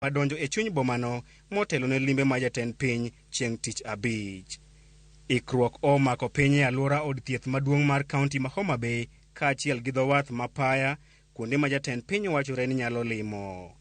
Madonjo e chuny bomano motelo ne limbe mar jatend piny chieng' tich abich. Ikruok omako piny e alwora od thieth maduong' mar kaunti ma Homa Bay kaachiel gi dho wath ma Paya kuonde ma jatend piny wachore ni nyalo limo.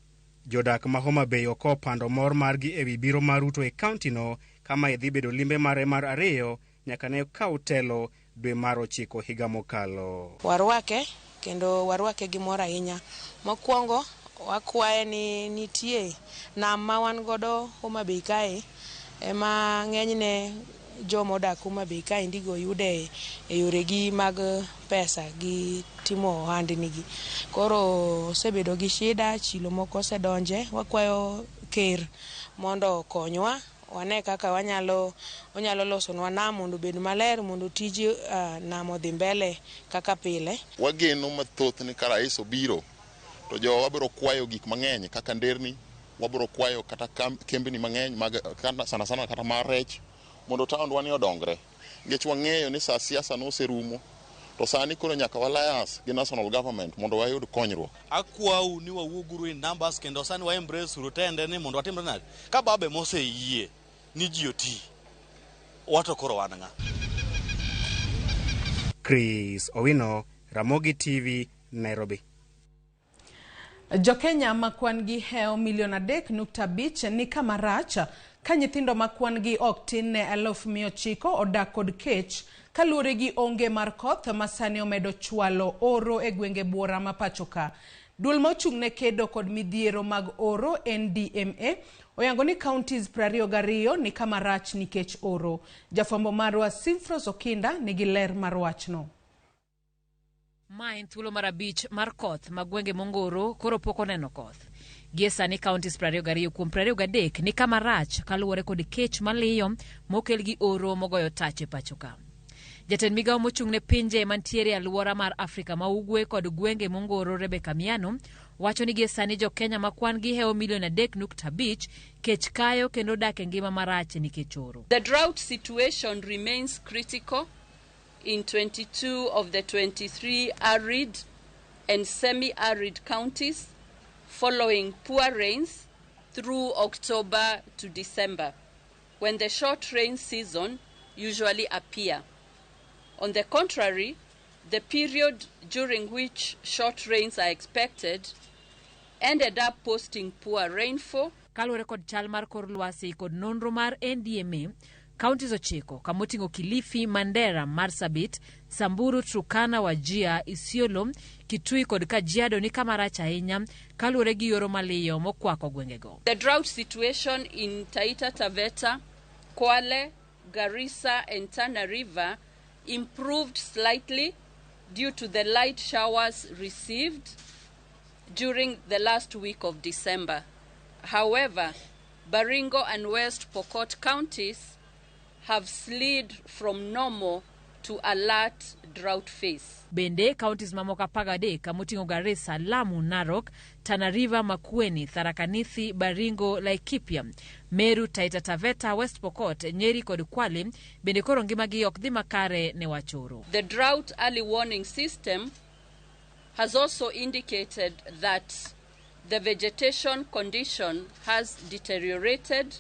Jodak ma Homa Bay ok opando mor margi ewi biro mar Ruto e kaunti no kama idhi bedo limbe mare mar ariyo nyaka ne kaw telo dwe mar 9 higa mokalo. Warwake kendo warwake gi mor ahinya. Mokwongo wakwaye ni nitie nam ma wan godo Homa Bay kae ema ng'enyne joma odak Homa Bay kaendi go yude e yoregi mag pesa gi timo ohandnigi. Koro osebedo gi shida, chilo moko osedonje. Wakwayo ker mondo okonywa wane kaka wanyalo onyalo losonwa nam mondo obed maler mondo tij nam odhi mbele kaka pile. Wageno mathoth ni ka rais obiro to jowa biro kwayo gik mang'eny kaka nderni, wabiro kwayo kata kembni mang'eny mag sana sana kata mar rech mondo taondwa ni odongre. Nikech wang'eyo ni sa siasa noserumo to sani koro nyaka wa alliance gi national government mondo wayud konyruok. Akwau ni wawuoguru in numbers kendo sani wa embrace uru tende ni mondo watimre nade ka babe moseyie ni ji oti wato koro wan ng'a. Chris Owino, Ramogi TV, Nairobi. Jokenya ma kwan gi hewo milion 3.5 ni kama rach ka nyithindo ma kwan gi ok tin ne 900,000 odak kod kech kaluwore gi onge mar koth ma sani omedo chwalo oro e gwenge buora ma pacho ka. Duol ma ochung' ne kedo kod midhiero mag oro NDMA oyango ni counties 22 ni kama rach nikech oro. Jafwambo marwa Simfros Okinda nigi ler mar wachno. Ma en thuolo mar 5 mar koth ma gwenge mongoro koro pok oneno koth. Gie sani counties 22 kuom 23 ni kama rach kaluwore kod kech maliyo mokel gi oro mogoyo tach e pacho ka. Jatend migawo mochung' ne pinje mantiere e alwora mar Afrika ma Ugwe kod gwenge mongoro Rebecca Miano wacho ni gie sani jo-Kenya ma kwan gi hewo milion 3.5 kech kayo kendo dak e ngima marach nikech oro. The drought situation remains critical in 22 of the 23 arid and semi-arid counties following poor rains through October to December, when the short rain season usually appear. On the contrary, the period during which short rains are expected ended up posting poor rainfall. Kaluwore kod chal mar kor lwasi kod nonro mar NDMA, counties 9 kamoting'o Kilifi, Mandera, Marsabit, Samburu, Turkana, Wajir, Isiolo, Kitui kod Kajiado ni kama rach ahinya kaluwore gi yoro maliyo mokwako gwengego. The drought situation in Taita Taveta, Kwale, Garissa and Tana River improved slightly due to the light showers received during the last week of December. However, Baringo and West Pokot counties have slid from normal to alert drought phase. Bende counties mamoko 13 kamoting'o Garissa, Lamu, Narok, Tana River, Makueni, Tharaka Nithi, Baringo, Laikipia, Meru, Taita Taveta, West Pokot, Nyeri kod Kwale bende koro ngimagi ok dhi makare ne wach oro. The drought early warning system has also indicated that the vegetation condition has deteriorated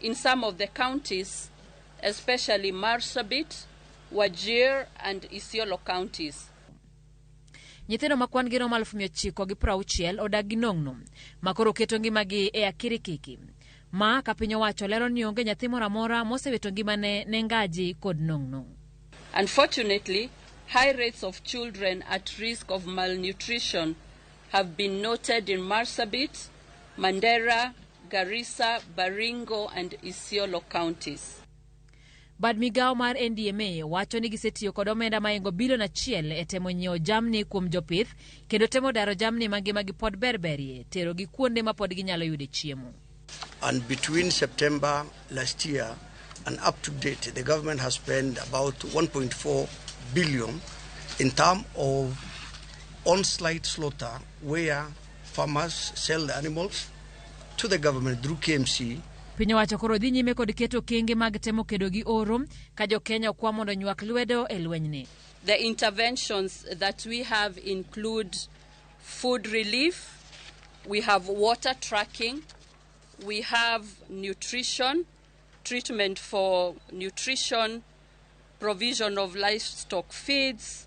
in some of the counties, especially Marsabit, Wajir and Isiolo counties. Nyithindo ma kwan gi romo 960,000 odak gi nong'no ma koro keto ngimagi e akirikiki. Ma ka piny owacho lero ni onge nyathi moro amora mosewito ngimane ne ngaji kod nong'no. Unfortunately, high rates of children at risk of malnutrition have been noted in Marsabit, Mandera, Garissa, Baringo and Isiolo counties. Bad migawo mar NDMA wacho ni gisetiyo kod omenda mahingo bilion 1 e temo nyiewo jamni kuom jopith kendo temo daro jamni ma ngimagi pod berberie terogi kuonde ma pod ginyalo yude chiemo. And between September last year and up to date, the government has spent about 1.4 billion in terms of on-site slaughter, where farmers sell the animals to the government through KMC. Piny owacho koro dhi nyime kod keto okenge mag temo kedo gi oro ka jo-Kenya okwa mondo onywak lwedo e lwenyni. The interventions that we have include food relief, we have water tracking, We have nutrition, treatment for nutrition, provision of livestock feeds,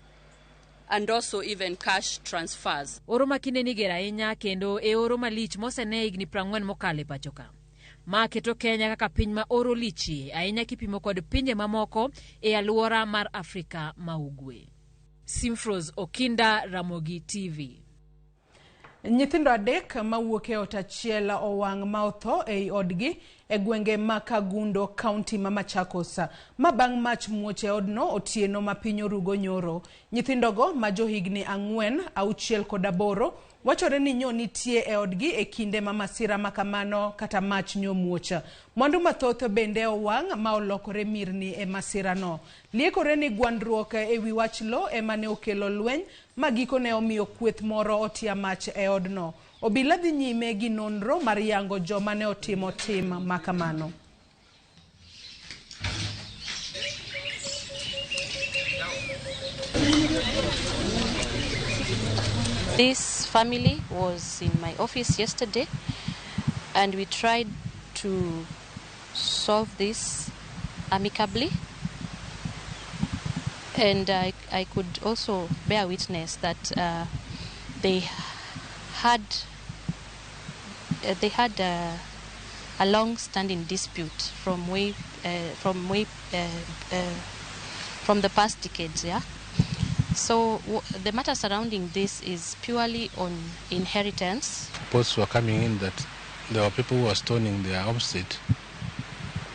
and also even cash transfers. Oro ma kindeni ger ahinya kendo e oro malich mosene higni 40 mokalo e pacho ka. Ma keto Kenya kaka piny ma oro lichie ahinya kipimo kod pinje mamoko e alwora mar Afrika ma Ugwe. Simfros Okinda, Ramogi TV. Nyithindo 3 mawuok e ot achiel owang' ma otho ei odgi e gwenge ma Kangundo, kaunti ma Machakos. Ma bang' mach muoch e odno otieno ma piny orugo nyoro. Nyithindogo ma johigni 4, 6 kod 8 wachore ni nyo nitie e odgi e kinde ma masira ma kamano kata mach nyo muoch. Mwandu mathoth bende owang' ma olokore mirni e masirano. Liekore ni gwandruok e wi wach lo ema ne okelo lweny ma gikone omiyo kweth moro otia mach e odno. Obila dhi nyime gi nonro mar yango joma ne otimo tim ma kamano. This family was in my office yesterday, and we tried to solve this amicably. And I could also bear witness that they had a long-standing dispute from the past decades. Yeah. So the matter surrounding this is purely on inheritance. Reports were coming in that there were people who were stoning their homestead,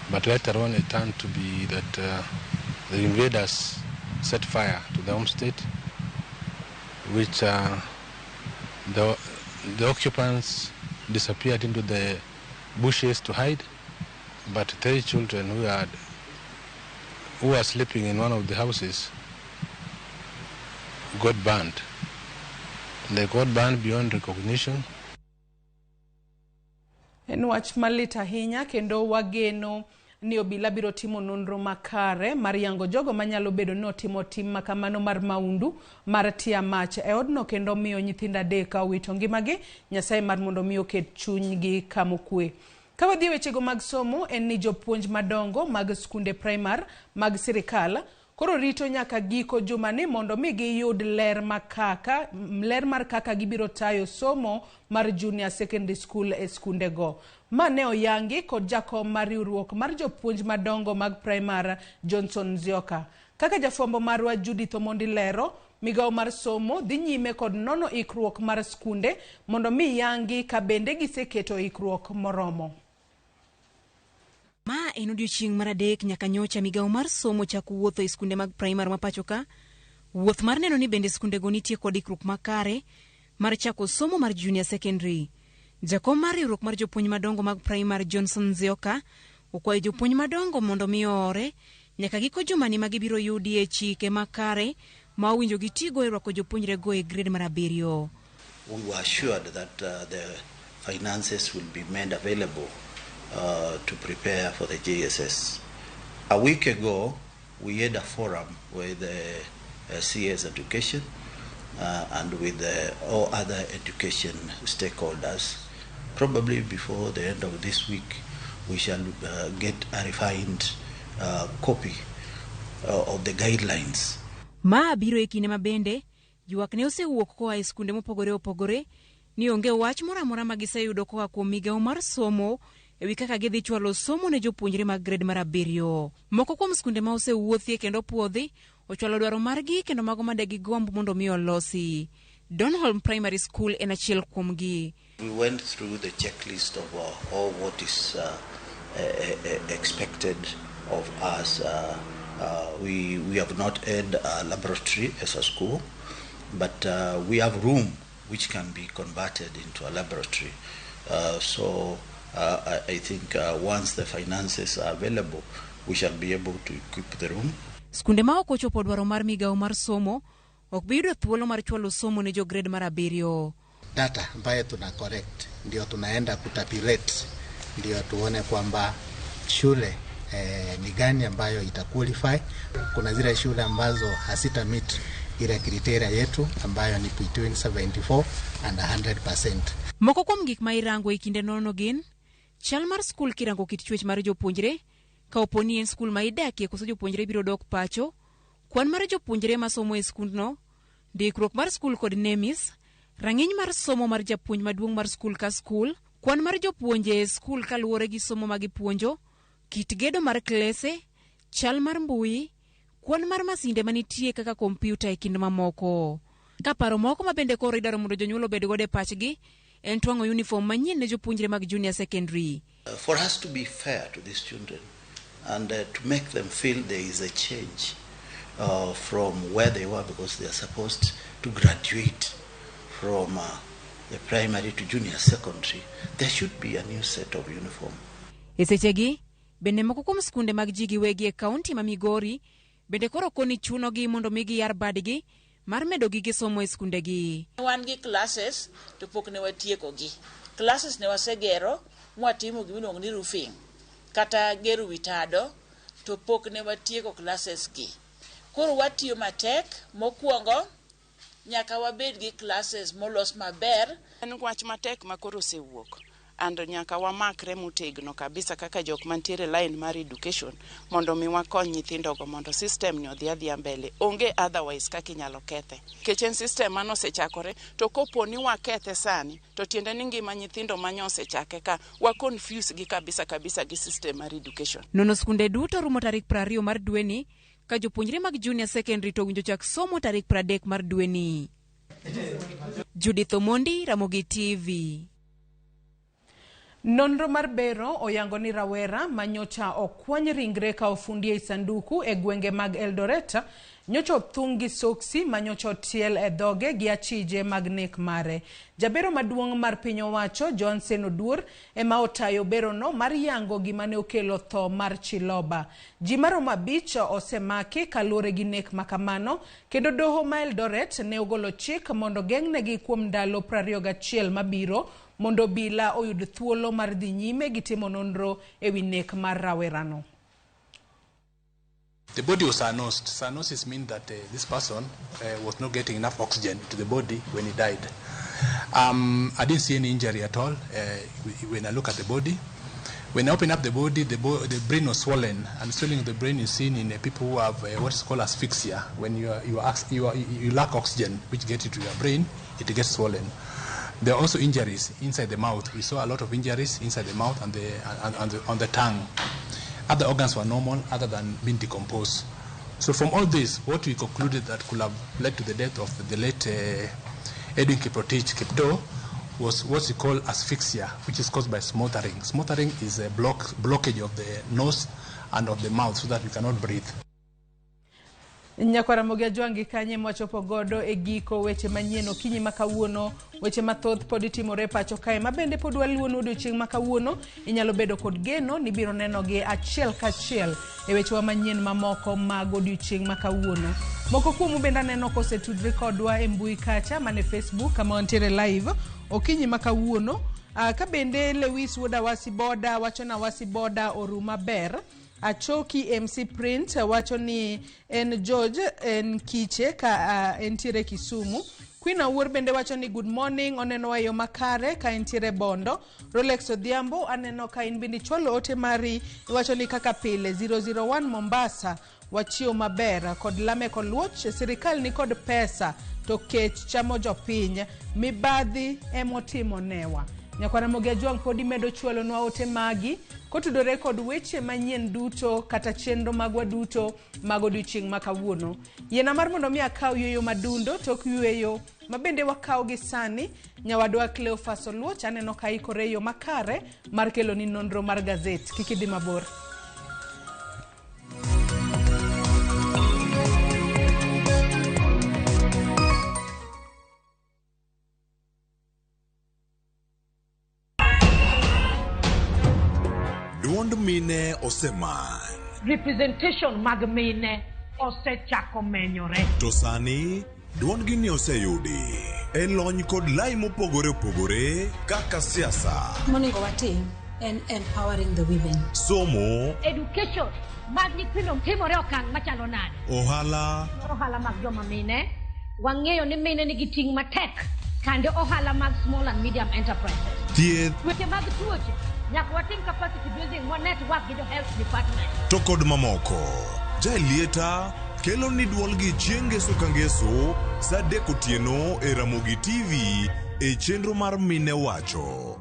but later on it turned to be that the invaders set fire to the homestead, which the occupants disappeared into the bushes to hide, but 3 children who were sleeping in one of the houses got burned. They got burned beyond recognition. En wach malit ahinya kendo wageno ni obila biro timo nonro makare mar yango jogo manyalo bedo ni otimo tim makamano mar maundu mar tia mach e odno kendo miyo nyithindo 3 owito ngimagi. Nyasaye mar mondo mi oket chunygi kamokwe. Ka wadhi e wechego mag somo, en ni jopuonj madongo mag skunde primar mag sirikal koro rito nyaka giko jumani mondo mi giyud ler mar kaka gibiro tayo somo mar junior secondary school e skundego. Ma ne oyangi kod jakom mar riwruok mar jopuonj madongo mag primar Johnson Nzioka. Kaka jafwambo marwa Judith Omondi lero, migawo mar somo dhi nyime kod nono ikruok mar skunde mondo mi yangi ka bende giseketo ikruok moromo. Ma en odiochieng' mar 3 nyaka nyocha migawo mar somo chako wuotho e skunde mag primar ma pacho ka. Wuoth mar neno ni bende skundego nitie kod ikruok makare mar chako somo mar junior secondary. Jakom mar riwruok mar jopuonj madongo mag primar Johnson Nzioka okwayo jopuonj madongo mondo mi oore nyaka giko jumani ma gibiro yudie chike makare ma owinjo gitigo e rwako jopuonjrego e grade mar 7. We were assured that the finances will be made available to prepare for the JSS. A week ago, we had a forum with the CS Education and with all other education stakeholders. Probably before the end of this week, we shall get a refined copy of the guidelines. Ma biro e kinde ma bende, ywak ne osewuok koa e skunde mopogore opogore ni onge wach moro amora ma giseyudo koa kuom migawo mar somo e wi kaka gidhi chwalo somo ne jopuonjre mag grade mar 7. Moko kuom skunde ma osewuothie kendo puodhi ochwalo dwaro margi kendo mago ma de gigomb mondo mi olosi. Donholm Primary School en achiel kuomgi. We went through the checklist of all what is expected of us. We have not had a laboratory as a school, but we have room which can be converted into a laboratory. So I think once the finances are available, we shall be able to equip the room. Skunde ma ok ochopo dwaro mar migawo mar somo ok bi yudo thuolo mar chwalo somo ne jo grade mar 7. Data ambayo tuna correct ndio tunaenda kutapilate, ndio tuone kwamba shule ni gani ambayo ita qualify. Kuna zile shule ambazo hasita meet ile criteria yetu ambayo ni between 74 and 100%. Moko kuom gik ma irango e kinde nono gin Chal mar skul kirango kit chwech mar jopuonjre, ka opo ni en skul ma idakie koso jopuonjre biro dok pacho, kwan mar jopuonjre masomo e skundno, ndikruok mar skul kod NEMIS, rang'iny mar somo mar japuonj maduong' mar skul ka skul, kwan mar jopuonje e skul kaluwore gi somo ma gipuonjo, kit gedo mar klese, chal mar mbui, kwan mar masinde manitie kaka kompyuta e kind mamoko. Ka paro moko ma bende koro idwaro mondo jonyuol obed godo e pachgi en twang'o uniform manyien ne jopuonjre mag junior secondary. For us to be fair to these children and to make them feel there is a change from where they were, because they are supposed to graduate from the primary to junior secondary, there should be a new set of uniform. E sechegi, bende moko kuom skunde mag ji giwegi e kaunti ma Migori bende koro koni chunogi mondo mi giyar badgi mar medo gige somo e skundegi. Wan gi classes to pok ne watiekogi. Classes ne wasegero mwatimo gimiluongo ni roofing kata gero wi tado to pok ne watieko classes gi. Koro watiyo matek mokwongo nyaka wabed gi classes molos maber. En wach matek ma koro osewuok and nyaka wamakre motegno kabisa kaka jok mantiere line mar education mondo mi wakony nyithindogo mondo system ni odhi adhiya mbele. Onge otherwise kaka inyalo kethe. Nikech en system mane osechakore to kopo ni wakethe sani to tiende ni ngima nyithindo manye osechake ka wa confuse gi kabisa kabisa gi system mar education. Nono skunde duto rumo tarik 20 mar dweni ka jopuonjre mag junior secondary to owinjo chak somo tarik 30 mar dweni. Judith Omondi, Ramogi TV. Nonro mar bero oyango ni rawera manyocha okwany ringre ka ofundi ei sanduku e gwenge mag Eldoret nyocha othung' gi soksi manyocha otiel e dhoge gi achije mag nek mare. Jabero maduong' mar piny owacho Johnson Oduor ema otayo berono mar yango gima ne okelo tho mar Chiloba. Ji maromo 5 osemaki kaluwore gi nek makamano kendo doho ma Eldoret ne ogolo chik mondo geng'negi kuom ndalo 21 mabiro mondo obila oyud thuolo mar dhi nyime gi timo nonro ewi nek mar rawerano. The body was cyanosed. Cyanosis means that this person was not getting enough oxygen to the body when he died. I didn't see any injury at all when I look at the body. When I open up the body, the brain was swollen, and swelling of the brain is seen in people who have what is called asphyxia. When you lack oxygen, which gets into your brain, it gets swollen. There are also injuries inside the mouth. We saw a lot of injuries inside the mouth and on the tongue. Other organs were normal other than being decomposed. So from all this, what we concluded that could have led to the death of the late Edwin Kiprotich Kiptoo was what we call asphyxia, which is caused by smothering. Smothering is a blockage of the nose and of the mouth so that you cannot breathe. Nyakwara Ramogi Ajwangi kanye mwachopo godo e giko weche manyien okinyi ma kawuono. Weche mathoth pod itimore pacho kae ma bende pod waluwonu odiochieng' ma kawuono. Inyalo bedo kod geno ni ibiro nenogi achiel kachiel e wechewa manyien mamoko mag odiochieng' ma kawuono. Moko kuomu bende aneno kosetudre kodwa e mbui kacha mane Facebook kama wantiere live okinyi ma kawuono. Ka bende Lewis wuod Awasi Boda wacho na Awasi Boda oru maber. Achoki MC Print wacho ni en George en Kiche ka entiere Kisumu. Queen Awuor bende wacho ni good morning, oneno e yo makare ka entiere Bondo. Rolex Odhiambo aneno ka in bende ichwalo ote mari, iwacho ni kaka pile 001 Mombasa wachiew maber kod Lamek Oluoch, sirikal ni kod pesa to kech chamo jopiny, mibadhi emotimo newa. Nyakwara Ramogi Ajwang' pod imedo chwalonwa ote magi kotudore kod weche manyien duto kata chenro magwa duto mag odiochieng' ma kawuono. Yiena mar mondo mi akaw yueyo madundo tok yueyo ma bende wakaw gi sani. Nyawadwa Cleophas Oluoch aneno ka ikore e yo makare mar keloni nonro mar gazet. Kik idhi mabor. Duond mine oseman. Representation mag mine osechako menyore. To sani duondgi ni oseyudi e lony kod lai mopogore opogore kaka siasa. Monego watim en empowering the women. Somo, education mag nyithindo timore okang' machalo nade? Ohala, ohala mag joma mine, wang'eyo ni mine nigi ting' matek kando ohala mag small and medium enterprises. Thieth, weche mag tuoche Nyaka watim capacity building wa network gi jo health department. To kod mamoko. Jaelieta kelo ni duolgi chieng' ngeso ka ngeso sa 3 otieno e Ramogi TV e chenro mar Mine Wacho.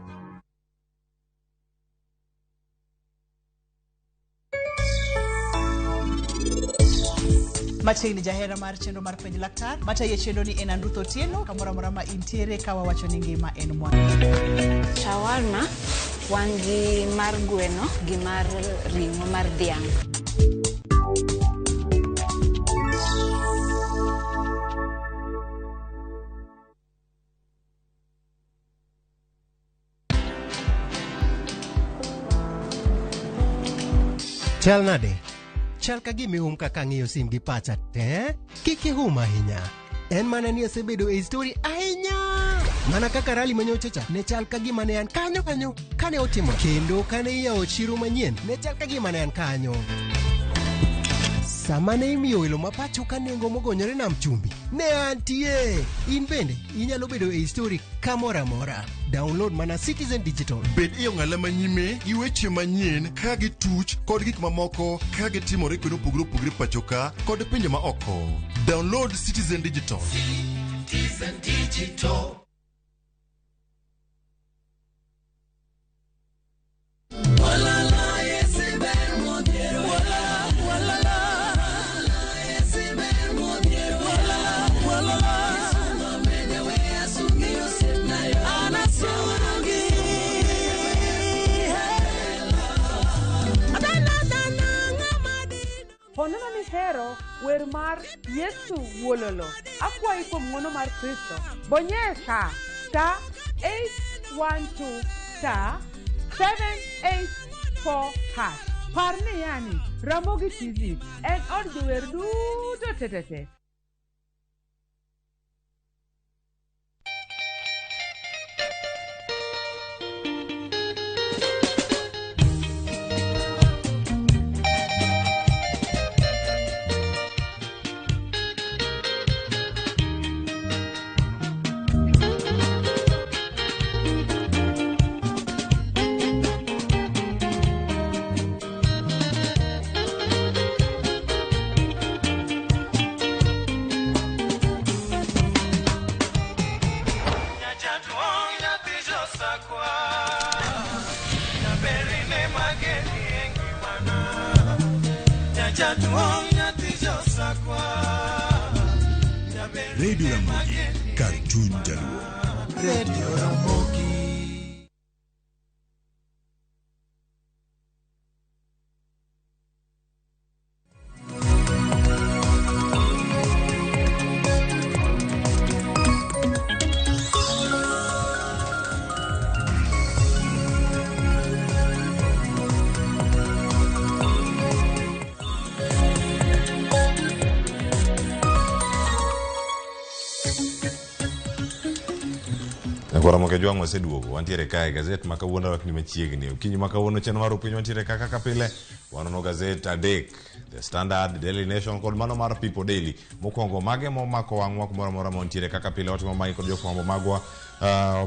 Machiegni jahera mar chenro mar penj laktar matayo chenro ni en Andruth Otieno kamoro amora ma intiere ka wawacho ni ngima en mwandu. Shawarma wan gi mar gweno gi mar ring'o mar dhiang'. Chal nade? Chal ka gima ihum kaka ang'iyo sim gi pacha te. Kik ihum ahinya. En mana ni asebedo e story ahinya. Mana kaka rali manyocha cha ne chal ka gima ne an kanyo kanyo kane otimo kendo kane iyawo chiro manyien ne chal ka gima ne an kanyo. Sama ne imiyo welo ma pacho ka nengo mogonyore nam chumbi, ne antie. In bende inyalo bedo e story kamoro amora. Download mana Citizen Digital. Bed e ong'ala manyime gi weche manyien ka gituch kod gik mamoko ka gitimore kuonde mopogore opogore pacho ka kod pinje ma oko. Download Citizen Digital. Citizen Digital. Ponono mihero wer mar Yesu Wuololo. Akwayi kuom ng'wono mar Kristo. Bonyesa star 812 star 784 hash. Par ni yani Ramogi TV en od jower duto tetete. Radio Ramogi, kar chuny jaluo. Radio Ramogi. Nyakwar Jwang' waseduogo, wantiere kae gazet ma kawuono rwakni machiegni. Okinyi ma kawuono chenro mar piny wantiere ka kaka pile. Wanono gazet adek, The Standard, Daily Nation kod mano mar People Daily. Mokwongo mage momako wang'wa kumoro amora ma wantiere kaka pile watimo magi kod jofwambo magwa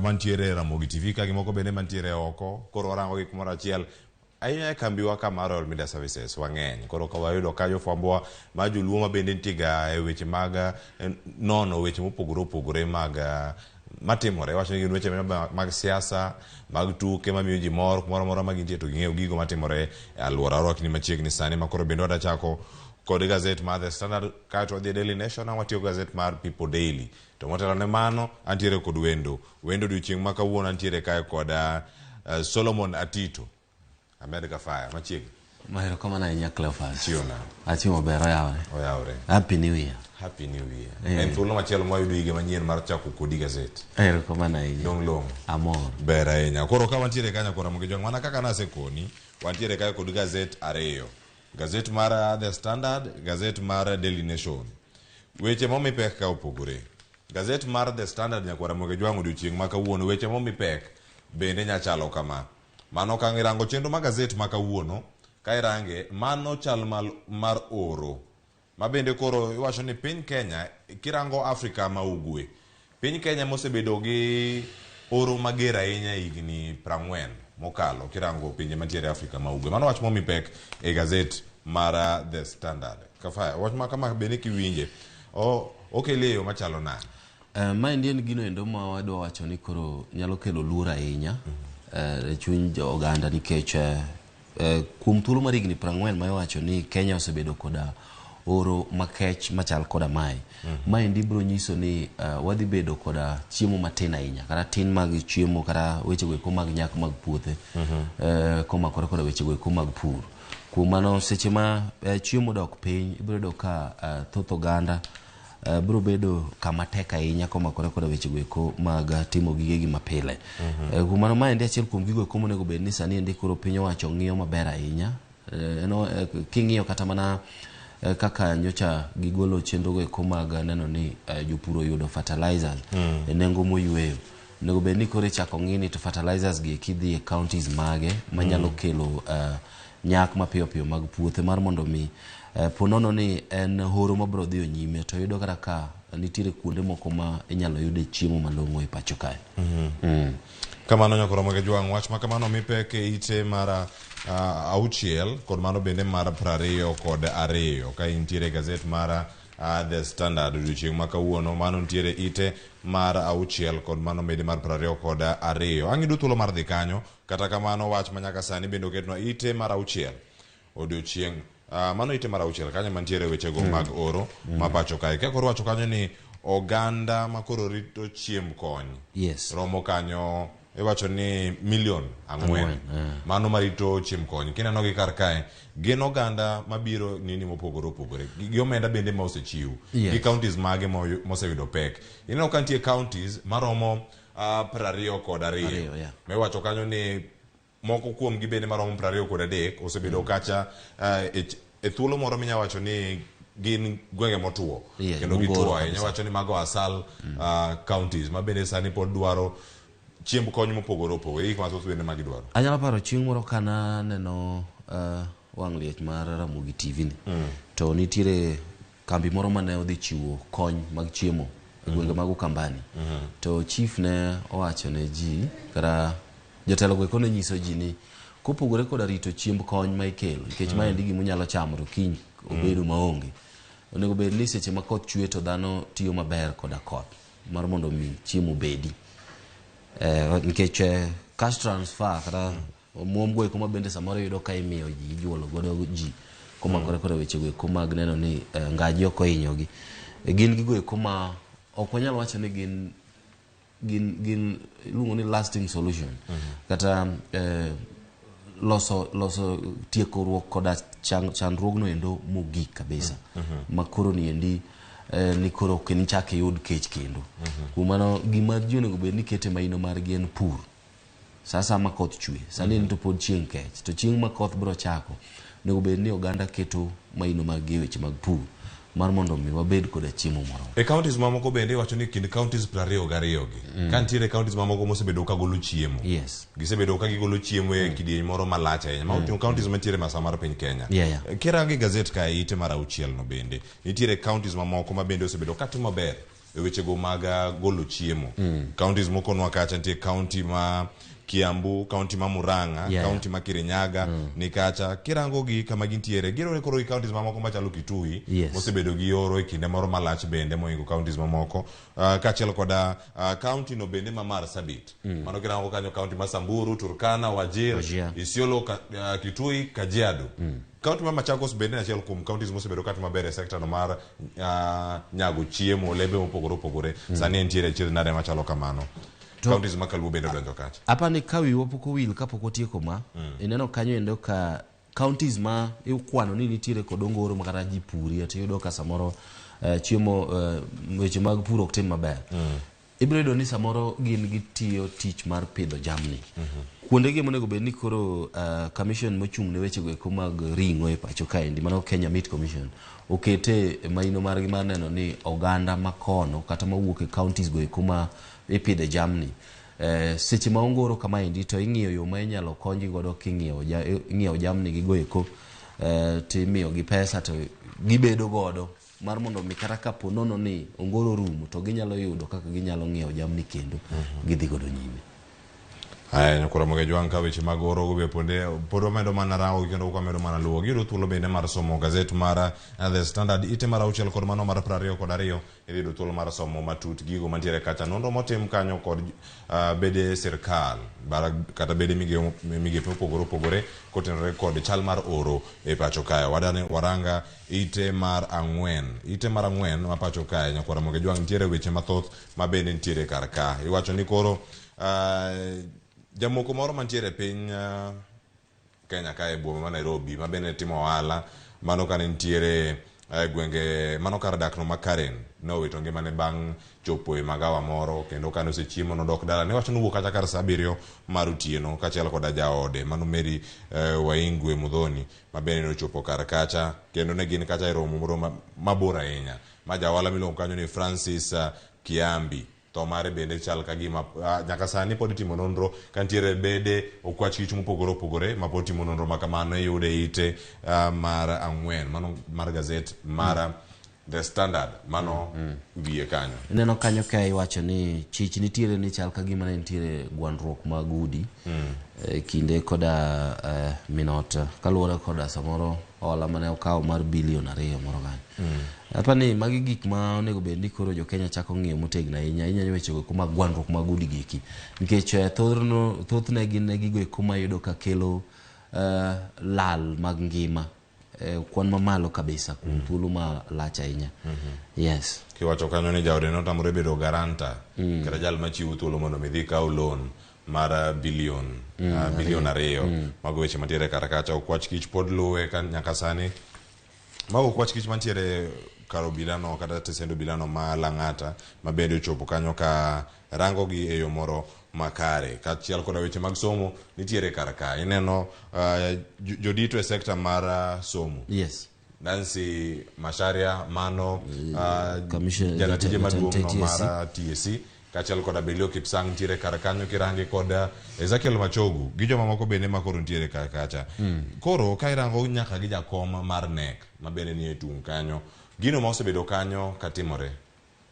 mantiere Ramogi TV ka gimoko bende mantiere oko. Koro warango gi kumoro achiel. Ahinya e kambiwa ka mar Royal Media Services wang'eny. Koro ka wayudo ka jofwambowa ma joluo ma bende nitie ga e weche mag nono weche mopogore opogore mag matimore. Wacho ni gin weche mag siasa, mag tuke mamiyo ji mor, kumoro amora ma gintie to ging'eyo gigo matimore e alwora. Warwakni machiegni sani ma koro bende wadachako kod gazet mar The Standard kaeto wadhi e Daily Nation watiyo gazet mar People Daily. To motelo ne mano antiere kod wendo. Wendo odiochieng' ma kawuono antiere kae kod Solomon Atito. America Fire, machiegni. Erokamano ahinya Cleophas. Chiwo nade? Achiwo maber, oyawre. Oyawre. Happy New Year. Happy New Year. En thuolo machielo mwayudo higa manyien mar chako kodi gazet. Erokamano ahinya. Dong' long'o. Amor. Ber ahinya. Koro ka wantiere ka nyakwar Ramogi Jwang' mana kaka nasekoni, wantiere kae kod gazet ariyo. Gazet mar The Standard, gazet mar Daily Nation. Weche momi pek ka opogore. Gazet mar The Standard nyakwar Ramogi Jwang' odiochieng' ma kawuono weche momi pek bende nyachalo kama. Mano ka irango chenro mar gazet ma kawuono, ka irange mano chal mar oro. Ma bende koro iwacho ni piny Kenya, kirango Afrika ma ugwe, piny Kenya mosebedo gi oro mager ahinya higni 40. mokalo kirango pinje mantiere Afrika ma Ugwe. Mano wach momi pek e gazet mar The Standard. Kafaya, wach ma kama bende kiwinje, okele e yo machalo nade? Maendi en gino endo ma wadwa wacho ni koro nyalo kelo luor ahinya e chuny jo oganda nikech kuom thuolo mar higni 40 ma iwacho ni Kenya osebedo koda oro makech machal koda mae. Maendi biro nyiso ni wadhi bedo koda chiemo matin ahinya kata tin mag chiemo kata wechego eko mag nyak mag puothe komakore koda wechego eko mag pur. Kuom mano seche ma chiemo dok piny ibiro yudo ka thoth oganda biro bedo kama tek ahinya komakore koda wechego eko mag timo gigegi mapile. Kuom mano maendi achiel kuom gigo eko monego bed ni sani endi koro piny owacho ng'iyo maber ahinya. King'iyo kata mana kaka nyocha gigolo chenro eko mag neno ni jopur oyudo fertilizers e nengo moyweyo. Onego bed ni koro ichako ng'i ni to fertilizers gi eki dhi e counties mage manyalo kelo nyak mapiyo piyo mag puothe mar mondo mi po nono ni en horo mabiro dhiyo nyime to yudo kata ka nitiere kuonde moko ma inyalo yude chiemo malong'o e pacho kae. Kamano nyakoro mag jwang' wach ma kamano mi pek e ite mar 6 kod mano bende mar 22 ka intiere e gazet mar The Standard odiochieng' ma kawuono mano nitiere ite mar 6 kod mano bende mar 22. Ang' iyudo thuolo mar dhi kanyo, kata kamano wach ma nyaka sani bende oketnwa ite mar 6 odiochieng' mano ite mar 6 kanyo mantiere wechego mag oro ma pacho kae. Ka koro wacho kanyo ni oganda ma koro rito chiemb kony romo kanyo iwacho ni milion 4 mano marito chiemb kony. Kineno gi kar kae gin oganda mabiro nini mopogore opogore gi omenda bende ma osechiw gi counties mage moseyudo pek. Ineno ka nitie counties maromo 22 miwacho kanyo ni moko kuom gi bende maromo 23 osebedo kacha e thuolo moro minya wacho ni gin gwenge motuo kendo gituo ahinya. Wacho ni mago asal counties ma bende sani pod dwaro chiemb kony mopogore opogore, gik mathoth bende ma gidwaro. Anyalo paro chieng' moro kana neno wang' liech mar Ramogi TV ni to nitiere kambi moro mane odhi chiwo kony mag chiemo e gwenge mag Ukambani. To chief ne owacho ne ji kata jotelo go eko ne nyiso ji ni kopogore koda rito chiemb kony ma ikelo nikech maendi gima unyalo chamo to kiny obedo maonge, onego bed ni seche ma koth chwe to dhano tiyo maber koda koth mar mondo mi chiemo obedi. Nikech cash transfer kata omuom go eko ma bende samoro iyudo ka imiyo ji ijuolo godo ji komakore koda wechego eko mag neno ni ngaji ok ohinyogi. Gin gigo eko ma ok wanyal wacho ni gin iluongo ni lasting solution kata loso tiekruok koda chandruogno endo mogik kabisa ma koro niendi ni koro ok nichak iyud kech kendo. Kuom mano gima ji onego bed ni kete maino margi en pur. Sasa ma koth chwe, sani en to pod chieng' kech, to chieng' ma koth biro chako, onego bed ni oganda keto maino margi e weche mag pur mar mondo mi wabed koda chiemo moromo. E counties mamoko bende iwacho ni kind counties 22 gi ka nitiere counties mamoko mosebedo ka golo chiemo. Gisebedo ka gigolo chiemo e kidieny moro malach ahinya. Ma oting'o counties mantiere masawa mar piny Kenya. Kirango e gazet ka ite mar 6 no bende nitiere counties mamoko ma bende osebedo ka timo maber e wechego mag golo chiemo. Counties moko nwa kacha nitie county ma Kiambu, county ma Murang'a, county ma Kirinyaga ni kacha. Kirango gi kama gintiere, girore koro gi counties mamoko machalo Kitui mosebedo gi oro e kinde moro malach bende mohingo counties mamoko kaachiel koda county no bende ma Marsabit. Mano kirango kanyo county ma Samburu, Turkana, Wajir, Isiolo, Kitui, Kajiado. County ma Machakos bende en achiel kuom counties mosebedo katimo maber e sector no mar nyago chiemo, olembe mopogore opogore. Sani entiere achiel nade machalo kamano. Counties ma Kaluo bende odonjo kacha. Apa ni ka wiwa pok owil kapok otieko ma, ineno kanyo endo ka counties ma ikwano ni nitiere kod ongoro ma kata ji purie to iyudo ka samoro chiemo weche mag pur ok tim maber. Ibiro yudo ni samoro gin gitiyo tich mar pidho jamni. Kuondegi monego bed ni koro commission mochung' ne wechego eko mag ring'o e pacho kaendi mano Kenya Meat Commission okete maino margi mar neno ni oganda makono kata mawuok e counties go eko ma ipidhe jamni seche ma ongoro kamaendi to ing'iyo yo ma inyalo konygi godo king'iewo jamni gigo eko timiyogi pesa to gibedo godo mar mondo mi kata kapo nono ni ongoro orumo to ginyalo yudo kaka ginyalo ng'iewo jamni kendo gidhi godo nyime. Aya, nyakoro Ramogi Ajwang' ka weche mag oro go be pod wamedo mana rango kendo wamedo mana luwo. Giyudo thuolo bende mar somo gazet mar The Standard ite mar 6 kod mano mar 22, idhi yudo thuolo mar somo matut gigo mantiere kacha, nonro motim kanyo kod bede sirkal kata bede migepe mopogore opogore kotenore kod chal mar oro e pacho kae. Wadani waranga ite mar 4, ite mar 4 ma pacho kae, nyakwar Ramogi Ajwang', nitiere weche mathoth ma bende nitiere kar ka. Iwacho ni koro jamoko moro mantiere e piny Kenya kae e boma ma Nairobi ma bende timo ohala mano kane nitiere gwenge mano kar dak no ma Karen ne owito ngimane bang' chopo e magawa moro, kendo kane osechiemo nodok dala. Ne wacho ni owuok kacha kar saa 7 mar otieno kaachiel koda jaode mano Mary Waingwe Muthoni ma bende nochopo kar kacha, kendo ne gin kacha e romo moro mabor ahinya ma ja ohala miluongo kanyo ni Francis Kiambi. Tho mare bende chal ka gima nyaka sani pod itimo nonro ka nitiere bede okwach kich mopogore opogore ma pod timo nonro ma kamano. Iyude ite mar 4 mano mar gazet mar The Standard mano wiye kanyo. Ineno kanyo ka iwacho ni chich nitiere ni chal ka gima ne nitiere gwandruok mag udi kinde koda minot kaluwore koda samoro hola mane okawo mar bilion 2 moro kanyo. Apa ni magi gik ma onego bed ni koro jo Kenya chako ng'iyo motegno ahinya ahinya weche go mag gwandruok mag udi giki, nikech thothne gin gigo eko ma iyudo ka kelo lal mag ngima kwan mamalo kabisa kuom thuolo malach ahinya. Yes. Kiwacho kanyo ni jaode notamore bedo guarantor kata jal machiwo thuolo mondo mi dhi kaw loan mar bilion 2. Mago weche mantiere kar kacha. Okwach kich pod luwe ka nyaka sani. Mago okwach kich mantiere kar obilano kata tesend obilano ma Lang'ata ma bende ochopo kanyo ka rango gi e yo moro makare. Kaachiel koda weche mag somo nitiere kar ka. Ineno jodito e sekta mar somo. Yes. Nancy Macharia mano janatije maduong' no mar TSC, kaachiel koda Belio Kipsang nitiere kar kanyo kirange kod Ezekiel Machogu gi jomamoko bende ma koro nitiere kar kacha. Koro ka irango nyaka gi jakom mar KNEC ma bende nie tung' kanyo, gino ma osebedo kanyo katimore,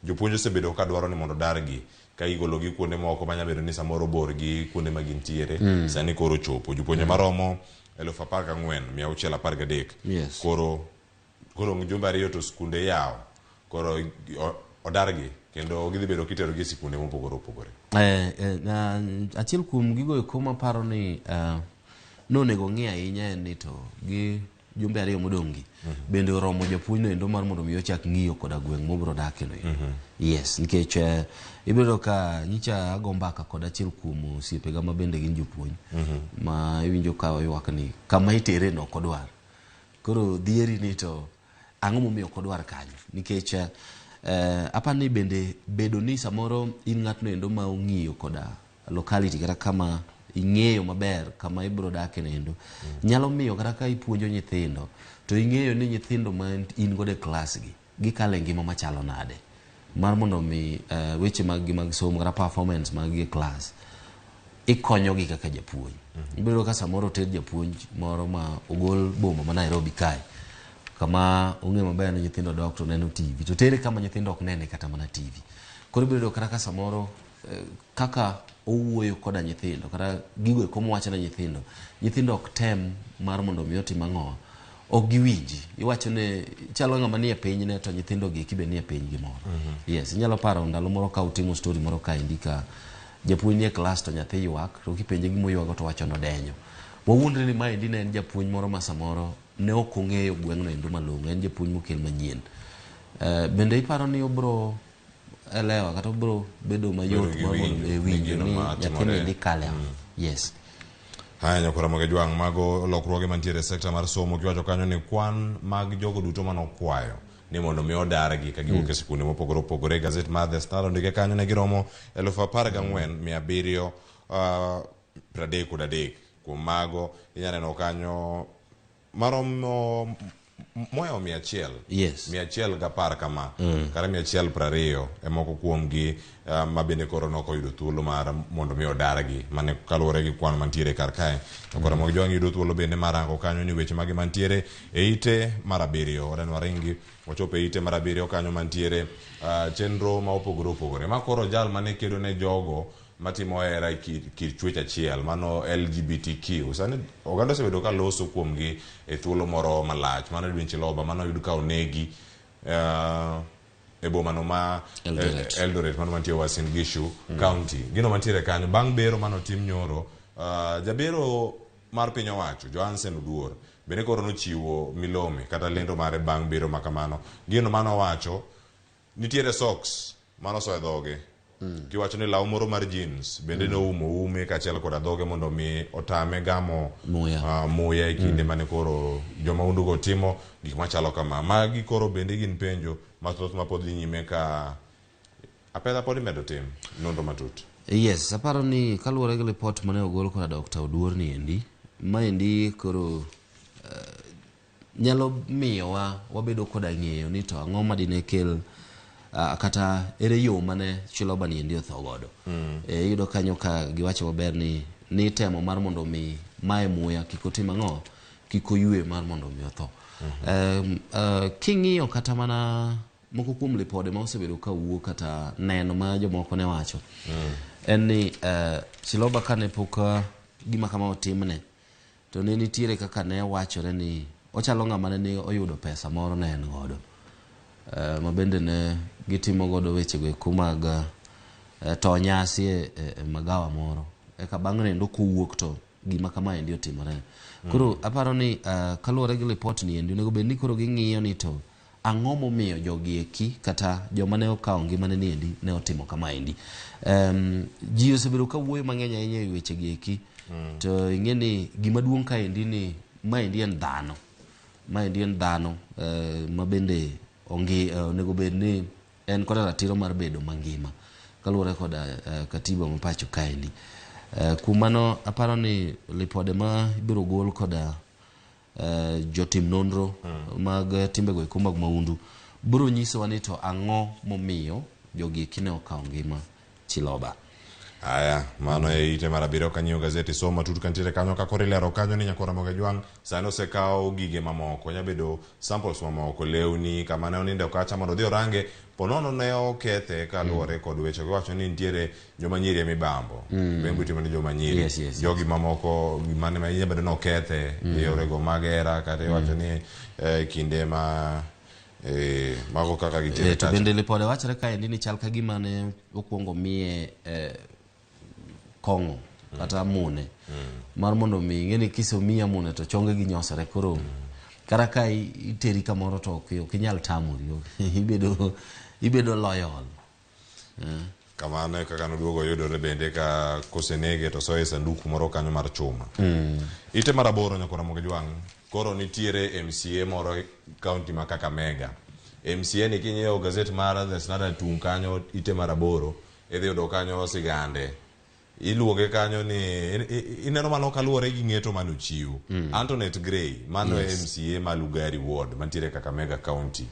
jopuonj osebedo ka dwaro ni mondo dargi ka igologi kuonde moko manya bedo ni samoro bor gi kuonde ma gintiere. Sani koro chopo jopuonje maromo 14,613. Yes. Koro jumbe 2 to skunde yawo, koro odargi kendo gidhi bedo kiterogi e sikunde mopogore opogore. Achiel kuom gigo eko maparo ni nonego ng'i ahinya en ni to gi jumbe 2 modong' gi bende oromo japuonj no endo mar mondo mi ochak ng'iyo koda gweng' mobiro dake no. Yes, nikech ibiro ka nyicha ago mbaka kod achiel kuom osiepega ma bende gin jopuonj ma iwinjo ka oywak ni kama itere no ok odwar. Koro dhieri ni to ang'o momiyo ok odwar kanyo? Nikech apani bende bedo ni samoro in ng'atno endo ma ong'iyo koda locality kata kama ing'eyo maber kama ibiro dake no endo nyalo miyo kata ka ipuonjo nyithindo to ing'eyo ni nyithindo ma in godo e klas gi gikalo e ngima machalo nade, mar mondo mi weche mag gi mag somo kata performance mag gi e klas ikonyogi kaka japuonj. Ibiro ka samoro oter japuonj moro ma ogol boma ma Nairobi kae kama ong'eyo maber ni nyithindo dok to neno TV, to tere kama nyithindo ok nene kata mana TV. Koro ibiro yudo kata ka samoro kaka owuoyo koda nyithindo kata gigo eko mowacho ne nyithindo, nyithindo ok tem mar mondo mi otim ang'o, ok giwinji. Iwacho ne chalo ng'ama nie pinyne to nyithindo gi eki be nie piny gimoro. Yes, inyalo paro ndalo moro ka utimo story moro kaendi ka japuonj nie klas to nyathi ywak, to kipenje gima oywago to wacho nodenyo. Wawuondre ni maendi ne en japuonj moro ma samoro ne ok ong'eyo gweng'no endo malong'o, en japuonj mokel manyien. Bende iparo ni obro elewa kata obro bedo mayot mar mondo winjo ni nyathini dhi kale? Yes. Haya, nyakwar Ramogi Ajwang', mago lokruoge mantiere e sekta mar somo. Kiwacho kanyo ni kwan mag jogo duto manokwayo ni mondo mi odargi ka giwuok e sikunde mopogore opogore, gazet mar The Standard ondike kanyo ne giromo 14,733. Kuom mago inyalo neno kanyo maromo mohewo 100. Yes. 110 kama. Kata 120 e moko kuomgi ma bende koro nok oyudo thuolo mar mondo mi odargi mane kaluwore gi kwan mantiere kar kae. Nyakwar Ramogi Ajwang' yudo thuolo bende mar rango kanyo ni weche mage mantiere e ite mar 7. Wadwa waringi wachopo e ite mar 7 kanyo mantiere chenro ma opogore opogore ma koro jal mane kedo ne jogo matimo hera e kit chwech achiel, mano LGBTQ. Sani oganda osebedo ka loso kuomgi e thuolo moro malach. Mano Edwin Chiloba, mano oyud ka onegi e bomano ma Eldoret. Eldoret, mano mantie Uasin Gishu County. Gino mantiere kanyo, bang' bero manotim nyoro, jabero mar piny owacho, Johansen Oduor, bende koro nochiwo milome kata lendo mare bang' bero ma kamano. Gino manowacho, nitiere socks manoso e dhoge. Kiwacho ni law moro mar jeans bende noumo ume kaachiel koda dhoge mondo mi otame gamo muya, muya e kinde mane koro jomahundugo timo gik machalo kama. Magi koro bende gin penjo mathoth ma pod dhi nyime ka apedha pod imedo tim nonro matut. Yes, aparo ni kaluwore gi lipot mane ogol koda Dr. Oduor ni endi, maendi koro nyalo miyowa wabedo koda ng'eyo ni to ang'o madine kel kata ere yo mane Chiloba ni endi otho godo. Iyudo kanyo ka giwacho maber ni nitemo mar mondo mi mae muya kik otim ang'o, kik oywe mar mondo mi otho. King'iyo kata mana moko kuom lipode ma osebedo ka wuok kata neno ma jomoko ne wacho, en ni Chiloba kane pok gima kama otimne, to ne nitiere kaka ne wachore ni ochalo ng'ama ne oyudo pesa moro ne en godo, ma bende ne gitimo godo wechego eko mag to nyasi e magawa moro, eka bang' nendo kowuok to gima kama endi otimore. Koro aparo ni kaluwore gi lipot ni endi onego bed ni koro ging'iyo ni to ang'o momiyo jogi eki kata joma ne okawo ngimane ni endi ne otimo kama endi. Ji osebedo ka wuoyo mang'eny ahinya e weche gi eki, to ing'e ni gima duong' kaendi ni maendi en dhano. Maendi en dhano ma bende onego bed ni en koda ratiro mar bedo mangima kaluwore koda katiba ma pacho kaendi. Kuom mano aparo ni lipode ma ibiro gol koda jotim nonro mag timbego eko mag mahundu biro nyisowa ni to ang'o momiyo jogi eki ne okawo ngima Chiloba. Aya, mano e ite mar abiriyo kanyiewo gazeti somo matut kantiere kanyo ka koro ilero kanyo ni Nyakwar Ramogi Ajwang' sani osekawo gige mamoko, nya bedo samples mamoko, lewni, kama ne oninde okacha mondo odhi orange, po nono ne okethe kaluwore kod weche giwacho ni nitiere joma nyiri ema ibambo. Bembo itimo ne joma nyiri. Yes. Jogi mamoko mane ma inya bedo ni okethe e yorego mag hera kata iwacho ni kinde ma mago kaka gitiere To kacha. bende lipode wachore kaendi ni chal ka gima ne okwongo miye kong'o kata mune mar mondo mi ing'e ni kisemiyi amune to chonge gi nyosore, koro kata ka iteri kamoro to ok inyal tamori, ibedo loyal. Kamano e kaka noduogo yudore bende ka kosenege to soye e sanduku moro kanyo mar chuma. Ite mar aboro Nyakwar Ramogi Ajwang' koro nitiere MCA moro e county ma Kakamega. MCA ni kinyiewo gazet mar The Standard tung' kanyo ite mar aboro idhi yudo kanyo sigande. Iluonge kanyo ni ineno mano kaluwore gi ng'eto manochiw. Antoinette Gray mano MCA ma Lugari Ward mantiere Kakamega County.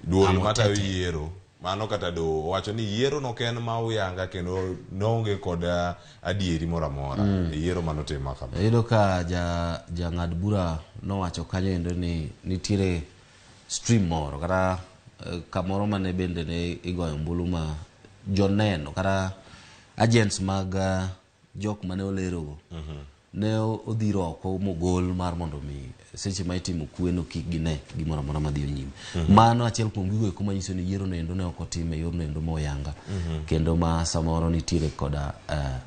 Duol matayo yiero mano kata doho owacho ni yiero no ok en ma uyanga kendo noonge kod adieri moro amora e yiero manotim ma kama. Iyudo ka jang'ad bura nowacho kanyo endo ni nitiere stream moro kata kamoro mane bende ne igoyo ombulu ma joneno kata agents mag jok mane olerogo ne odhiro oko mogol mar mondo mi seche ma itimo kweno kik gine gimoro amora madhi nyime. Mano achiel kuom gigo eko manyiso ni yiero no endo ne ok otim e yorno endo moyanga, kendo ma samoro nitiere koda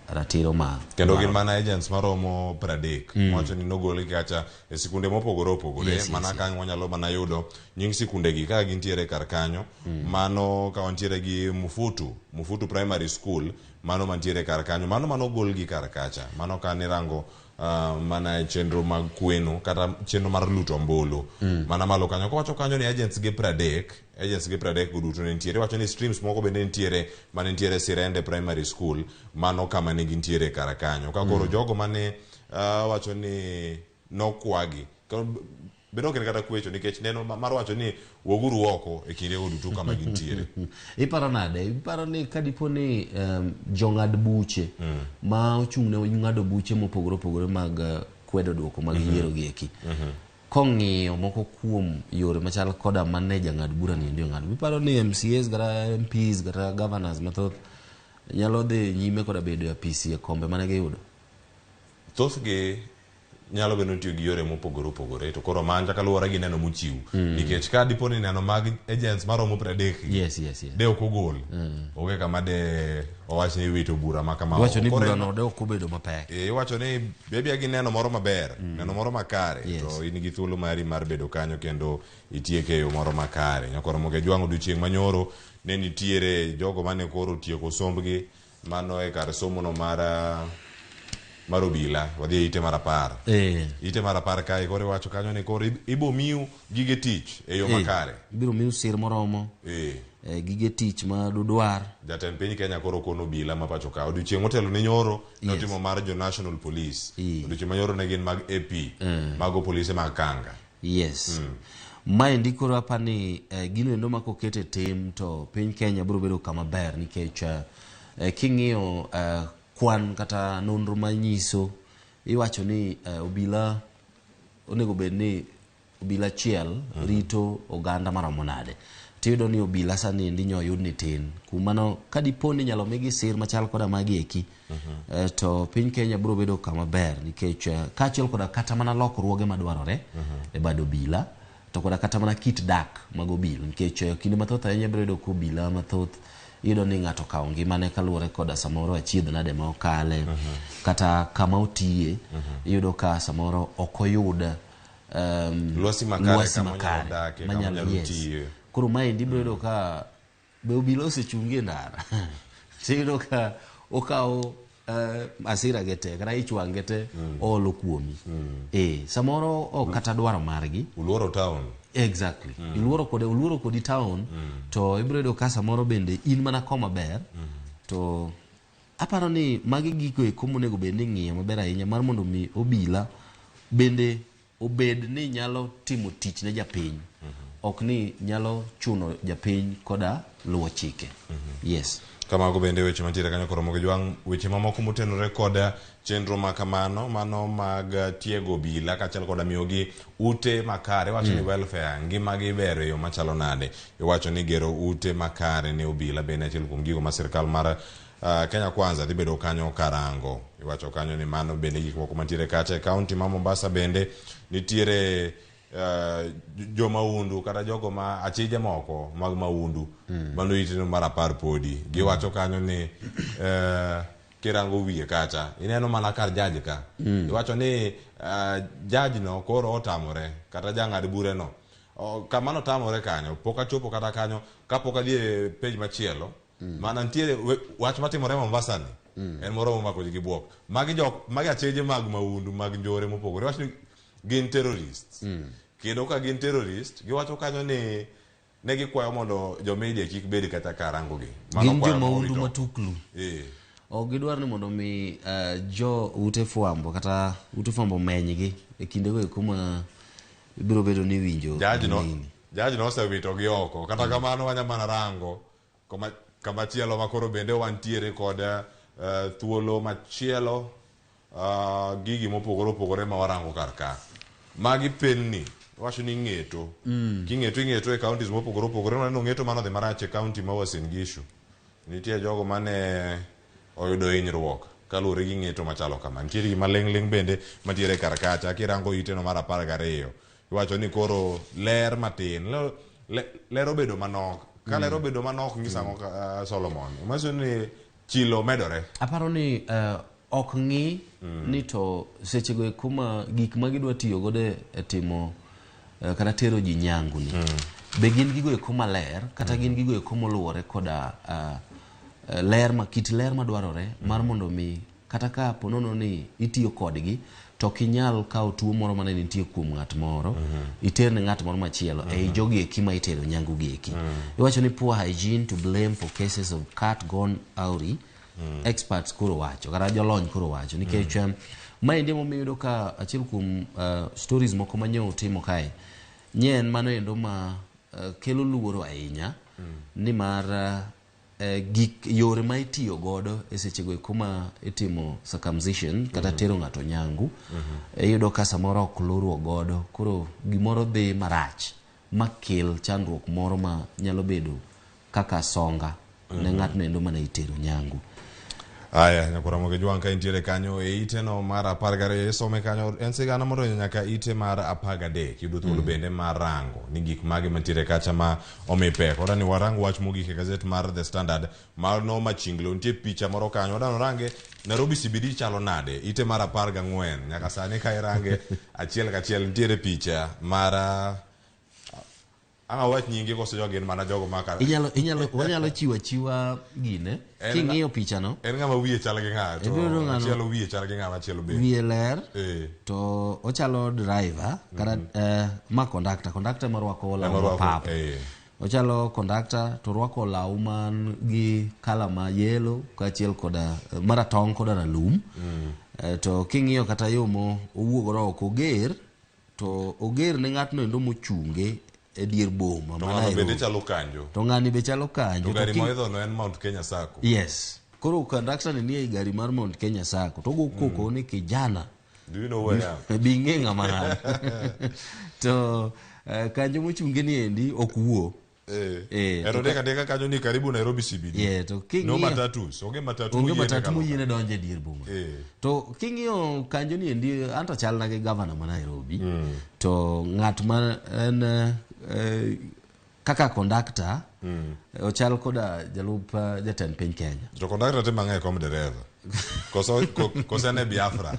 ratiro ma Kendo gin mana agents maromo 30 wacho ni nogolgi kacha e sikunde mopogore opogore. Mana ka wanyalo mana yudo nying sikunde gi ka gintiere kar kanyo. Mano ka wantiere gi Mufutu Primary School, mano mantiere kar kanyo, mano manogolgi kar kacha, mano ka nirango mana e chenro mag kweno kata chenro mar luto ombulu. Mana malo kanyo kowacho kanyo ni agents gi 30, agents gi 30 go duto ne nitiere. Iwacho ni streams moko bende nitiere mane nitiere Sirende Primary School, mano kama ne gintiere kar kanyo ka koro jogo mane wacho ni nokwagi bende ok en kata kwecho nikech neno mar wacho ni wuoguru oko e kinde go duto kama gintiere. Iparo nade? Iparo ni kadipo ni jong'ad buche ma ochung' ne ng'ado buche mopogore opogore mag kwedo duoko mag yiero gi eki, kong'iyo moko kuom yore machal koda mane jang'ad bura ni endi ong'ado, iparo ni MCAs kata MPs kata governors mathoth nyalo dhi nyime koda bedo e apisi e kombe mane giyudo? Thothgi nyalo bedo ni tiyo gi yore mopogore opogore to koro manja kaluwore gi neno mochiw nikech ka dipo ni neno mag agents maromo 30 Yes. de ok ogol onge kama de owach ni iwito bura ma kama Iwacho ni oko. Koro burano de ok obedo mapek. Iwacho ni bebia gi neno moro maber neno moro makare to in gi thuolo mari mar bedo kanyo kendo itieke e yo moro makare. Nyakoro Mogejwang' odiochieng' manyoro ne nitiere jogo mane koro otieko sombgi mano e kar somono mar mar obila wadhi e ite mar 10. Ite mar 10 kae koro iwacho kanyo ni koro ibo miu gige tich e yo makare. Ibiro miu sir moromo. Gige tich ma dudwar. Jatend piny Kenya koro kono obila ma pacho ka. Odiochieng' motelo ne nyoro notimo mar jo National Police. Odiochieng' manyoro ne gin mag AP. Mago polise mag kanga. Yes. Maendi koro apa ni gino endo ma koket e tim to piny Kenya biro bedo kama ber nikech king'iyo kwan kata nonro manyiso iwacho ni obila onego bed ni obila achiel rito oganda maromo nade. Tiyudo ni obila sani endi nyo oyud ni tin. Kuom mano kadipo ni inyalo migi sir machal koda magi eki to piny Kenya biro bedo kama ber nikech kaachiel koda kata mana lokruoge madwarore e bad obila to koda kata mana kit dak mag obila nikech kinde mathoth ahinya ibiro yudo ka obila mathoth iyudo ni ng'ato okawo ngimane kaluwore koda samoro achiedh nade ma okale kata kama otiye iyudo ka samoro ok oyud Lwasi makare lwasi kama onyalo makare dakie, kama manyalo- onyalo yes. tiye. Koro maendi ibiro yudo ka be obila osechungi e ndara tiyudo ka okawo asira ge te kata ich wang' ge te oolo kuomi. Samoro ok kata dwaro margi. Uluoro town. Exactly. Iluoro kode, uluoro kodi town to ibiro yudo ka samoro bende in mana koma ber to aparo ni magi gigo eko monego bed ni ing'iyo maber ahinya mar mondo mi obila bende obed ni nyalo timo tich ne japiny ok ni nyalo chuno japiny koda luwo chike. Yes. Kamago bende weche mantiere kanyo koro Mogejwang' weche mamoko motenore kod chenro ma kamano mano mag tiego obila kaachiel koda miyogi ute makare. Iwacho ni welfare ngimagi ber e yo machalo nade. Iwacho ni gero ute makare ne obila bende achiel kuom gigo ma sirkal mar Kenya Kwanza dhi bedo kanyo karango. Iwacho kanyo ni mano bende gik moko mantiere kacha e kaunti ma Mombasa bende nitiere jo maundu kata jogo ma achije moko mag maundu mano iteno mar 10 podi. Giwacho kanyo ni kirango wiye kacha ineno mana kar judge ka. Iwacho ni judge no koro otamore kata jang'ad bure no. Kama notamore kanyo pok achopo kata kanyo kapok adhi e page machielo. Mana nitiere wach matimore Mombasa ni en moro momako ji gi buok. Magi jok magi acheje mag maundu mag njore mopogore. Iwacho ni gin terrorists. Kendo ka gin terrorist giwacho kanyo ni ne gikwayo mondo jo media kik bed kata karango gi. Mano Gin kwayo jo maundu mowito. matuklu. Ok gidwar ni mondo mi jo ute fwambo kata ute fwambo menygi e kindego eko ma ibiro bedo ni iwinjo Judge no, gini. judge no osewito gi oko. Kata kamano wanya mana rango kama chielo ma koro bende wantiere kod thuolo machielo gigi mopogore opogore ma warango kar ka. Magi penni wacho ni ng'eto. King'eto ing'eto e counties mopogore opogore. Waneno ng'eto mano dhi marach e county ma Uasin Gishu. Nitie jogo mane oyudo hinyruok kaluwore gi ng'eto machalo kama. Nitiere gima ling' ling' bende mantiere kar kacha. Kirango iteno mar 12 iwacho ni koro ler matin. Ler obedo manok. Ka ler obedo manok nyiso ang'o Solomon? Manyiso ni chilo medore. Aparo ni ok ng'i ni to sechego eko ma gik ma gidwa tiyo godo e timo kata tero ji nyangu ni be gin gigo eko maler kata gin gigo eko moluwore koda ler ma kit ler madwarore mar mondo mi kata ka ponono ni itiyo kodgi to ok inyal kawo tuo moro mane nitie kuom ng'at moro iter ne ng'at moro machielo ei jogi eki ma itero nyangu gi eki. Iwacho ni poor hygiene to blame for cases of cat gone awry. Experts koro wacho kata jolony koro wacho nikech maendi emomiyo iyudo ka achiel kuom stories moko ma nyo utimo kae nye en mano endo ma kelo luoro ahinya nimar gik yore ma itiyo godo e sechego eko ma itimo circumcision kata tero ng'ato nyangu iyudo ka samoro ok luruok godo koro gimoro dhi marach makel chandruok moro ma nyalo bedo kaka songa. ne ng'atno endo mane itero nyangu. Aya, nyakwar Jwang' ka intiere kanyo e ite no mar 12 isome kanyo en sigana modonjo nyaka ite mar 13 yudo thuolo bende mar rango ni gik mage mantiere kacha ma omi pek. Oda ni warang wach mogik e gazet mar The Standard mano machinglo nitie picha moro kanyo oda norange Nairobi CBD chalo nade ite mar 14 nyaka sani ka irange achiel kachiel nitiere picha mar ang' awach nyinge koso jogi gin mana jogo ma ka Inyalo inyalo wanyalo chiwo achiwa gine En king'iyo pichano en ng'ama wiye chal gi ng'a to Ibiro yudo ng'ano- machielo wiye chal gi ng'a machielo bende wiye ler Eh. to ochalo driver kata ma conductor conductor marwako law Ema rwako, mapap eh. ochalo conductor to orwako law man gi kala ma yellow kaachiel koda maratong' koda ralum to king'iyo kata yo mo owuok godo oko oger to oger ne ng'atno endo mochunge e dier boma to ma ng'ano bende Nairobi. chalo kanjo to ng'ani be chalo kanjo to to gari ki- moidho no en Mount Kenya Sacco yes koro conductor ni nie gari mar Mount Kenya Sacco to ogo koko ni kijana do you know where I am bi ing'e ng'ama an to kanjo mochunge ni endi ok wuo Eh, to ero deka deka kanyo ni karibu Nairobi CBD Yeah, to no king'iyo matatus onge matatu onge moyiene matatu kalo moyiene donjo e dier boma Eh. to king'iyo kanjo ni endi anto chalna gi gavana ma Nairobi to ng'at ma en kaka kondakta ochal koda jalup jatend piny Kenya to kondakta te mang'e kom dereva koso koso en e Biafra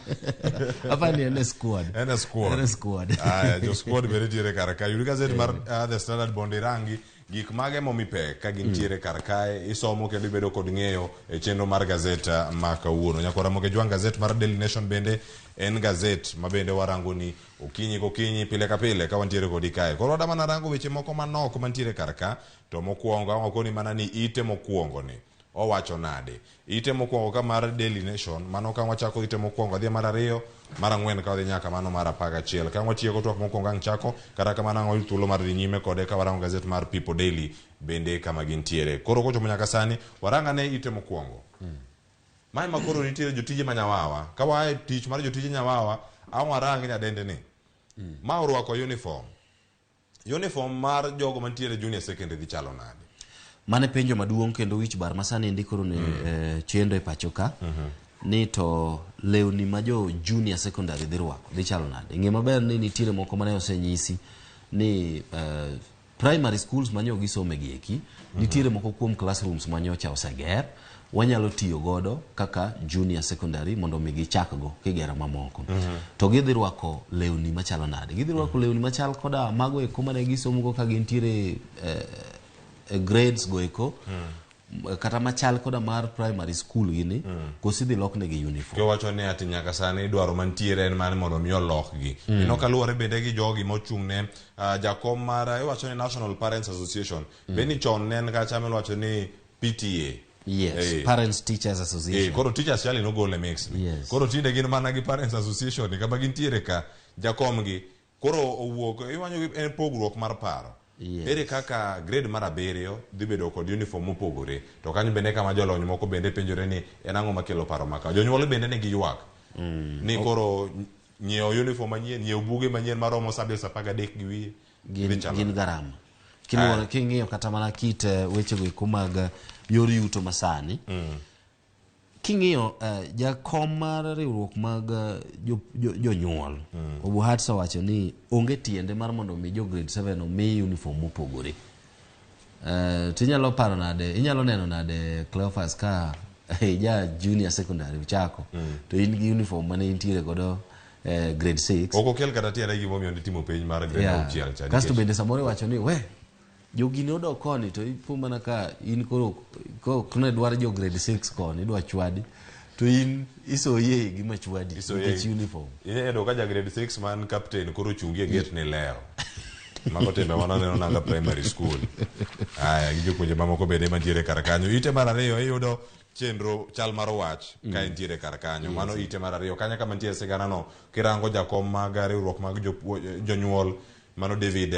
apani en e squad en e squad En e squad. Aya, jo squad bende nitiere kar ka yud gazet mar The Standard mondo irangi gik mage momi pek ka gintiere kar kae isomo kendo ibedo kod ng'eyo e chenro mar gazet ma kawuono nyakwara Ramogi Jwang' gazet mar Daily Nation bende en gazet ma bende warango ni okinyi kokinyi pile ka pile ka wantiere kodi kae koro wada mana rango weche moko manok mantiere kar ka to mokwongo ang' wakoni mana ni ite mokwongo ni owacho nade ite mokwongo ka mar Daily Nation mano ka wachako ite mokwongo adhi mar ariyo mar ang'wen ka wadhi nyaka mano mar 11 ka watieko twak mokwongo ang' chako kata kamano ang' wayud thuolo mar dhi nyime kode ka warango gazet mar People Daily bende kama gintiere koro kochopo nyaka sani warang ane ite mokwongo mae ma koro nitiere jotije ma nyawawa ka waa e tich mar jotije nyawawa ang' warang nyadende ni ma orwako uniform uniform mar jogo mantiere junior secondary dhi chalo nade Mane penjo maduong' kendo wich bar masani endi koro ne chendo e pacho ka ni to lewni ma jo junior secondary dhi rwako dhi chalo nade ng'e maber ni nitiere moko mane osenyisi ni primary schools manyo gisome gi eki nitiere moko kuom classrooms manyocha oseger wanyalo tiyo godo kaka junior secondary mondo mi gichak go kigero mamoko to gidhi rwako lewni machalo nade gidhi rwako lewni machal koda mago eko mane gisomogo ka gintiere e grades go eko kata machal koda mar primary school gini koso idhi loknegi uniform Kiwacho ni ati nyaka sani dwaro mantiere en mar mondo mi olokgi. Ineno kaluwore bende gi jogi mochung' ne jakom mar iwacho ni National Parents Association. Be ni chon ne en kacha miwacho ni PTA. Yes, Eh. Parents Teachers Association. Koro teachers chali nogol e mix ni. Yes. Koro tinde gin mana gi Parents Association ni kama gintiere ka jakom gi koro owuok iwanyo gi en pogruok mar paro. Yes. Ere kaka grade mar 7 dhi bedo kod uniform mopogore to kanyo bende kama jolony moko bende penjore ni en ang'o makelo paro maka jonyuol bende nigi ywak ni koro nyiewo uniform manyien nyiewo buge manyien maromo subjects 13 gi wiye gin, dhi chalo gin garama kiluwore king'iyo kata mana kit wechego eko mag yor yuto masani king'iyo jakom mar riwruok mag jonyuol Obuhats owacho ni onge tiende mar mondo mi jo grade 7 omi uniform mopogore. Tinyalo paro nade, inyalo neno nade Cleophas ka ja junior secondary uchako to in gi uniform mane intiere godo grade 6 ok okel kata tiende gimomiyo nitimo penj mar grade 6 cha Kasto bende samoro iwacho ni we jogi ne odok koni to ipo mana ka in koro ko ne dwar jo grade 6 koni idwa chwadi to in isoye gi machwadi nikech uniform Inyalo ka ja grade 6 man captain koro chungi e gate ni leo mago timbe mananeno nanga primary school aya gi jopuonje mamoko bende mantiere kar kanyo ite mar ariyo iyudo chenro chal mar wach ka entiere kar kanyo mano ite mar ariyo kanyo kama nitie sigana no kirango jakom mag riwruok mag jonyuol mano David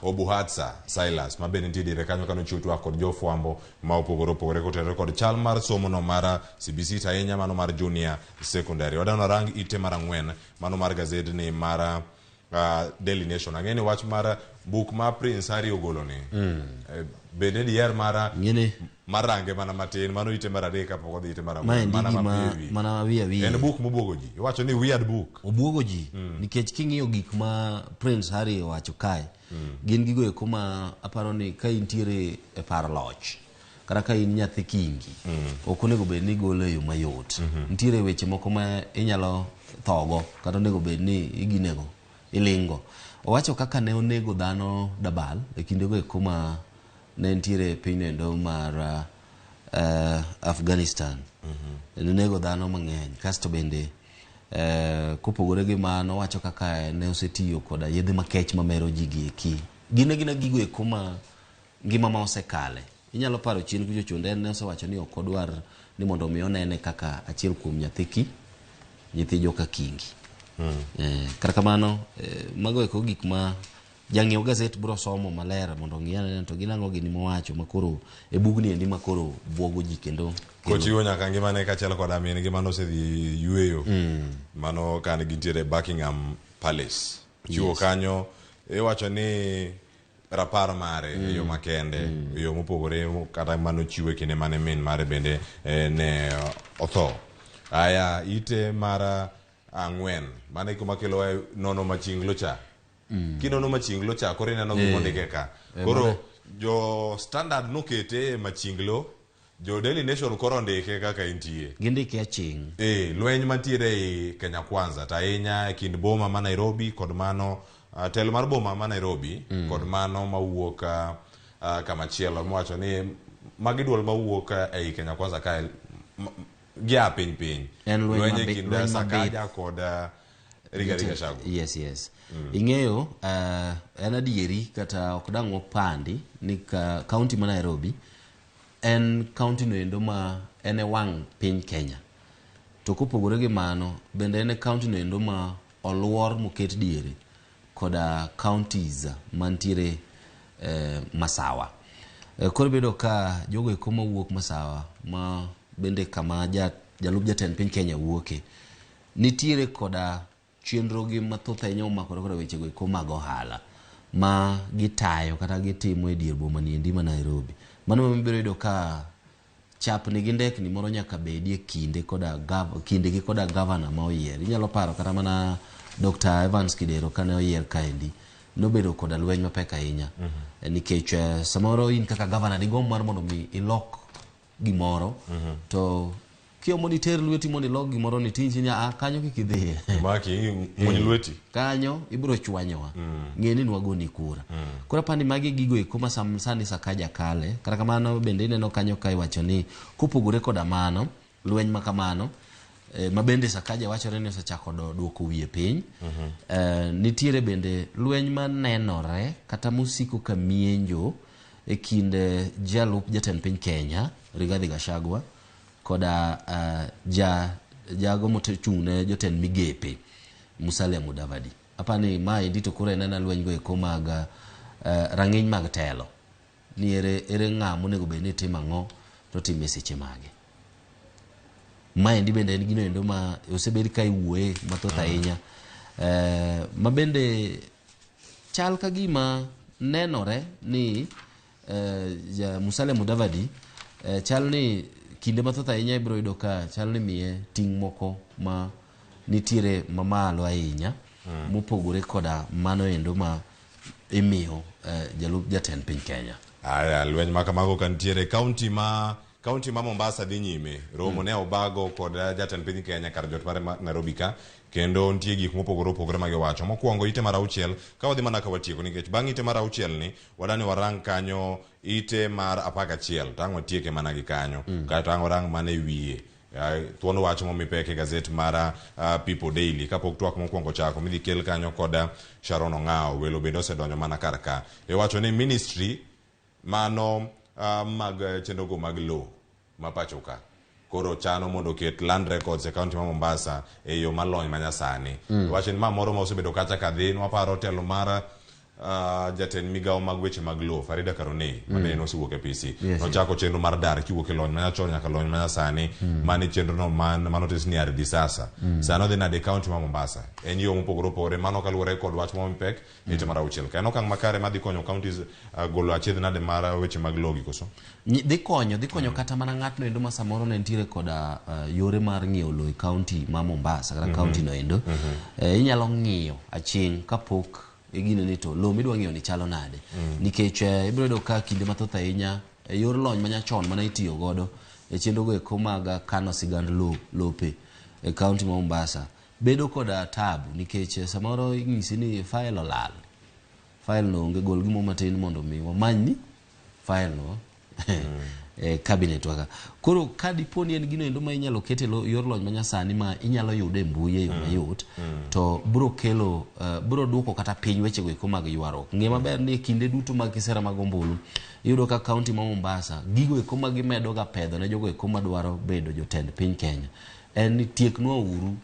Obuhatsa Silas ma bende nitie diere kanyo kano chiwo twak kod jofwambo ma opogore opogore kotenore kod chal mar somo no mar CBC to ahinya mano mar junior secondary wadano rang ite mar 4 mano mar gazedni mar Daily Nation. Ang'e ni wach mar buk ma Prince Harry ogolo ni bende diher mar mar range mana matin mano ite mar adek kapok odhi ite mar ang'wen Maendi mana gima mapiyo e wiye. mana wiye wiye. En buk mobwogo ji. Iwacho ni weird book. Obwogo ji nikech king'iyo gik ma Prince Harry owacho kae gin gigo eko ma aparo ni ka intiere e par loch kata ka in nyathi kingi ok onego bed ni igolo e yo mayot. Nitiere weche moko ma inyalo thogo kata onego bed ni iginego ilingo. Owacho kaka ne onego dhano dabal e kindego eko ma ne nitiere e piny endo mar Afghanistan. Ne onego dhano mang'eny kasto bende kopogore gi mano owacho kaka ne osetiyo koda yedhe makech mamero ji gi eki. Gin agina gigo eko ma ngima ma osekale. Inyalo paro chien kucho chonde en ne osewacho ni ok odwar ni mondo mi onene kaka achiel kuom nyathi ki nyithi joka kingi. Kata kamano mago eko gik ma jang'iew gazet biro somo maler mondo ong'i ane to gin ang'o gini mowacho makoro e bugni endi makoro buogo ji kendo Kochiwo nyaka ngimane kaachiel koda min gi mano osedhi yueyo. Mano kane gintiere Buckingham Palace. Chiwo kanyo iwacho ni rapar mare e yo makende e yo mopogore kata manochiwo e kinde mane min mare bende ne otho. Aya ite mar ang'wen mano e kuma kelowa nono machinglo cha. Kinono machinglo cha koro ineno gima ondike ka. Koro jo Standard nokete e machinglo, jo Daily Nation koro ondike kaka entie. Gindike aching'. Lweny mantiere ei Kenya Kwanza to ahinya e kind boma ma Nairobi kod mano telo mar boma ma Nairobi kod mano mawuok kamachielo miwacho ni magi duol mawuok ei Kenya Kwanza kae gia piny piny. En lweny Lweny e kind lweny mabith. Sakaja kod Rigathi Gachagua. Yes. Ing'eyo en adieri kata ok dang' wapandi ni ka kaunti ma Nairobi en kaunti no endo ma en e wang' piny Kenya. To kopogore gi mano bende en e kaunti no endo ma oluor moket diere koda counties mantiere Masawa. Koro ibedo ka jogo eko mawuok Masawa ma bende kama jalup jatend piny Kenya wuoke nitiere koda chenro gi mathoth ahinya omakore koda wechego eko mag ohala ma gitayo kata gitimo e dier boma niendi ma Nairobi. Mano ema ibiro yudo ka chapni gi ndekni moro nyaka bedie kinde koda kindegi koda gavana ma oyier. Inyalo paro kata mana Dr. Evans Kidero kane oyier kaendi nobedo koda lweny mapek ahinya. Nikech samoro in kaka gavana digomb mar mondo mi ilok gimoro to kiomo ni ter lweti mondo ilok gimoro ni tinji ni a kanyo kik idhiye. Maki muny lweti. Kanyo ibiro chwanyowa. Ng'e ni nwagoni kura. Koro apani magi gigo eko ma sani Sakaja kale. Kata kamano bende ineno kanyo ka iwacho ni kopogore koda mano, lweny ma kamano, ma bende Sakaja wachore ni osechako duoko wiye piny. Nitiere bende lweny manenore kata mosiko ka mienjo e kind jalup jatend piny Kenya Rigathi Gachagua koda jago mochung' ne jotend migepe Musalia Mudavadi. Apani maendi to koro en ena lweny go eko mag rang'iny mag telo. Ni ere ng'a monego bed ni timo ang'o to time seche mage. Maendi bende en gino endo ma osebed ka iwuoye mathoth ahinya. Ma bende chal ka gima nenore ni Musalia Mudavadi chal ni kinde mathoth ahinya ibiro yudo ka chal ni miye ting' moko ma nitiere mamalo ahinya mopogore koda mano endo ma imiyo jalup jatend piny Kenya. Aya, lweny ma kamago ka nitiere kaunti ma Mombasa dhi nyime. Romo ne obago kod jatend piny Kenya kar jot mare ma Nairobi ka, kendo nitie gik mopogore opogore ma giwacho. Mokwongo ite mar auchiel, ka wadhi mana ka watieko nikech bang' ite mar auchiel ni wadani warang kanyo ite mar 11 tang' watieke mana gi kanyo. Kaeto ang' warang mana e wiye. Thuon wach momi pek e gazet mar People Daily kapok twak mokwongo chako midhi kel kanyo koda Sharon Ong'awo. Welo bende osedonjo mana kar ka. Iwacho ni ministry mano mag chenrogo mag lowo ma pacho ka koro chano mondo oket land records e kaunti ma Mombasa e yo malony manyasani. Iwacho ni ma moro ma osebedo kacha kadhi, nwaparo telo mar Jatend migawo mag weche mag lowo Farida Karonei mane nosewuok e PC nochako chenro mar dar kiwuok e lony manyachon nyaka lony manyasani. Mane chenro no man manotis ni Ardhi Sasa. Sani odhi nade e kaunti ma Mombasa en yo mopogore opogore mano kaluwore kod wach momi pek ite mar auchiel ka en okang' makare madhi konyo counties golo achiedh nade mar weche mag lowo gi koso? Dhi konyo kata mana ng'atno endo ma samoro ne nitiere koda yore mar ng'iewo lowo e kaunti ma Mombasa kata kaunti no endo. Inyalo ng'iyo aching' kapok igine ni to lowo midwa ng'iewo ni chalo nade. Nikech ibiro yudo ka kinde mathoth ahinya e yor lony manyachon mana itiyo godo e chenro go eko mag kano sigand lope e kaunti ma Mombasa bedo koda tabu nikech samoro inyisi ni file olal, file no onge, gol gimoro matin mondo mi wamanyni file no e cabinet waka. Koro ka dipo ni en gino endo ma inyalo ket e yor lony manyasani ma inyalo yude e mbui e yo mayot, to biro kelo biro duoko kata piny wechego eko mag ywaruok. Ng'e maber ni e kinde duto mag kisera mag ombulu iyudo ka kaunti ma Mombasa gigo eko ma gimedo ga pedho ne jogo eko madwaro bedo jotend piny Kenya en ni tieknwa uru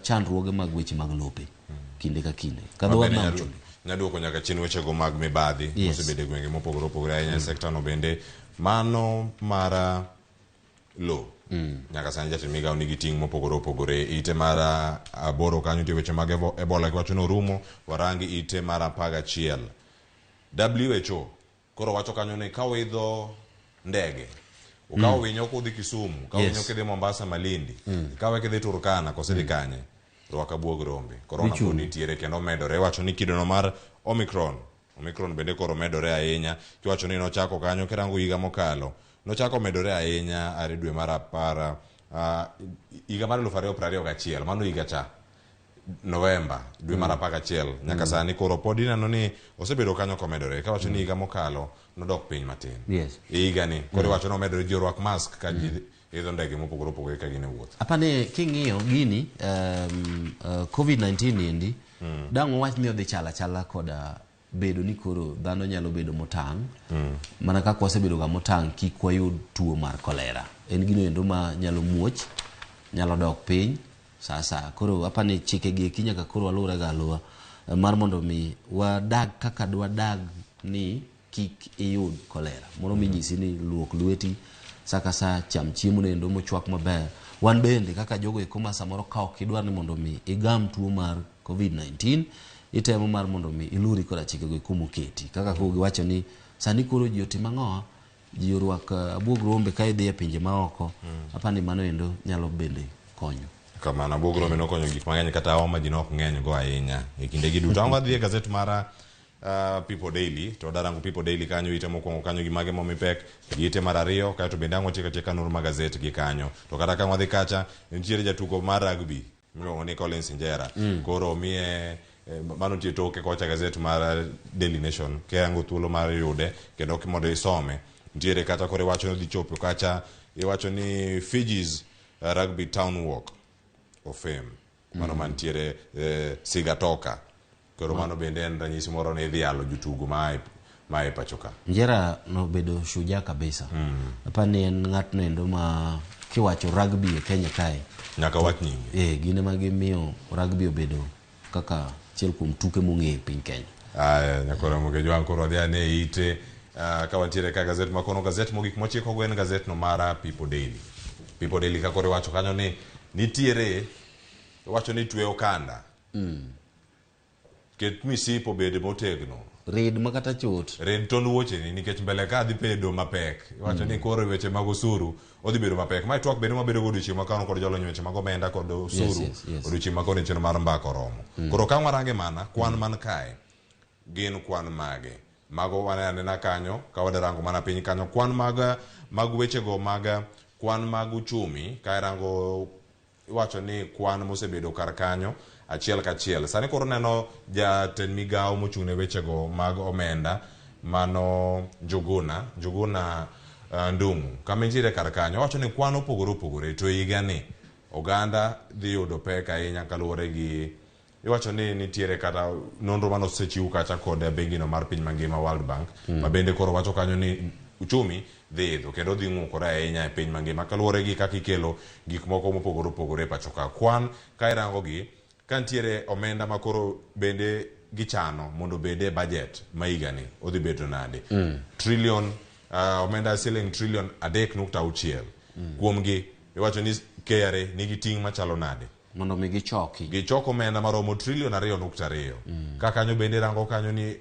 chandruoge mag weche mag lope kinde ka kinde. Ka dho wadh nam chumbi. Nyaduoko nyaka chien wechego mag mibadhi mosebedo e gwenge mopogore opogore ahinya e sekta no bende mano mar lowo. Nyaka sani jatend migawo nigi ting' mopogore opogore. Ite mar 8 kanyo nitie weche mag Ebola kiwacho ni orumo, warangi ite mar 11. WHO koro wacho kanyo ni ka uidho ndege, ukawo winyo kudhi Kisumu, ukawo winyo kidhi Mombasa, Malindi, ikawe kidhi Turkana kose dhi kanye, rwak abuog rombe. Korona pod nitiere kendo medore. Iwacho ni kidono mar Omicron bende koro medore ahinya. Kiwacho ni nochako kanyo kirango higa mokalo, nochako medore ahinya are dwe mar 10 higa mar 2021, mano higa cha Novemba dwe mar 11 nyaka sani koro pod ineno ni osebedo kanyo komedore. Kawacho ni higa mokalo nodok piny matin. Higa ni koro iwacho ni omedore, ji orwak mask ka ji idho ndege mopogore opogore ka gin e wuoth. Apani king'iyo gini COVID-19 endi dang' wawach ni odhi chala chala koda bedo ni koro dhano nyalo bedo motang' mana kaka wasebedo ga motang' kik wayud tuo mar kolera. En gino endo ma nyalo muoch, nyalo dok piny sasa. Koro apani chike gi eki nyaka koro waluwre ga aluwa mar mondo mi wadag kaka dwadag ni kik iyud kolera. Moro minyisi ni luok lweti sa ka sa, cham chiemo no endo mochwak maber. Wan bende kaka jogo eko ma samoro ka ok idwar ni mondo mi igam tuo mar COVID-19, itemo mar mondo mi iluri koda chikego eko moketi. Kaka koro giwacho ni sani koro ji otim ang'o? Ji orwak abuog rombe ka idhi e pinje maoko. Apani mano endo nyalo bende konyo. Kamano abuog rombe nokonyo gik mang'eny kata homa ji nok ng'eny go ahinya e kinde gi duto. Ang' wadhi e gazet mar People Daily, to darango People Daily kanyo ite mokwongo kanyo gi mage momi pek, gi ite mar 2, kaeto bende ang' watieko atieka nonro mag gazet gi kanyo. To kata ka wadhi kacha, nitiere jatugo mar rugby miluongo ni Collins Injera. Koro omiye mano nitie toke kocha gazet mar Daily Nation, kirango thuolo mar yude kendo mondo isome. Nitiere kata koro iwacho ni odhi chopo kacha, iwacho ni Fiji's Rugby Town Walk of Fame. Mano mantiere Sigatoka. Koro mano bende en ranyisi moro ni idhi yalo jotugo ma e pacho ka. Injera nobedo shujaa kabisa. Apani en ng'atno endo ma kiwacho rugby e Kenya kae nyaka wach nyinge. Gin ema gimiyo rugby obedo kaka achiel kuom tuke mong'e e piny Kenya. Aya, nyakoro Mugejwang' koro wadhi ane ite ka wantiere ka gazet makono, gazet mogik mochiko go en gazet no mar People Daily. People Daily ka koro iwacho kanyo ni nitiere, iwacho ni twe okanda. Ket misipo obed motegno. Rid makata chot. Rid tond wuocheni nikech mbele ka dhi bedo mapek. Iwacho ni koro weche mag osuru odhi bedo mapek. Mae twak bende mabedo go odiochieng' ma kawuono kod jolony weche mag omenda kod osuru. Odiochieng' ma kawuono chenro mar mbaka oromo. Koro ka warange mana kwan man kae gin kwan mage? Mago waneno anena kanyo ka wadarango mana piny kanyo kwan mag wechego mag kwan mag uchumi ka irango iwacho ni kwan mosebedo kar kanyo achiel kachiel. Sani koro neno jatend migawo mochung' ne wechego mag omenda mano Njuguna Ndung'u kama entiere kar kanyo owacho ni kwan opogore opogore to higa ni oganda dhi yudo pek ahinya kaluwore gi iwacho ni nitiere kata nonro mane osechiw kacha kod bengi no mar piny mangima World Bank ma bende koro wacho kanyo ni uchumi dhi idho kendo dhi ng'ukore ahinya e piny mangima kaluwore gi kaka ikelo gik moko mopogore opogore e pacho ka. Kwan ka irango gi ka nitiere omenda ma koro bende gichano mondo obed e budget ma higani odhi bedo nade. Trillion omenda siling trillion 3.6 kuomgi iwacho ni KRA nigi ting' machalo nade mondo mi gichoki. Gichoko omenda maromo trillion 2.2. Ka kanyo bende rango kanyo ni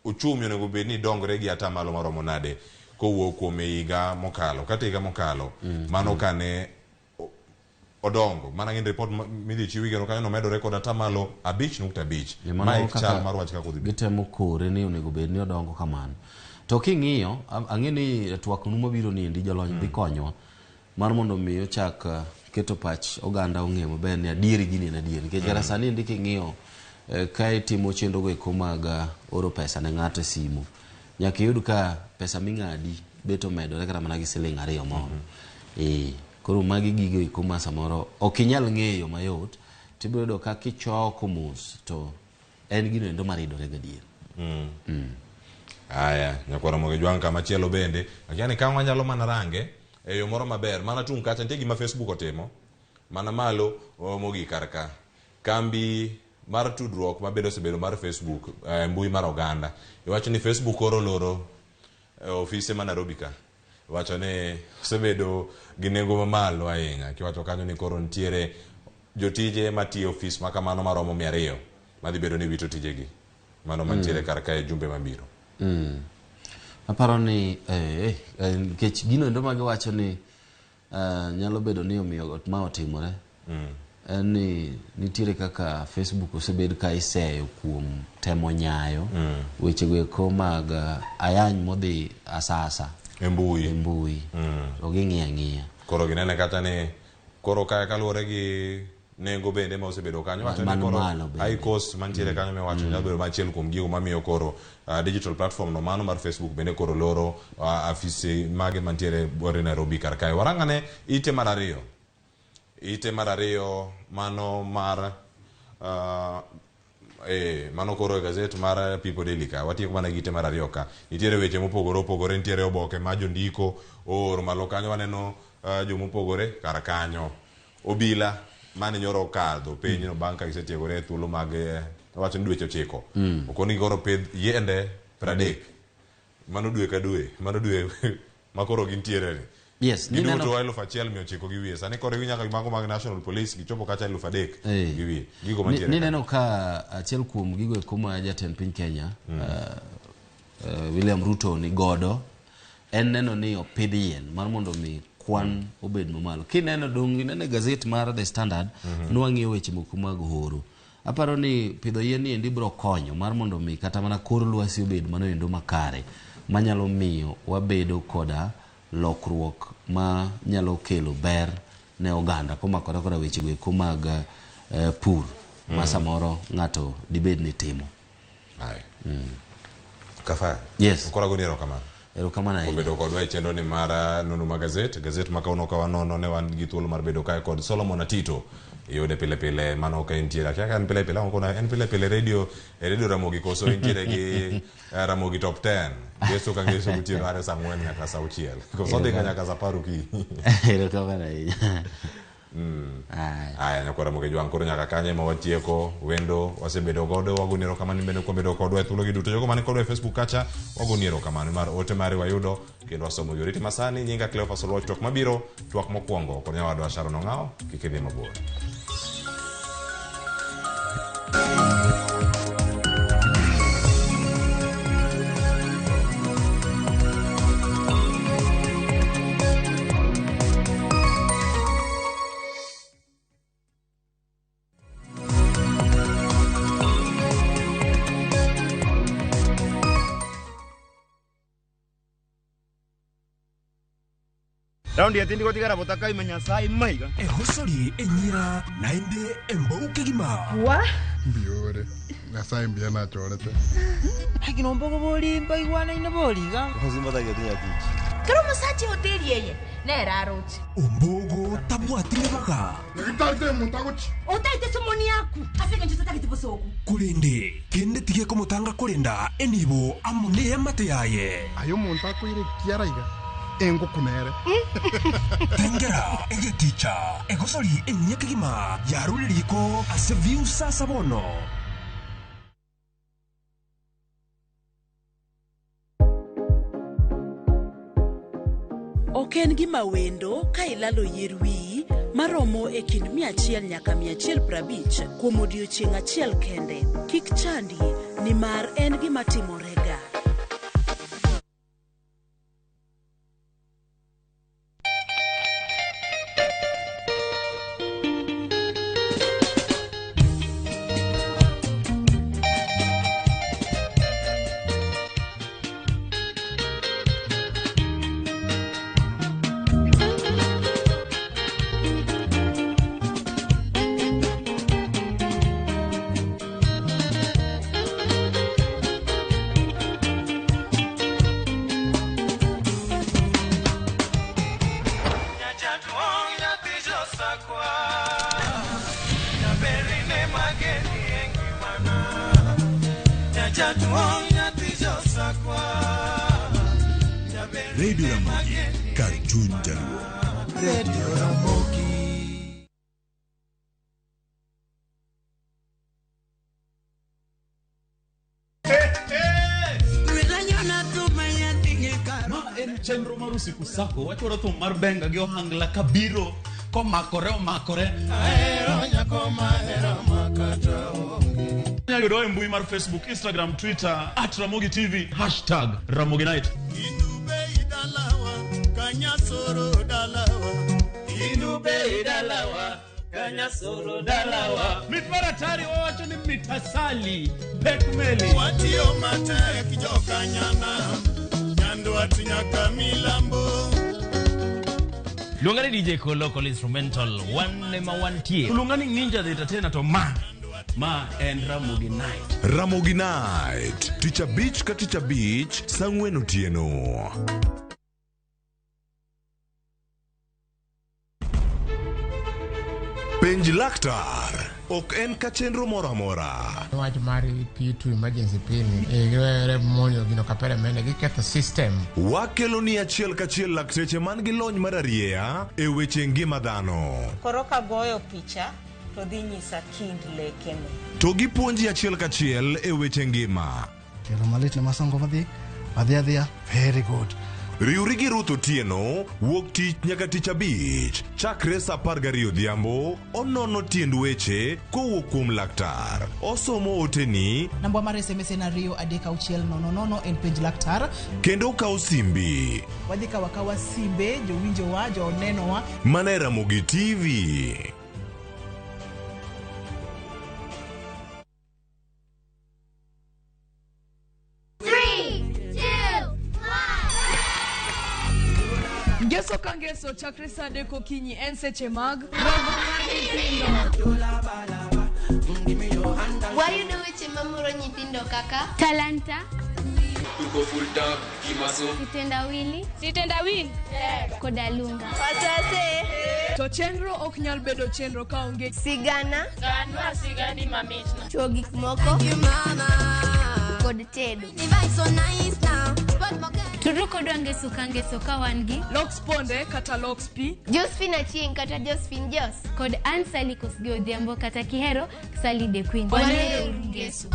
uchumi onego bed ni dongre gi atamalo maromo nade kowuok kuom higa mokalo kata higa mokalo mano kane odongo mana ng'in report midhi chiw higano kanyo nomedore kod atamalo 5.5. E, mano Ma e kaka chal mar wach kaka odhi bedo. Gitemo kore ni onego bed ni odongo kamano. To king'iyo, ang'e ni e twak nu mabiro ni endi jolony dhi konyowa mar mondo mi ochak keto pach oganda ong'e maber ni adieri gini en adier. Nikech kata sani endi king'iyo ka itimo chenro go eko mag oro pesa ne ng'ato e simu, nyaka iyud ka pesa ming'adi bet omedore kata mana gi siling 2 moro. Koro magi gigo eko ma samoro ok inyal ng'eyo mayot, tibiro yudo ka kichoko mos to en gino endo maridore gadier. Aya, nyakwara Ramogi Jwang' kama chielo bende, akia ni ka wanyalo mana range e yo moro maber, mana tung' kacha nitie gima Facebook otimo, mana malo mogik kar ka. Kambi mar tudruok ma bende osebedo mar Facebook, mbui mar oganda. Iwacho ni Facebook koro oloro ofise ma Nairobi ka. Iwacho ni osebedo gi nengo mamalo ahinya. Kiwacho kanyo ni koro nitiere jotije matiyo e ofis ma kamano maromo 200 madhi bedo ni wito tijegi. Mano mantiere kar kae jumbe mabiro. Aparo ni nikech gino endo ma giwacho ni nyalo bedo ni omiyo ma otimore en ni nitiere kaka Facebook osebed ka iseyo kuom temo nyayo wechego eko mag ayany modhi asasa e mbui. E mbui. To ging'iyo ang'iya. Koro ginene kata ni koro ka kaluwore gi nengo bende ma osebedo kanyo, wacho ni Man koro malo bende. high cost mantiere kanyo miwacho nyalo bedo machiel kuom gigo mamiyo koro digital platform no mano mar Facebook bende koro loro afise mage mantiere bwore Nairobi kar kae. Warang'ane ite mar ariyo. Ite mar ariyo mano mar mano koro e gazet mar People Daily ka. Watieko mana gi ite mar ariyo ka. Nitiere weche mopogore opogore, nitiere oboke ma jondiko ooro malo kanyo, waneno jomopogore kar kanyo. Obila mane nyoro okadho penj no bang' ka gisetiekore e thuolo mag wacho ni dweche 9. Okoni koro pidh yiende 30. Mano dwe ka dwe, mano dwe ma koro gintiere ni. Yes, giduto 1900 gi wiye. Sani koro nyaka mago mag National Police gichopo kacha 3000 gi wiye. Gigo mantiere. Nineno ka achiel kuom gigo eko ma jatend piny Kenya William Ruto ni godo en neno ni opidh yien mar mondo mi kwan obed mamalo. Kineno dong ineno e gazet mar The Standard nwang'iyo weche moko mag horo. Aparo ni pidho yien ni endi biro konyo mar mondo mi kata mana kor lwasi obed mano endo makare manyalo miyo wabedo koda lokruok ma nyalo kelo ber ne oganda komakore koda weche go eko mag pur ma samoro ng'ato dibed ni timo. Kafa. Yes. Koro agoni erokamano. Erokamano ahinya. Obedo kodwa e chenro ni mar nono ma gazet. Gazet ma kawuono ka wanono ne wan gi thuolo mar bedo kae kod Solomon Atito. Iyude pile pile mano ka intiere. Akia ka en pile pile, ang'o kona en pile pile radio, e radio Ramogi koso intiere gi Ramogi Top 10. Ngeso ka ngeso gotieno are saa 4 nyaka saa 6. Koso dhi ka nyaka saa 10 okinyi. Erokamano ahinya. Aya, nyakwara Ramogi Jwang' koro nyaka kanye ma watieko wendo wasebedo godo wagoni erokamano bende kuom bedo kodwa e thuologi duto. Jogo mane kodwa e Facebook kacha wagoni erokamano mar ote mari wayudo kendo wasomo gi oriti masani. Nyinga Cleophas Oluoch, twak mabiro, twak mokwongo kod nyawadwa Sharon Ong'awo, kik idhi mabor. Raundi yatindi gotigara botaka imenya sai maiga. Ehosori enyira naende embouke gima. Wa? Mbiore. Nyasaye mbia nachorete. Hakino mbogo boli mbaigwana ina boliga. Hozimba getinya tich. Kero musache hoteli yeye. Nera aroche. Ombogo tabwatire baga. Ngitarite mutagochi. Otaite somoni yaku. Asenge nchota kitibosoku. Kurinde kende tige komutanga kurinda enibo amune amate yaye. Ayo muntu akwire kiaraiga. Engo kunere. Tengera egeticha egosori enyekigima yaruriko ase view sasa bono. Ok en gima wendo ka ilalo yier wiyi maromo e kind 100 nyaka 150 kuom odiechieng' achiel kende. Kik chandi nimar en gima timorega. Radio Ramogi, kar chuny jaluo. Radio Ramogi. Ma en chenro mar usiku sako wachwaro thum mar benga gi ohangla kabiro komakore omakore inyalo yudowa e mbui mar facebook instagram twitter at ramogi tv hashtag ramogi night mit mar atari wawacho ni mitasali pek meli Watiyo matek jokanyana Nyandwat nyaka milambo Luonga ni DJ Kolo Instrumental wan ema wantie. Luonga ni Ninja the Entertainer to ma ma en Ramogi Night. Ramogi Night, tich abich ka tich abich, saa ang'wen otieno. Penj laktar ok en ka chenro moro amora. Wach mar P2 emergency P ni giwere monjo gino kapere mende giketho system. Wakelo ni achiel kachiel lakteche man gi lony mar arieya e weche ngima dhano. Koro kagoyo picha to dhi nyisa kind lekene. To gipuonji achiel kachiel e weche ngima. Tielo malit ne masongo madhi adhi adhiya very good. Riwri gi Ruth Otieno wuok tich nyaka tich abich chakre saa 12 odhiambo onono tiend weche kowuok kuom laktar. Osomo oteni Namba mar SMS en 2 3 6 0 0 en penj laktar. kendo okawo simbi. Wadhi kawo akawa simbe jowinjowa jonenowa Mana e Ramogi TV. Three, two, Ngeso ka ngeso chakre saa adek okinyi en seche mag romo mar nyithindo. Wayudo weche mamoro nyithindo kaka talanta, sitendawili, sitendawili koda lunga. To chenro ok nyal bedo chenro kaonge sigana, Ganwa sigani mamitno. chuo gik moko kod tedo. Tudru kodwa ngeso ka ngeso ka wan gi Lox Ponde kata Lox P, Josephine Achieng' kata Josephine Jos kod Ann Sally Kosgei Odhiambo kata kihero Sally the Queen. Wanere uru ngeso.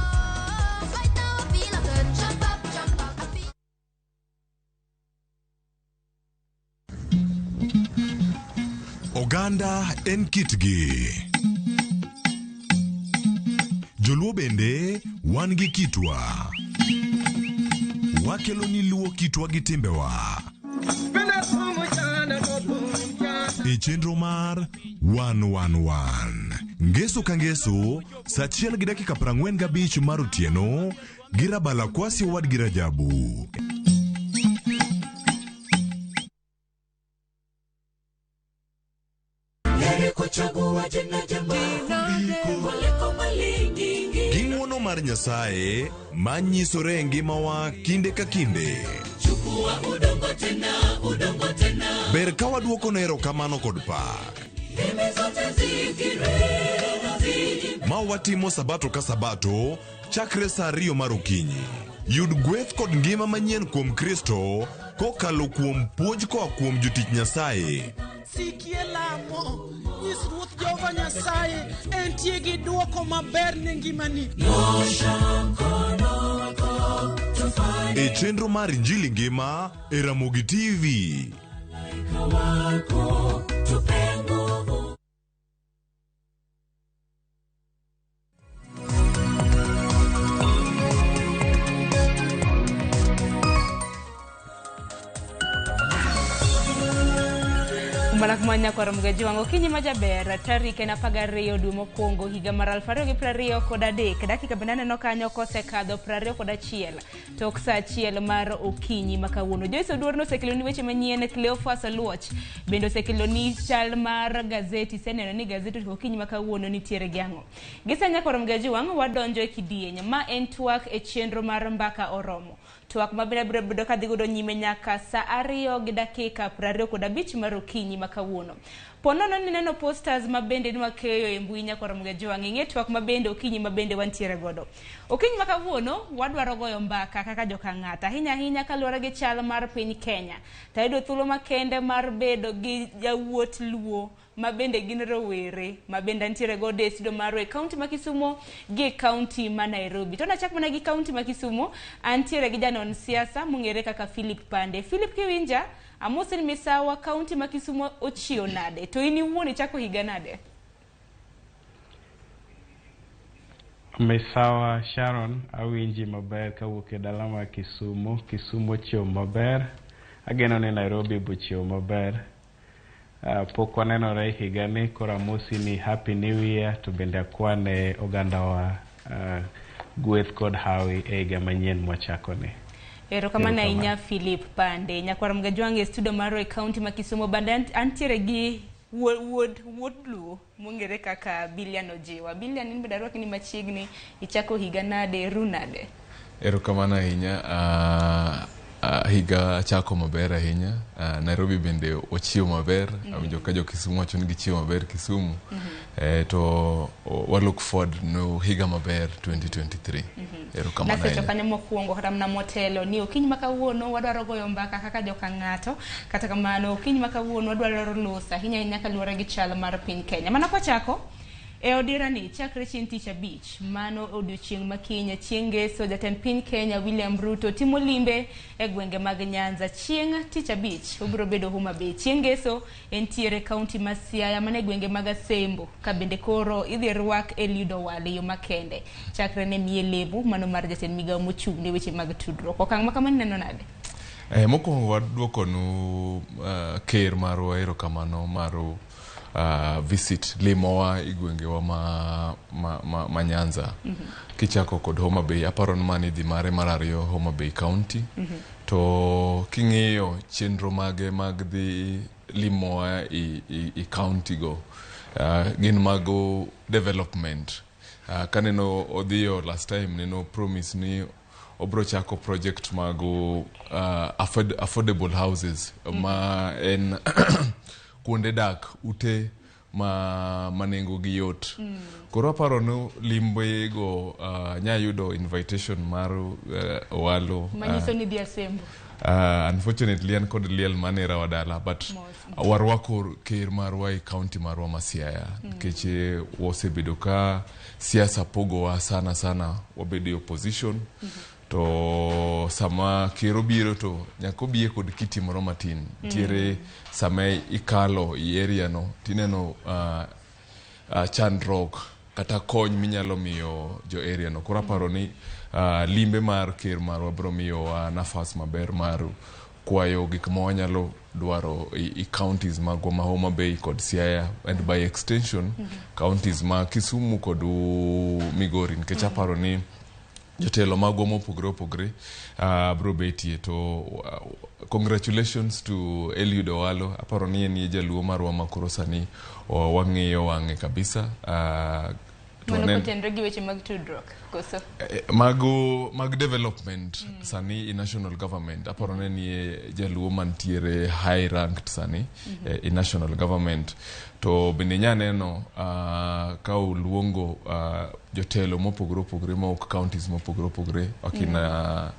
Oganda en kitgi. Joluo bende wan gi kitwa. Wakelo ni luo kitwa gi timbewa. E chenro mar 111. Ngeso ka ngeso, saa achiel gi dakika 45 mar otieno gi Rabala Kwasi owadgi Rajabu. Gi ng'wono mar Nyasaye ma nyisore e ngimawa kinde ka kinde. Ber ka waduokone erokamano kod pak. Ma watimo sabato ka sabato chakre saa ariyo mar okinyi. Yud gweth kod ngima manyien kuom Kristo kokalo kuom puonj koa kuom jotich Nyasaye. Sikie lamo, nyis Ruoth Jehova Nyasaye entie gi dwoko maber ne ngimani. E chenro mar Injili Ngima e Ramogi TV. Mkono wako tupe nguvu. Mana kumanya kwa ramgaji wangu okinyi majaber tarik en 12 dwe mokwongo higa mar 2023 dakika bende aneno kanyo kosekadho 21 tok saa 1 mar okinyi ma kawuono. Joyce Oduor nosekeloni weche manyien, Cleophas Oluoch bende osekeloni chal mar gazeti. Iseneno ni gazeti okinyi ma kawuono nitiere gi ang'o. Gisanya kwa ramgaji wangu wadonjo e kidieny ma en twak e chenro mar Mbaka Oromo. Twak mabende biro bedo kadhi godo nyime nyaka saa 2:25 mar okinyi ma kawuono. Ponono ni neno posters mabende nwakeyo e mbui nyakwar Mgajwang' ing'e twak mabende okinyi mabende wantiere godo. Okinyi ma kawuono wadwaro goyo mbaka kaka jokang'ata ahinya ahinya kaluwore gi chal mar piny Kenya. Tayudo thuolo makende mar bedo gi jawuot Luo mabende gin rowere mabende antiere godo e studio marwa e kaunti ma Kisumo gi kaunti ma Nairobi. To nachak mana gi kaunti ma Kisumo, antiere gi janon siasa mong'ere kaka Philip Pande. Philip, kiwinja, amosi ni misawa kaunti ma Kisumo ochiew nade? To in iwuon ichako higa nade? Misawa Sharon, awinji maber kawuok e dala mar Kisumo. Kisumo ochiew maber. Ageno ni Nairobi bochiew maber. Pok wanenore higani, koro amosi ni Happy New Year, to bende akwane ogandawa gweth kod hawi e higa manyien mwachakoni. Erokamano ahinya Philip Pande. Nyakwar Mgajwang' e studio marwa e kaunti ma Kisumo bende antiere gi wuod Luo mong'ere kaka Bilian Ojiwa. Bilian, in bende arwaki ni machiegni, ichako higa nade, ru nade? Erokamano ahinya. Higa chako maber ahinya. Nairobi bende ochiew maber. Awinjo ka jo Kisumu wacho ni gichiew maber Kisumu. To wa look forward no higa maber 2023. Erokamano Nasecho ahinya. kanyo mokwongo kata mana motelo ni okinyi ma kawuono wadwaro goyo mbaka kaka jokang'ato. Kata kamano okinyi ma kawuono wadwaro loso ahinya ahinya kaluwore gi chal mar piny Kenya. Mana kwachako e odirani chakre chieng' tich abich, mano odiochieng' ma kiny, chieng' ngeso, jatend piny Kenya William Ruto timo limbe e gwenge mag Nyanza. Chieng' tich abich obiro bedo Homa Bay. Chieng' ngeso entiere kaunti ma Siaya mane gwenge mag Asembo, ka bende koro idhi rwak Eliud Owalo e yo makende chakre ne miye lebo mano mar jatend migawo mochung' ne weche mag tudruok. Okang' ma kamano ineno nade? Mokwongo waduokonu ker marwa erokamano mar visit limowa e gwengewa ma Nyanza. Kichako kod Homa Bay, aparo ni mano idhi mare mar ariyo Homa Bay County. To king'iyo chenro mage mag dhi limowa i county go, gin mago development. Kaneno odhiyo last time, neno promise ni obro chako project mago affordable houses ma en kuonde dak, ute ma nengo gi yot. Koro aparo ni limbe go nya yudo invitation mar Owalo. Manyiso ni dhi Asembo. Unfortunately an kod liel mane rawa dala, but warwako ker marwa e county marwa ma Siaya nikech wasebedo ka siasa pogowa sana sana, wabedo e opposition. To sama ker obiro to nyaka obie kod kiti moro matin. Nitiere sama ikalo i area no tineno chandruok kata kony minyalo miyo jo area no. Koro aparo ni limbe mar ker marwa biro miyowa nafas maber mar kwayo gik ma wanyalo dwaro i counties magwa ma Homa Bay kod Siaya, and by extension counties ma Kisumu kod Migori, nikech aparo ni jotelo magwa mopogore opogore biro betie. To congratulations to Eliud Owalo. Aparo ni en jaluo marwa ma koro sani wang'iyo wang'e kabisa. Mano kotenre gi weche mag tudruok koso? Mago mag development sani i national government. Aparo ni en jaluo mantiere high ranked sani i national government. To bende nya neno ka oluongo jotelo mopogore opogore mawuok counties mopogore opogore, akina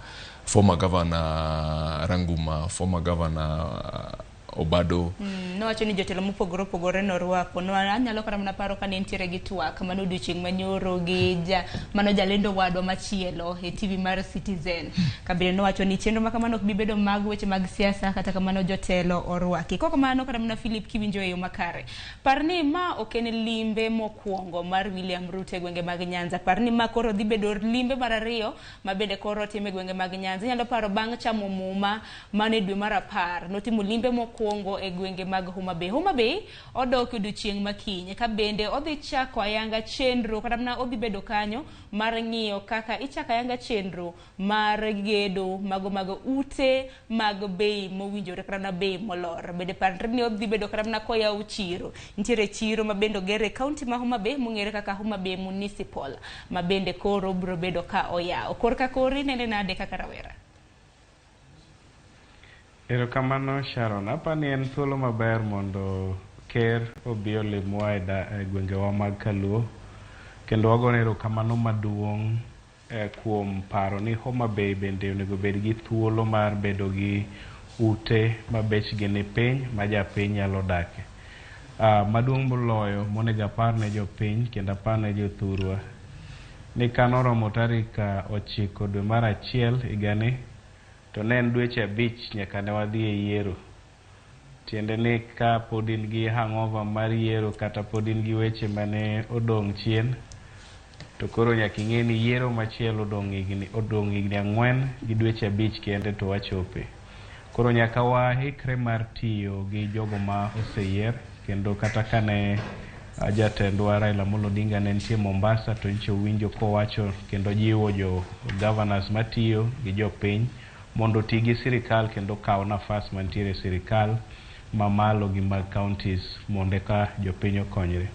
former governor Ranguma, former governor Obado. Nowacho ni jotelo mopogore opogore norwako. No anyalo kata mana paro kane nitiere gi twak mano odiochieng' manyoro gi ja mano jalendo wadwa machielo e TV mar Citizen. Kabende nowacho ni chenro ma kamano ok bi bedo mag weche mag siasa, kata kamano jotelo orwaki. Kok kamano kata mana Philip kiwinjo e yo makare. Par ni ma ok en limbe mokwongo mar William Ruto e gwenge mag Nyanza. Par ni ma koro dhi bedo limbe mar ariyo ma bende koro otime e gwenge mag Nyanza. Inyalo paro bang' chamo muma mano e dwe mar 10 notimo limbe mokwongo e gwenge mag Homa Bay. Homa Bay odok e odiochieng' ma kiny ka bende odhi chako ayanga chenro kata mana odhi bedo kanyo mar ng'iyo kaka ichako ayanga chenro mar gedo mago mag ute mag bei mowinjore kata mana bei molor. Bende parre ni odhi bedo kata mana koyawo chiro. Nitiere chiro ma bende oger e kaunti ma Homa Bay mong'ere kaka Homa Bay Municipal ma bende koro biro bedo ka oyawo. Korka kori nene nade kaka rawera? Erokamano Sharon, apani en thuolo maber mondo ker obi olimwa e gwengewa mag Kaluo, kendo wagone erokamano maduong' kuom paro ni Homa Bay bende onego bed gi thuolo mar bedo gi ute ma bechgi ni piny ma japiny nyalo dake. Maduong' moloyo monego apar ne jopiny kendo apar ne jothurwa ni kanoromo tarik 9 dwe mar 1 higani, to ne en dweche 5 nyaka ne wadhi e yiero. Tiende ni ka pod in gi hangover mar yiero kata pod in gi weche mane odong' chien, to koro nyaka ing'e ni yiero machielo odong' higni 4 gi dweche 5 kende to wachope. Koro nyaka waikre mar tiyo gi jogo ma oseyier, kendo kata kane jatendwa Raila Amolo Odinga ne nitie Mombasa to nyicha owinjo kowacho kendo jiwo jo governors matiyo gi jopiny mondo oti gi sirikal kendo kaw nafas mantiere e sirikal mamalo gi mag counties mondo eka jopiny okonyre.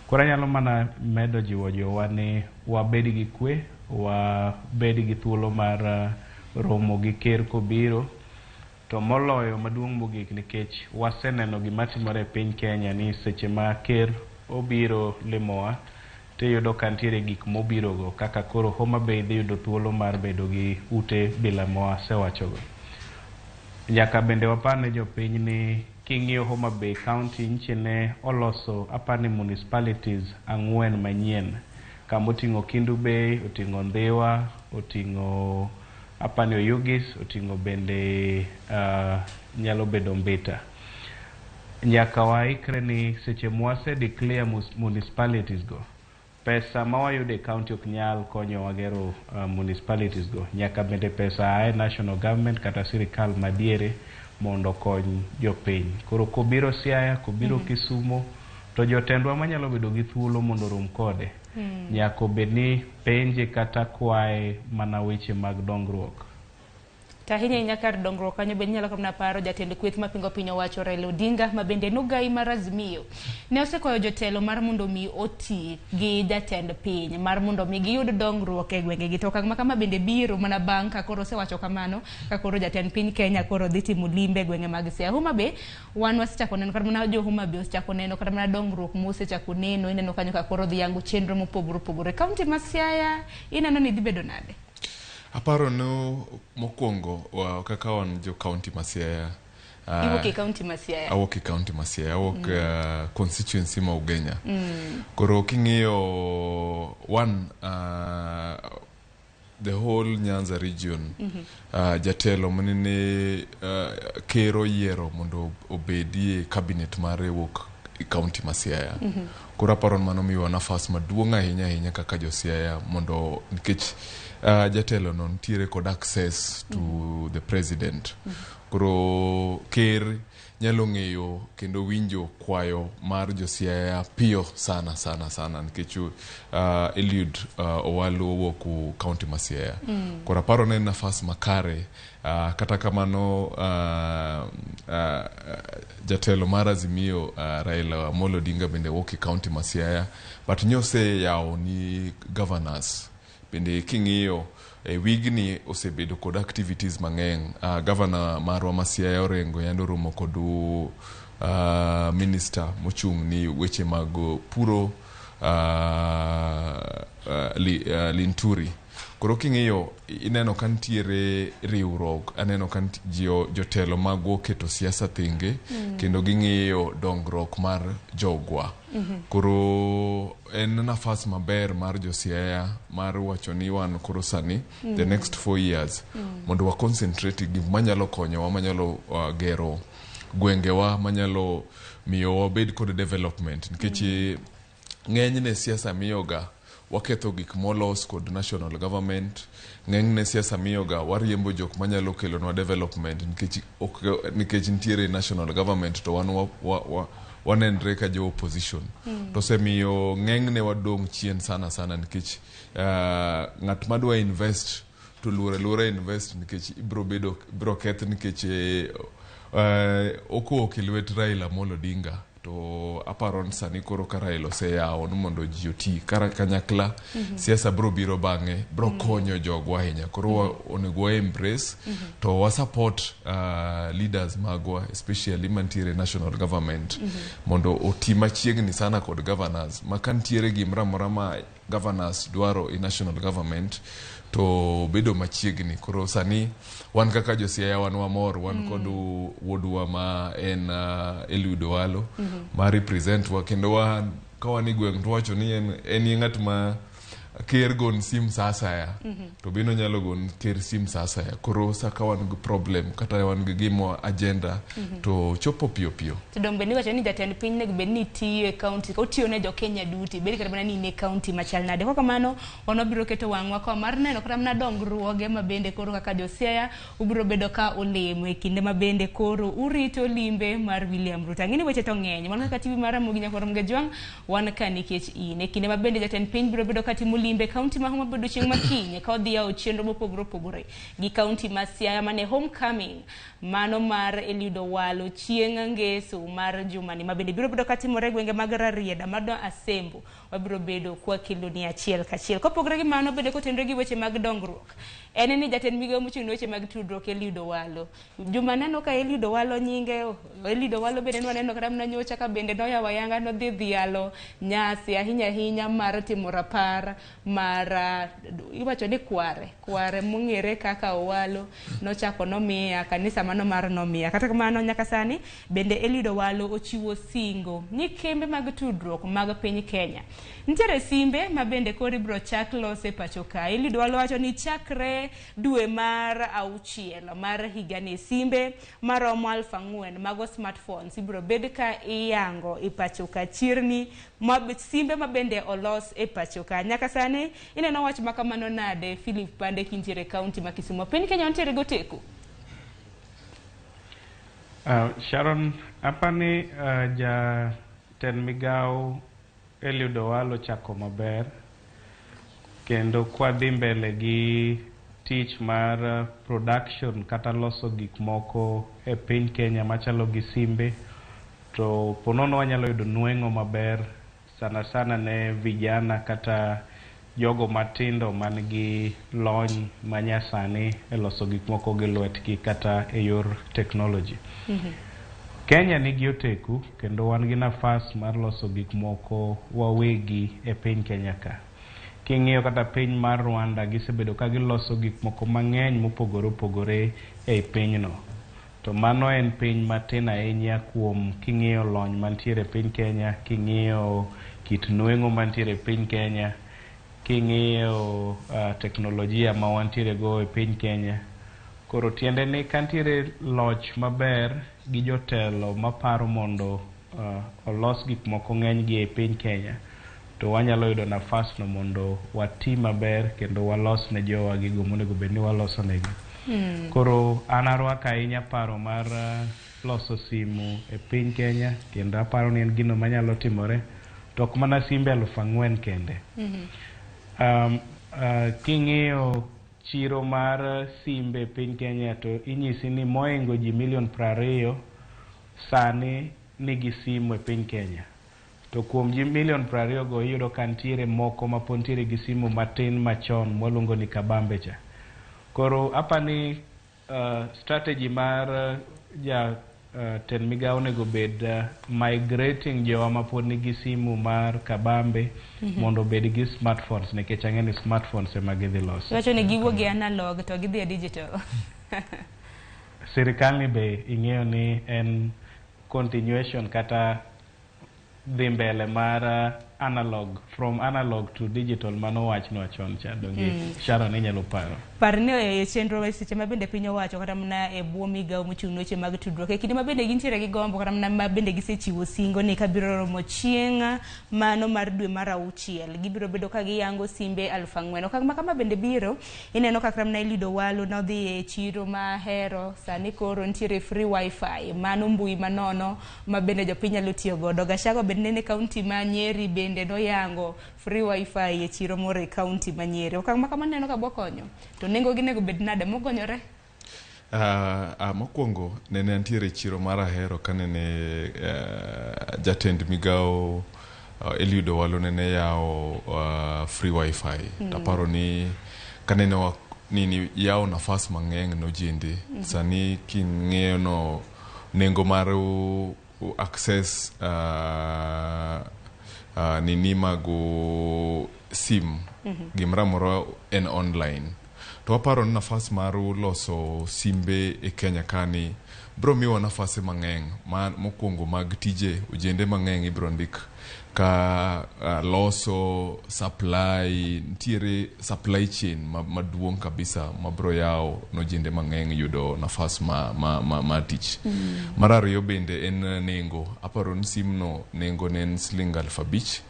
Koro anyalo mana medo jiwo jowa ni wabed gi kwe, wabed gi thuolo mar romo gi ker kobiro, to moloyo maduong' mogik nikech waseneno gima timore e piny Kenya ni seche ma ker obiro limowa tiyudo ka nitiere gik mobirogo kaka koro Homa Bay dhi yudo thuolo mar bedo gi ute bila mawasewachogo. Nyaka bende wapar ne jopiny ni king'iyo Homa Bay County nyiche ne oloso apani municipalities 4 manyien kama oting'o Kendu Bay, oting'o Ndhiwa, oting'o apani Oyugis, oting'o bende nyalo bedo Mbita. Nyaka waikre ni seche mwase declare municipalities go, pesa ma wayudo e county ok nyal konyowa gero municipalities go. Nyaka bende pesa ae national government kata sirikal madiere mondo okony jopiny. Koro kobiro Siaya, kobiro Kisumo, to jotendwa manyalo bedo gi thuolo mondo orom kode, nyaka obed ni penje kata kwaye mana weche mag dongruok. To ahinya ahinya kar dongruok kanyo bende inyalo mana paro jatend kweth mapingo piny owacho Raila Odinga ma bende nogai mar Azimio ne osekwayo jotelo mar mondo mi oti gi jatend piny mar mondo mi giyud dongruok e gwengegi. To okang' ma kama bende biro mana bang' ka koro osewacho kamano ka koro jatend piny Kenya koro dhi timo limbe e gwenge mag Siaya. Homa Bay wan wasechako neno kata mana jo Homa Bay osechako neno kata mana dongruok mosechako neno, ineno kanyo ka koro dhi yango chenro mopogore opogore. Kaunti ma Siaya ineno ni dhi bedo nade? Aparo no mokwongo kaka wan jo county ma Siaya. Iwuok e county ma Siaya? Awuok e county ma Siaya, awuok constituency ma Ugenya. Koro king'iyo one the whole Nyanza region, jatelo manene ker oyiero mondo obedie cabinet mare wuok e county ma Siaya. Koro aparo ni mano miyowa nafas maduong' ahinya ahinya kaka jo Siaya mondo nikech jatelo no nitiere kod access to the president. Koro ker nyalo ng'eyo kendo winjo kwayo mar jo Siaya piyo sana sana sana nikech Eliud Owalo owuok county ma Siaya. Koro aparo ne en nafas makare. Kata kamano jatelo mar Azimio Raila Amolo Odinga bende wuok e county ma Siaya, but nyoseyawo ni governors bende king'iyo e wigni osebedo kod activities mang'eny. Governor marwa ma Siaya Orengo yande oromo kod minister mochung' ni weche mag puro Linturi. Koro king'iyo ineno ka nitiere riwruok, aneno ka jotelo magwa oketo siasa thenge kendo ging'iyo dongruok mar jogwa. Koro en nafas maber mar jo Siaya mar wacho ni wan koro sani the next 4 years mondo wa concentrate gik manyalo konyowa, manyalo gero gwengewa, manyalo miyo wabed kod development, nikech ng'enyne siasa miyoga waketho gik molos kod national government. Ng'enyne siasa miyoga wariembo jok manyalo kelonwa development nikech, ok, nikech nitiere national government to wan wanenre ka jo opposition. To osemiyo ng'enyne wadong' chien sana sana, nikech ng'at madwa invest to luoro aluora invest, nikech ibro bedo ibro keth, nikech okowuok e lwet Raila Amolo Odinga. To aparo ni sani koro ka Raila oseyawo ni mondo ji oti kanyakla, siasa bro biro bang'e, bro konyo jogwa ahinya. Koro onego wa embrace to wa support leaders magwa, especially mantiere national government, mondo oti machiegni sana kod governors, ma ka nitiere gimoro amora ma governors dwaro e national government to bedo machiegni. Koro sani wan kaka josiaya wan wamor, wan kod wuodwa ma en Eliud Owalo ma represent wa, kendo wan ka wan e gweng' to wacho ni en e ng'at ma ker gon sim sa asaya to bende onyalo gon ker sim sa asaya. Koro sa ka wan gi problem kata wan gi gimo agenda to chopo piyo piyo. To dong bende iwacho ni jatend piny nego bed ni tiyo e county, otiyo ne jo Kenya duto, bed kata mana ni in e county machal nade. Kok kamano, wan wabiro keto wang'wa koa mar neno kata mana dongruoge ma bende koro kaka jo Siaya ubiro bedo ka olemo e kinde ma bende koro urito limbe mar William Ruto. Ang'e ni weche to ng'eny. Wan kaka TV mar Ramogi Nyakwar Mgejwang', wan ka nikech in. E kinde ma bende jatend piny biro bedo ka timo limbe e county ma Homa Bay odiochieng' ma kiny, ka odhi yawo chenro mopogore opogore gi county ma Siaya mane homecoming mano mar Eliud Owalo chieng' ngeso mar jumani ma bende biro bedo katimore e gwenge mag Rarieda mano Asembo. Wabiro bedo kwakeloni achiel kachiel. Kopogore gi mano, bende kotenore gi weche mag dongruok, en ni jatend migawo mochung' ne weche mag tudruok Eliud Owalo juma neno ka Eliud Owalo nyinge Eliud Owalo bende nwaneno kata mana nyocha ka bende noyawo ayanga nodhi dhialo nyasi ahinya ahinya mar timo rapar mar iwacho ni kware kware mong'ere kaka Owalo nochako nomiya kanisa mano mar nomiya. Kata kamano, nyaka sani bende Eliud Owalo ochiwo singo ni kembe mag tudruok mag piny Kenya nitiere simbe ma bende koro ibiro chak los e pacho ka. Eliud Owalo wacho ni chakre dwe mar auchiel mar higani, simbe maromo 4,000 mago smartphones ibiro bed ka iyango e pacho ka, chirni ma simbe ma bende olos e pacho ka. Nyaka sani ineno wach ma kamano nade, Philip Pande, kintiere e county ma Kisumu? Piny Kenya wantiere goteko. Sharon, apani jatend migawo Eliud Owalo chako maber, kendo kwadhi mbele gi tich mar production kata loso gik moko e piny Kenya machalo gi simbe, to ponono wanyalo yudo nweng'o maber sana sana ne vijana kata jogo matindo man gi lony manyasani e loso gik moko gi lwetgi kata e yor technology. Kenya nigi oteku kendo wan gi nafas mar loso gik moko wawegi e piny Kenya ka. King'iyo kata piny mar Rwanda, gisebedo ka giloso gik moko mang'eny mopogore opogore ei pinyno. To mano en piny matin ahinya kuom king'iyo lony mantiere e piny Kenya, king'iyo kit nweng'o mantiere e piny Kenya, king'iyo teknolojia ma wantiere go e piny Kenya. Koro tiende ni ka nitiere loch maber gi jotelo maparo mondo olos gik moko ng'eny gi e piny Kenya, to wanyalo yudo nafas no mondo wati maber kendo walos ne jowa gigo monego bed ni waloso negi. Koro an arwako ahinya paro mar loso simu e piny Kenya, kendo aparo ni en gino manyalo timore, to ok mana simbe 4,000 kende. King'iyo chiro mar simbe e piny Kenya, to inyisi ni mohingo ji milion 20 sani nigi simu e piny Kenya. To kuom ji milion 20 go, iyudo ka nitiere moko ma pod nitiere gi simu matin machon mwaluongo ni kabambe cha. Koro apani strategy mar Tend migawo onego bed migrating jowa mapod nigi simu mar kabambe mondo obed gi smartphones, nikech ang'e ni smartphones ema gidhi loso. Iwacho ni giwuok e analog to gidhi e digital. Sirikal ni be ing'eyo ni en continuation kata dhi mbele mar analog, from analog to digital, mano wachnwa chon cha donge? Sharon, inyalo paro. Par ni e chenro e seche ma bende piny owacho kata mana e bwo migawo mochung' ne weche mag tudruok e kinde ma bende gintiere gi gombo kata mana ma bende gisechiwo singo ni kabiro romo chieng' mano mar dwe mar auchiel gibiro bedo ka giyango simbe 4,000. Okang' ma kama bende biro ineno kaka mana Eliud Owalo nodhi e chiro ma Ahero, sani koro nitiere free wifi, mano mbui manono ma bende jopiny nyalo tiyo godo. Gachagua bende nene kaunti ma Nyeri bende noyango free wifi e chiro moro e kaunti ma Nyeri. Okang' ma kama neno ka bokonyo to nengo gi nego bed nade mogonyore? Mokwongo nene antiere e chiro mar Ahero ka nene jatend migawo Eliud Owalo nene yawo free wifi. Taparo ni kanene wa nini yawo nafas mang'eny nojende. Sani king'iyo no nengo mar access nini mago sim, gimoro amora en online, to waparo ni nafas mar loso simbe e Kenya kani bro miwa nafase mang'eny ma mokwongo mag tije ojende mang'eny ibro ndik ka loso supply, nitiere supply chain maduong' kabisa mabro yawo nojende mang'eny yudo nafas ma tich. Mar ariyo bende en nengo. Aparo ni sim no nengo ne en siling 5,000.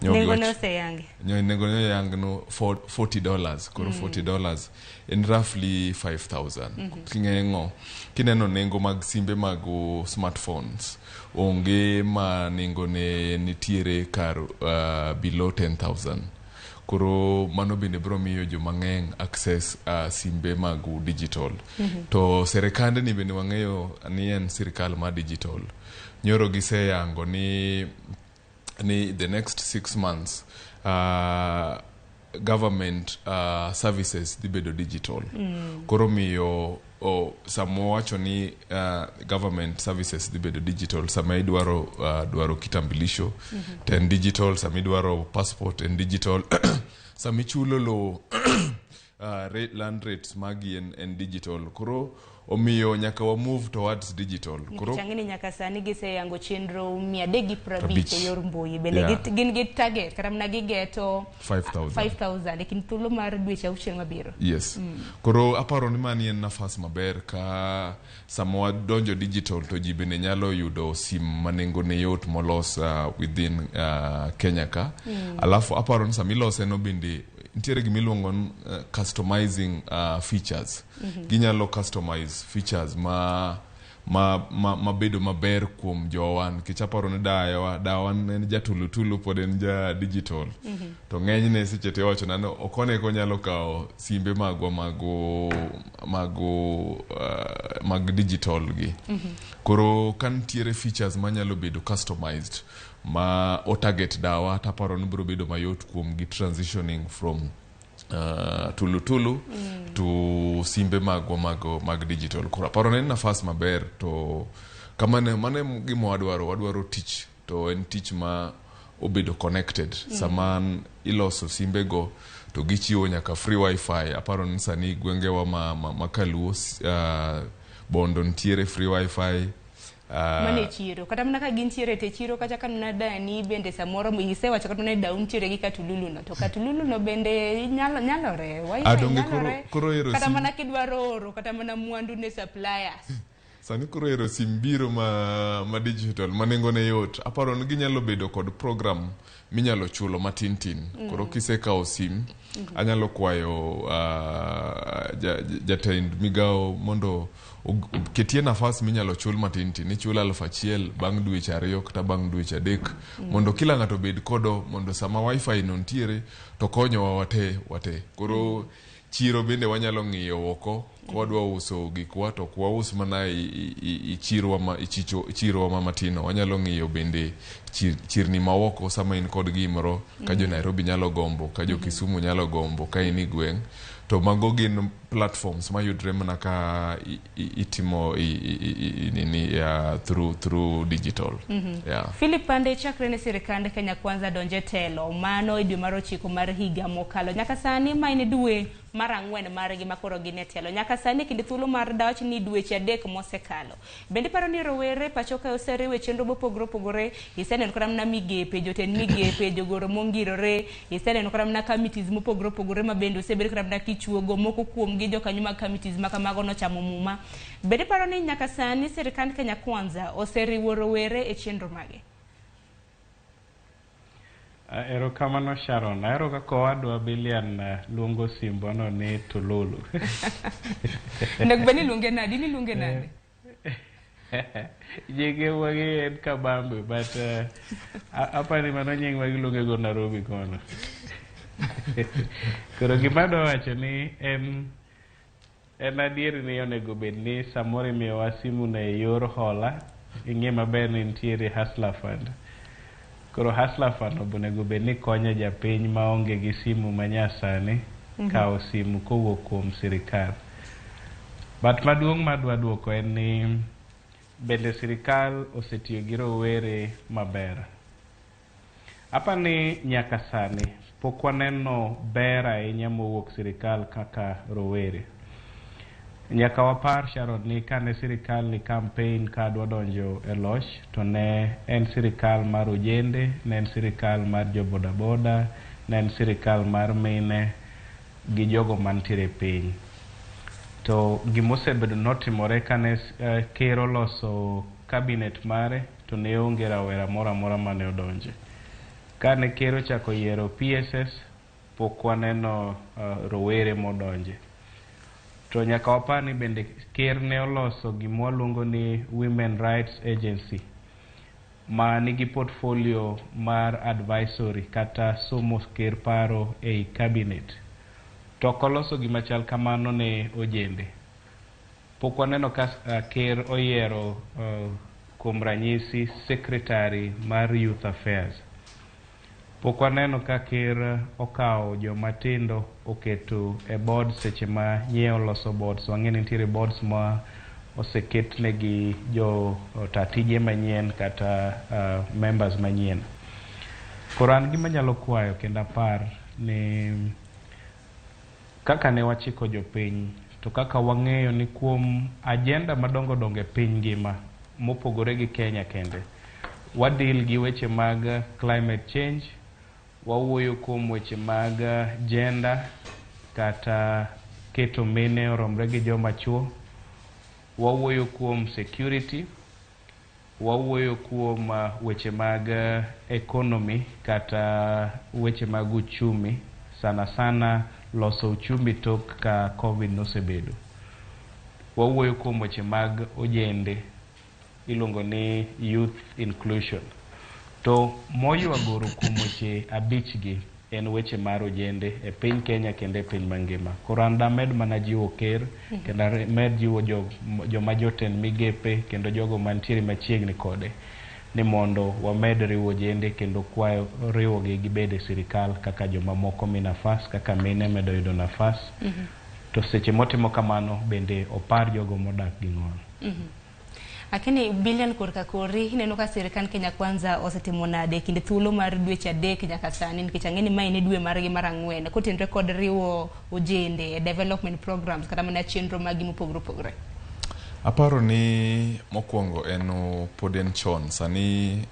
Nengo ne oseyangi. Nengo ne oyang no $40. Koro $40 en roughly 5,000. King'eng'o kineno nengo mag simbe mag smartphones, onge ma nengo ne nitiere kar below 10,000. Koro mano bende biro miyo joma ng'eny access simbe mag digital. To sirikande ni bende wang'eyo ni en sirikal ma digital. Nyoro giseyango ni the next 6 months government services dhi bedo digital. Koro miyo sama wawacho ni government services dhi bedo digital, sama idwaro dwaro kitambulisho to en digital, sama idwaro passport en digital, sama ichulo lowo, land rates magi en digital. Koro omiyo nyaka wa move towards digital. Koro Nikech ang'e ni nyaka sani giseyango chenro 350 Abich. e yor mbui bende gin gi target kata mana gigeto 5,000. 5,000 e kind thuolo mar dweche 6 mabiro. Yes. Koro aparo ni mani en nafas maber ka sama wadonjo digital to ji bende nyalo yudo sim ma nengone yot molos within Kenya ka. Alafu aparo ni sama ilose no bende nitiere gimiluongo ni customizing features. Ginyalo customize features ma bedo maber kuom jowa, nikech aparo ni dawa en jatulutulu pod en ja digital. To ng'enyne seche te iwacho na ni okone konyalo kawo simbe magwa mago mag digital gi. Koro ka nitiere features manyalo bedo customized ma otarget dawa, taparo ni biro bedo mayot kuom gi transitioning from tulutulu to simbe magwa mag digital. Koro aparo ni en nafas maber to kamano mano e gima wadwaro. Wadwaro tich to en tich ma obedo connected. Sama iloso simbego to gichiwo nyaka free wifi. Aparo ni sani gwengewa ma kaluo, Bondo nitiere free wifi. Mano e chiro kata mana ka gintiere te chiro kacha ka mana dani bende samoro isewacho kata mana ni dau nitiere gi katululu no to katululu no bende nyalo nyalore wifi Ah, donge koro- nyalore koro ero kata mana kidwaro oro kata mana mwandu ne suppliers. Sani koro ero sim biro ma digital ma nengone yot. Aparo ni ginyalo bedo kod program minyalo chulo matin tin. Koro kisekawo sim, anyalo kwayo jatend migawo mondo ketie nafas minyalo chul matin tin. Ichulo 1,000 bang' dweche 2 kata bang' dweche 3 mondo kila ng'ato obed kodo, mondo sama wifi no nitiere to konyowa wate wate. Koro chiro bende wanyalo ng'iyo oko ka wadwa uso gikwa to ok waus mana i chirwa ma i chirowa ma matino. Wanyalo ng'iyo bende chirni maoko sama in kod gimoro ka jo Nairobi nyalo gombo, ka jo Kisumu nyalo gombo, ka in e gweng' To mago gin platforms mayudre mana ka itimo nini through digital. Yeah. Philip Pande, chakre ne sirikand Kenya Kwanza donje telo mano e dwe mar 9 mar higa mokalo nyaka sani, ma en dwe mar 4 margi makoro gin e telo nyaka sani, kinde thuolo mar dawach ni dweche 3 mosekalo, bende iparo ni rowere pacho ka oseriwe chenro mopogore opogore? Iseneno kata mana migepe jotend migepe, jogoro mongirore, iseneno kata mana committees mopogore opogore ma bende osebed kata mana kichuogo moko kuomgi jokanyo mag committees ma kamago nochamo muma. Bende iparo ni nyaka sani sirikand Kenya Kwanza oseriwo rowere e chenro mage? Erokamano Sharon. Ahero kaka owadwa Bilian luongo simbwano ni Tululu. Onego bed ni iluonge nade? In iluonge nade? Nyinge wagi en Kabambe, but apani mano nying ma giluonge go Nairobi kono. Koro gima adwa wacho ni en adier ni onego bed ni samoro imiyowa simu no e yor hola, ing'e maber ni nitiere Hustler Fund. Koro Hustler Fund onego bed ni konyo japiny maonge gi simu manyasani kawo simu kowuok kuom sirikal. But maduong' madwa duoko en ni bende sirikal osetiyo gi rowere maber. Apani nyaka sani pok waneno ber ahinya mowuok sirikal kaka rowere. Nyaka wapar Sharon ni kane sirikal ni campaign ka dwa donjo e loch to ne en sirikal mar ojende, ne en sirikal mar jo bodaboda, ne en sirikal mar mine gi jogo mantiere piny. To gimosebedo notimore kane ker oloso cabinet mare to ne onge rawera moro amora mane odonje. Kane ker ochako yiero PSS pok waneno rowere modonje. To nyaka wapar ni bende ker ne oloso gima waluongo ni Women Rights Agency ma nigi portfolio mar advisory kata somo ker paro ei cabinet. To ok oloso gima chal kamano ne ojende. Pok waneno ka ker oyiero kuom ranyisi secretary mar Youth Affairs. Pok waneno ka ker okawo joma tindo oketo e board seche ma nyiewo loso boards. Wang'e ni nitiere boards ma oseketnegi jo ta tije manyien kata members manyien. Koro an gima anyalo kwayo kendo apar ni kaka ne wachiko jopiny to kaka wang'eyo ni kuom agenda madongo dongo e piny ngima mopogore gi Kenya kende, wadil gi weche mag climate change, wawuoyo kuom weche mag gender kata keto mine oromre gi joma chuo, wawuoyo kuom security, wawuoyo kuom weche mag economy kata weche mag uchumi, sana sana loso uchumi tok ka COVID nosebedo. Wawuoyo kuom weche mag ojende iluongo ni youth inclusion. To moywagoro kuom weche 5 gi en weche mar ojende e piny Kenya kendo e piny mangima. Koro an damed mana jiwo ker kendo amed jiwo joma jotend migepe kendo jogo mantiere machiegni kode ni mondo wamed riwo ojende kendo kwayo riwogi gibed e sirikal kaka joma moko mi nafas, kaka mine medo yudo nafas. To seche motimo kamano bende opar jogo modak gi ng'ol. Lakini Bilian korka kori ineno ka sirikand Kenya Kwanza osetimo nade kinde thuolo mar dweche 3 nyaka sani, nikech ang'e ni mae ne dwe margi mar 4 kotenore kod riwo ojende e development programs kata mana chenro magi mopogore opogore? Aparo ni mokwongo en pod en chon sani,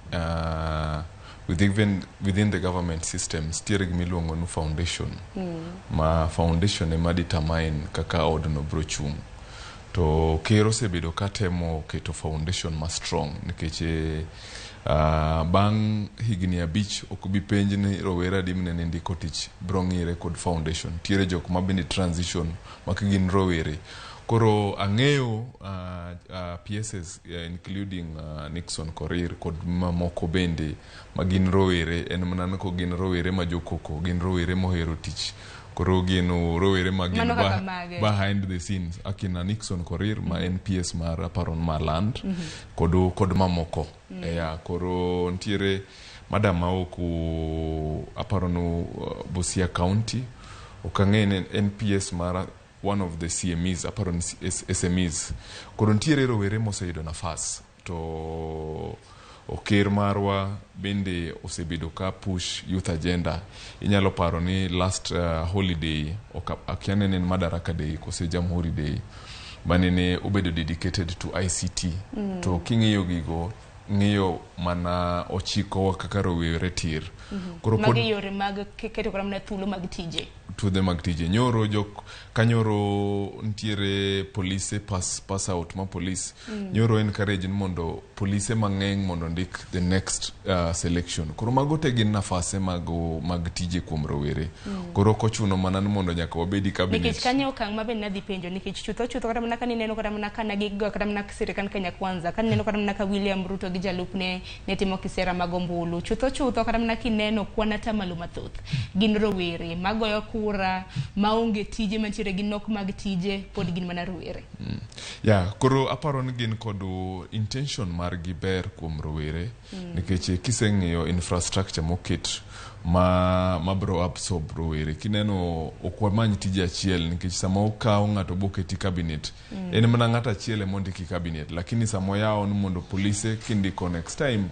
within the government systems nitiere gima iluongo ni foundation. Ma foundation ema determine kaka odno biro chung'. To ker osebedo katemo keto foundation ma strong nikech bang' higni 5 ok bi penj ni rowere adi mane ndiko tich biro ng'ire kod foundation. Nitiere jok ma bende transition ma gin rowere. Koro ang'eyo PSS including Nixon Korir kod mamoko bende ma gin rowere, en mana ni gin rowere ma jokoko, gin rowere mohero tich. Koro gin rowere ma gin behind the scenes akina Nixon Korir ma en PS mar aparon mar land kod mamoko. Ya koro nitiere madam ma ok aparono Busia County Ok ang'e ni en PS mar one of the CMEs, aparo ni SMEs. Koro nitiere rowere moseyudo nafas to ker marwa bende osebedo ka push youth agenda. Inyalo paro ni last holiday, akia ni ne en Madaraka Day kose Jamhuri Day, manene obedo dedicated to ICT. To king'iyo gigo, ng'iyo mana ochikowa kaka rowere tir. Koro pod Magi yore mag keto kata mana thuolo mag tije. Thuodhe mag tije. Nyoro jok kanyoro nitiere polise pass out ma police. Nyoro encourage ni mondo polise mang'eny mondo ndik the next selection. Koro mago te gin nafase mag tije kuom rowere. Koro ok ochuno mana ni mondo nyaka wabedi cabinet. Nikech kanyo okang' ma bende nadhi penjo, nikech chutho chutho kata mana kanineno kata mana kana gigo kata mana sirikand Kenya Kwanza, kanineno kata mana ka William Ruto gi jalupne ne timo kisera mag ombulu, chutho chutho kata mana kineno kwan atamalo mathoth gin rowere magoyo kura, maonge tije, mantiere gi nok mag tije, pod gin mana rowere. Ya, koro aparo ni gin kod intention margi ber kuom rowere nikech kiseng'iyo infrastructure moket ma bro absorb rowere, kineno ok wamany tije achiel, nikech sama okaw ng'ato boketi cabinet en mana ng'ato achiel ema ondiki cabinet, lakini sama oyawo ni mondo polise kindiko next time,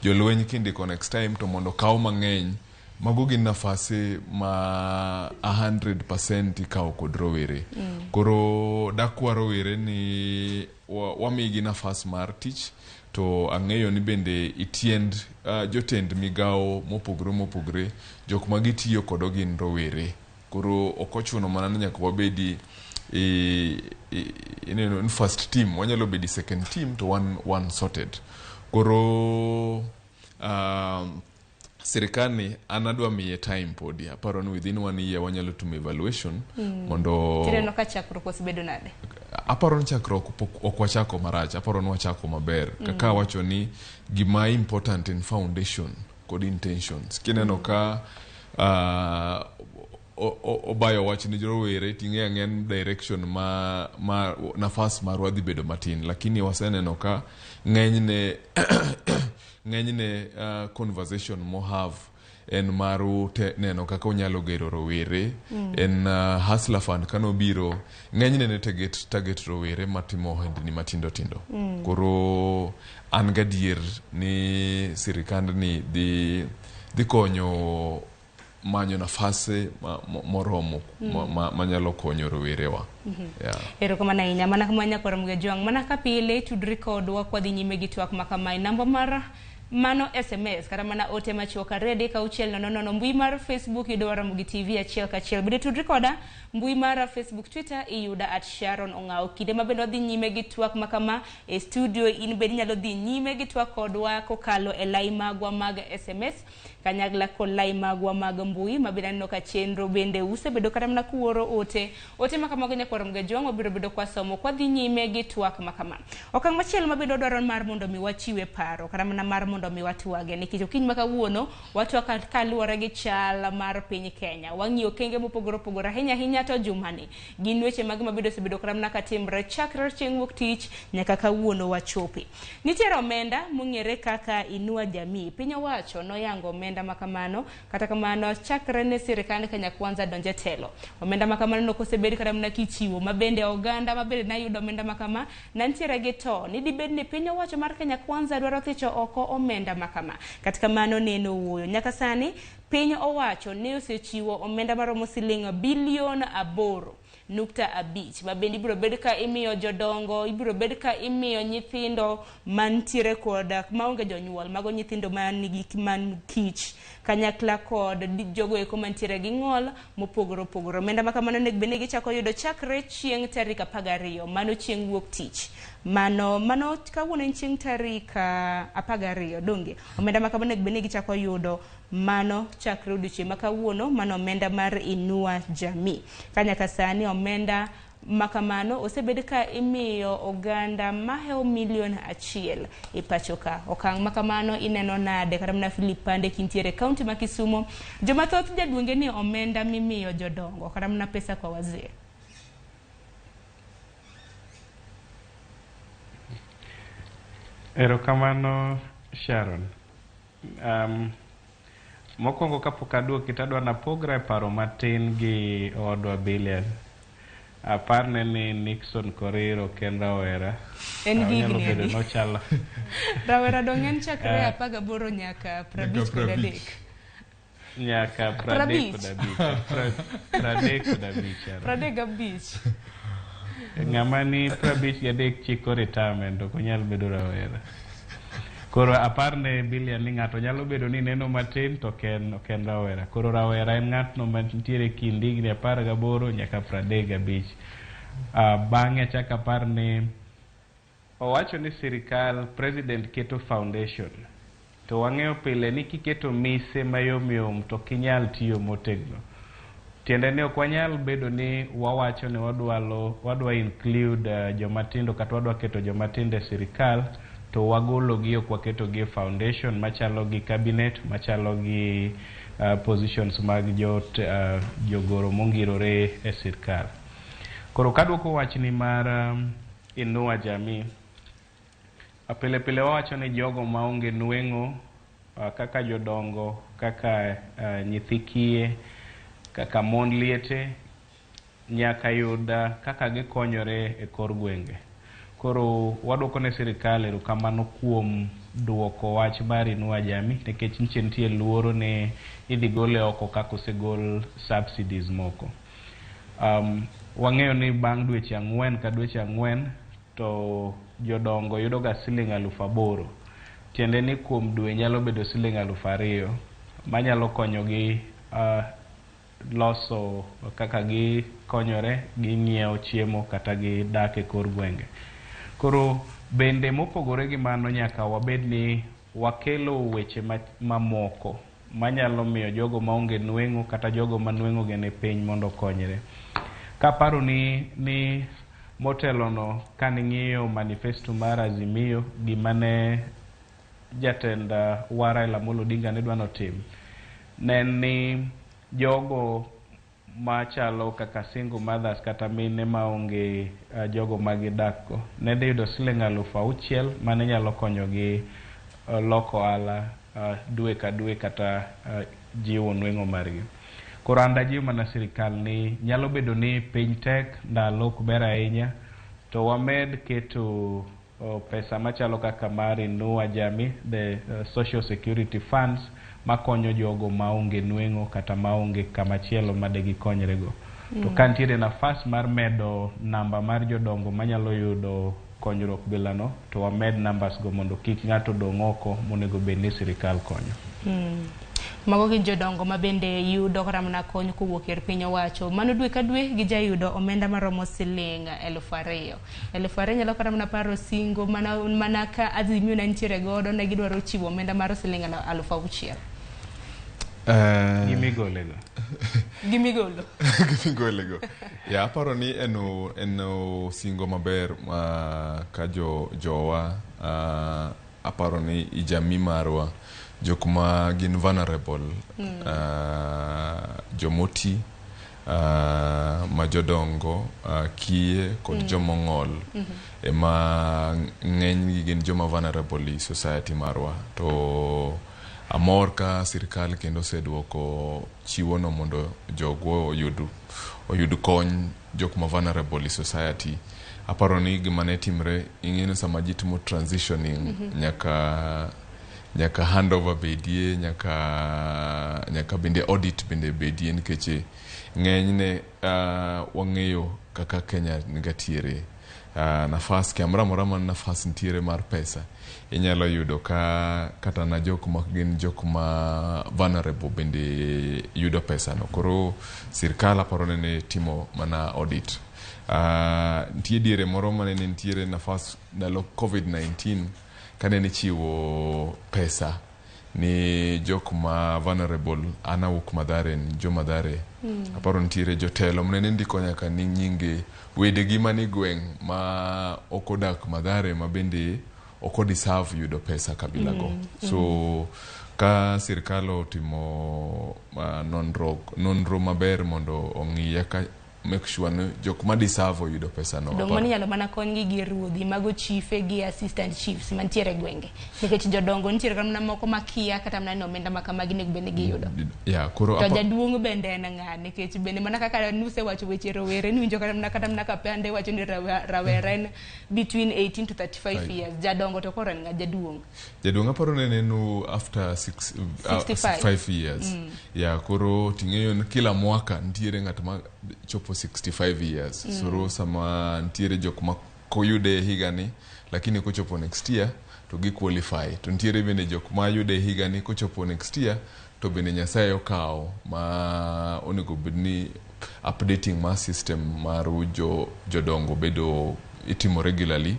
jolweny kindiko next time, to mondo kaw mang'eny, mago gin nafase ma 100% ikawo kod rowere. Koro dakwa rowere ni wamigi nafas mar tich, to ang'eyo ni bende itiend jotend migawo mopogore mopogore, jok ma gitiyo kodo gin rowere. Koro ok ochuno mana ni nyaka wabedi ineno ni first team, wanyalo bedi second team to wan sorted. Koro sirikal ni an adwa miye time, podi aparo ni within one year wanyalo timo evaluation mondo Tineno ka chakruok osebedo nade? Aparo ni chakruok ok wachako marach, aparo ni wachako maber. Kaka awacho ni gima important in foundation kod intentions, kineno ka obayo wach ni rowere, ting'eyo ang'eya ni direction ma nafas marwa dhi bedo matin, lakini waseneno ka ng'enyne conversation mo have en mar neno kaka onyalo gero rowere. En Hustler Fund kanobiro, ng'enyne ne target rowere matimo ohendni matindo tindo. Koro an gadier ni sirikandni dhi konyo manyo nafase moromo manyalo konyo rowerewa. Yeah. Erokamano ahinya. Mana kama nyakwar Mgejwang', mana ka pile tudri kodwa kwadhi nyime gi twak ma kamae. Namba mar mano SMS kata mana ote machuok 23600. Mbui mar Facebook yudo Ramogi TV achiel kachiel. Bende tudri koda mbui mar Facebook, Twitter iyuda at Sharon Ong'awo. Kinde ma bende wadhi nyime gi twak ma kama e studio, in bende inyalo dhi nyime gi twak kodwa kokalo e lai magwa mag SMS kanyakla kod lai magwa mag mbui, ma bende aneno ka chenro bende usebedo kata mana kuoro ote ote ma kamago. Nyakwar Mgejwang', wabiro bedo kwasomo kwadhi nyime gi twak ma kama. Okang' machielo ma bende wadwaro mar mondo mi wachiwe paro kata mana mar mondo mi watwage, nikech okinyi ma kawuono watwak kaluwore gi chal mar piny Kenya, wang'iyo okenge mopogore opogore, ahinya ahinya to jumani gin weche mage mabende osebedo kata mana katimre chakre chieng' wuok tich nyaka kawuono wachope. Nitiere omenda mong'ere kaka Inua Jamii. Piny owacho noyango omenda ma kamano, kata kamano chakre ne sirikand Kenya Kwanza donje telo, omenda ma kamano nok osebed kata mana kichiwo, ma bende oganda ma bende nayudo omenda ma kama nantiere gi to ni dibed ni piny owacho mar Kenya Kwanza dwaro thicho oko omenda ma kama. Kata kamano neno wuoyo nyaka sani piny owacho ne osechiwo omenda maromo siling bilion 8.5, ma bende ibiro bed ka imiyo jodongo, ibiro bed ka imiyo nyithindo mantiere kod maonge jonyuol, mago nyithindo manigi man kich kanyakla kod jogo eko mantiere gi ng'ol mopogore opogore. Omenda ma kamano onego bed ni gichako yudo chakre chieng' tarik 12, mano chieng' wuok tich, mano kawuono en chieng' tarik 12, donge omenda ma kamano onego bed ni gichako yudo mano chakre odiochieng' ma kawuono, mano omenda mar Inua Jamii. Ka nyaka sani omenda ma kamano osebed ka imiyo oganda mahewo milion 1 e pacho ka. Okang' ma kamano ineno nade? Kata mana Philip Pande kintiere kaunti ma Kisumo, joma thoth jaduonge ni omenda mimiyo jodongo kata mana pesa kwa wazee. Erokamano Sharon. Mokwongo kapok aduoki to adwa napogra e paro matin gi owadwa Billian. Aparne ni Nixon Korir ok en rawera. En gi Onyalo higni bedo adi? nochalo Rawera dong' en chakre 18 nyaka 53. Nyaka 35. 35. 35. Ng'ama ni 53 chiko retirement ok onyal bedo rawera. Koro aparne Billian ni ng'ato nyalo bedo ni neno matin to ok en rawera. Koro rawera en ng'atno mantiere kind higni 18 nyaka 35. Bang'e achako apar ni owacho ni sirikal president keto foundation. To wang'eyo pile ni kiketo mise mayomyom to ok inyal tiyo motegno. Tiende ni ok wanyal bedo ni wawacho ni wadwa include jomatindo kata wadwa keto jomatindo e sirikal to wagologi ok waketogi e foundation machalo gi cabinet machalo gi positions mag jogoro mongirore e sirikal. Koro kaduoko wachni mar Inua Jamii, pile pile wawacho ni jogo maonge nweng'o kaka jodongo, kaka nyithi kiye, kaka mon liete nyaka yud kaka gikonyore e kor gwenge. Koro waduoko ne sirikal erokamano kuom duoko wach mar Inua Jamii nikech nyiche nitie luoro ni idhi gole oko kaka osegol subsidies moko. Wang'eyo ni bang' dweche 4 ka dweche 4 to jodongo yudoga siling 8,000. Tiende ni kuom dwe nyalo bedo siling 2,000 manyalo konyogi loso kaka gikonyore, ging'iewo chiemo kata gidak e kor gwenge. Koro bende mopogore gi mano nyaka wabed ni wakelo weche mamoko manyalo miyo jogo maonge nweng'o kata jogo ma nweng'o gi ni piny mondo okonyre. Kaparo ni motelono kaning'iyo manifesto mar Azimio, gima ne jatend wa Raila Amolo Odinga ne dwa notim ne ni jogo machalo kaka single mothers kata mine maonge jogo magidak go ne dhi yudo siling 6,000 mane nyalo konyogi loko ohala dwe ka dwe kata jiwo nweng'o margi. Koro an dajiw mana sirikal ni nyalo bedo ni piny tek, ndalo ok ber ahinya, to wamed keto pesa machalo kaka mar Inua Jamii, the social security funds makonyo jogo maonge nweng'o kata maonge kamachielo madegikonyre go. To ka nitiere nafas mar medo namba mar jodongo manyalo yudo konyruok bilano, to wamed numbers go mondo kik ng'ato dong' oko monego bed ni sirikal konyo. Mago gin jodongo ma bende yudo kata mana kony kowuok e piny owacho. Mano dwe ka dwe gijayudo omenda maromo siling 2,000. 2,000 nyalo kata mana paro singo mana ka Azimio ne nitiere godo ne gidwaro chiwo omenda mar siling 6,000. Gimigolego. Gimigolo. Gimigolego. Ya aparo ni eno singo maber ka jowa aparo ni i jamii marwa jok ma gin vulnerable, jomoti, ma jodongo, kiye kod jomong'ol ema ng'enygi gin joma vulnerable i society marwa. To amor ka sirikal kendo oseduoko chiwono mondo jogwo oyud kony jok ma vulnerable i society. Aparo ni gima ne timre ing'eyo sama ji timo transitioning nyaka handover bedie, nyaka bende audit bende bedie nikech ng'enyne wang'eyo kaka Kenya nigatiere. Nafas kamoro amora man nafas nitiere mar pesa inyalo yudo ka kata na jok ma gin jok ma vulnerable bende yudo pesa no. Koro sirikal aparo ni ne timo mana audit. Nitie diere moro mane nitiere nafas ndalo COVID-19 kane nichiwo pesa ni jok ma vulnerable. An awuok Mathare, ni jo Mathare. Aparo nitiere jotelo mane ndiko nyaka ni nyinge wedegi mane gweng' ma ok odak Mathare ma bende ok odeserve yudo pesa kabila go. So ka sirikal otimo nonro maber mondo ong'i kaka make sure ni jok ma deserve oyudo pesa no. Dong' mano inyalo mana konygi gi ruodhi mago chife gi assistant chiefs mantiere e gwenge nikech jodongo nitiere kata mana moko makia kata mana ni omenda ma kamagi onego bed ni giyudo. Yeah, koro To jaduong' bende en ng'a nikech bende mana kaka nusewacho weche rowere niwinjo kata mana ka Pande wacho ni rawera en between 18 to 35 years. Jadongo to koro en ng'a jaduong'? Jaduong' aparo ne nenu after 65. 5 years. Yeah, koro ting'eyo ni kila mwaka nitiere ng'at ma chopo 65 years. Soro sama nitiere jok ma koyude higani lakini kochopo next year to gi qualify. To nitiere bende jok ma yude higani kochopo next year to bende Nyasaye okawo ma onego bed ni updating mar system mar jodongo bedo itimo regularly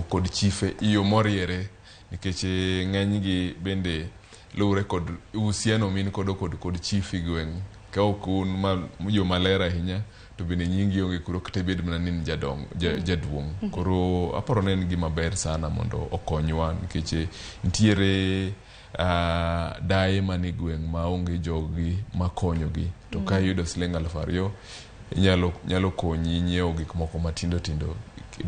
kod chife iyo moriere nikech ng'enygi bende luwre kod uhusiano min kodo kod chief e gweng'. Ka ok un joma ler ahinya to bende nyingi onge kuro kata ibed mana ni in jaduong'. Koro aparo ni en gima ber sana mondo okonywa nikech nitiere daye manie gweng' maonge joggi makonyogi. To ka iyudo siling 2,000 nyalo konyi nyiewo gik moko matindo tindo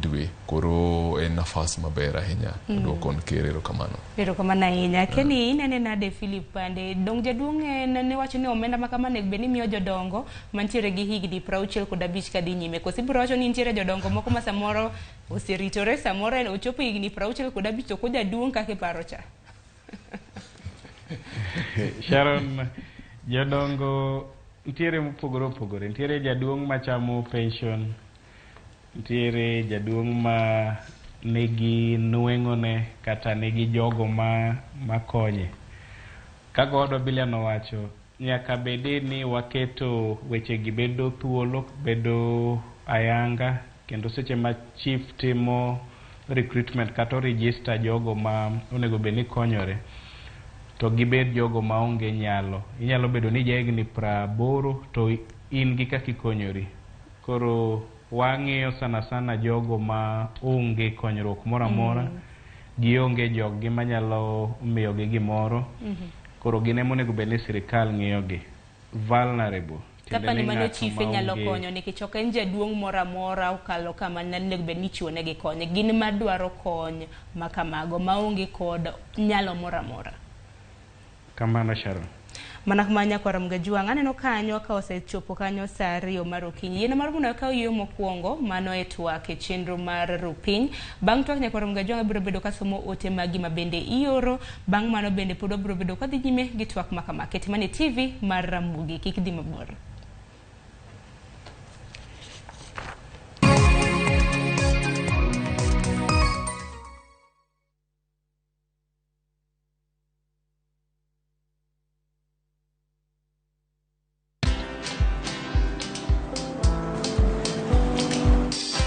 dwe. Koro en nafas maber ahinya. Duoko ker erokamano. Erokamano ahinya. Kenny, inene nade Philip Pande? Dong' jaduong' en ne wacho ni omenda ma kama onego bed ni miyo jodongo mantiere gi higni 65 kadhi nyime. Koso ibiro wacho ni nitiere jodongo moko ma samoro oseritore, samoro en ochopo higni 65 to ok ojaduong' kaka iparo cha. Sharon, jodongo nitiere mopogore opogore. Nitiere jaduong' machamo pension, nitiere jaduong' ma nigi nweng'one kata nigi jogo makonye. Kaka owadwa Bilian owacho, nyaka bede ni waketo wechegi bedo thuolo, bedo ayanga, kendo seche ma chief timo recruitment kata register jogo ma onego bed ni konyore, to gibed jogo maonge nyalo. Inyalo bedo ni jahigni 80 to in gi kaka ikonyori. Koro wang'iyo sana sana jogo ma onge konyruok moro amora, gionge joggi manyalo miyogi gimoro. Koro gin ema onego bed ni sirikal ng'iyogi. Vulnerable. Kapa ni mano chife nyalo konyo nikech ok en jaduong' moro amora okalo kama onego bed ni ichiwo negi kony. Gin madwaro kony ma kamago maonge kod nyalo moro amora. Kamano Sharon. Mana kuma nyakwar Mgajuang' aneno kanyo ka osechopo kanyo saa 2 mar okinyi. Yien mar mondo akaw yueyo mokwongo mano e twak e chenro mar rupiny. Bang' twak nyakwar Mgajuang' biro bedo kasomo ote magi ma bende ioro. Bang' mano bende pod wabiro bedo kadhi nyime gi twak ma kama. Ket mana e TV mar Ramogi, kik dhi mabor.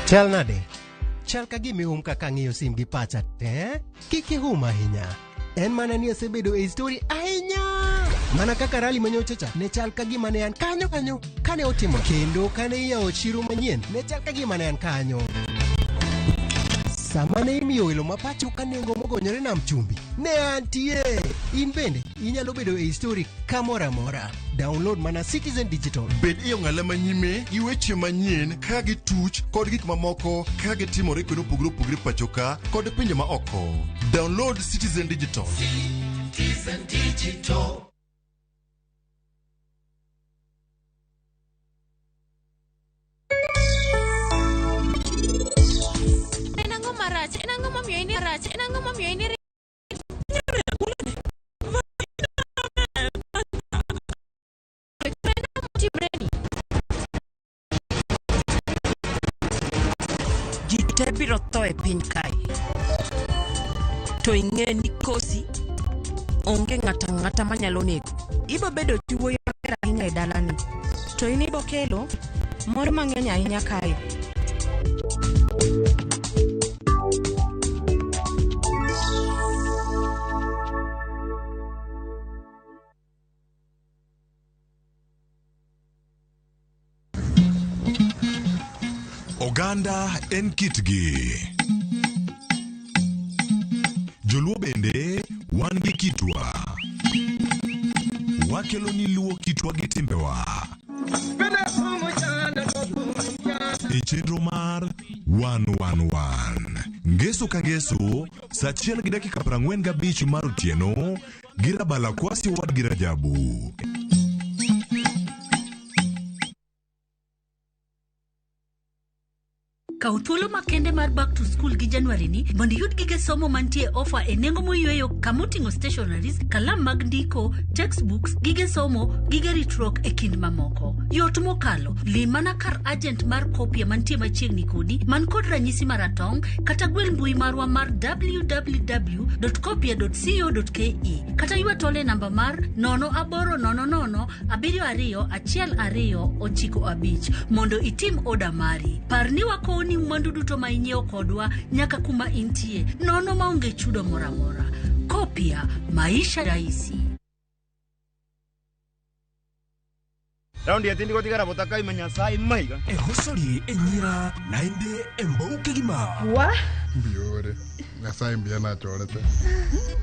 Chal nade? Chal ka gima ihum kaka ang'iyo sim gi pacha te? Kik ihum ahinya. En mana ni asebedo e story ahinya. Mana kaka rally manyocha cha ne chal ka gima ne an kanyo kanyo kane otimo kendo kane iyawo chiro manyien ne chal ka gima ne an kanyo. Sama ne imiyo welo ma pacho ka nengo mogonyore nam chumbi ne antie. In bende inyalo bedo e story kamoro amora. Download mana Citizen Digital. Bed e ong'ala manyime gi weche manyien ka gituch kod gik mamoko ka gitimore kuonde mopogore opogore pacho ka kod pinje ma oko. Download Citizen Digital. Citizen Digital. En ang'o marach? En ang'o momiyo in rach? En ang'o momiyo in Ji te biro tho e piny kae. To ing'e ni kosi onge ng'ato ang'ata manyalo nego. Ibo bedo wuoyi maber ahinya e dalani. To in ibo kelo mor mang'eny ahinya kae. Oganda en kitgi. Joluo bende wan gi kitwa. Wakelo ni luo kitwa gi timbewa. E chenro mar 111 Ngeso ka ngeso saa 1:45 mar otieno gi Rabala Kwasi wadgi Rajabu. Kaw thuolo makende mar back to school gi January ni mondo iyud gige somo mantie ofa e nengo moyweyo kamoting'o stationaries, kalam mag ndiko, textbooks, gige somo, gige ritruok e kind mamoko. Yot mokalo, lim mana kar agent mar Kopia mantie machiegni kodi man kod ranyisi maratong' kata gwel mbui marwa mar www.kopia.co.ke kata ywa tol e namba mar 0800 72 12 95 mondo itim oda mari. Par ni wakowoni mwandu duto ma inyiewo kodwa nyaka kuma intie nono maonge chudo moro amora. Kopia, maisha rahisi. Raundi yatindi gotigara botaka imenya sai maiga. Ehosori enyira naende embouke gima. Wa? Mbiore. Nyasaye mbiya nachorete.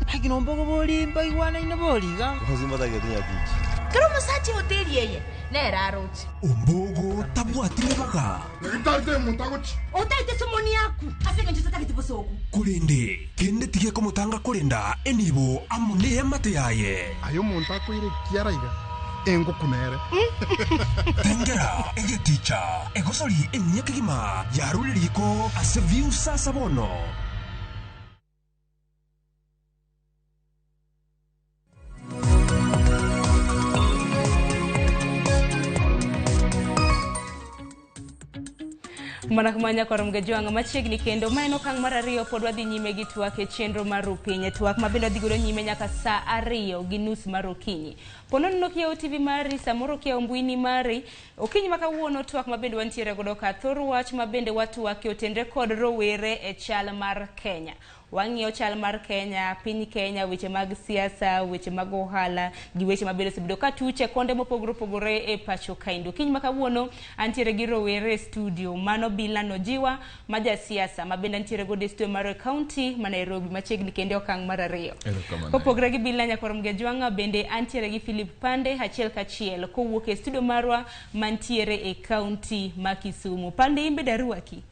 Hakino mbogo boli mbaigwana ina boliga. Kero musachi hoteli yeye nera arochi. Ombogo tabwatire baga. Ngitate mutagochi. Otaite somoni yaku. Asenge nchota kitibosoku. Kulinde kende tige komutanga kulinda enibo amune amate yaye. Ayo muntu akwire kiaraiga. Engukunere. Tengera egeticha egosori enyekigima yaruliriko ase view sasa bono. Mana kumanya kwa mgejwanga machiegni kendo ma en okang' mar ariyo pod wadhi nyime gi twak e chenro mar Rupiny, twak ma bende wadhi godo nyime nyaka saa 2:30 mar okinyi. Ponono kiewo TV mari, samoro kiewo mbui mari, okinyi ma kawuono twak ma bende wantiere godo ka thor wach ma bende watwake otenre kod rowere e chal mar Kenya. Wang'iyo chal mar Kenya, piny Kenya, weche mag siasa, weche mag ohala, gi weche mabende osebedo ka tuche konde mopogore opogore e pacho kaendi. Okinyi ma kawuono antiere gi rowere e studio, mano Bila Nojiwa ma jasiasa ma bende antiere godo e studio mar county ma Nairobi machiegni kendo okang' mar ariyo. Kopogore gi Bila Nyakwar Mgejwang'a bende antiere gi Philip Pande achiel kachiel kowuok e studio marwa mantiere e county ma Kisumu. Pande imbe darwaki.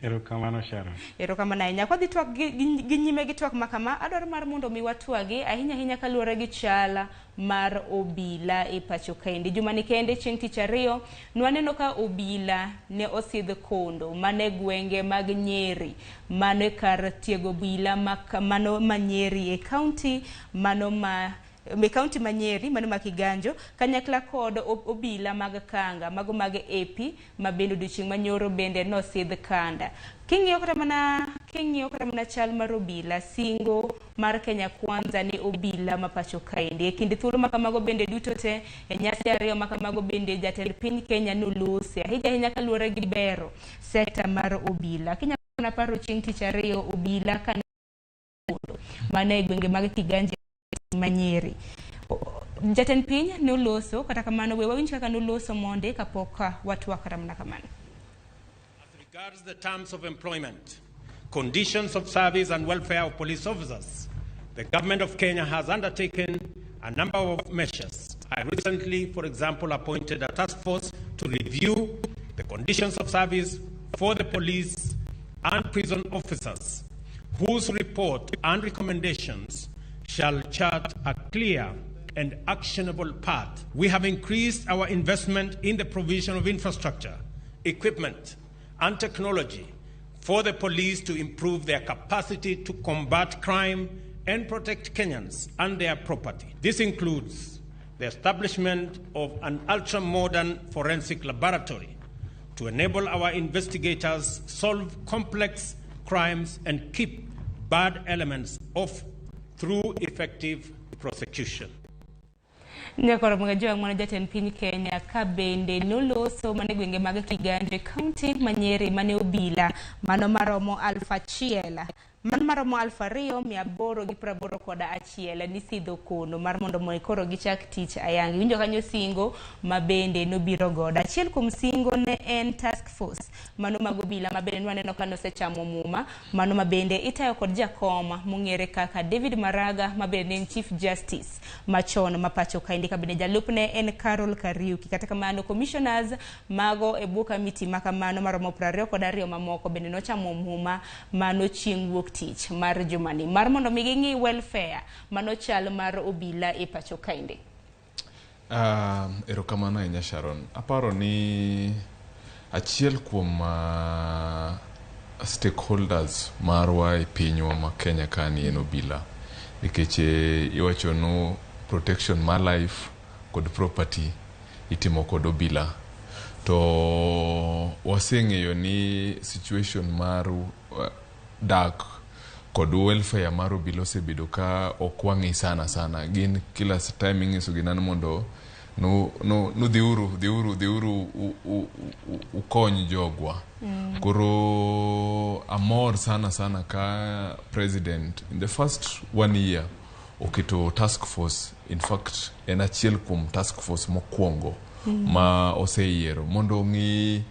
Erokamano Sharon. Erokamano ahinya. Kwadhi twak gi nyime gi twak makama, adwaro mar mondo mi watwagi ahinya ahinya kaluwore gi chal mar obila e pacho kaendi. Jumani kende chieng' tich ariyo nwaneno ka obila ne osidh kondo mane gwenge mag Nyeri, mano kar tiego obila mano ma Nyeri e county mano ma me county ma Nyeri mano ma Kiganjo kanyakla kod obila mag Kanga mago mag AP ma bende odiochieng' manyoro bende nosidh kanda. King'iyo kata mana chal mar obila, singo mar Kenya Kwanza ni obila ma pacho kaendi. E kind thuolo makamago bende duto te e nyasi ariyo makamago bende jatend piny Kenya nolose ahinya ahinya kaluwore gi bero sekta mar obila. Kinyalo paro chieng' tich ariyo obila kane mane e gwenge mag Kiganjo ma Nyeri. Jatend piny noloso, kata kamano we wawinj kaka noloso monde kapok watwak kata mana kamano. As regards the terms of employment, conditions of service and welfare of police officers, the government of Kenya has undertaken a number of measures. I recently, for example, appointed a task force to review the conditions of service for the police and prison officers, whose report and recommendations shall chart a clear and actionable path. We have increased our investment in the provision of infrastructure, equipment, and technology for the police to improve their capacity to combat crime and protect Kenyans and their property. This includes the establishment of an ultra-modern forensic laboratory to enable our investigators solve complex crimes and keep bad elements off through effective prosecution. Nyakwar Mgajwang' mano jatend piny Kenya ka bende noloso mane gwenge mag Kiganjo e county ma Nyeri mane obila mano maromo 1000 Man maromo 2881 nisidho kono mar mondo mi koro gichak tich ayangi. Winjo kanyo singo ma bende nobiro godo. Achiel kuom singo ne en task force mano mag obila ma bende nwaneno ka nosechamo muma, mano ma bende itayo kod jakom mong'ere kaka David Maraga ma bende en Chief Justice machon ma pacho kaendi, ka bende jalupne en Carol Kariuki. Kata kamano commissioners mago e bwo kamiti makamano maromo 22 mamoko bende nochamo muma mano chieng' wuok tich mar jumani mar mondo mi ging'i welfare mano chal mar obila e pacho kaendi. Erokamano ahinya Sharon. Aparo ni achiel kuom stakeholders marwa e pinywa ma Kenya ka ni en obila, nikech iwacho nu protection mar life kod property itimo kod obila. To waseng'eyo ni situation mar dak kod welfare mar obila osebedo ka ok wang'i sana sana. Gin kila time ing'iso gi nano mondo nu, nu, nu dhiuru dhiuru dhiuru ukony jogwa. Koro amor sana sana ka president in the first one year oketo task force. In fact, en achiel kuom task force mokwongo ma oseyiero mondo ong'i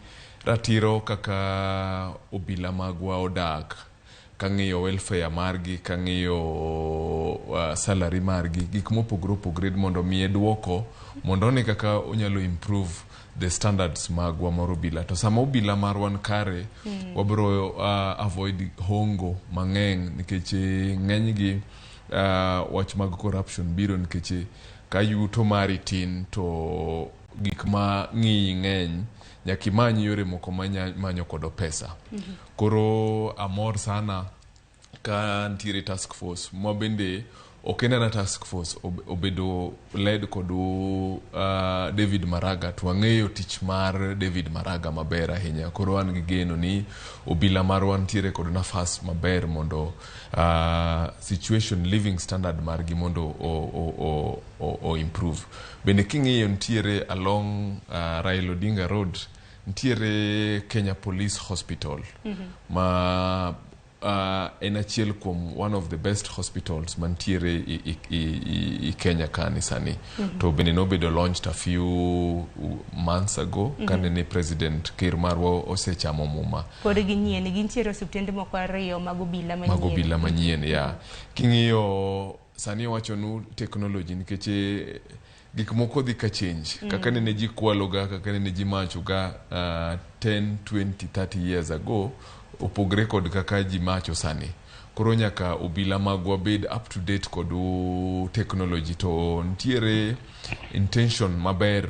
ratiro kaka obila magwa odak, kang'iyo welfare margi, kang'iyo salary margi, gik mopogore opogore, mondo miye duoko mondo one kaka onyalo improve the standards magwa mar obila. To sama obila marwa ni kare, wabiro avoid hongo mang'eny, nikech ng'enygi wach mag corruption biro nikech ka yuto mari tin to gik ma ng'iyi ng'eny, nyaka imany yore moko manyo kodo pesa. Koro amor sana ka ntiere task force ma bende ok en ana task force obedo led kod David Maraga, to wang'eyo tich mar David Maraga maber ahinya. Koro an gi geno ni obila marwa ntiere kod nafas maber mondo situation living standard margi mondo o improve. Bende king'iyo ntiere along Raila Odinga Road ntiere Kenya Police Hospital ma en achiel kuom one of the best hospitals mantiere i Kenya kani sani. To bende nobedo launched a few months ago kanene president ker marwa osechamo muma. Pod ginyien, gintiere osiptende moko ariyo mag obila manyien. Mag obila manyien ya. King'iyo sani wachonu technology, nikech gik moko dhi ka change. Kaka nene ji kwaloga, kaka nene ji machoga 10 20 30 years ago opogre kod kaka ji macho sani. Koro nyaka obila magwa bed up to date kod technology. To ntiere intention maber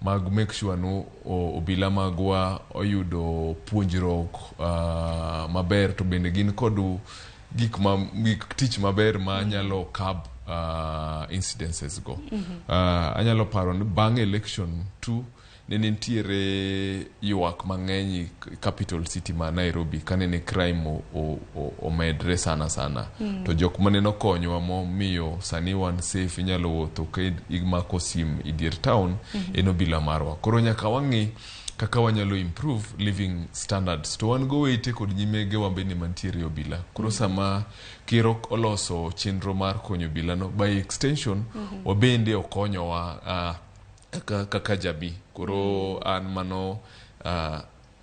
mag make sure no obila magwa oyudo puonjruok maber, to bende gin kod gik ma gik tich maber ma nyalo curb incidences go. Anyalo paro ni bang' election 2 ne nitiere ywak mang'eny e capital city ma Nairobi kanene crime omedre sana sana. To jok mane nokonyowa momiyo sani wan safe, inyalo wuotho ka imako sim e dier town, en obila marwa. Koro nyaka wang'i kaka wanyalo improve living standards, to wan gowete kod nyimegewa bende mantiere e obila. Koro sama ker oloso chenro mar konyo obila no, by extension wabende okonyowa kaka jamii. Koro an mano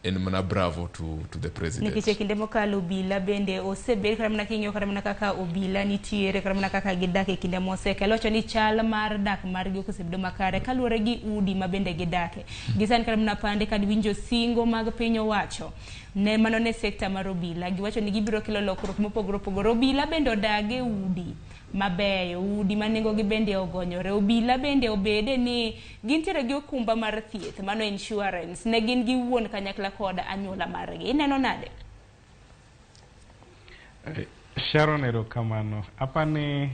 en mana bravo to the president. Nikech e kinde mokalo obila bende osebed kata mana king'iyo kata mana kaka obila nitiere, kata mana kaka gidak e kinde mosekalo, wacho ni chal mar dak margi ok osebedo makare kaluwore gi udi ma bende gidake gisani. Kata mana pande kad winjo singo mag piny owacho ne mano ne sekta mar obila, giwacho ni gibiro kelo lokruok mopogore opogore. Obila bende odag e udi mabeyo, udi ma nengogi bende ogonyore. Obila bende obede ni gintiere gi okumba mar thieth, mano insurance ne gin giwuon kanyakla kod anyuola margi. Ineno nade? Sharon, erokamano. Apani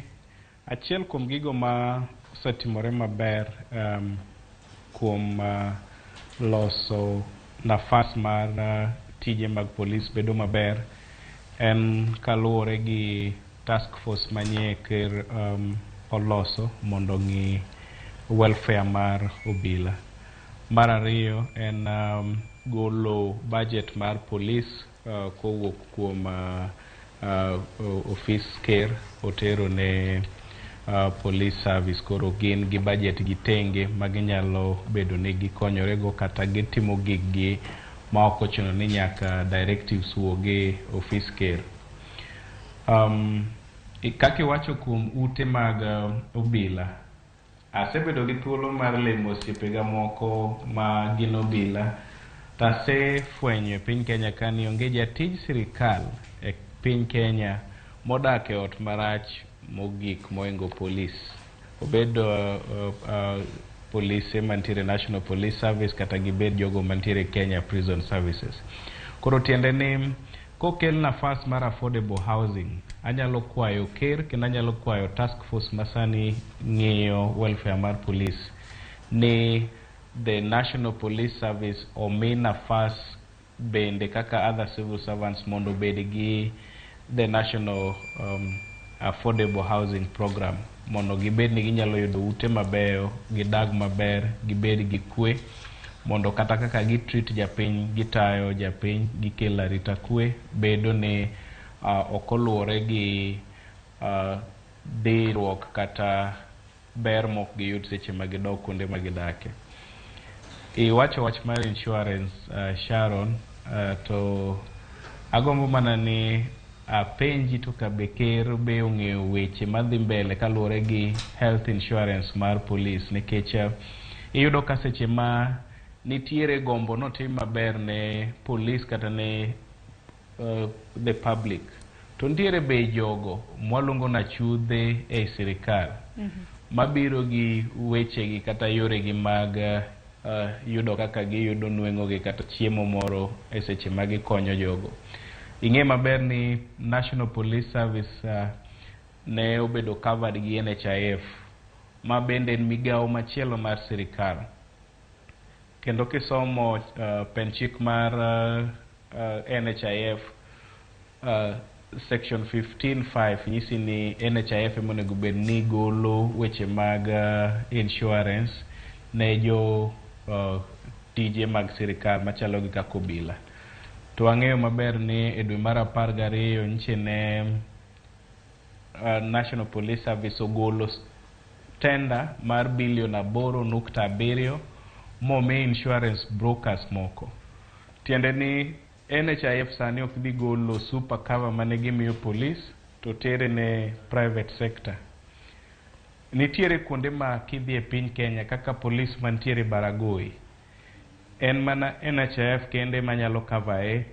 achiel kuom gigo ma osetimore maber kuom loso nafas mar tije mag polis bedo maber en kaluwore gi task force manyie ker oloso mondo ong'i welfare mar obila. Mar ariyo en golo budget mar polis kowuok kuom ofis ker otero ne police service. Koro gin gi budget gi tenge ma ginyalo bedo ni gikonyorego kata gitimo giggi ma ok ochuno ni nyaka directives wuog e ofis ker. Kaka iwacho kuom ute mag obila, asebedo gi thuolo mar limo osiepega moko ma gin obila, to asefwenyo e piny Kenya ka ni onge jatij sirikal e piny Kenya modak e ot marach mogik moingo polis. Obed polise mantiere National Police Service kata gibed jogo mantiere Kenya Prison Services. Koro tiende ni kokel nafas mar affordable housing, anyalo kwayo ker kendo anyalo kwayo task force masani ng'iyo welfare mar police ni the National Police Service omi nafas bende kaka other civil servants mondo obed gi the National Affordable Housing Program, mondo gibed ni ginyalo yudo ute mabeyo, gidag maber, gibed gi kwe, mondo kata kaka gitreat japiny, gitayo japiny, gikelo arita kwe, bedo ni ok oluwore gi dhiruok kata ber mok giyud seche ma gidok kuonde ma gidake. Iwacho wach mar insurance, Sharon, to agombo mana ni apenji to kabe ker be ong'eyo weche madhi mbele kaluwore gi health insurance mar police, nikech iyudo ka seche ma nitiere gombo notim maber ne police kata ne the public, to nitiere be jogo mwaluongo na chudhe e sirikal mabiro gi wechegi kata yoregi mag yudo kaka giyudo nweng'ogi kata chiemo moro e seche ma gikonyo jogo. Ing'e maber ni National Police Service ne obedo covered gi NHIF, ma bende en migawo machielo mar sirikal. Kendo kisomo pen chik mar NHIF, section 15.5 nyisi ni NHIF ema onego bed ni golo weche mag insurance ne jo tije mag sirikal machalo gi kaka obila. To wang'eyo maber ni e dwe mar 12 nyiche ne National Police Service ogolo tender mar bilion 8.7 momi insurance brokers moko. Tiende ni NHIF sani ok dhi golo super cover mane gimiyo police to tere ne private sector. Nitiere kuonde ma kidhi e piny Kenya kaka police mantiere Baragoi, en mana NHIF kende manyalo cover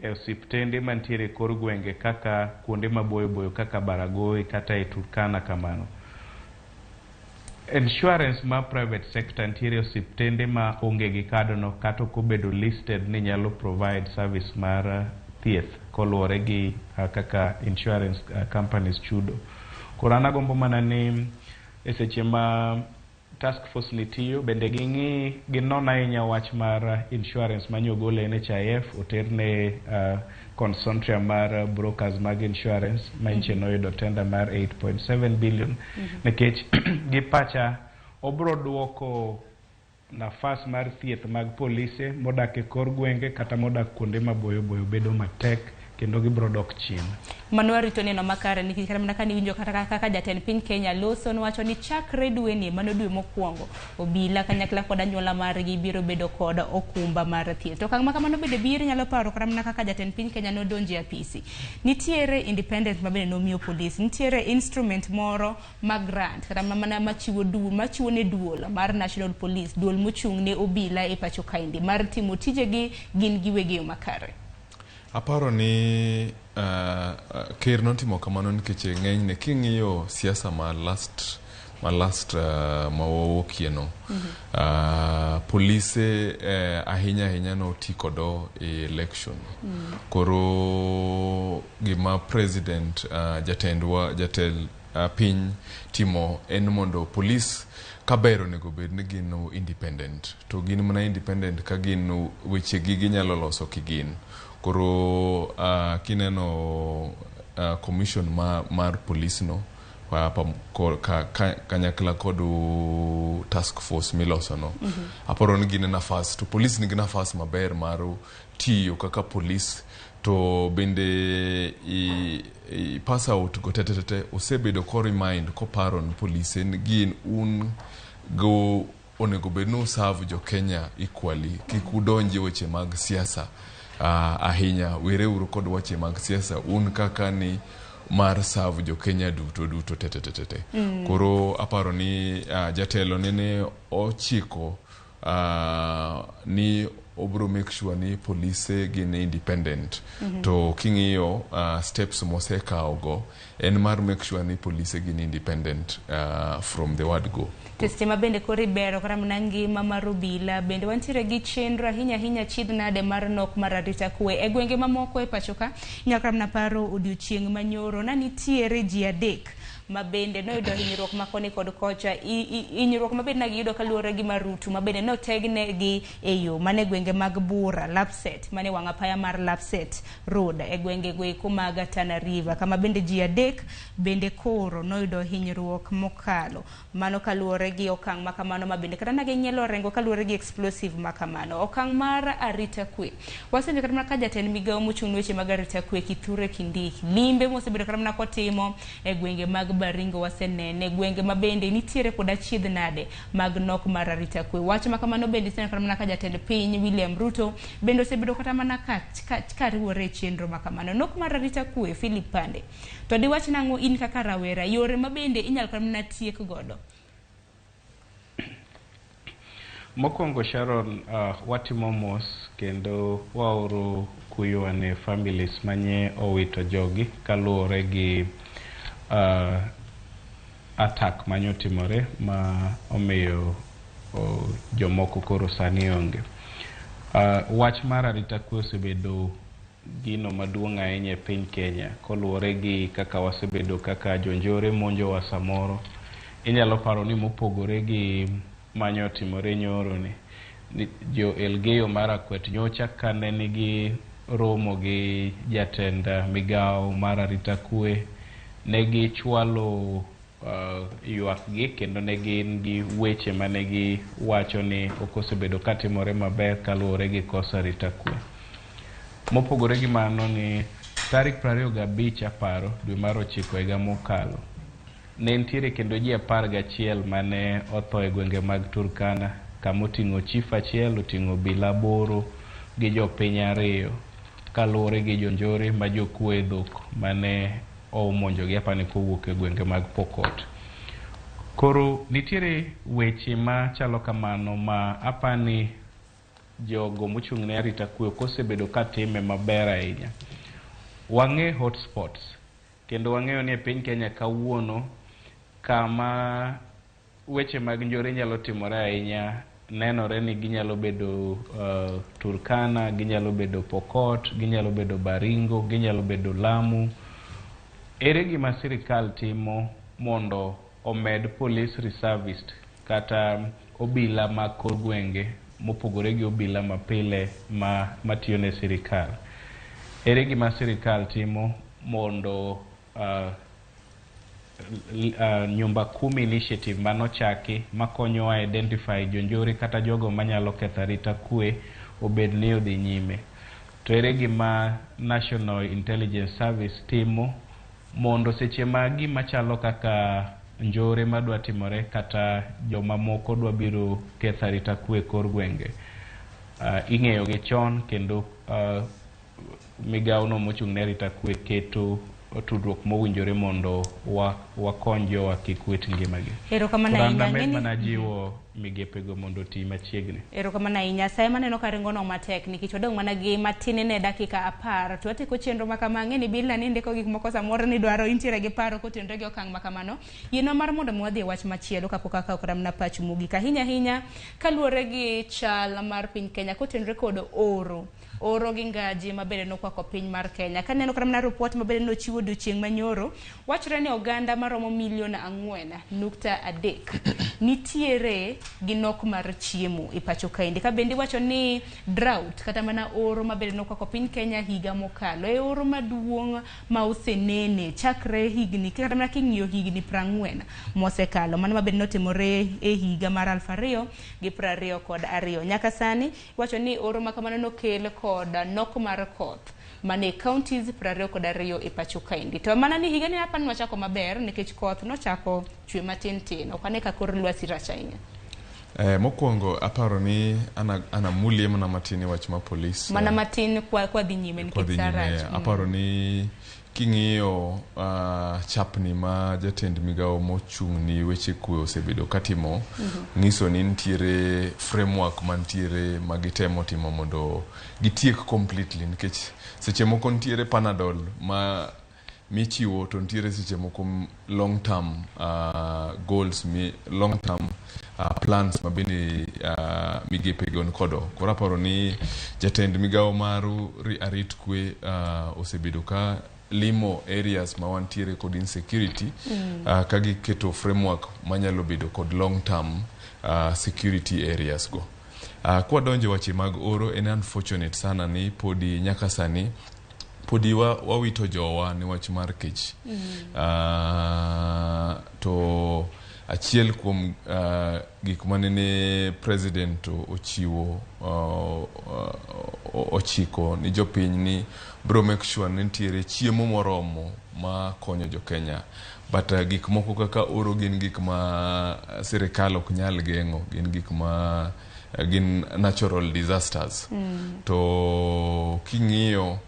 e osiptende mantiere kor gwenge kaka kuonde maboyo boyo kaka Baragoi kata e Turkana kamano. Insurance ma private sector nitiere osiptende ma onge gi kadono kata ok obedo listed ni nyalo provide service mar thieth koluwore gi kaka insurance companies chudo. Koro an agombo mana ni e seche ma task force ni tiyo bende ging'i ginon ahinya wach mar insurance manyo ogol e NHIF oter ne consortium mar brokers mag insurance ma nyiche noyudo tender mar 8.7 billion, nikech gi pacha obro duoko nafas mar thieth mag polise modak e kor gwenge kata modak kuonde maboyo boyo bedo matek kendo gibro dok chien. Mano warito neno makare nikech kata mana kane iwinjo kata kaka jatend piny Kenya loso nowacho ni chakre dweni mano dwe mokwongo obila kanyakla kod anyuola margi biro bedo kod okumba mar thieth. To okang' ma kamano bende biro nyalo paro kata mana kaka jatend piny Kenya nodonjo e apisi. Nitiere independence ma bende nomiyo polis, nitiere instrument moro ma grant kata mana machiwo duol machiwo ne duol mar National Police, duol mochung' ne obila e pacho kaendi mar timo tijegi gin giwegi e yo makare. Aparo ni ker notimo kamano nikech ng'enyne king'iyo siasa ma last ma wawuokie no, polise ahinya ahinya noti kodo e election. Koro gima president jatendwa jatend piny timo en mondo polis kaber onego bed ni gin independent, to gin mana independent ka gin wechegi ginyalo loso kigin. Koro kineno commission mar police no Kanyakla kod task force miloso no. Aparo ni gin e nafas to polis nigi nafas maber mar tiyo kaka polis to bende i pass out go tete osebedo ko remind koparo ni polise ni gin un go onego bed ni userve jo Kenya equally, kik udonji weche mag siasa ahinya, wereuru kod weche mag siasa un kaka ni mar serve jo Kenya duto duto tete tete te. Koro aparo ni jatelo nene ochiko ni obro make sure ni polise gin independent. To king'iyo steps mosekawo go en mar make sure ni polise gin independent from the word go. To seche ma bende koro ibero kata mana ngima mar obila, bende wantiere gi chenro ahinya ahinya achiedh nade mar nok mar arita kwe e gwenge mamoko e pacho ka. Inyalo kata mana paro odiochieng' manyoro na nitiere ji 3 ma bende noyudo hinyruok ma koni kod kocha, hinyruok ma bende giyudo kaluwore gi marutu ma bende notegnegi e yo mane gwenge mag Bura, Lapset, mane wang' apaya mar Lapset Road e gwenge go eko mag Tana River, kama bende ji 3 bende koro noyudo hinyruok mokalo. Mano kaluwore gi okang' ma kamano ma bende kata naging'ielo orengo kaluwore gi explosive ma kamano. Okang' mar arita kwe. Wasenjo kata mana ka jatend migawo mochung' ne weche mag arita kwe Kithure Kindiki, limbe mosebedo kata mana kotimo e gwenge mag Baringo wasenene, gwenge ma bende nitiere kod achiedh nade mag nok mar arita kwe. Wach ma kamano bende iseneno kata mana ka jatend piny William Ruto bende osebedo kata mana ka riwore e chenro ma kamano. Nok mar arita kwe, Philip Pande. To diwach nang'o in kaka rawera, yore ma bende inyalo kata mana tiek godo? Mokwongo Sharon, watimo mos kendo waoro kuyowa ne families manye owito jogi kaluwore gi attack manyotimore ma omiyo jomoko koro sani onge. Wach mar arita kwe osebedo gino maduong' ahinya e piny Kenya koluwore gi kaka wasebedo kaka jonjore monjowa samoro. Inyalo paro ni mopogore gi manyotimore nyoro ni jo Elgeyo Marakwet nyocha kane nigi romo gi jatend migawo mar arita kwe, ne gichwalo ywakgi kendo ne gin gi weche mane giwacho ni ok osebedo katimore maber kaluwore gi koso arita kwe. Mopogore gi mano ni tarik 25 aparo dwe mar 9 higa mokalo ne nitiere kendo ji 11 mane otho e gwenge mag Turkana kama oting'o chief achiel, oting'o obila 8 gi jopiny 2 kaluwore gi jonjore ma jokuo e dhok mane omonjogi apani kowuok e gwenge mag Pokot. Koro nitiere weche machalo kamano ma apani jogo mochung' ne arita kwe ok osebedo katime maber ahinya. Wang'e hotspots kendo wang'eyo ni e piny Kenya kawuono kama weche mag njore nyalo timore ahinya nenore ni ginyalo bedo Turkana, ginyalo bedo Pokot, ginyalo bedo Baringo, ginyalo bedo Lamu. Ere gima sirikal timo mondo omed police reservist kata obila mag kor gwenge mopogore gi obila mapile matiyo ne sirikal? Ere gima sirikal timo mondo Nyumba Kumi initiative manochaki makonyowa identify jonjore kata jogo manyalo ketho arita kwe obed ni odhi nyime? To ere gima National Intelligence Service timo mondo seche ma gima chalo kaka njore madwa timore kata jomamoko dwa biro ketho arita kwe kor gwenge, ing'eyo gi chon kendo migawo no mochung' ne arita kwe keto tudruok mowinjore mondo wakony jowa kik wit ngimagi. Erokamano ahinya. Damed mana jiwo migepego mondo oti machiegni. Erokamano ahinya. Saye maneno ka ringo no matek nikech wadong' mana gi matin ne dakika 10 to watieko chenro ma kama. Ang'e ni Bila ni ndiko gik moko samoro ni dwaro intiere gi paro kotenore gi okang' ma kamano. Yienwa mar mondo mi wadhi e wach machielo kapok akawo kata mana pachu mogik. Ahinya ahinya kaluwore gi chal mar piny Kenya kotenore kod oro. Oro gi ngaji mabende nokwako piny mar Kenya. Kaneno kata mana ripot mabende nochiwo odiochieng' manyoro, wachore ni oganda maromo milion 4.3 nitiere gi nok mar chiemo e pacho kaendi. Ka bende iwacho ni drought kata mana oro mabende nokwako piny Kenya higa mokalo e oro maduong' ma osenene chakre higni kata mana king'iyo higni 40 mosekalo. Mano mabende notimore e higa mar 2022. Nyaka sani iwacho ni oro ma kamano nokel kod nok mar koth mane counties 22 e pacho kaendi. To mana ni higani apani wachako maber nikech koth nochako chwe matin tin. Ok ane ka kor lwasi rach ahinya. Mokwongo aparo ni anamulie mana matin e wach ma polis. Mana matin kwa dhi nyime nikech sa rach. Aparo ni king'iyo chapni ma jatend migawo mochung' ni weche kwe osebedo katimo, ng'iso ni nitiere framework mantiere ma gitemo timo mondo gitiek completely, nikech seche moko nitiere Panadol ma michiwo to nitiere seche moko long term goals, long term plans ma bende migepe go nikodo. Koro aparo ni jatend migawo mar arit kwe osebedo ka limo areas ma wantiere kod insecurity, ka giketo framework manyalo bedo kod long term security areas go. Kwadonjo weche mag oro, en unfortunate sana ni podi nyaka sani podi wawito jowa ni wach mar kech. To achiel kuom gik manene president ochiwo ochiko ni jopiny ni bro make sure ni nitiere chiemo moromo ma konyo jo Kenya. But gik moko kaka oro gin gik ma sirikal ok nyal geng'o, gin gik ma gin natural disasters. To king'iyo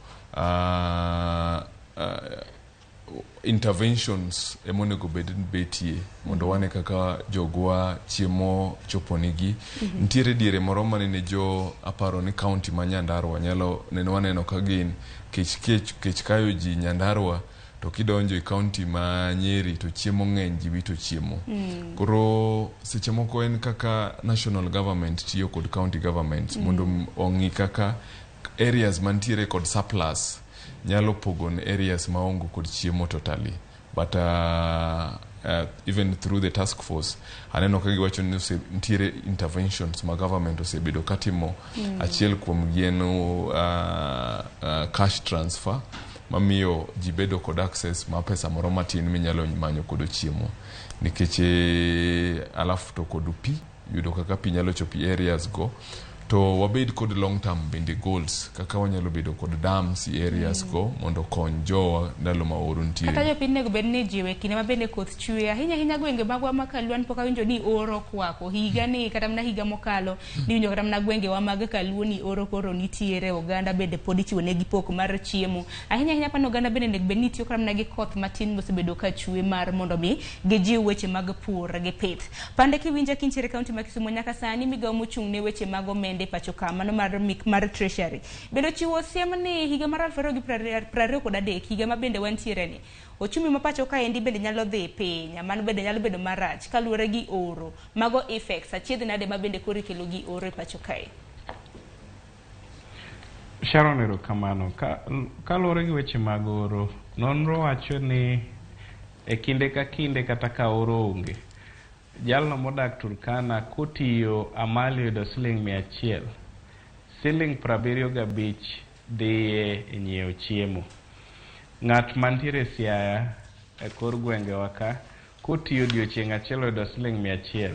interventions emonego bed ni betie mondo wane kaka jogwa chiemo choponigi. Nitiere diere moro manene jo aparo ni county ma Nyandarua nyalo nene waneno ka gin kech kayo ji Nyandarua, to kidonjo e county ma Nyeri to chiemo ng'eny, ji wito chiemo. Koro seche moko en kaka national government tiyo kod county governments mondo ong'i kaka areas mantiere kod surplus nyalo pogo ne areas maonge kod chiemo totally. But even through the task force aneno ka giwacho ni nitiere interventions ma government osebedo katimo. Achiel kuom gi en cash transfer mamiyo ji bedo kod access ma pesa moro matin minyalo manyo kodo chiemo, nikech alafu to kod pi yudo kaka pi nyalo chopo e areas go. To wabed kod long term bende goals kaka wanyalo bedo kod dams e areas go mondo okony jowa ndalo ma oro nitiere. Kata jopiny onego bed ni jiwe kinde ma bende koth chwe ahinya ahinya gwenge magwa ma Kalua pok awinjo ni oro okwako higa ni kata mana higa mokalo niwinjo kata mana gwengewa mag Kaluo ni oro koro nitiere, oganda bende pod ichiwo negi pok mar chiemo ahinya ahinya. Pano oganda bende onego bed ni tiyo kata mana gi koth matin mosebedo ka chwe mar mondo mi gijiw weche mag pur gi pith. Pande kiwinja kintiere kaunti ma Kisumu nyaka sani migawo mochung' ne weche mag omenda pacho ka mano mar Treasury bende ochiwo siem ni higa mar 2023 higa ma bende wantiere ni ochumi ma pacho kaendi bende nyalo dhi piny, mano bende nyalo bedo marach kaluwore gi oro mago effects achiedh nade ma bende koro ikelo gi oro e pacho kae. Sharon, erokamano. Kaluwore gi weche mag oro, nonro wacho ni e kinde ka kinde kata ka oro onge, jalno modak Turkana kotiyo amali yudo siling 100, siling 75 dhiye e nyiewo chiemo. Ng'at mantiere Siaya e kor gwengewa ka kotiyo odiochieng' achiel oyudo siling 100,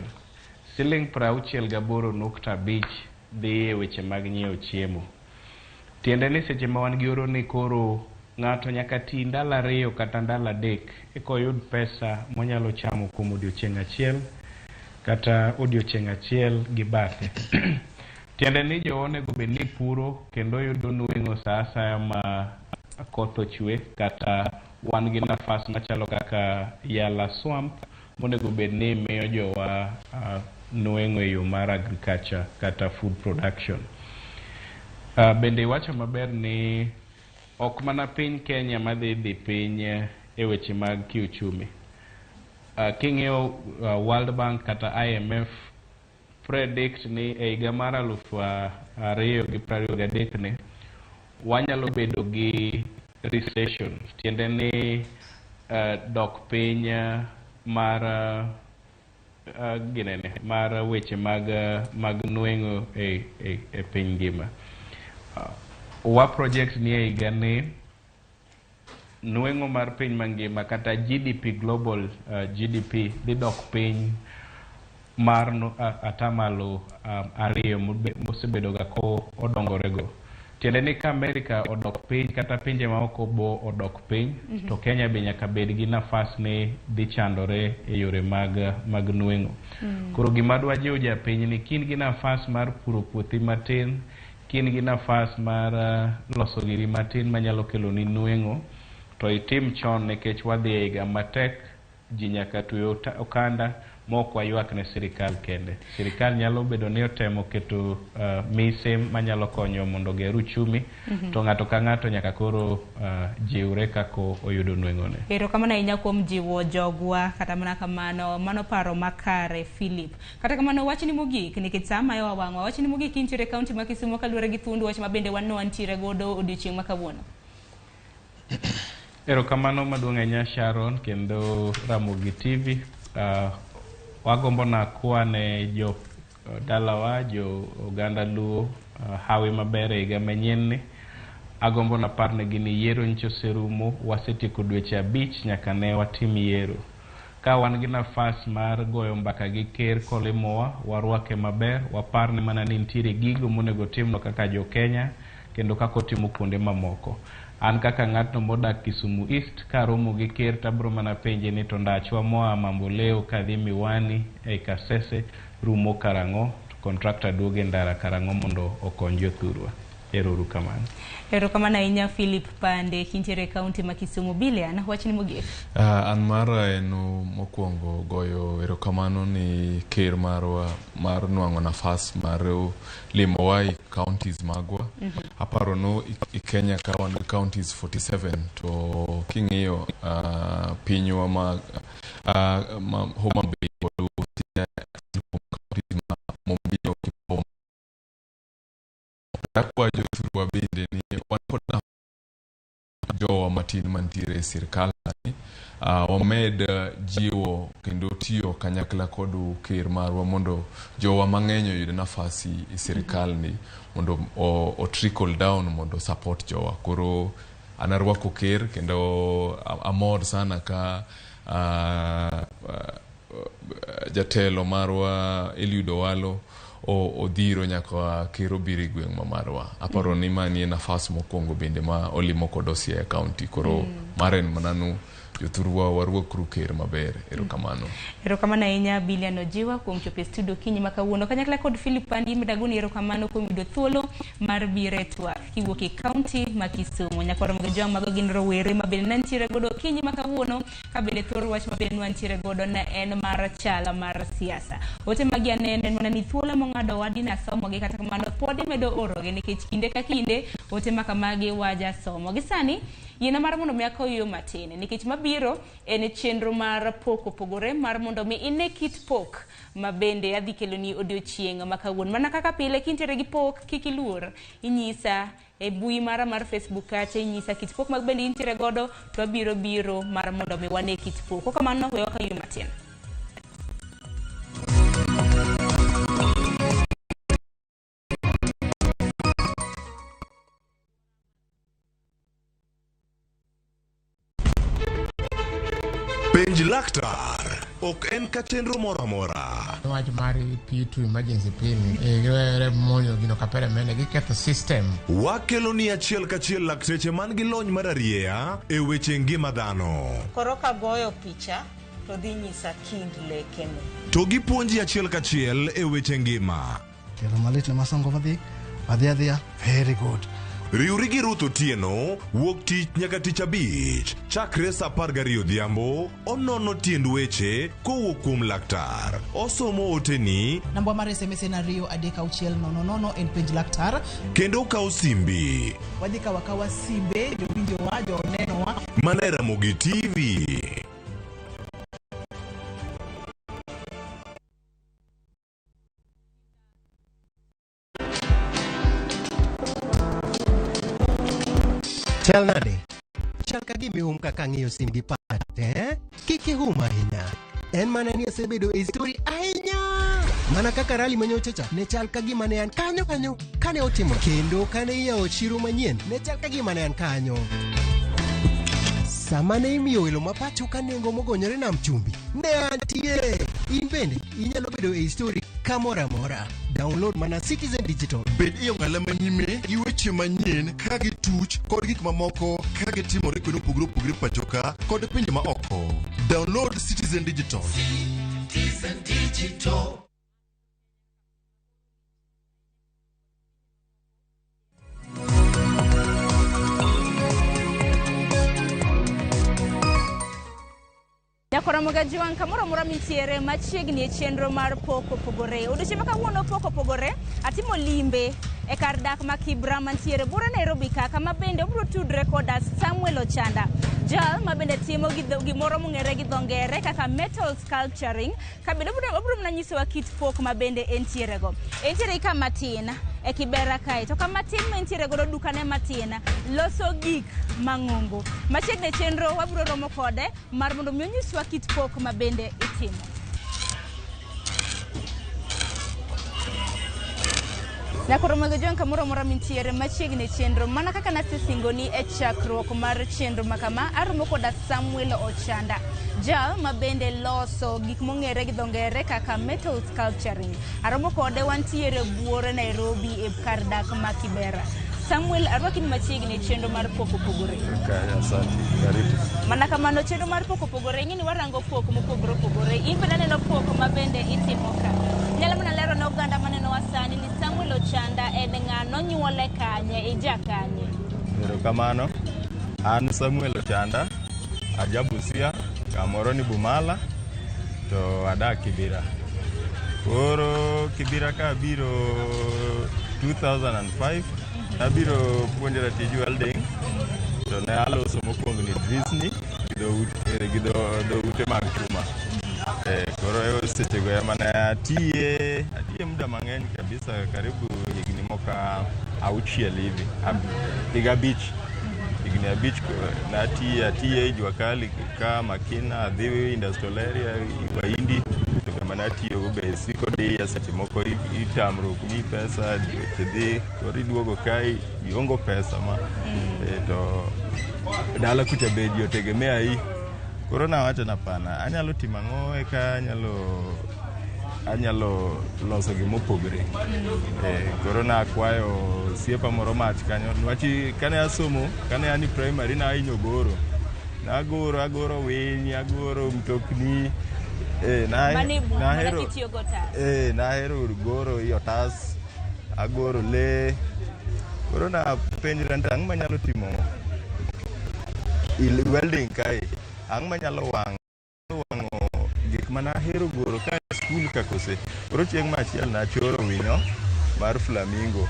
siling 68.5 dhiye e weche mag nyiewo chiemo. Tiende ni seche ma wan gi oro ni koro ng'ato nyaka ti ndalo 2 kata ndalo 3 eka oyud pesa monyalo chamo kuom odiochieng' achiel kata odiochieng' achiel gi bathe. Tiende ni jowa onego bed ni puro kendo yudo nweng'o sa asaya ma koth ochwe, kata wan gi nafas machalo kaka Yala Swamp monego bed ni miyo jowa nweng'o e yo mar agriculture kata food production. Bende iwacho maber ni ok mana piny Kenya madhi piny e weche mag kiuchumi. King'iyo World Bank kata IMF predict ni e higa mar 2023 ni Wanyalo bedo gi recession, tiende ni dok piny mar ginene mar weche mag nweng'o e piny ngima. Wa project ni e higa ni nweng'o mar piny mangima kata GDP global GDP dhi dok piny mar atamalo 2 mosebedo ga ko odongorego. Tiende ni ka Amerika odok piny kata pinje maoko bo odok piny, to Kenya be nyaka bed gi nafas ni dhi chandore e yore mag nweng'o. Koro gima dwa jiwo japiny ni kin gi nafas mar puro puothi matin, kin gi nafas mar loso giri matin manyalo kelo ni nweng'o, to itim chon nikech wadhi e higa matek, ji nyaka twe okanda mok waywak ne sirikal kende. Sirikal nyalo bedo ni otemo keto mise manyalo konyo mondo oger uchumi, to ng'ato ka ng'ato nyaka koro jiwre kaka oyudo nweng'one. Erokamano ahinya kuom jiwo jogwa, kata mana kamano, mano paro makare Philip. Kata kamano wachni mogik, nikech sa mayowa wang'wa, wachni mogik intiere e kaunti ma Kisumu kaluwore gi thuond wach ma bende wan wantiere godo odiochieng' ma kawuono. Erokamano maduong' ahinya Sharon kendo Ramogi TV. Wagombo nakwa ne jo dalawa, jo oganda Luo, hawi maber e higa manyien ni. Agombo naparnegi ni yiero nyicha oserumo, wasetieko dweche 5 nyaka ne watim yiero. Ka wan gi nafas mar goyo mbaka gi ker kolimowa, warwake maber, waparne mana ni nitiere gigo monego timno kaka jo Kenya kendo kaka otimo kuonde mamoko. An kaka ng'atno modak Kisumu East, karomo gi ker tabro mana penje ni to ndachwa moa Mamboleo kadhi Miwani e Kasese rumo karang'o, to contractor duogo e ndara karang'o mondo okony jothurwa. Ero uru kamano. Erokamano ahinya Philip Pande kintiere e kaunti ma Kisumu. Bilian, wachni mogik. An mara en mokwongo goyo erokamano ni ker marwa mar nwang'o nafas mar limowa e counties magwa. Aparo no i Kenya ka wan gi counties 47 to king'iyo pinywa ma Homa Bay kod counties ma Mombasa Akwayo jothurwa bende ni wan kod jowa matin mantiere e sirkal sani, wamed jiwo kendo tiyo kanyakla kod ker marwa mondo jowa mang'eny oyud nafasi e sirkal ni mondo o trickle down mondo support jowa. Koro an arwako ker kendo amor sana ka jatelo marwa Eliud Owalo odhiro nyaka ker obiro e gweng' ma marwa. Aparo ni mani e nafas mokwongo bende ma olimo kod Siaya County. Koro mare en mana nu jothurwa warwakru ker maber. Erokamano. Erokamano ahinya Bilian Ojiwa kuom chopo e studio okinyi ma kawuono kanyakla kod Philip Pandi Midagoni. Erokamano kuom yudo thuolo mar biro e twak kiwuok e kaunti ma Kisumu. Nyakwar Ramogi mago gin rowere ma bende nantiere godo okinyi ma kawuono ka bende thor wach ma bende nwantiere godo ne en mar chal mar siasa. Ote magi aneno en mana ni thuolo mong'ado wa dina somogi, kata kamano pod imedo orogi nikech kinde ka kinde ote ma kamagi waja somo. Gi sani yiena mar mondo mi akaw yo matin nikech mabiro en chenro mar pok opogore mar mondo mi ine kit pok ma bende adhi keloni odiochieng' ma kawuono. Mana kaka pile kintiere gi pok kik iluor, inyisa e mbui mara mar Facebook kacha, inyisa kit pok mag bende intiere godo to abiro biro mar mondo mi wane kit pok. Kokamano we wakaw yo matin. Penj laktar ok en ka chenro moro amora. Wach mar P2 emergency pin giwere monjo gino kapere mene giketho system. Wakelo ni achiel kachiel lakteche man gi lony mar arieya e weche ngima dhano. Koro kagoyo picha to dhi nyisa kind lekene. To gipuonji achiel kachiel e weche ngima. Tielo malit ne masongo madhi adhi adhiya very good. Riwri gi Ruth Otieno wuok tich nyaka tich abich chakre saa 12 odhiambo onono tiend weche kowuok kuom laktar. Osomo oteni Namba mar SMS en 2 3 6 0 0 en penj laktar. kendo okawo simbi Wadhi kawo akawa simbe jowinjowa jonenowa. mana e Ramogi TV. Chal nade? Chal ka gima ihum kaka ang'iyo sim gi pacha, eh? Kik ihum ahinya. En mana ni asebedo e story ahinya. Mana kaka rally manyocha cha ne chal ka gima ne an kanyo kanyo kane otimo. Kendo kane iyawo chiro manyien ne chal ka gima ne an kanyo. Sama ne imiyo welo ma pacho ka nengo mogonyore nam chumbi, ne antie. In bende inyalo bedo e story kamoro amora. Download mana Citizen Digital. Bed e ong'ala manyime gi weche manyien ka gituch kod gik mamoko ka gitimore kuonde mopogore opogore pacho ka kod pinje ma oko. Download Citizen Digital. Citizen Digital. Nyakwaramoga Jiwang' kamoro amora mintiere machiegni e chenro mar Pok Opogore. Odiochieng' ma kawuono Pok Opogore, atimo limbe e kar dak ma Kibra mantiere buore Nairobi ka, kama bende obiro tudre koda Samuel Ochanda, jal ma bende timo gimoro mong'ere gi dho ngere kaka metal sculpturing, ka bende obiro mana nyisowa kit pok ma bende entiere go. Entiere gi kama tin e Kibera kae, to kama tin ma entiere godo dukane matin loso gik mang'ongo. Machiegni e chenro wabiro romo kode mar mondo mi onyiswa kit pok ma bende itimo. Nyakoro mag Jwang' kamoro amora mintiere machiegni e chenro mana kaka nasesingoni e chakruok mar chenro ma kama aromo koda Samuel Ochanda, jal ma bende loso gik mong'ere gi dho ngere kaka metal sculpturing. Aromo kode wantiere buore Nairobi e kar dak ma Kibera. Samuel, arwaki ni machiegni e chenro mar Pok Opogore. Okay, asante. Karibu. Mana kamano chenro mar Pok Opogore, ing'e ni warango pok mopogore opogore. In bende aneno pok ma bende itimo ka. Inyalo mana lero ne oganda manenowa sani ni Samuel Ochanda en ng'a, nonyuole kanye, ija kanye? Erokamano. An Samuel Ochanda, aja Busia, kamoro ni Bumala, to adak Kibera. Koro Kibera ka abiro 2005, nabiro puonjora tij welding, to ne aloso mokwongo ni drisni gi dho ute mag chuma. Koro e sechego ema ne atiye muda mang'eny kabisa, karibu higni moko auchiel hivi, higa abich. Higni abich natiye jua kali ka Makina, adhi industrial area, Wahindi, to kama natiyogo be siko diya, seche moko itamruok miyi pesa, weche dhi, koro iduogo kae iongo pesa ma to dala kucha be ji otegemea i. Koro nawacho ni hapana, anyalo timo ang'o eka anyalo loso gimopogore. Koro nakwayo osiepa moro mach kanyo, niwach kane asomo, kane an e primary nahinyo goro. Nagoro, agoro winy, agoro mtokni. Nahero goro i otas, agoro lee. Koro napenjra ni to ang'o manyalo timo welding kae, ang'o manyalo wang'o gik manahero goro ka e skul ka kose. Koro chieng' machiel nachoro winyo mar flamingo.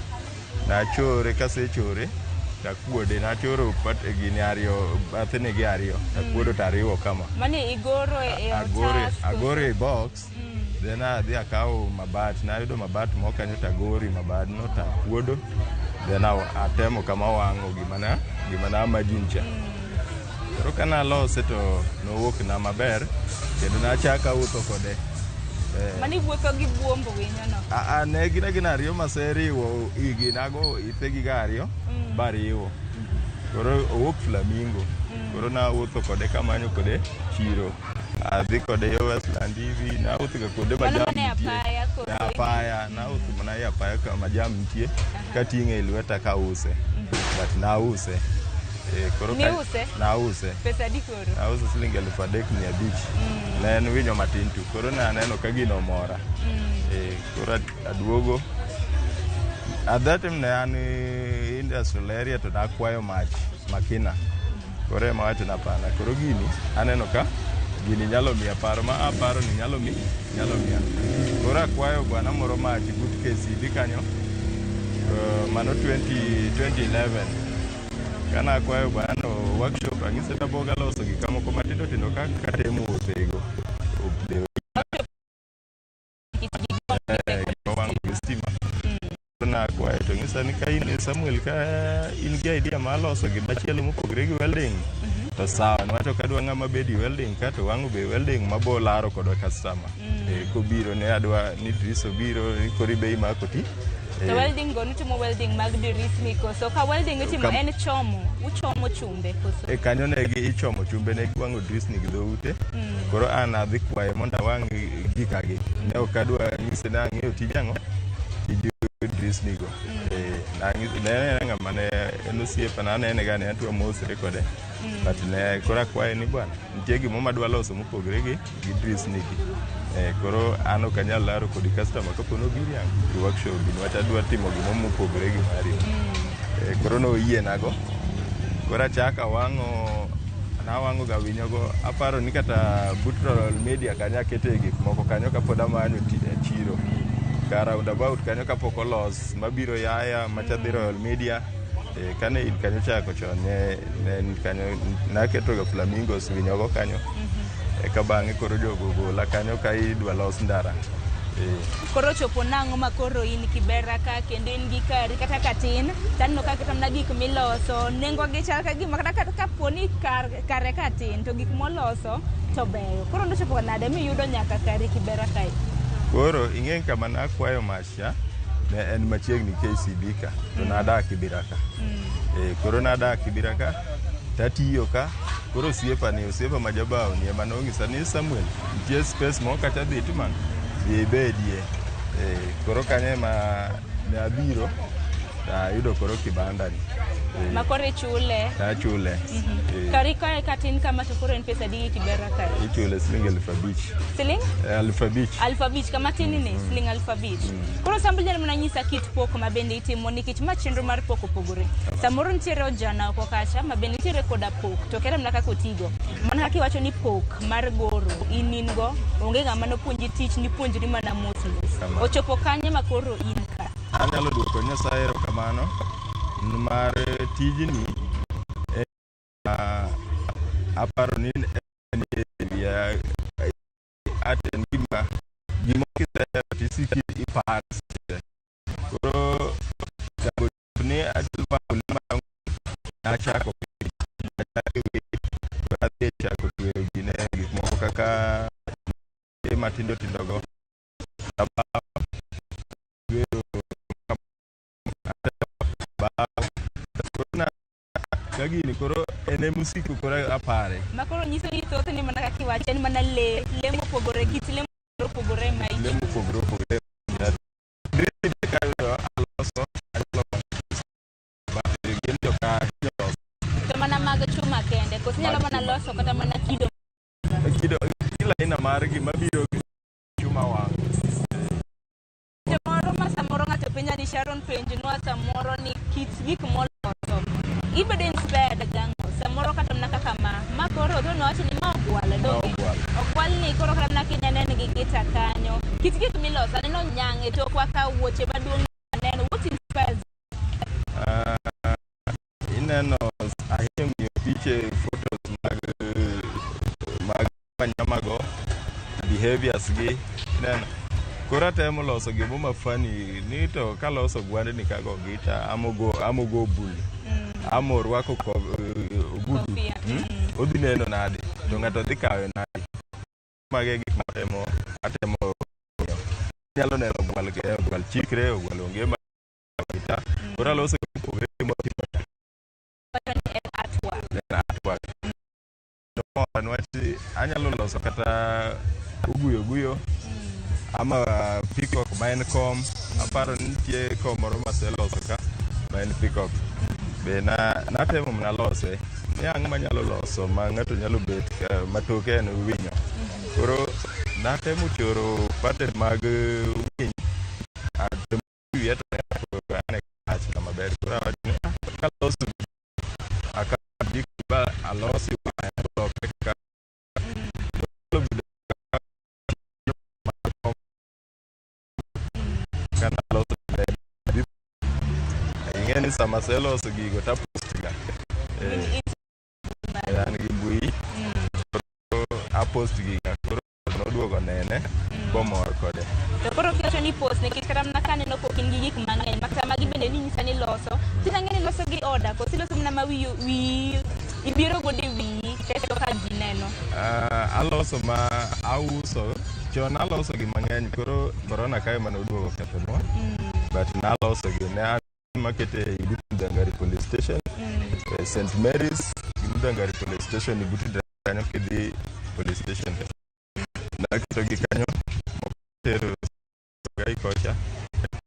Nachore, kasechore takuode, nachoro pat gini ariyo, bathene gi ariyo, takuodo tariwo kama. Mane igoro e otas? Agoro e box, then adhi akawo mabat, nayudo mabat moko kanyo tagoro e mabadno takuodo, then atemo kama wang'o gima na imagine cha. Koro kanalose to nowuok na maber, kendo nachako awuotho kode. Mane iwuotho gi buomb winyo no? Ne gin agina ariyo maseriwo igi, nago ithegi ga ariyo, bariwo. Koro owuok flamingo. Koro nawuotho kode kamanyo kode chiro. Adhi kode yo Westland hivi, nawuotho ga kuonde ma jam nitie. Apaya, nawuotho mana e apaya kama jam nitie, kating'e e lweta kause. But nause. Koro Niuse? Nause. Pesa adi koro? Nause siling 3,500. Ne en winyo matin tu. Koro naneno ka gino omora. Koro aduogo. At that time ne an industrial area to nakwayo mach Makina. Koro ema wacho ni hapana. Koro gini aneno ka gini nyalo miya paro ma aparo ni nyalo miya. Koro akwayo bwana moro mach but KCB kanyo. Mano 2011. Kana akwayo bwana workshop ang'ise taboga loso gik moko matindo tindo kaka katemo wuothego. Gima wang'o gi stima. Koro nakwayo to ng'isa nonyisa ni ka in Samuel ka in gi idea mar loso gimachielo mopogre gi welding to sawa niwacho kadwa ng'ama bedi welding ka to wang'o be welding mabo laro kodwa customer. Kobiro ne adwa ni diris obiro ni koro ibe imako ti. To welding go nutimo welding mag dirisni koso ka welding itimo en chomo, uchomo chumbe koso? E kanyo ne gi ichomo chumbe ne giwang'o dirisni gi dhoute. Koro an adhi kwaye mondo awang' gikagi. Ne ok adwa nyise ni ang'eyo tij ang'o? Tij dirisni go. Ne en ng'ama ne en osiepa anene ga ne adwa mosre kode. But ne koro akwaye ni bwana nitie gimoro madwa loso mopogre gi dirisni gi. Koro an ok anyal laro kodi customer kapo ni obiro e workshop niwach adwa timo gimoro mopogre gi mari. Koro noyienago. Koro achako awang'o nawang'o ga winyogo aparo ni kata but Royal Media kanyo akete gik moko kanyo kapod amanyo chiro. Ka roundabout kanyo kapok olos mabiro Yaya macha dhi Royal Media. Kane in kanyo chako chon ne en kanyo naketo ga flamingos winyogo kanyo. Eka bang'e koro jogo ogola kanyo ka idwa los ndara. Koro chopo nang'o ma koro in Kibera ka kendo in gi kari kata katin taneno ka kata mana gik miloso nengo gi chal ka gima kata kapo ni kare ka tin to gik moloso to beyo. Koro nochopo nade miyudo nyaka kari Kibera kae? Koro ing'e kama nakwayo mach cha ne en machiegni KCB ka to nadak Kibera ka. Koro nadak Kibera ka tatiyo ka koro osiepa ni osiepa ma jabao ni ema nonyisa ni Samuel nitie space moro kacha dhi timano dhi ibedie. Koro kanyo ema ne abiro ayudo koro kibanda ni. Ma koro ichule? Achule. Kari kae katin kama to koro en pesa adi Kibera kae? Ichule siling 5,000. Siling? 5,000. 5,000 kama tin ni siling 5,000. Koro Sambu nyalo mana nyisa kit pok ma bende itimo nikech ma chenro mar pok opogore. Samoro nitiere ojana oko kacha ma bende nitiere koda pok to kere mana kaka otigo. Mana kaka iwacho ni pok mar goro in in go onge ng'ama nopuonji tich nipuonjri mana mos mos. Ochopo kanye ma koro in ka? Anyalo duoko Nyasaye erokamano mar tijni aparo ni en wiya at en gima kisehero tisiko iparo. Koro ni achiel nachako adhi chako tweyo gine gik moko kaka matindo tindo go ka gini koro en e musiko koro apare. Ma koro nyiso ni thothne mana kaka iwacho en mana le mopogore kit le mopogore ma le mopogore opogore. Aloso gin joka to mana mag chuma kende koso inyalo mana loso kata mana kido kila aina mar gima biro gi chuma wang'. Moro ma samoro ng'ato penja ni Sharon penjnwa samoro ni kit gik moloso ibedo inspired gang'o samoro kata mana kaka ma koro to nowacho ni ma ogwal donge ogwal ni koro kata mana kinene gi gita kanyo kit gik miloso aneno nyang' e tokwa ka wuoche maduong' aneno what inspires ineno ahinya ng'iyo piche photos mag wanyamago behaviors gi ineno koro atemo loso gimoro ma funny ni to kaloso gwandni kago gita amogo bul amo rwako ogudu odhi neno nade to ng'ato dhi kawe nade mage gik matemo atemo nyalo neno ogwal ogwal chikre ogwal onge ma gita koro aloso mopogre motimo en artwork en artwork niwach anyalo loso kata oguyo guyo ama peacock ma en kom aparo ni nitie kom moro maseloso ka ma en peacock be natemo mana lose ni ang'o manyalo loso ma ng'ato nyalo bet matoke en winyo koro natemo choro pattern mag winy atemo wiye to ane kach maber koro awacho ni kaloso akawo gik ba alosi olokre kaka kana loso ing'e ni sama aseloso gigo tapost ga an gi mbui koro apost giga koro noduogo nene bomor kode. To koro kiwacho ni post nikech kata mana kaneno pok in gi gik mang'eny makata magi bende ninyisa ni loso. Tinang'e ni loso gi order koso iloso mana ma wiyi wiyi ibiro godo e wiyi kaeto ka ji neno. Aloso ma auso chon aloso gi mang'eny koro corona kae mane oduogo kethonwa but naloso gi ne an makete e but Mudangari police station St Mary's gi Mudangari police station but kanyo kidhi police station naketo gi kanyo moko tero gai kocha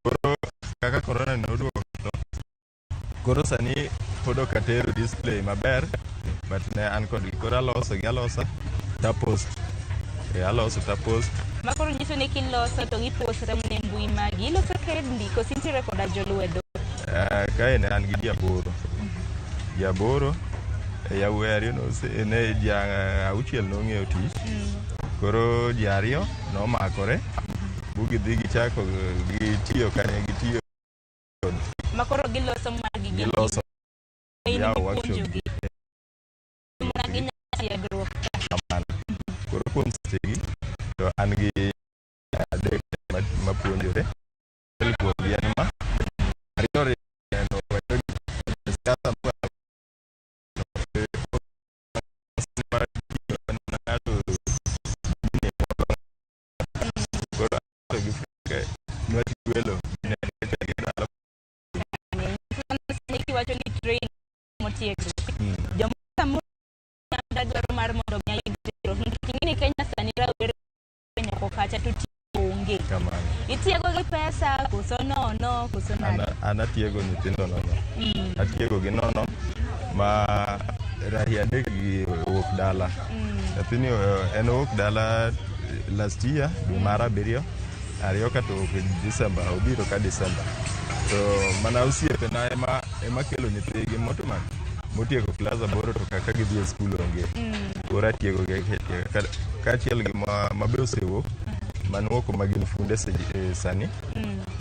koro kaka corona ne oduogo to koro sani pod ok atero display maber but ne an kodgi koro aloso gi alosa tapost aloso tapost Ma koro nyiso ni kiloso to giposre mana e mbui magi. Iloso kendi koso intiere koda jolwedo? Kae ne an gi ji aboro ji aboro yawuoyi ariyo ne ji auchiel nong'eyo tich koro ji ariyo nomakore bu gidhi gichako gitiyo kanyo gitiyo Ma koro giloso magi gi giloso in yawo workshop ipuonjogi. Mana gi tiegruok ka. Kamano koro kuom sechegi to an gi adek mapuonjore achiel kuomgi en ma ariyo neno siasa koro gi nwach gwelo Kiwacho ni train motiegruok. Jomoko samoro dwaro mar mondo mi ayud tiegruok nikech ing'e ni Kenya sani rawere nyako kacha to tich onge. Kamano. Itiego gi pesa koso nono koso nade? An atiego nyithindo nono. Atiego gi nono ma rahi adek gi owuok dala. Nyathini en owuok dala last year dwe mar abiriyo ariyo ka to owuok December obiro ka December. To mana osiepena ema kelo nyithigi motoman motieko klas aboro to kaka gidhi e skul onge. Koro atiego gi kaachiel gi ma be osewuok manuoko ma gin funde sani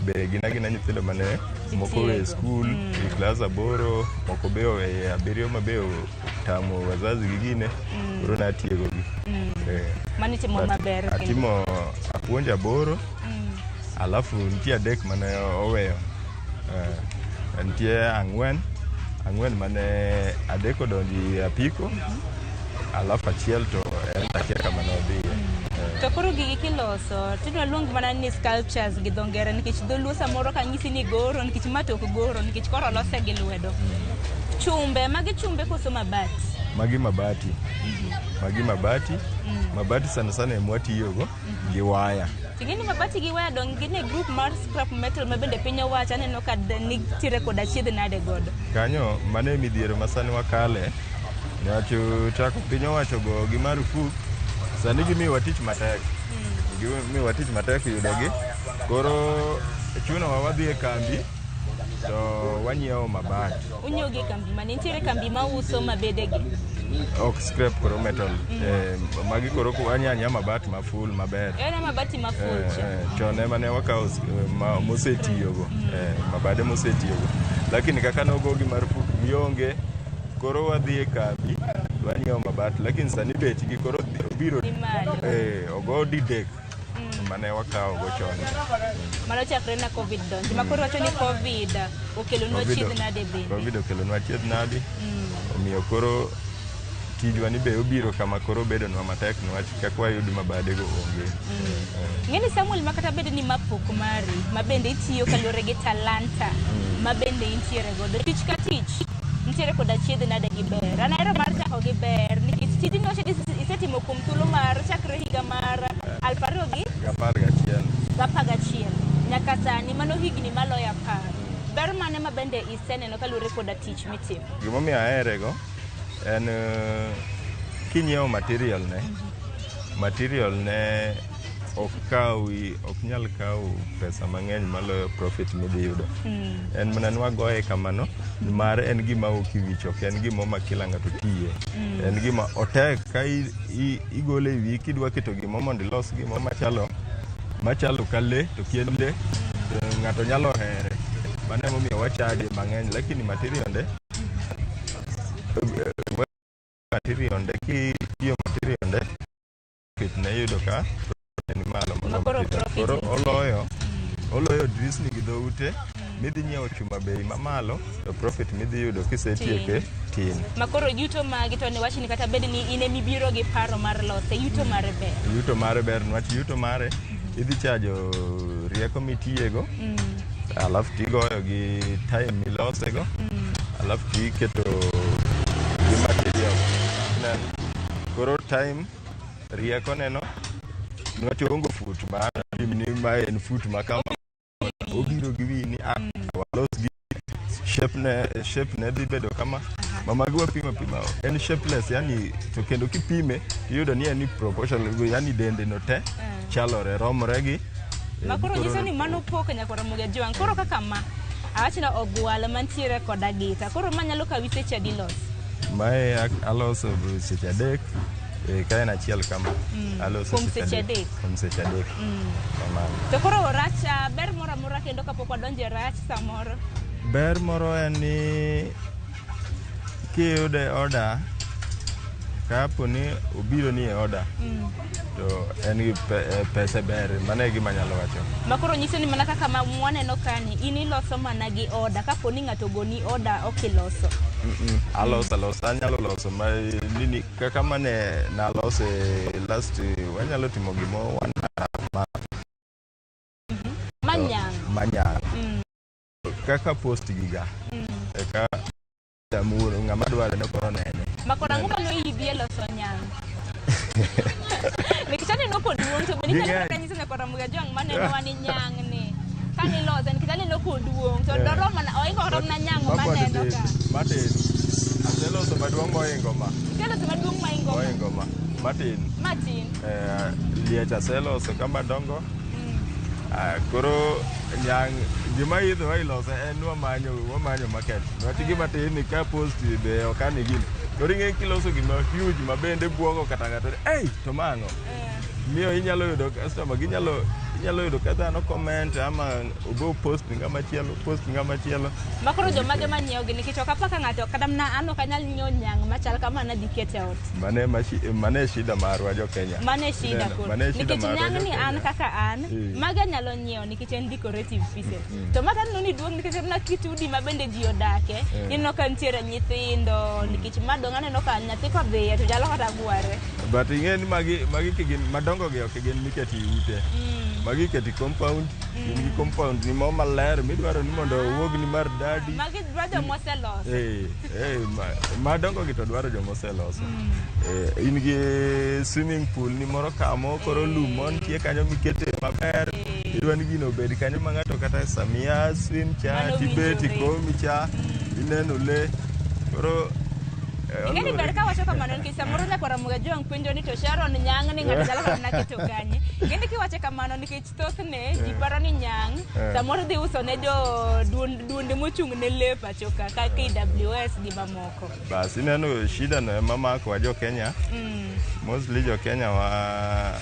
be gin agina nyithindo mane moko owe skul e klas aboro moko be owe abiriyo ma be otamo wazazi gi gine koro natiego gi. Mano itimo maber kendo. Atimo apuonjo aboro alafu nitie adek mane oweyo nitie ang'wen ang'wen mane adek odonjo e apiko alafu achiel to en akia kama ne odhiye. To koro gigi kiloso tidwa luong mana ni sculptures gi dho ngere nikech dholuo samoro kanyisi ni goro nikech ma to ok goro nikech koro olose gi lwedo. Chumbe magi chumbe koso mabati? Magi mabati. Magi mabati. Mabati sana sana ema watiyogo gi waya. Ting'e ni mabati gi waya dong gin e group mar scrap metal ma bende piny owacho aneno ka nitiere koda achiedh nade godo. Kanyo mano e midhiero ma sani wakale niwach chako piny owacho go gi marufuk sani gimiyowa tich matek. Gimiyowa tich matek yudogi koro chunowa wadhi e kambi to wanyiewo mabati. Unyiewo gi e kambi mane? Nitiere kambi mauso mabedegi? Ok scrap koro metal. Magi koro wanyiewo anyiewa mabati ma full maber. En mabati ma full cha. Chon ema ne wakawo mosetiyogo. Mabade mosetiyogo. Lakini kaka nogogi marufuk gionge koro wadhi e kambi wanyiewo mabati lakini sani bechgi koro obiro ogo didek mane wakawo go chon. Mano chakre na Covid donjo. Ma koro wacho ni Covid okelonwa achiedh nade bende. Covid okelonwa achiedh nade. Omiyo koro tijwa ni be obiro kama koro bedonwa matek niwach kaka wayud mabadego onge. Ng'eni Samuel ma kata bed ni ma pok mari ma bende itiyo kaluwore gi talanta ma bende intiere godo. Tich ka tich nitiere koda achiedh nade gi ber. An ahero mar chako gi ber nikech tijni wacho ni isetimo kuom thuolo mar chakre higa mar 2011 nyaka sani mano higni maloyo 10. Ber mane ma bende iseneno kaluwore koda tich mitimo? Gimomiyo ahere go en kinyiewo material ne material ne ok kawi ok nyal kawo pesa mang'eny maloyo profit midhi yudo. En mana ni wagoye kamano mar en gima ok iwich ok en gima ma kila ng'ato tiye. En gima otek ka igole e wiyi kidwa keto gima mondo ilos gima machalo ka lee to kien lee to ng'ato nyalo here. Mano emomiyo wachaje mang'eny lakini material nde kitiyo material nde profit ne yudo ka ni malo molo Makoro material. profit Koro nitie. oloyo dirisni gi dhoute Midhi nyiewo chuma bei mamalo to profit midhi yudo kisetieke tin. Ma koro yuto magi to ne wachni kata bed ni in emibiro gi paro mar lose, yuto mare ber. Yuto mare ber niwach yuto mare idhi chajo rieko mitiyego alafu tigoyo gi time milosego alafu tiketo gi material. Ineno? Koro time rieko neno niwach oonge fut ma pim ni ma en fut ma kama obiro gi wiyi ni ah walos gi shape ne shape ne dhi bedo kama ma magi wapimo pima en shapeless yani to kendo kipime iyudo ni en ni proportional yani dende no te chalore romore gi Ma koro nyiso ni mano pok nyaka Ramogi Ajwang'. Koro kaka ma, awach ni ogwal mantiere koda gita. Koro ma nyalo kawi seche adi loso? Mae aloso seche 3 ka en achiel kama aloso Kuom seche 3. Kuom seche 3. Kamano. To koro rach ber moro amora kendo kapok wadonjo e rach samoro. Ber moro en ni kiyude order kapo ni obiro ni e order to en gi pesa ber, mano e gima anyalo wacho. Ma koro nyiso ni mana kaka ma mwaneno kani, in iloso mana gi order. Kapo ni ng'ato ogoni order ok iloso. Aloso alosa, anyalo loso ma nini kaka mane nalose last wanyalo timo gimo 1.5 month. Manyang'. Manyang'. Kaka post giga. Eka jamuono ng'ama dware ne koro nene. Ma koro ang'o mane oidhi e loso nyang'? Nikech aneno koduong' to bende inyalo kata nyiso nyaka Ramogi Ajwang' manenowa ni nyang' ni. Kane ilose nikech aneno koduong' to doromo na oingo kata mana nyang' maneno ka. Matin. Aseloso maduong' moingo ma. Iseloso maduong' moingo ma. Moingo ma. Matin. Matin. Liech aseloso ka madongo. Koro nyang' gima idho ilose en wamanyo market. Niwach gima tin ni ka post be ok ane gini. Koro ing'e kiloso gima huge ma bende buogo kata ng'ato ni ei to ma ang'o? Miyo inyalo yudo customer ginyalo inyalo yudo ka dhano comment ama ogo post ng'ama chielo post ng'ama chielo. Ma koro jomage manyiewo gi nikech ok apar ka ng'ato kata mana an ok anyal nyiewo nyang' machal kama nadhi keto e ot. Mane shida marwa jo Kenya. Mane shida koro. Mane shida Nikech marwa nyang' jo ni an Kenya. kaka an, magi anyalo nyiewo nikech en decorative pieces. To maka aneno ni duong' nikech en kit udi ma bende ji odake, ineno ka nitiere nyithindo nikech ma dong' aneno ka nyathi kodhiye to nyalo kata gware. But ing'e ni magi kigin madongo gi ok gin miketi e ute. Magi iketi compound, in gi compound ni mo maler midwaro ni mondo owuog ni maridadi. Magi dwa joma oseloso. Madongo gi to dwaro joma oseloso. In gi swimming pool ni moro kamo koro lum mantie kanyo mikete maber. Idwa ni gino obed kanyo ma ng'ato kata samia swim cha Mano tibet winjore. ikomi cha ineno le. Koro Ing'e ni ber ka wacho kamano nikech samoro nyakwar Ramogi Ajwang' penjo ni to Sharon nyang' ni ng'ato nyalo kata mana keto kanye. Ing'e ni kiwache kamano nikech thothne ji paro ni nyang' samoro dhi uso ne jo duonde mochung' ne lee pacho ka ka KWS gi mamoko. Bas ineno shida no ema makowa jo Kenya. Mostly jo Kenya wa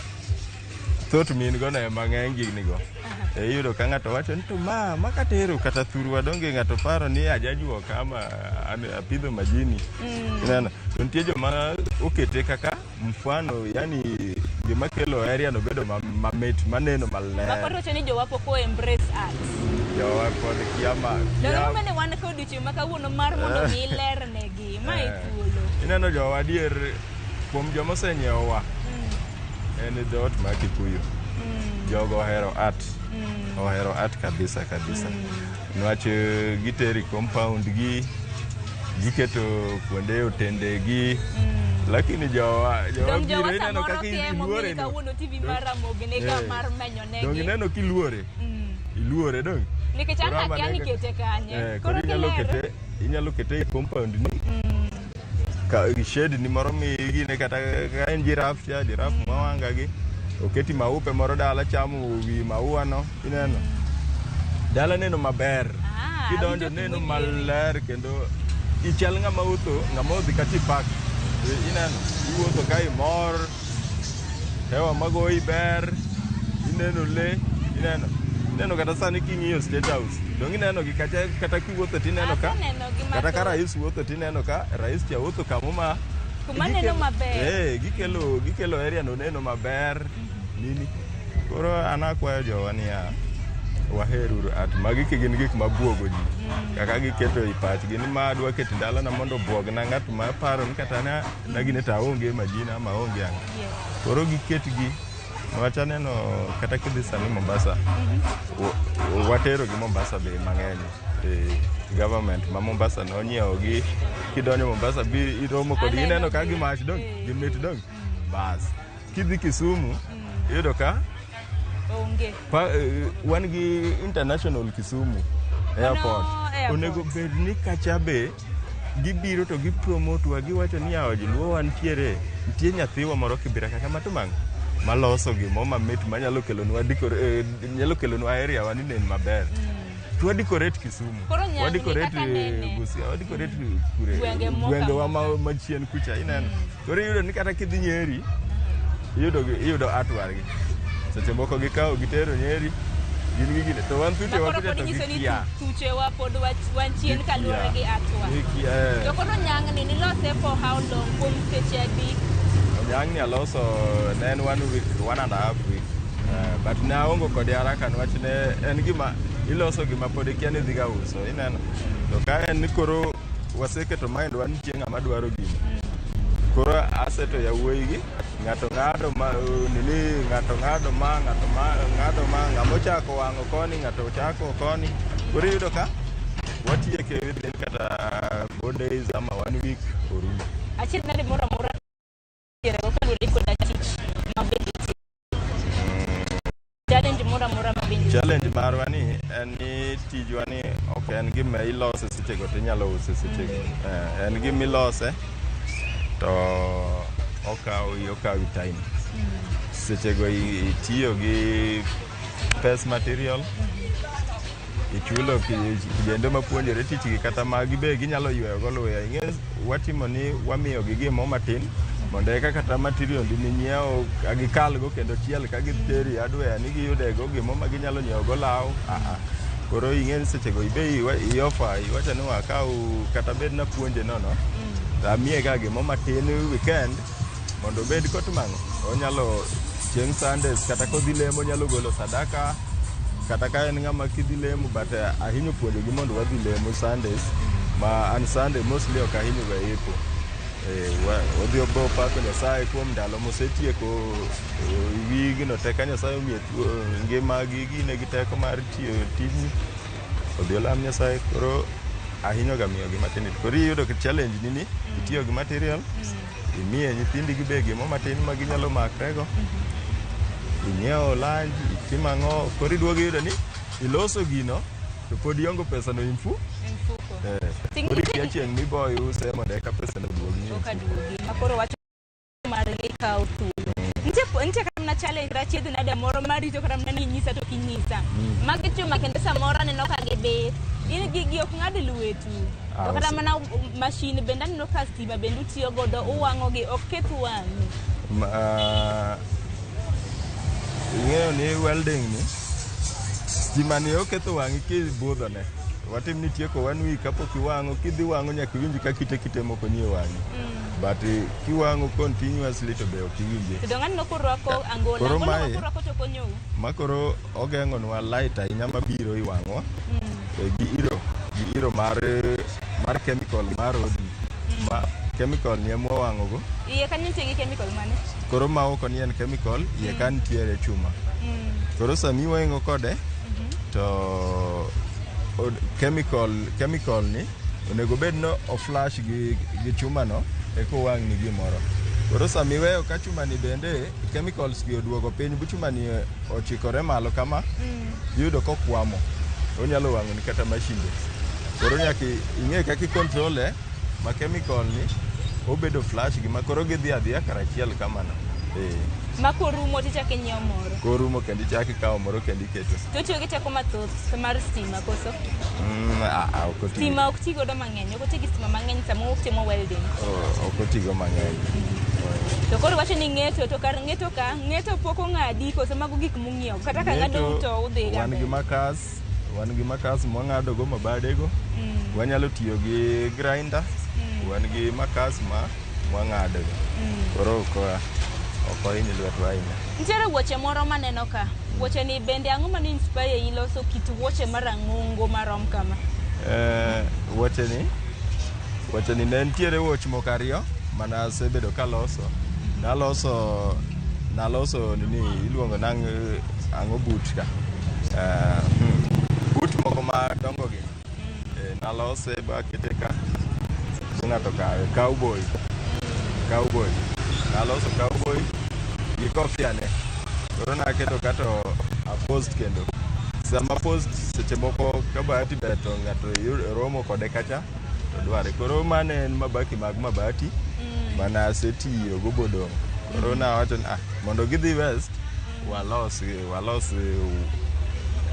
thoth min go no ema ng'eny gi nigo. Iyudo ka ng'ato wacho ni to ma katero kata thurwa donge ng'ato paro ni ajajuok ama apidho majini. Ineno? To nitie joma okete kaka mfano, yani gima kelo area no bedo mamit, maneno maler. Ma koro wacho ni jowa pok o embrace art. Jowa pod kia ma Donge mane wan ka odiochieng' ma kawuono mar mondo mi ilernegi, ma e thuolo. Ineno jowa adier kuom joma osenyiewowa en dhoot mar Kikuyu. Jogo ohero art. Ohero art kabisa kabisa. Niwach giteri compound gi, giketo kuonde otende gi. Lakini jowa Dong jowa biro ineno samoro kaka kia emomiyo iluore no. kawuono TV mar Ramogi ne ka mar menyo Dong negi. ineno kiluore. Iluore dong. Nikech an Koro ama akia ni ne- kete kanye. Koro Koro kilero. inyalo kete e compound ni. Ka shed ni moro mi gine kata ka en giraffe cha, giraffe mawanga gi. Oketi maupe moro dala chamo wi maua no, ineno. Dala neno maber. Kidonjo awinjo neno gima ijiwo. maler kendo ichal ng'ama wuotho, ng'ama odhi kata e park. Ineno, iwuotho ka imor, hewa magoyi ber, ineno le, ineno. Ineno kata sani king'iyo State House, dong ineno gi kacha kata kiwuotho tineno ka Aseneno gi kata ka mathoth. rais wuotho tineno ka rais cha wuotho kamo ma Kuma neno maber. Gikelo area no neno maber. Nini. Koro an akwayo jowa niya, Waheruru art. Magi ki gin gik mabuogo ji. Kaka giketo e pachgi ni ma adwa keto e dalana mondo obuogna ng'at ma paro ni kata na nagine to aonge majina ama aonge ang'o. Koro giketgi niwach aneno kata kidhi sani Mombasa, watero gi Mombasa be mang'eny. Government ma Mombasa nonyiewo gi kidonjo Mombasa bi iromo kodgi ineno ka gimach dong gimit dong bas kidhi Kisumu iyudo ka Onge. Wan gi international Kisumu airport. Mano airport. Onego bed ni kacha be gibiro to gipromote wa giwacho ni yawa joluo wantiere nitie nyathiwa moro Kibira kaka matumang maloso gimo mamit manyalo kelonwa nyalo kelonwa area wa ni nen maber. To wadecorate Kisumu. Koro nyang'ni Wadecorate kaka nene. Busia, wadecorate kure Gwenge moka gwengewa machien kucha ineno. Koro iyudo ni kata kidhi Nyeri iyudo artwork gi. Seche moko gikawo gitero Nyeri gin gi gine to wan thuche wa Makoro kucha pod to nyiso ni gikia. thuchewa pod wan chien kaluwore gi atwa. Gikia, eh. To koro nyang'ni nilose for how long kuom seche adi? Nyang'ni aloso ne en one week, 1.5 week. But ne aongo kode haraka niwach ne en gima iloso gima pod ikia ni idhiga uso ineno. To ka en ni koro waseketo mind wa ni nitie ng'ama dwaro gino. Koro aseto yawuoyi gi ng'ato ng'ado ma nini ng'ato ng'ado ma ng'ato ma ng'ado ma ng'ama ochako wang'o koni ng'ato ochako koni. Koro iyudo ka watieke within kata 4 days ama 1 week orumo. Achiedh nade moro amora tierego kaluwore koda tich ma bende itimo. Challenge moro amora ma bende Challenge marwa ni en ni tijwa ni ok en gima ilose sechego to inyalo use sechego. En gima ilose to okawi time. Sechego itiyo gi pes material, ichulo kijende mapuonjore tich gi kata magi be ginyalo yweyo go luya. Ing'e watimo ni wamiyo gi gimo matin mondo eka kata material ndi minyiewo ka gikalgo kendo chiel ka giteri hardware ni giyudego gimo ma ginyalo nyiewo go law. Koro ing'e ni sechego ibe i offer iwacho ni wakaw kata bed napuonje nono to amiye ga gimo matin weekend mondo obed kotimo ang'o onyalo chieng' Sundays kata kodhi lemo onyalo golo sadaka kata ka en ng'ama kidhi lemo but ahinyo puonjogi mondo wadhi lemo Sundays ma an Sunday mostly ok ahinyo ga epo. Wadhi obo pako Nyasaye kuom ndalo mosetieko wigno te ka Nyasaye omiye ngima gi gine gi teko mar tiyo tijni odhi olam Nyasaye koro ahinyo ga miyogi matin. Koro iyudo ka challenge ni ni itiyo gi material imiye nyithindi gi be gimo matin ma ginyalo makrego inyiewo lunch itimo ang'o koro iduogo iyudo ni iloso gino to pod iongo pesa no e mfuko. Mfuko. Koro ikia chieng' mibo iuse mondo eka pesa no oduogni e Ok mfuko. aduogi. Ma koro wach margi kawo thuolo. Nitie kata mana challenge kata achiedh nade moro marito kata mana ni inyisa to ok inyisa. Magi chuma kendo samoro aneno ka gibith. In gigi ok ng'ad lwetu. To kata mana mashin bende aneno ka stima bende utiyo godo uwang'o gi ok keth wang'i. Ing'eyo ni welding ni stima ni oketho wang'i kibudhone. Watim ni tieko one week kapok iwang'o kidhi wang'o nyaka iwinj ka kite kite moko nie wang'i. But kiwang'o continuously to be ok iwinje. To dong' aneno kurwako angola. Koro Angola mae- ma kurwako to konyou. Ma koro ogeng'onwa light ahinya mabiro i wang'wa gi iro mar chemical mar odi ma chemical ni ema wawang'o go. Iye kanyo nitie gi chemical mane? Koro ma oko ni en chemical, iye ka nitiere chuma. Koro sami weng'o kode to chemical ni onego bed no oflash gi chuma no eka owang' ni gimoro. Koro sami iweyo ka chuma ni bende chemicals gi oduogo piny bu chuma ni ochikore malo kama iyudo kokwamo onyalo wang'o ni kata mashinde. Koro nyaka ing'e kaka i control e ma chemical ni obedo flash gi ma koro gidhi adhiya karachiel kamano. Ma korumo tichako inyiewo moro. Korumo kendo ichako ikawo moro kendo iketo. To otiyo gi teko mathoth mar stima koso? Ok otigo. Stima ok ti godo mang'eny, ok oti gi stima mang'eny sama utimo welding. Oh, ok otigo mang'eny. To koro iwacho ni ng'eto, to kar ng'eto ka, ng'eto pok ong'adi koso mago gik mung'iewo? Kata ka ng'ado to udhi ga wan gi mbele. makas, wan gi makas mwang'ado go mabadego. Wanyalo tiyo gi grinder, wan gi makas ma mwang'ado go. Koro ok Ok ohiny lwetwa ahinya. Nitiere wuoche moro maneno ka. Wuoche ni bende ang'o mane inspire i loso kit wuoche marang'ongo marom kama? Wuoche ni ne nitiere wuoch moko ariyo mana asebedo kaloso. Naloso nini iluongo nang' ang'o boot ka. Boot moko madongo gi. Nalose bakete ka. Ng'ato kawe cowboy. Cowboy. Naloso cowboy gi kofia ne. Koro naketo ka to apost kendo. Sama post seche moko ka bahati ber to ng'ato romo kode kacha to dware. Koro mano en mabaki mag mabati mana asetiyo go bodong'. Koro nawacho ni ah, mondo gidhi west walos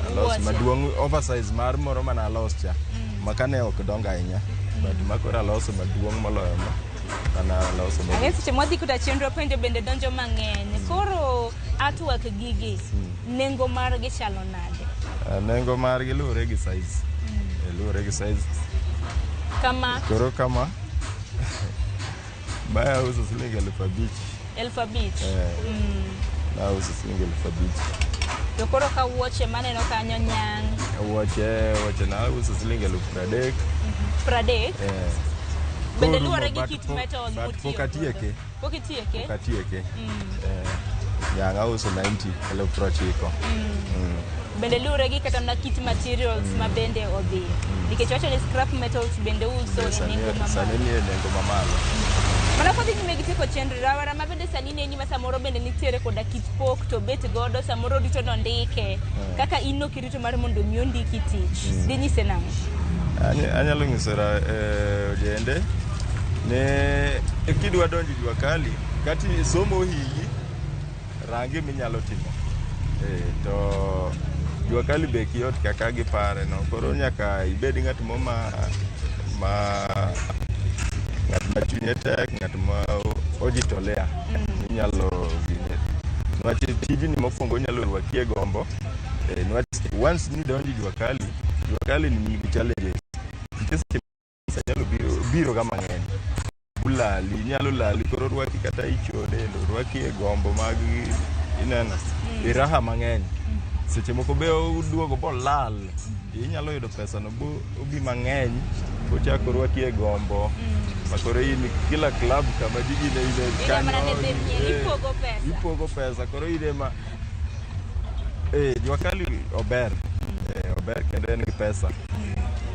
Wuoche. maduong' oversize mar moro mana alos cha ma kane ok dongo ahinya but ma koro aloso maduong' moloyo ma mana aloso. Ang'e seche mwadhi koda chenro penjo bende donjo mang'eny. Koro artwork gigi, nengo margi chalo nade? Nengo margi luwore gi size. Luwore gi size. Kama Koro kama mae auso siling 5,000. 5,000. Nauso siling 5,000. To koro ka wuoche maneno kanyo nyang' Wuoche nauso siling 30,000. 30. Bende Korumo, luwore gi but kit metal but motiyo pok atieke. Pok itieke? Pok atieke. Nyang' auso 90, 90,000. Bende luwore gi kata mana kit materials ma bende odhi. Nikech wacho ni scrap metals bende uso e nengo Sani mamalo. ni e nengo mamalo. Mana kodhi nyime gi tieko chenro, rawera ma bende sani neni ma samoro bende nitiere koda kit pok to bet godo samoro rito nondike. Kaka in nokirito mar mondo mi ondiki tich. Dinyise nang'o? Anyalo nyiso ojende ni kidwa donjo jua kali kati somo ohinyi rangi minyalo timo. To jua kali be ok yot kaka gipare no. Koro nyaka ibed ng'at mo ma ng'at ma chunye tek, ng'at ma ojitolea. Inyalo gine. Niwach tijni mokwongo onyalo rwaki e gombo. Niwach once ni donjo jua kali, jua kali ni nigi challenges. Nitie seche pesa nyalo biro ga mang'eny. Bulali, inyalo lali koro rwaki kata ichode, rwaki e gombo mag ineno, e raha mang'eny. Seche moko be oduogo bolal. Inyalo yudo pesa no bo obi mang'eny bochako rwaki e gombo. Ma koro in kila club kama ji gine ine Ine mana ne dhi miel, ipogo pesa. Ipogo pesa koro ine ma jua kali ober. Ober kendo en gi pesa.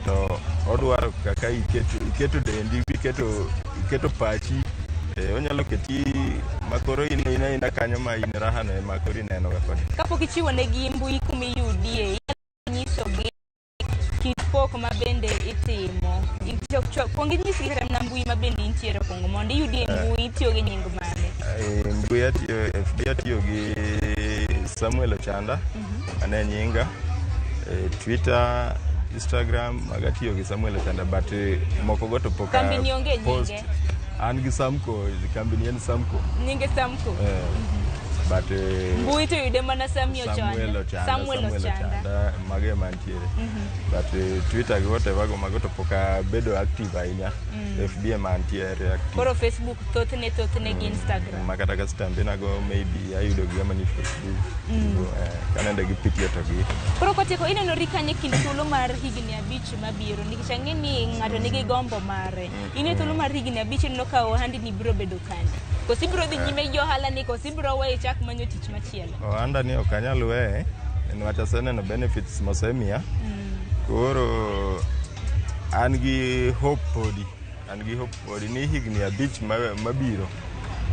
To odwaro kaka iketo dendi, iketo pachi. Onyalo keti makoro in aina kanyo ma in raha no ema koro ineno ga kode. Kapok ichiwo negi mbui kumiyudie, inyalo nyisogi kit pok ma bende itimo. Kuong inyisgi kata mana mbui ma bende intiere kuongo mondo iyudie mbui itiyo gi nying mane. Mbui atiyo FB atiyo gi Samuel Ochanda, mano e nyinga. Twitter, Instagram mago atiyo gi Samuel Ochanda but moko go to pok Kambi ni onge post. nyinge. An gi Samco, kambi ni en Samco. Nyinge Samco. But Mbui to yude mana Samuel Samuel Ochanda. Ochanda, Samuel Ochanda. Ochanda, mago ema ntiere. But Twitter gi whatever go mago to pok abedo active ahinya. FB ema antiere active. Koro Facebook thothne gi Instagram. Ma kata ka stambe nago maybe ayudo gi mana Facebook. Kanende gi pitie to gi. Koro kotieko inenori kanye kind thuolo mar higni 5 mabiro nikech ang'e ni ng'ato nigi gombo mare. In e thuolo mar higni 5 ineno ka ohandi ni biro bedo kanye? Koso ibiro dhi nyime gi ohala ni koso ibiro weyo ichak manyo tich machielo? Ohanda ni ok anyal weye niwach aseneno benefits mosemiya. Koro an gi hope podi. An gi hope podi ni higni 5 mabiro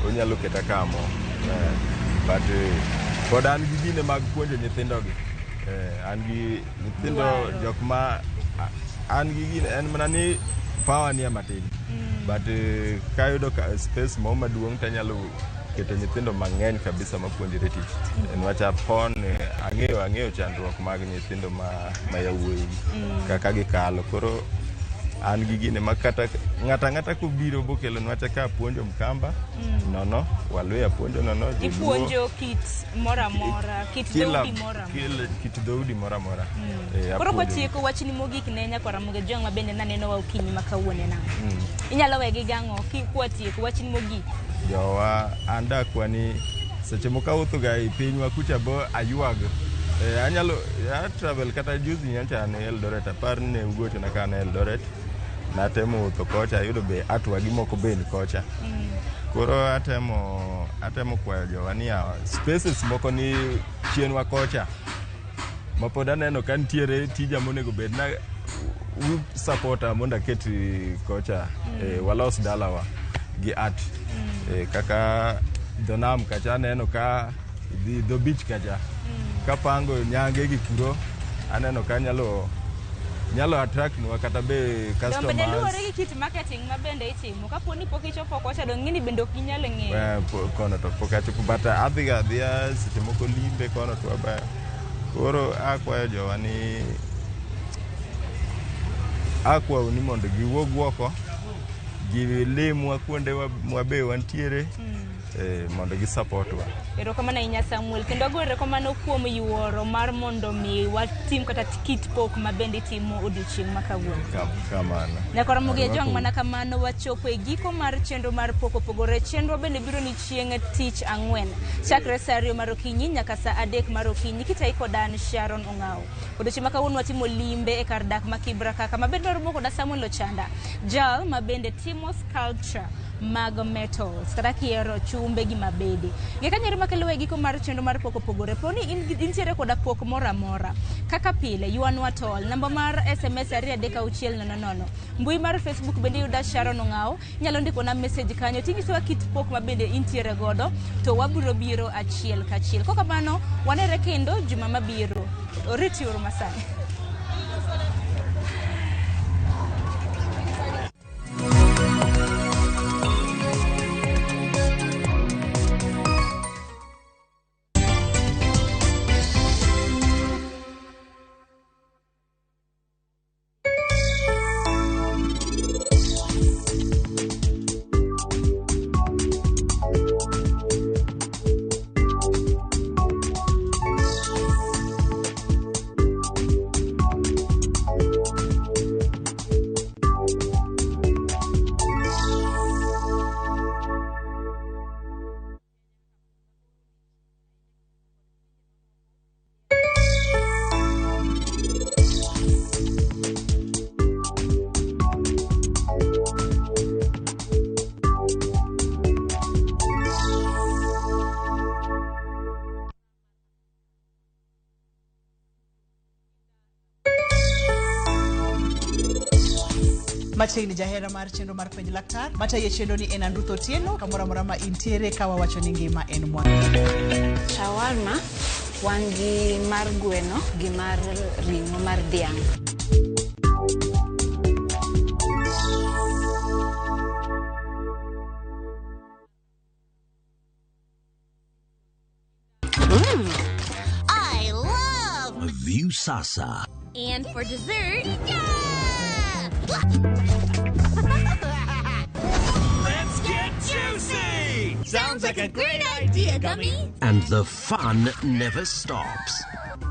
onyalo keta kamo. But pod an gi gine mag puonjo nyithindogi. An gi nyithindo jok ma an gi gine en mana ni power ni matin. But kayudo space mo maduong' tanyalo keto nyithindo mang'eny kabisa mapuonjore tich. Niwach apon ang'eyo chandruok mag nyithindo ma yawuoyi kaka gikalo. Koro an gi gine ma kata ng'ata ang'ata kobiro bokelo niwach ka apuonjo Mkamba nono, Waluya apuonjo nono, Joluo, Ipuonjo kit moro amora, kit dhoudi moro amora. Kit dhoudi moro amora. Koro Apuonjo. kwatieko wachni mogik ne nyakwar Ramogi Ojwang' ma bende naneno wa okinyi ma kawuono nang'o? Inyalo wegi gang'o kwatieko wachni mogik? Jowa, an dakwa ni Seche moko awuotho ga e pinywa kucha bo aywag. Anyalo a travel kata juzi nyocha an Eldoret, apar ni ne ugochona ka an Eldoret. Natemo wuotho kocha, ayudo be atwa gi moko be ni kocha. Koro atemo kwayo jowa ni yawa, spaces moko ni chienwa kocha ma pod aneno ka nitiere tija monego bed na u supporta mondo aket kocha. Walos dalawa gi art. Kaka dho nam kacha aneno ka dhi dho beach kacha kapango nyange gi kuro aneno ka nyalo attract nwa kata be Donge ne luwore customers. gi kit marketing ma bende itimo. Kapo ni pok ichopo kocha, dong ng'eni bende ok ginyal ng'eyo. Kono to pok achopo, but adhi ga adhiya seche moko limbe kono to wabayo. Koro akwayo jowa ni akwayou ni mondo giwuog oko gilimwa kuonde mwabe wantiere, mondo gi support wa. Erokamano ahinya Samuel, kendo ago erokamano kuom yuoro mar mondo mi watim kata kit pok ma bende itimo odiochieng' ma kawuono. Kamano. Nyakora Mogi Arwako Ojwang' mana kamano wachopo e giko mar chenro mar pok opogore. Chenro bende biro ni chieng' tich ang'wen chakre saa 2 mar okinyi nyaka saa 3 mar okinyi kitayi koda an Sharon Ong'awo. Odiochieng' ma kawuono watimo limbe e kar dak ma Kibra kaka ma bende waromo koda Samuel Ochanda, jal ma bende timo sculpture mag metals kata kiero chumbe gi mabede. Ng'e ka nyeri makelo e giko mar chenro mar pok opogore. Po ni intiere koda pok moro amora. Kaka pile, ywanwa tol. Namba mar SMS 23600. Mbui mar Facebook bende yuda Sharon Ong'awo. Inyalo ndikona message kanyo tinyisowa kit pok ma bende intiere godo to wabiro biro achiel kachiel. Kokamano, wanere kendo juma mabiro. Oriti uru masani. Machiegni jahera mar chenro mar penj laktar matayo chenro ni en Andruth Otieno kamoro amora ma intiere ka wawacho ni ngima en mwandu. Shawarma wan gi mar gweno gi mar ring'o mar dhiang'. I love Viusasa. And for dessert, yeah! Let's get juicy! Sounds like a great idea, Gummy. And the fun never stops.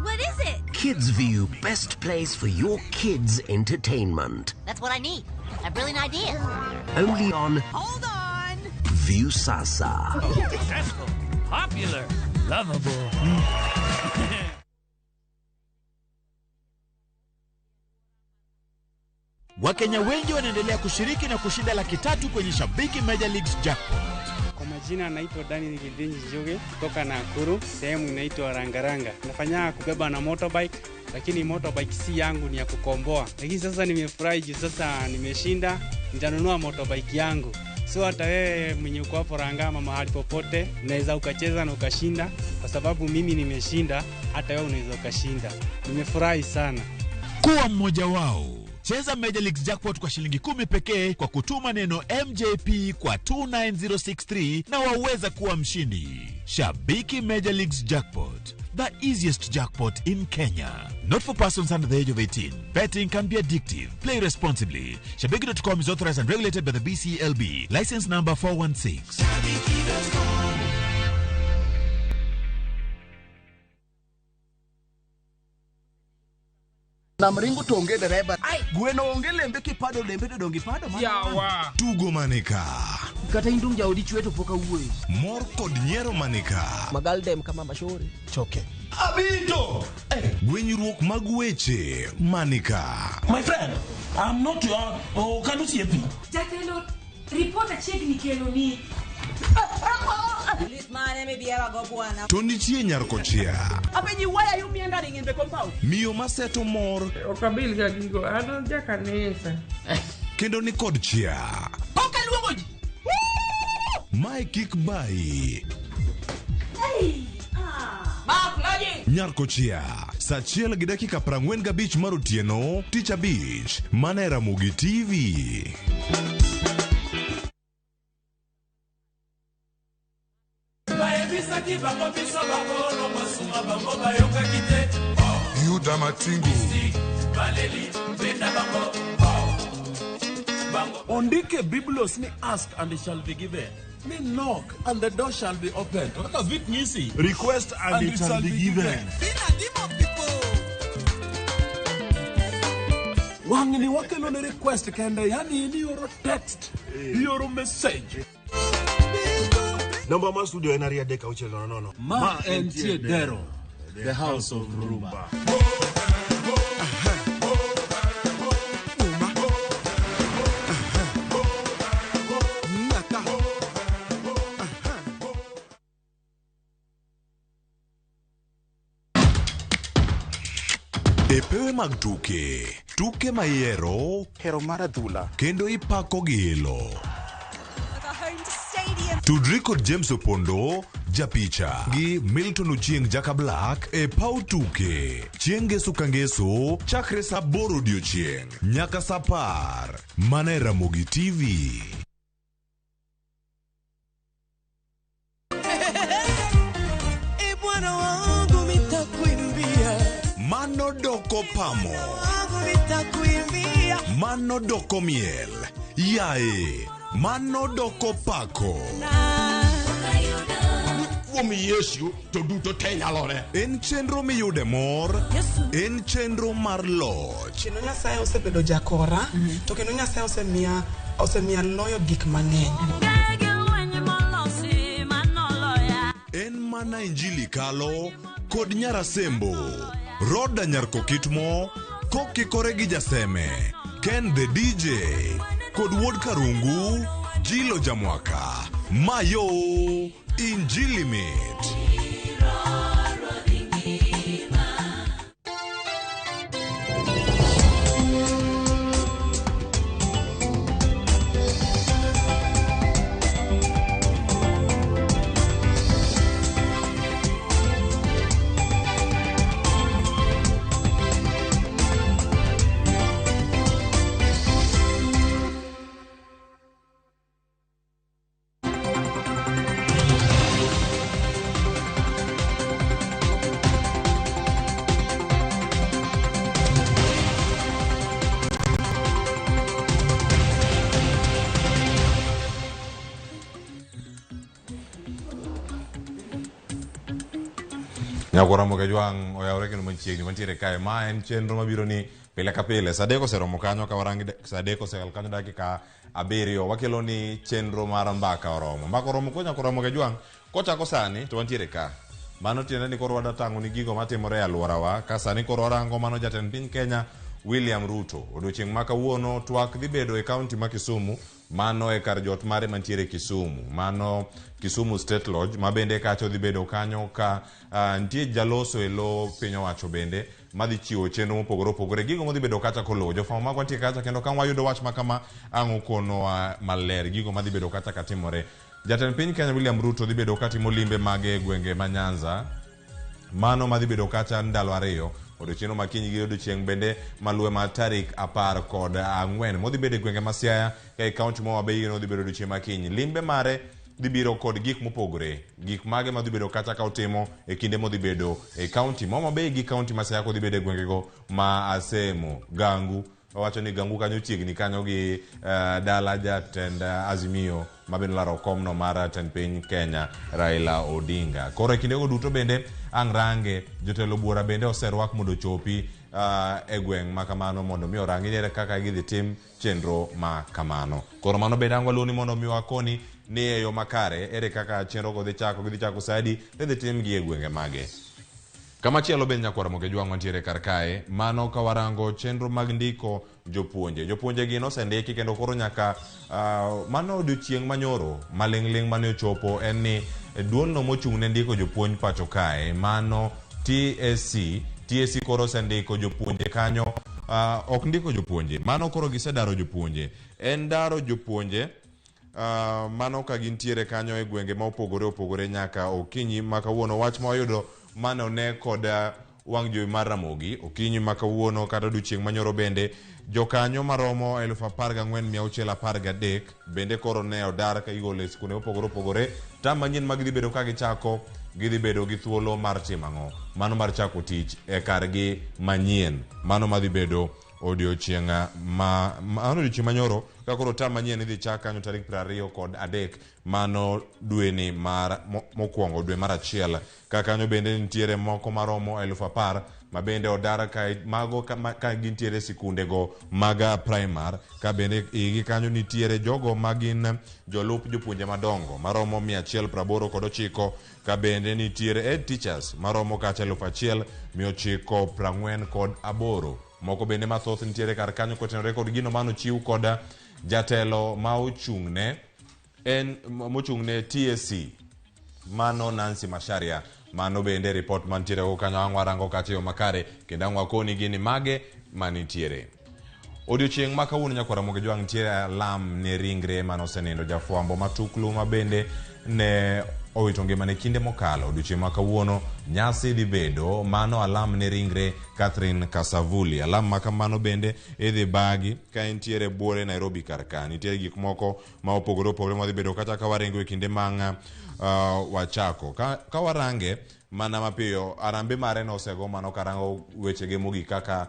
What is it? Kids View, best place for your kids' entertainment. That's what I need. A brilliant idea. Only on Hold on. Viusasa. Successful, popular, lovable. Wakenya wengi wanaendelea kushiriki na kushinda 300,000 kwenye Shabiki Major Leagues Jackpot. Kwa majina naitwa Daniel Gidinji Njuge kutoka Nakuru, sehemu inaitwa Rangaranga. Nafanya kubeba na motorbike, lakini motorbike si yangu, ni ya kukomboa. Lakini sasa nimefurahi juu sasa nimeshinda, nitanunua motorbike yangu. So hata wewe mwenye uko hapo Rangama mahali popote, unaweza ukacheza na ukashinda, kwa sababu mimi nimeshinda, hata wewe unaweza ukashinda. Nimefurahi sana. Kuwa mmoja wao. Cheza Major Leagues Jackpot kwa shilingi 10 pekee kwa kutuma neno MJP kwa 29063 na waweza kuwa mshindi. Shabiki Major Leagues Jackpot, the easiest jackpot in Kenya. Not for persons under the age of 18. Betting can be addictive. Play responsibly. Shabiki.com is authorized and regulated by the BCLB. License number 416. Sam ringo to onge dereba. Gweno onge lembe kipado lembe to donge ipado mana. Yawa. Tugo manika. Kata in dung jaodi chwe to pok awuoyo. Mor kod nyiero manika. Magaldem kama mashori. Choke. Abito! Gwenyruok mag weche manika. My friend, I'm not your oh, can you see me? Jatelo, ripot achiegni kelo ni. Lit mane mibiera go bwana. To nitie nyarkochia. Apenji, why are you meandering in the compound? Miyo maseto mor Ok abil ga gigo, an jakanisa. kendo ni kod chia. Ok aluongo ji. Mae kik bayi. Mark, lodging. Nyarkochia. Saa achiel gi dakika 45 mar otieno, tich abich, mana e Ramogi TV. Bayebisaki bango biso bakolo masuka bango bayokaki te. Yuda Matingu. Baleli benda bango bango. Ondike Biblos ni ask and it shall be given. Ni knock and the door shall be opened. Kaka vit nyisi. Request and it shall be given. Wang'ni wakelo ne request kende, yani in ioro text, ioro message. Namba mar studio en 23600. Ma entie Dero, the house of Rumba. E pewe mag tuke, tuke mayiero, hero mar adhula, kendo ipako gi ilo. Tudri kod James Opondo, japicha, gi Milton Ochieng Jaka Black e paw tuke. Chieng' ngeso ka ngeso, chakre saa 8 odiochieng' nyaka saa 10. Mana e Ramogi TV. E Bwana wangu nitakuimbia, Mano doko pamo. wangu nitakuimbia. Mano doko miel. Yae. Mano doko pako. Kuom Yesu to duto te nyalore. En chenro miyude mor. En chenro mar loch. Kendo Nyasaye osebedo jakora, to kendo Nyasaye osemiya loyo gik mang'eny. En mana Injili kalo kod Nyarasembo. Roda Nyarkokitmo kokikore gi Jaseme. Ken the DJ kod Wuod Karungu, Jilo Jamwaka. Mayo Injili mit. Nyakora Mogajwang' oyawre kendo machiegni mantiere kae. Ma en chenro mabiro ni pile ka pile. Saa 3 oseromo kanyo ka warangi saa 3 osekalo kanyo dakika 7. Wakelo ni chenro mar mbaka oromo. Mbaka oromo ko Nyakora Mogajwang' kochako sani to wantiere ka. Mano tiende ni koro wadwa tang'o ni gigo matimore e alworawa. Ka sani koro warango mano jatend piny Kenya William Ruto. Odiochieng' ma kawuono twak dhi bedo e kaunti ma Kisumu. Mano e kar jot mare mantiere Kisumu. Mano Kisumu State Lodge ma bende kacha dhi bedo kanyo ka nitie jaloso e lo piny owacho bende madhi chiwo chenro mopogore opogore. Gigo modhi bedo kacha koluwo. Jofwambo magwa nitie kacha kendo ka wayudo wach ma kama ang' ukonowa maler gigo madhi bedo kacha katimore. Jatend piny Kenya William Ruto dhi bedo katimo limbe mage e gwenge ma Nyanza. Mano madhi bedo kacha ndalo 2. Odiochieng' ma kiny gi odiochieng' bende maluwe mar tarik 14 modhi bedo e gwenge ma Siaya ka e kaunti ma Homa Bay nodhi bedo odiochieng' ma kiny. Limbe mare dhi biro kod gik mopogore. Gik mage madhi bedo kacha ka otimo e kinde modhi bedo e kaunti ma Homa Bay gi kaunti ma Siaya kodhi bedo e gwengego ma Asemo, Gangu. Owacho ni Gangu kanyo chiegni kanyo gi dala jatend Azimio ma bende olaro komno mar tend piny Kenya Raila Odinga. Koro e kindego duto bende ang' range jotelo buora bende oserwak mondo ochopi e gweng' ma kamano mondo mi orangi ni ere kaka gidhi tim chenro ma kamano. Koro mano bende ang' waluoni mondo mi wakoni ni e yo makare ere kaka chenro go dhi chako, gidhi chako sa adi, idhi timgi e gwenge mage. Kamachielo bende nyakwar Ramogi Ojwang' wantiere kar kae, mano ka warango chenro mag ndiko jopuonje. Jopuonje gi nosendiki kendo koro nyaka mano odiochieng' manyoro maling'ling' mane ochopo en ni duolno mochung' ne ndiko jopuonj pacho kae, mano TSC, TSC koro osendiko jopuonje kanyo, ok ndiko jopuonje, mano koro gisedaro jopuonje. En daro jopuonje mano ka gintiere kanyo e gwenge ma opogore opogore nyaka okinyi ma kawuono. Wach ma wayudo mane one kod wang' jowi mar Ramogi okinyi ma kawuono kata odiochieng' manyoro bende jokanyo maromo 14,613 bende koro ne odar ka igolo e skunde mopogore opogore. Tam manyien ma gidhi bedo ka gichako, gidhi bedo gi thuolo mar timo ang'o? Mano mar chako tich e kargi manyien, mano madhi bedo odiochieng' ma mano odiochieng' manyoro ka koro tam manyien idhi chak kanyo tarik 23 mano dweni mar mokwongo dwe mar achiel. Ka kanyo bende nitiere moko maromo 10,000 ma bende odar ka mago ka gintiere sikundego mag primar. Ka bende igi kanyo nitiere jogo ma gin jolup jopuonje madongo maromo 189, ka bende nitiere head teachers maromo kacha 1948. Moko bende mathoth nitiere kar kanyo kotenore kod gino manochiw kod jatelo ma ochung'ne en mochung'ne TSC mano Nancy Macharia. Mano bende report mantiere go kanyo ang' warango kacha yo makare kendo ang' wakoni gini mage manitiere. Odiochieng' ma kawuono nyakwar Ramogi Ojwang' nitiere alam ne ringre mane osenindo jafwambo matuklu ma bende ne owito ngimane kinde mokalo. Odiochieng' ma kawuono nyasi dhi bedo mano alam ne ringre Catherine Kasavuli. Alam ma kamano bende idhi bagi ka entiere buore Nairobi kar ka. Nitiere gik moko ma opogore opogore madhi bedo kata ka waringo e kinde mang' wachako. Ka warange mana mapiyo, arambe mare nosego mano karango wechege mogik kaka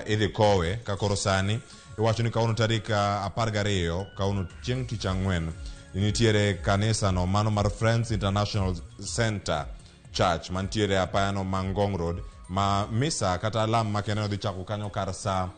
idhi kowe ka koro sani iwacho ni kawuono tarik 12 kawuono chieng' tich ang'wen nitiere kanisa no mano mar Friends International Center Church mantiere apayano ma Ngong Road ma misa kata alam makende dhi chako kanyo kar sa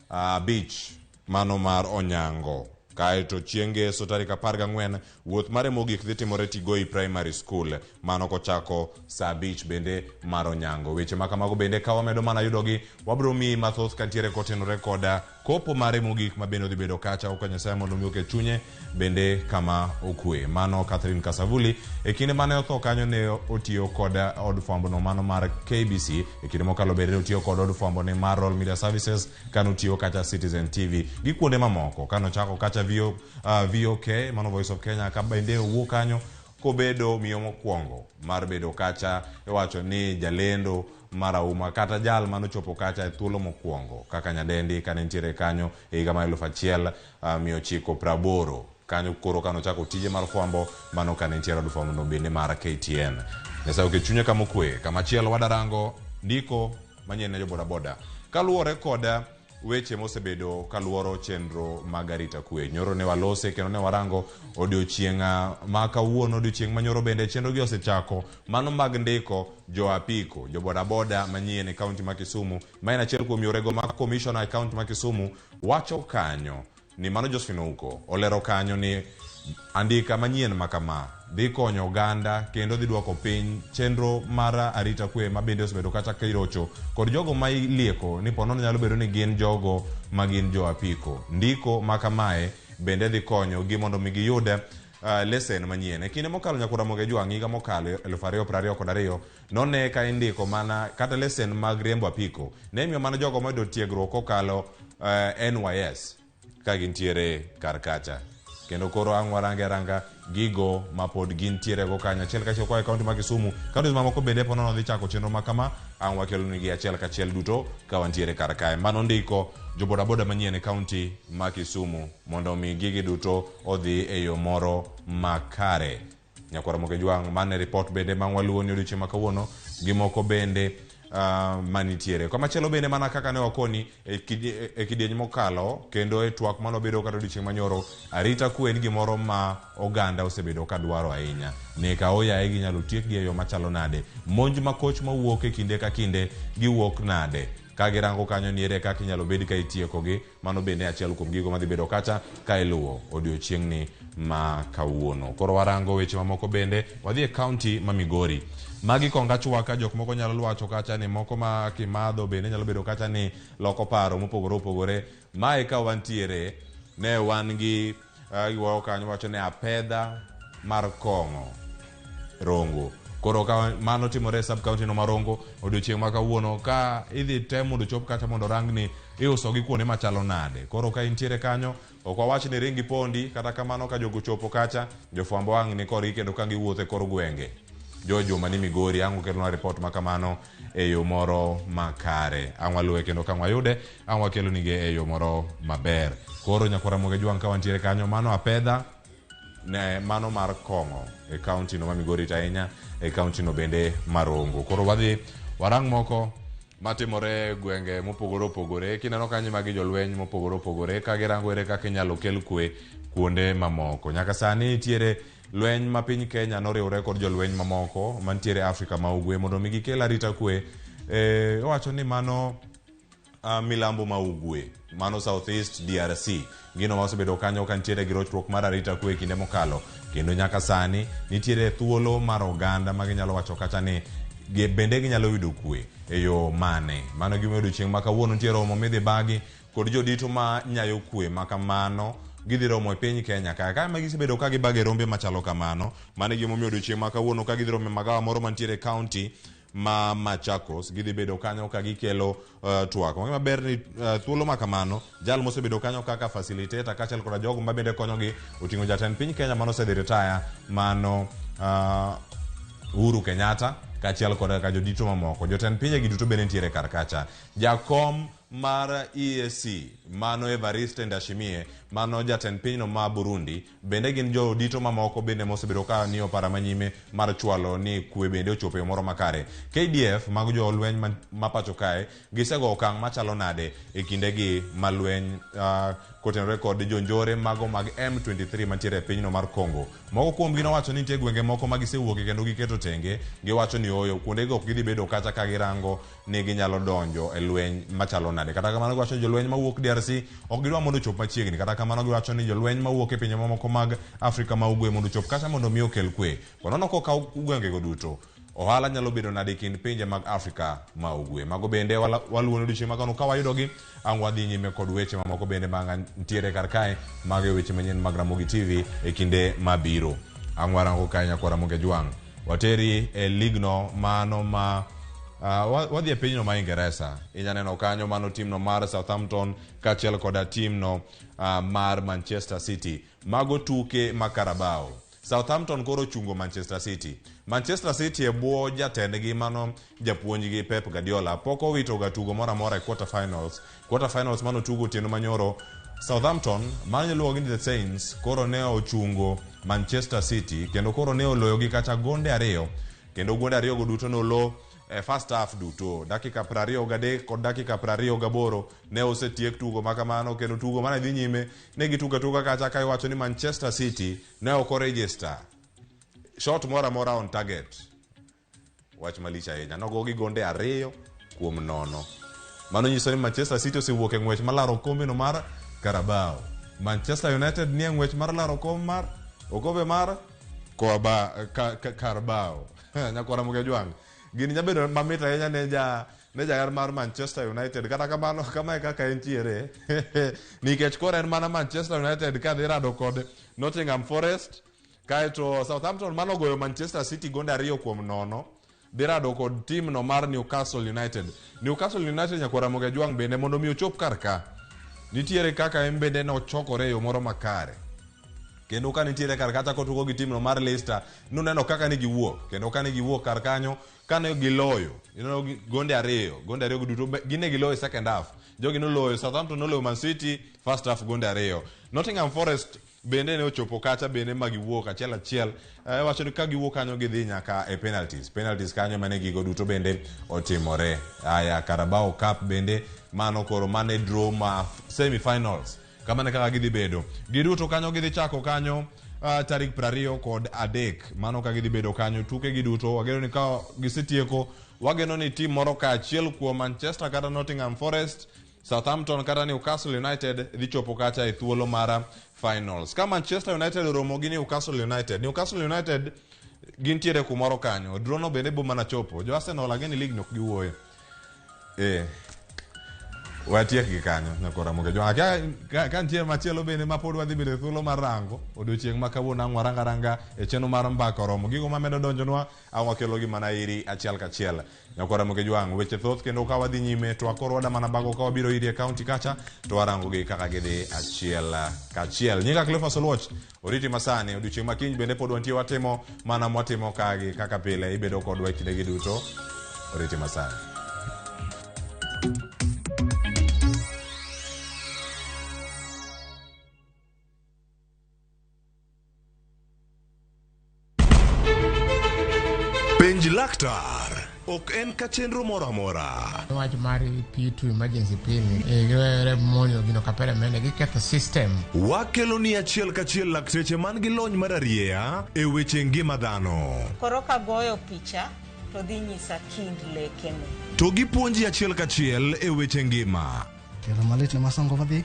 5 mano mar onyango. Kaeto chieng' ngeso tarik 14 wuoth mare mogik dhi timore Tigoi Primary School mano kochako sa 5 bende mar onyango. Weche ma kamago bende ka wamedo mana yudogi wabiro miyi mathoth kantiere kotenore koda kopo mare mogik ma bende odhi bedo kacha ok Nyasaye mondo mi oket chunye bende kama okwe. Mano Catherine Kasavuli e kinde mane otho kanyo ne otiyo kod od fwambo no mano mar KBC, e kinde mokalo bende ne otiyo kod od fwambo ne mar Royal Media Services kane otiyo kacha Citizen TV gi kuonde mamoko kane ochako kacha VOK mano Voice of Kenya ka bende owuok kanyo kobedo miyo mokwongo mar bedo kacha iwacho ni jalendo marahuma kata jal manochopo kacha e thuolo mokwongo kaka nyadendi kane nitiere kanyo e higa mar 1980 kanyo koro kanochako tije mar fwambo mano kane nitiere od fwambo no bende mar KTN. Nyasaye oket chunye kama okwe. Kamachielo wadarango ndiko manyien ne jobodaboda kaluwore kod weche mosebedo kaluoro chenro mag arita kwe. Nyoro ne walose kendo ne warango odiochieng' ma kawuono, odiochieng' manyoro bende chenro gi osechako mano mag ndiko jo apiko, jo bodaboda manyien e kaunti ma Kisumu, ma en achiel kuom yorego ma commissioner e kaunti ma Kisumu wacho kanyo ni mano Josephine Ouko olero kanyo ni andika manyien ma kama dhi konyo oganda kendo dhi duoko piny chenro mar arita kwe ma bende osebedo kata kirocho kod jogo ma ilieko ni ponono nyalo bedo ni gin jogo ma gin jo apiko. Ndiko ma kamae bende dhi konyo gi mondo mi giyud lesen manyien. E kinde mokalo nyakwar Ramogi Ojwang' higa mokalo 2022 none ka indiko mana kata lesen mag riembo apiko ne imiyo mana jogo moyudo tiegruok kokalo NYS ka gintiere kar kacha. Kendo koro ang' warange aranga gigo mapod gintiere go kanyo achiel kachiel koa e kaunti ma Kisumu. Kaunti mamoko bende po nono dhi chako chenro ma kama, ang' wakelonigi achiel kachiel duto ka wantiere kar kae. Mano ndiko jobodaboda manyien e kaunti ma Kisumu mondo mi gigi duto odhi e yo moro makare. Nyakwar Ramogi Ojwang', mano e report bende ma waluwo ni odiochieng' ma kawuono gi moko bende manitiere. Kamachielo bende mana kaka ne wakoni e kidieny mokalo kendo e twak manobedo kata odiochieng' manyoro, arita kwe en gimoro ma oganda osebedo ka dwaro ahinya. Ne ka oyaye ginyalo tiekgi e yo machalo nade. Monj makoch mawuok e kinde ka kinde giwuok nade. Ka girango kanyo ni ere kaka inyalo bed ka itiekogi, mano bende achiel kuom gigo madhi bedo kacha ka iluwo odiochieng'ni ma kawuono. Koro warango weche mamoko bende, wadhi e kaunti ma Migori. Magi konga chwaka, jok moko nyalo wacho kacha ni moko ma kimadho bende nyalo bedo kacha ni loko paro mopogore opogore. Mae ka wantiere, ne wan gi giwuoyo kanyo wacho ni apedha mar kong'o Rongo. Koro ka mano timore e sub county no ma Rongo odiochieng' ma kawuono ka idhi tem mondo ochop kacha mondo orang ni iuso gi kuonde machalo nade. Koro ka intiere kanyo ok wawach ni ring ipondi kata kamano ka jogo ochopo kacha jofwambo wang' ni korgi kendo ka giwuotho e kor gwenge. Jo joma ni Migori ang' okelnwa report ma kamano e yo moro makare. Ang' waluwe kendo ka wayude ang' wakelonige e yo moro maber. Koro nyakwar Ramogi Ajwang' ka wantiere kanyo mano apedha ne mano mar kong'o e kaunti no ma Migori to ahinya e kaunti no bende ma Rongo. Koro wadhi warang moko matimore e gwenge mopogore opogore. Kineno kanyo magi jolweny mopogore opogore ka girango ere kaka inyalo kel kwe kuonde mamoko. Nyaka sani nitiere lweny ma piny Kenya noriwore kod jolweny mamoko mantiere Afrika ma Ugwe mondo mi gikel arita kwe. Owacho ni mano milambo ma ugwe mano South East DRC gino ma osebedo kanyo ka nitiere gi rochruok mar arita kwe e kinde mokalo kendo nyaka sani nitiere thuolo mar oganda ma ginyalo wacho kacha ni bende ginyalo yudo kwe e yo mane. Mano gima odiochieng' ma kawuono nitie romo midhi bagi kod jodito ma nyayo kwe ma kamano gidhi romo e piny Kenya ka. Ka ema gisebedo ka gibago e rombe machalo kamano, mano e gimomiyo odiochieng' ma kawuono ka gidhi romo e magawa moro mantiere e kaunti ma Machakos, gidhi bedo kanyo ka gikelo twak. Wang'e maber ni thuolo ma kamano, jal mosebedo kanyo kaka facilitator kaachiel koda jogo ma bende konyogi oting'o jatend piny Kenya manosedhi retire mano Uhuru Kenyatta kaachiel koda ka jodito mamoko. Jotend pinje gi duto bende nitiere kar kacha. Jakom mar EAC mano Evariste Ndayishimiye, mano jatend pinyno ma Burundi, bende gin jodito mamoko bende mosebedo ka ni opara manyime mar chwalo ni kwe bende ochopo e moro makare. KDF mag jolweny ma pacho kae gisego okang' machalo nade e kindegi ma lweny kotenore kod jonjore mago mag M23 mantiere e pinyno mar Congo. Moko kuomgi nowacho ni nitie gwenge moko ma gisewuoke kendo giketo tenge, giwacho ni ooyo, kuondego ok gidhi bedo kacha ka girango ni ginyalo donjo e lweny machalo nade. Kata kamano giwacho ni jolweny mawuok DRC ok gidwa mondo ochop machiegni. Kata kamano giwacho ni jolweny mawuok e pinje mamoko mag Afrika ma Ugwe mondo ochop kacha mondo mi okel kwe. Ponono kokaw gwengego duto, ohala nyalo bedo nade e kind pinje mag Afrika ma Ugwe. Mago bende waluwo ni odiochieng' ma kawuono ka wayudogi, ang' wadhi nyime kod weche mamoko bende ma nitiere kar kae, mago e weche manyien mag Ramogi TV e kinde mabiro. Ang' warango kae nyakwar Ramogi Ajwang'. Wateri e ligno mano ma wadhi e pinyno ma Ingeresa. Inya neno kanyo mano timno mar Southampton kaachiel koda timno mar Manchester City. Mago tuke ma Carabao. Southampton koro ochungo Manchester City. Manchester City e bwo jatendgi mano japuonjgi Pep Guardiola pok owito ga tugo moro amora e quarter finals. Quarter finals mano tugo otieno manyoro Southampton mano iluongo ni The Saints koro ne ochungo Manchester City kendo koro ne oloyogi kacha gonde ariyo kendo gonde ariyo go duto nolo e first half duto dakika 23 kod dakika 28 ne osetiek tugo makamano kendo tugo mane dhi nyime ne gitugo atuga kacha ka iwacho ni Manchester City ne ok oregister shot moro amora on target. Wach malich ahinya, nogogi gonde 2-0. Mano nyiso ni Manchester City osewuok e ng'wech mar laro okombe no mar Carabao. Manchester United nie ng'wech mar laro okombe mar Carabao. Nyakwar Ramogi Ajwang', gini nyalo bedo mamit ahinya ne jaher mar Manchester United. Kata kamano, kamae kaka entiere. Nikech koro en mana Manchester United ka dhi rado kod Nottingham Forest, kaeto Southampton mano goyo Manchester City gonde 2-0 dhi rado kod team no mar Newcastle United. Newcastle United nyakwar Ramogi Ajwang' bende mondo mi ochop kar ka, nitiere kaka en bende nochokore e yo moro makare. Kendo ka nitiere kar kacha kotugo gi team no mar Leicester, nuneno kaka ne giwuok. Kendo ka ne giwuok kar kanyo, ka ne giloyo, ineno gonde ariyo, gonde ariyo duto, gine giloyo second half. Jogi noloyo, Southampton noloyo Man City first half gonde ariyo. Nottingham Forest bende ne ochopo kacha bende ma giwuok achiel achiel. Wacho ni ka giwuok kanyo gidhi nyaka e penalties. Penalties kanyo mane gigo duto bende otimore. Aya, Carabao Cup bende mano koro mane draw ma semi-finals. Kamano kaka gidhi bedo. Giduto kanyo gidhi chako kanyo. Tarik 23 mano ka gidhi bedo kanyo tuke gi duto wageno ni ka gisetieko wageno ni tim moro ka achiel kuom Manchester kata Nottingham Forest, Southampton kata Newcastle United dhi chopo kacha e thuolo mar finals. Ka Manchester United oromo gi Newcastle United, Newcastle United gintiere kumoro kanyo. Drono bende bo mana chopo. Jo Arsenal ageni league nok giwuoye. Watiek gi kanyo nyakora Ramogi Ojwang'. Akia ka nitie machielo bende ma pod wadhi bedo e thuolo mar rango odiochieng' ma kawuono ang' warang aranga e chenro mar mbaka oromo. Gigo mamedo donjonwa ang' wakelogi mana iri achiel kachiel. Nyakora Ramogi Ojwang', weche thoth kendo ka wadhi nyime to akoro wada mana bago ka wabiro iri e kaunti kacha to warango gi kaka gidhi achiel kachiel. Nyinga Cleophas Oluoch, oriti masani odiochieng' ma kiny bende pod wantie watimo mana mwatimo kagi kaka pile ibedo kodwa e kindegi duto. Oriti masani. Penj laktar ok en ka chenro moro amora. Wach mar P2 emergency P ni giwere monyo gino kapere mene giketho system. Wakelo ni achiel kachiel lakteche man gi lony mar arieya e weche ngima dhano. Koro kagoyo picha to dhi nyisa kind lekene. To gipuonji achiel kachiel e weche ngima. Tielo malit ne masongo madhi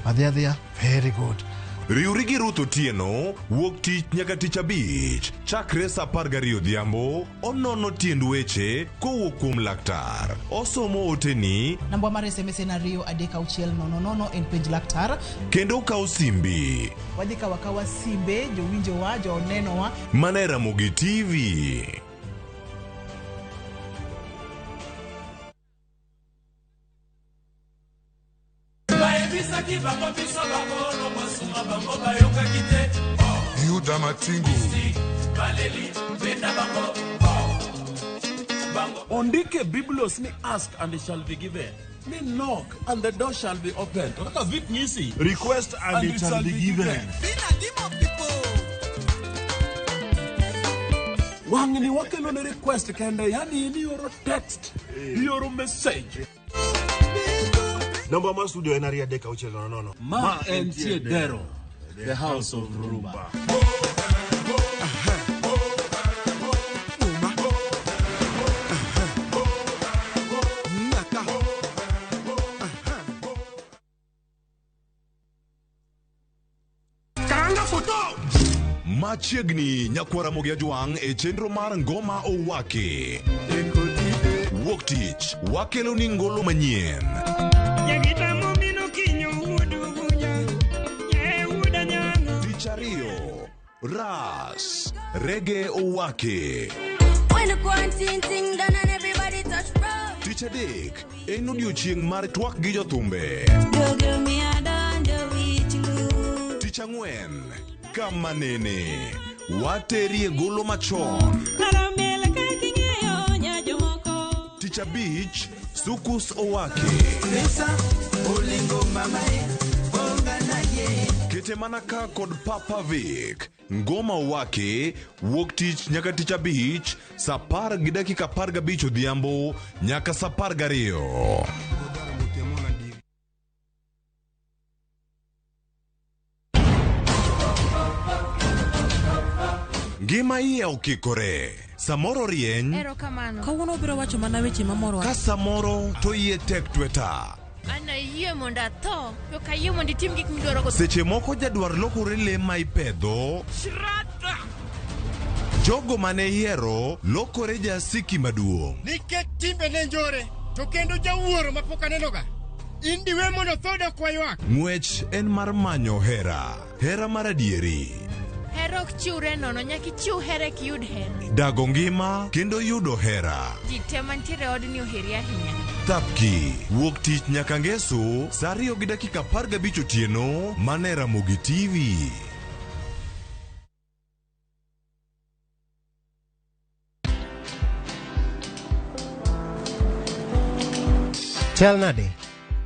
adhi adhiya very good. Riwri gi Ruth Otieno wuok tich nyaka tich abich chakre saa 12 odhiambo onono tiend weche kowuok kuom laktar. Osomo oteni Namba mar SMS en 2 3 6 0 0 en penj laktar. kendo okawo simbi Wadhi kawo akawa simbe jowinjowa jonenowa. mana e Ramogi TV. Bayebisaki bango biso bakolo kosunga bango bayokaki te. Yuda Matingu. Baleli benda bango bango. Ondike Biblos ni ask and it shall be given. Ni knock and the door shall be opened. Kaka Vic Nyisi. Request and it shall be given. Wang'ni wakelo ne request kende, yani in ioro text, ioro message. Namba mar studio en 2 3 6 0 0. Ma entie Dero, the house of Rumba. Machiegni nyakwara Ramogi Ajwang' e chenro mar Ngoma Owaki. Wuok tich wakelo ni ngolo manyien. Tich ariyo, Ras Rege Owaki. When the quarantine thing done and everybody touch road. Tich adek en odiochieng' mar twak gi jothumbe. Tich ang'wen kama nene waterie golo machon. Tich abich Sukus Owaki. Kete mana ka kod Papa Vic. Ngoma Owaki wuok tich nyaka tich abich saa 10:15 odhiambo nyaka saa 12. Ngima iye okikore. Samoro rieny Erokamano. Kawuono obiro wacho mana weche mamoro. ka samoro to iye tek tweta. An ayie mondo atho, to ok ayie mondo itim gik midwaro go. Seche moko jadwar lokore le ma ipedho. Jogo mane ihero lokore jasiki maduong'. Nikech timbe ne njore, to kendo jawuoro mapok anenoga. In diwe mondo tho dok waywak. Ng'wech en mar manyo hera, hera mar adieri. Hera ok chiwre nono, nyaka ichiw hera eka iyud hera. Dago ngima kendo yudo hera. Ji te mantiere e odni oheri ahinya. Thapki wuok tich nyaka ngeso saa 2:15 otieno mana e Ramogi TV. Chal nade?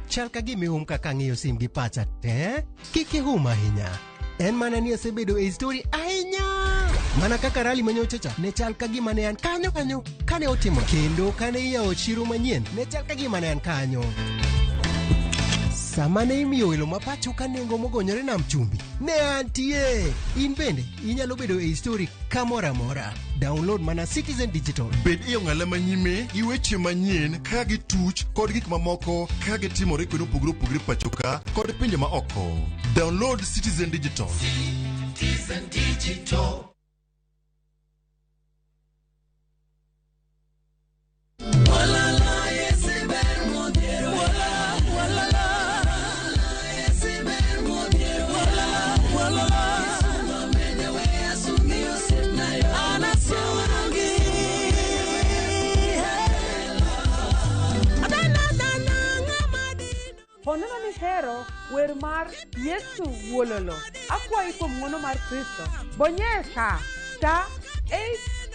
Chal ka gima ihum kaka ang'iyo sim gi pacha te. Kik ihum ahinya. En mana ni asebedo e story ahinya. Mana kaka rali manyocha cha ne chal ka gima ne an kanyo kanyo kane otimo kendo kane iyawo chiro manyien ne chal ka gima ne an kanyo. Sama ne imiyo welo ma pacho ka nengo mogonyore nam chumbi, ne antie. In bende inyalo bedo e histori kamoro amora. Download mana Citizen Digital. Bed e ong'ala manyime gi weche manyien ka gituch kod gik mamoko ka gitimore kuonde mopogore opogore pacho ka kod pinje ma oko. Download Citizen Digital. Citizen Digital. Ponono ni hero wer mar Yesu Wuololo. Akwayi kuom ng'wono mar Kristo. Bonyesa star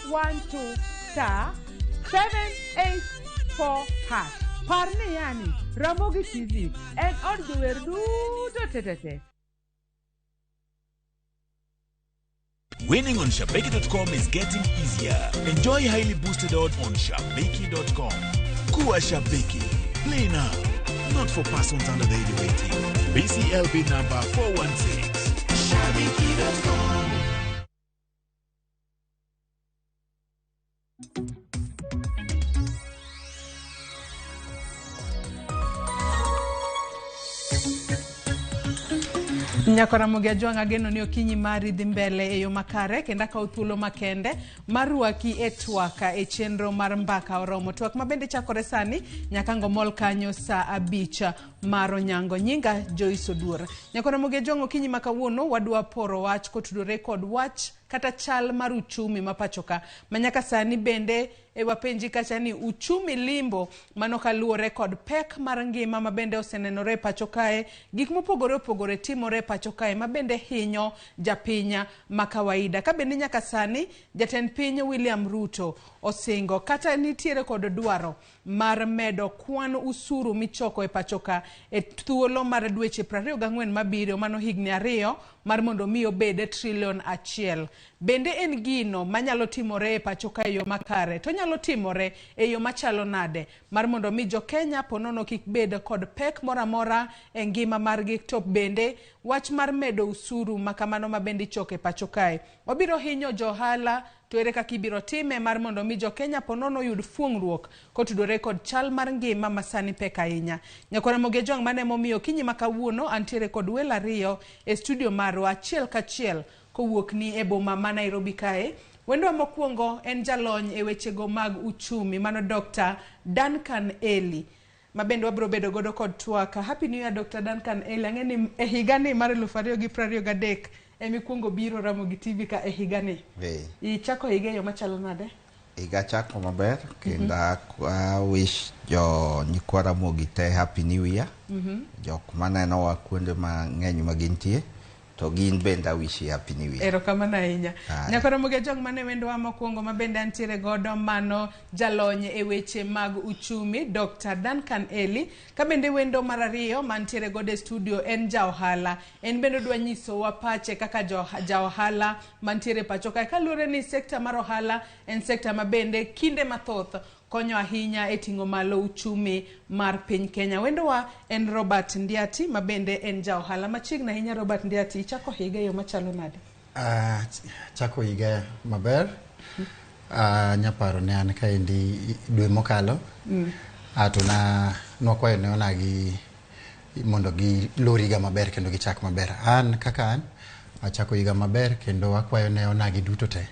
812 star 784 hash. Par ni yani Ramogi TV en od jower duto tetete. Winning on Shabiki.com is getting easier. Enjoy highly boosted odds on Shabiki.com. Kuwa Shabiki. Play now. Not for persons under the age of 18. BCLB number 416. Shabiki.com. Nyako Ramogi Ajwang' ageno ni okinyi mari dhi mbele e yo makare kendo akawo thuolo makende mar rwaki e twak e chenro mar mbaka oromo. Twak ma bende chakore sani nyaka ngomol kanyo saa 5 mar onyango. Nyinga Joyce Oduor. Nyako Ramogi Ajwang' okinyi ma kawuono wadwa poro wach kotudore kod wach kata chal mar uchumi ma pacho ka ma nyaka sani bende e wapenji kacha ni uchumi limbo mano kaluwore kod pek mar ngima ma bende osenenore e pacho kae, gik mopogore opogore timore e pacho kae ma bende hinyo japinya ma kawaida. Ka bende nyaka sani jatend piny William Ruto osingo kata nitiere kod dwaro mar medo kwan usuru michoko e pacho ka e thuolo mar dweche 24 mabiro, mano higni 2 mar mondo mi obed trilion 1. Bende en gino manyalo timore e pacho ka e yo makare, to nyalo timore e yo machalo nade mar mondo mi jo Kenya ponono kik bed kod pek moro amora e ngima margi, to bende wach mar medo usuru makamano ma bende ichoko e pacho kae obiro hinyo jo ohala, to ere kaka ibiro time mar mondo mi jo Kenya ponono oyud fuong'ruok kotudore kod chal mar ngima ma sani pek ahinya. Nyakwa Ramogi Ajwang' mane emomiyo okinyi ma kawuono antiere kod welo ariyo e studio marwa achiel kachiel kowuok ni e boma ma Nairobi kae. Wendwa mokwongo en jalony e wechego mag uchumi mano Dr. Duncan Eli ma bende wabiro bedo godo kod twak. Happy New Year Dr. Duncan Eli. Ang'e ni e higani mar 2023 emikuongo biro Ramogi TV ka e higani. Ichako higa e yo machalo nade? Higa chako maber kendo I wish jo nyikwa Ramogi te Happy New Year. Jok manenowa kuonde mang'eny ma gintie to gin bende I wish you Happy New Year. Erokamano ahinya. Nyako Ramogi Ajwang' mane wendwa mokwongo ma bende antiere godo mano jalony e weche mag uchumi Dr. Duncan Eli. Ka bende wendo mar ariyo mantiere godo e studio en ja ohala. En bende odwa nyisowa pache kaka ja ohala mantiere pacho kae. Kaluwore ni sekta mar ohala en sekta ma bende kinde mathoth konyo ahinya e ting'o malo uchumi mar piny Kenya. Wendowa en Robert Ndiati ma bende en ja ohala. Machiegni ahinya Robert Ndiati, ichako higa e yo machalo nade? Chako higa maber. Anyaparo ne an kaendi dwe mokalo. To na nwakwayo ne onagi mondo gilor higa maber kendo gichak maber. An kaka an achako higa maber kendo akwayo ne onagi duto te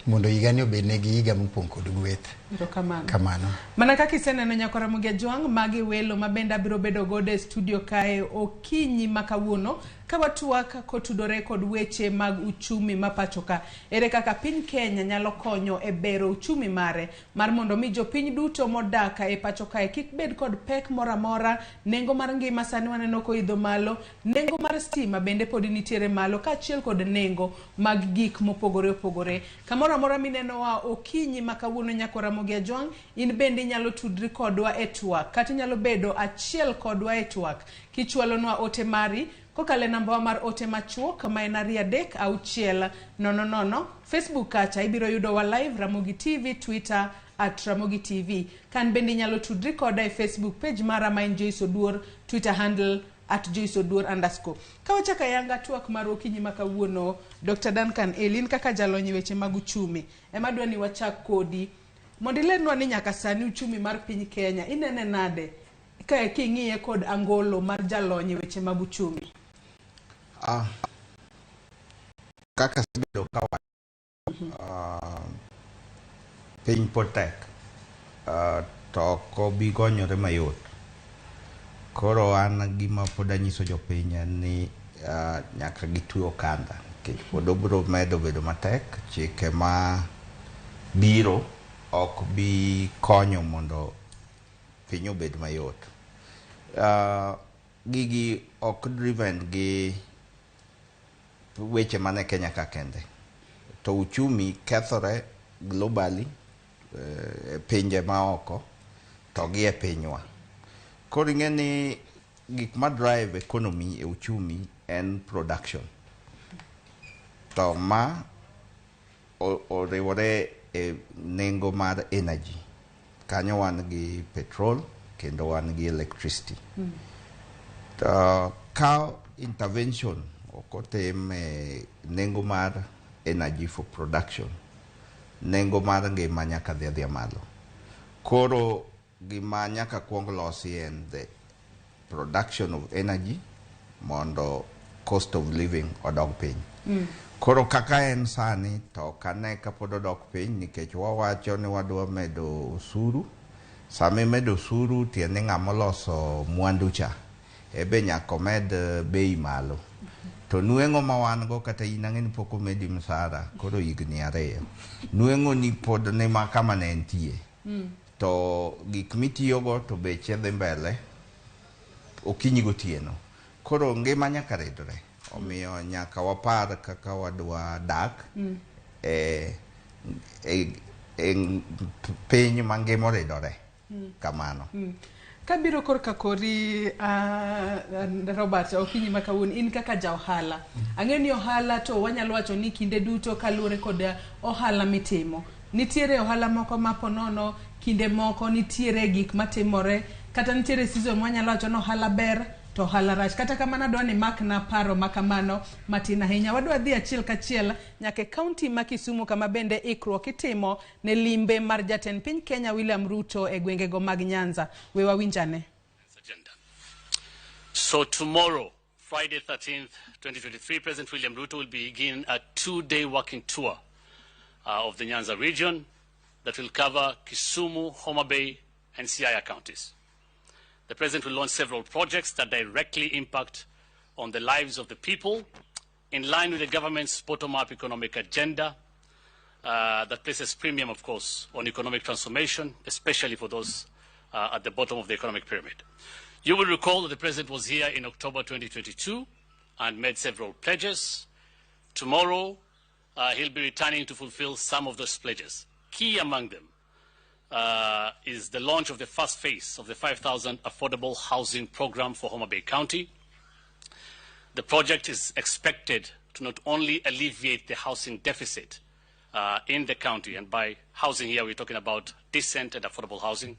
mondo higani obed negi higa mopong' kod gweth. Erokamano. Kamano. Mana kaka iseneno Nyako Ramogi Ajwang', magi welo ma bende abiro bedo godo e studio kae okinyi ma kawuono ka watwak kotudore kod weche mag uchumi ma pacho ka. Ere kaka piny Kenya nyalo konyo e bero uchumi mare mar mondo mi jopiny duto modak e pacho kae kik bed kod pek moro amora. Nengo mar ngima sani waneno koidho malo, nengo mar stima bende pod nitiere malo kaachiel kod nengo mag gik mopogore opogore. Kamoro amora minenowa okinyi ma kawuono Nyako Ramogi Ajwang', in bende inyalo tudri kodwa e twak kata inyalo bedo achiel kodwa e twak kichwalonwa ote mari Kokalo e nambawa mar ote machuok ma en 2 3 6 0 0. Facebook kacha ibiro yudowa live Ramogi TV, Twitter @RamogiTV. Kan bende inyalo tudri koda e Facebook page mara ma en Joyce Oduor, Twitter handle @JoyceOduor_. Ka wachako ayanga twak mar okinyi ma kawuono, Dr. Duncan Elin kaka jalony e weche mag uchumi, ema adwa ni wachak kodi mondo ilernwa ni nyaka sani uchumi mar piny Kenya inene nade ka king'iye kod angolo mar jalony e weche mag uchumi? Kaka asebedo ka piny pod tek to ok obi gonyore mayot. Koro an gima pod anyiso jopiny en ni nyaka gitwe okanda nikech pod obiro medo bedo matek. Chike ma biro ok bi konyo mondo piny obed mayot. Gigi ok driven gi weche mane Kenya ka kende. To uchumi kethore globally e pinje maoko to gi e pinywa. Koro ing'e ni gik ma drive economy e uchumi en production. To ma oriwore e nengo mar energy. Kanyo wan gi petrol kendo wan gi electricity. To ka intervention ok otim e nengo mar energy for production, nengo mar ngima nyaka dhi adhiya malo. Koro gima nyaka kuong losi en the production of energy mondo cost of living odog piny. Koro kaka en sani to ok ane ka pod odok piny nikech wawacho ni wadwa medo osuru. Sama imedo osuru tiende ni ng'ama oloso mwandu cha ebe nyaka omed bei malo. To nweng'o ma wan go kata in ang'e ni pok omedi msara koro higni 2. Nweng'o ni pod ni ma kama ne entie. To gik mitiyogo to beche dhi mbele okinyi gotieno. Koro ngima nyaka ridre. Omiyo nyaka wapar kaka wadwa dak e piny ma ngima oridore. Kamano. Kabiro korka kori, Robert, okinyi ma kawuono in kaka ja ohala. Ang'eyo ni ohala to wanyalo wacho ni kinde duto kaluwore kod ohala mitimo. Nitiere ohala moko ma ponono kinde moko nitiere gik matimore kata nitiere season mwanyalo wacho ni ohala ber to ohala rach. Kata kamano adwa ni makna paro ma kamano matin ahinya. Wadwa dhi achiel kachiel nyaka e kaunti ma Kisumu kama bende ikruok itimo ne limbe mar jatend piny Kenya William Ruto e gwengego mag Nyanza. We wawinjane. Agenda. So tomorrow, Friday 13th, 2023, President William Ruto will begin a 2-day working tour of the Nyanza region that will cover Kisumu, Homa Bay, and Siaya counties. The President will launch several projects that directly impact on the lives of the people in line with the government's bottom-up economic agenda that places premium, of course, on economic transformation, especially for those at the bottom of the economic pyramid. You will recall that the President was here in October 2022 and made several pledges. Tomorrow, he'll be returning to fulfill some of those pledges. Key among them is the launch of the first phase of the 5,000 affordable housing program for Homa Bay County. The project is expected to not only alleviate the housing deficit in the county, and by housing here we're talking about decent and affordable housing,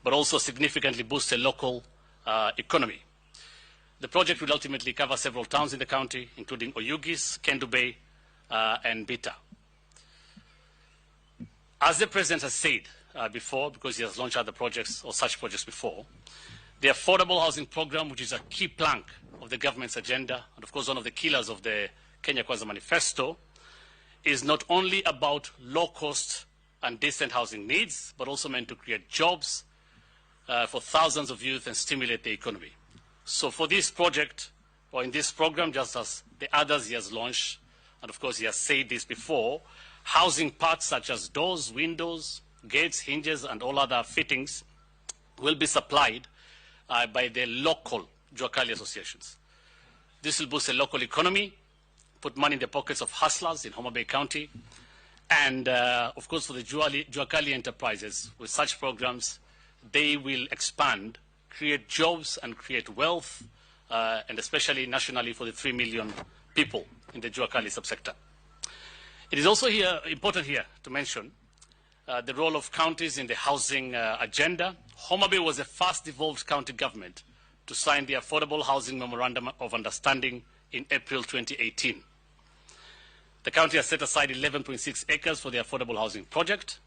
but also significantly boost the local economy. The project will ultimately cover several towns in the county, including Oyugis, Kendu Bay, and Mbita. As the President has said before, because he has launched other projects or such projects before, the affordable housing program, which is a key plank of the government's agenda, and of course one of the killers of the Kenya Kwanza Manifesto, is not only about low cost and decent housing needs, but also meant to create jobs for thousands of youth and stimulate the economy. So for this project, or in this program, just as the others he has launched, and of course he has said this before, housing parts such as doors, windows, gates, hinges, and all other fittings will be supplied by the local Juakali associations. This will boost the local economy, put money in the pockets of hustlers in Homa Bay County, and of course for the Juakali enterprises, with such programs, they will expand, create jobs and create wealth and especially nationally for the 3 million people in the Juakali subsector. It is also important here to mention the role of counties in the housing agenda. Homa Bay was the first devolved county government to sign the Affordable Housing Memorandum of Understanding in April 2018. The county has set aside 11.6 acres for the affordable housing project.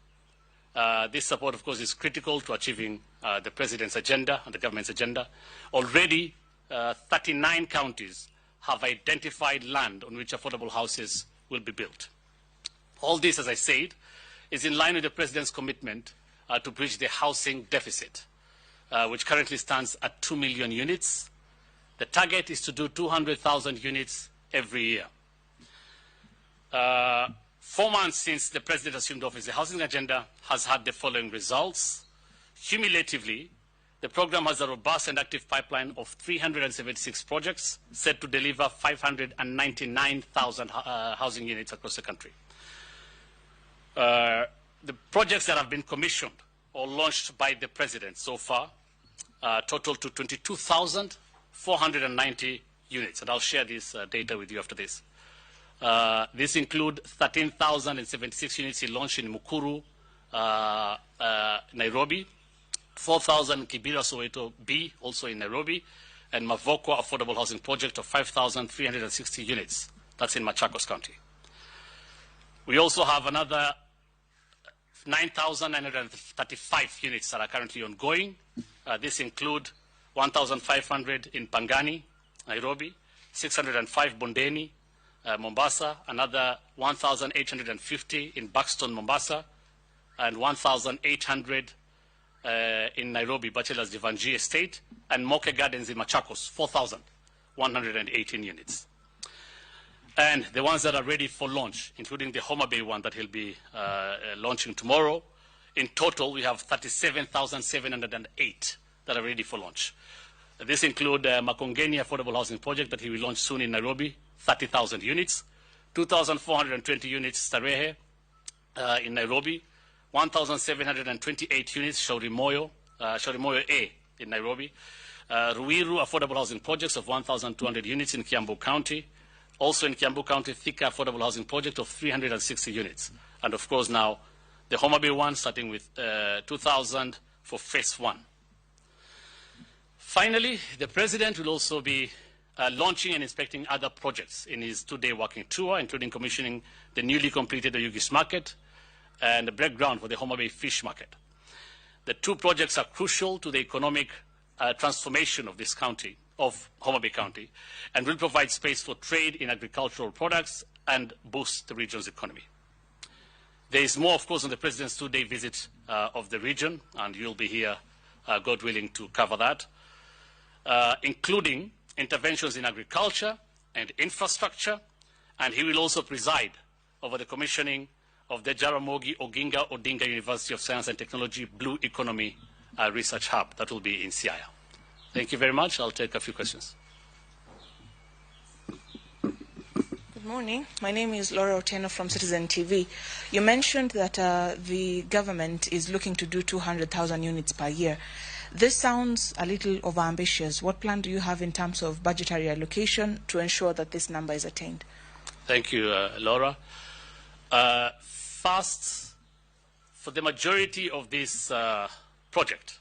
This support, of course, is critical to achieving the president's agenda and the government's agenda. Already, 39 counties have identified land on which affordable houses will be built. All this, as I said, is in line with the president's commitment to bridge the housing deficit, which currently stands at 2 million units. The target is to do 200,000 units every year. 4 months since the president assumed office, the housing agenda has had the following results. Cumulatively, the program has a robust and active pipeline of 376 projects set to deliver 599,000 housing units across the country. The projects that have been commissioned or launched by the president so far total to 22,490 units, and I'll share this data with you after this. This include 13,076 units he launched in Mukuru, Nairobi, 4,000 Kibera Soweto B, also in Nairobi, and Mavoko Affordable Housing Project of 5,360 units. That's in Machakos County. We also have another 9,935 units that are currently ongoing. This include 1,500 in Pangani, Nairobi, 605 Bondeni, Mombasa, another 1,850 in Buxton, Mombasa, and 1,800 in Nairobi, Bachelor's Jevanjee Estate, and Moke Gardens in Machakos, 4,118 units. And the ones that are ready for launch, including the Homa Bay one that he'll be launching tomorrow, in total we have 37,708 that are ready for launch. This includes Makongeni Affordable Housing Project that he will launch soon in Nairobi, 30,000 units, 2,420 units Starehe in Nairobi, 1,728 units Shaurimoyo, Shaurimoyo A in Nairobi, Ruiru Affordable Housing Projects of 1,200 units in Kiambu County, also in Kiambu County, Thika Affordable Housing Project of 360 units. And of course now, the Homa Bay one starting with 2,000 for phase one. Finally, the president will also be launching and inspecting other projects in his two-day working tour, including commissioning the newly completed Oyugis Market and the break ground for the Homa Bay Fish Market. The two projects are crucial to the economic transformation of this county, of Homa Bay County, and will provide space for trade in agricultural products and boost the region's economy. There is more, of course, on the president's two-day visit of the region, and you'll be here, God willing, to cover that, including interventions in agriculture and infrastructure, and he will also preside over the commissioning of the Jaramogi Oginga Odinga University of Science and Technology Blue Economy Research Hub. That will be in Siaya. Thank you very much. I'll take a few questions. Good morning. My name is Laura Otieno from Citizen TV. You mentioned that the government is looking to do 200,000 units per year. This sounds a little overambitious. What plan do you have in terms of budgetary allocation to ensure that this number is attained? Thank you, Laura. First, for the majority of this project,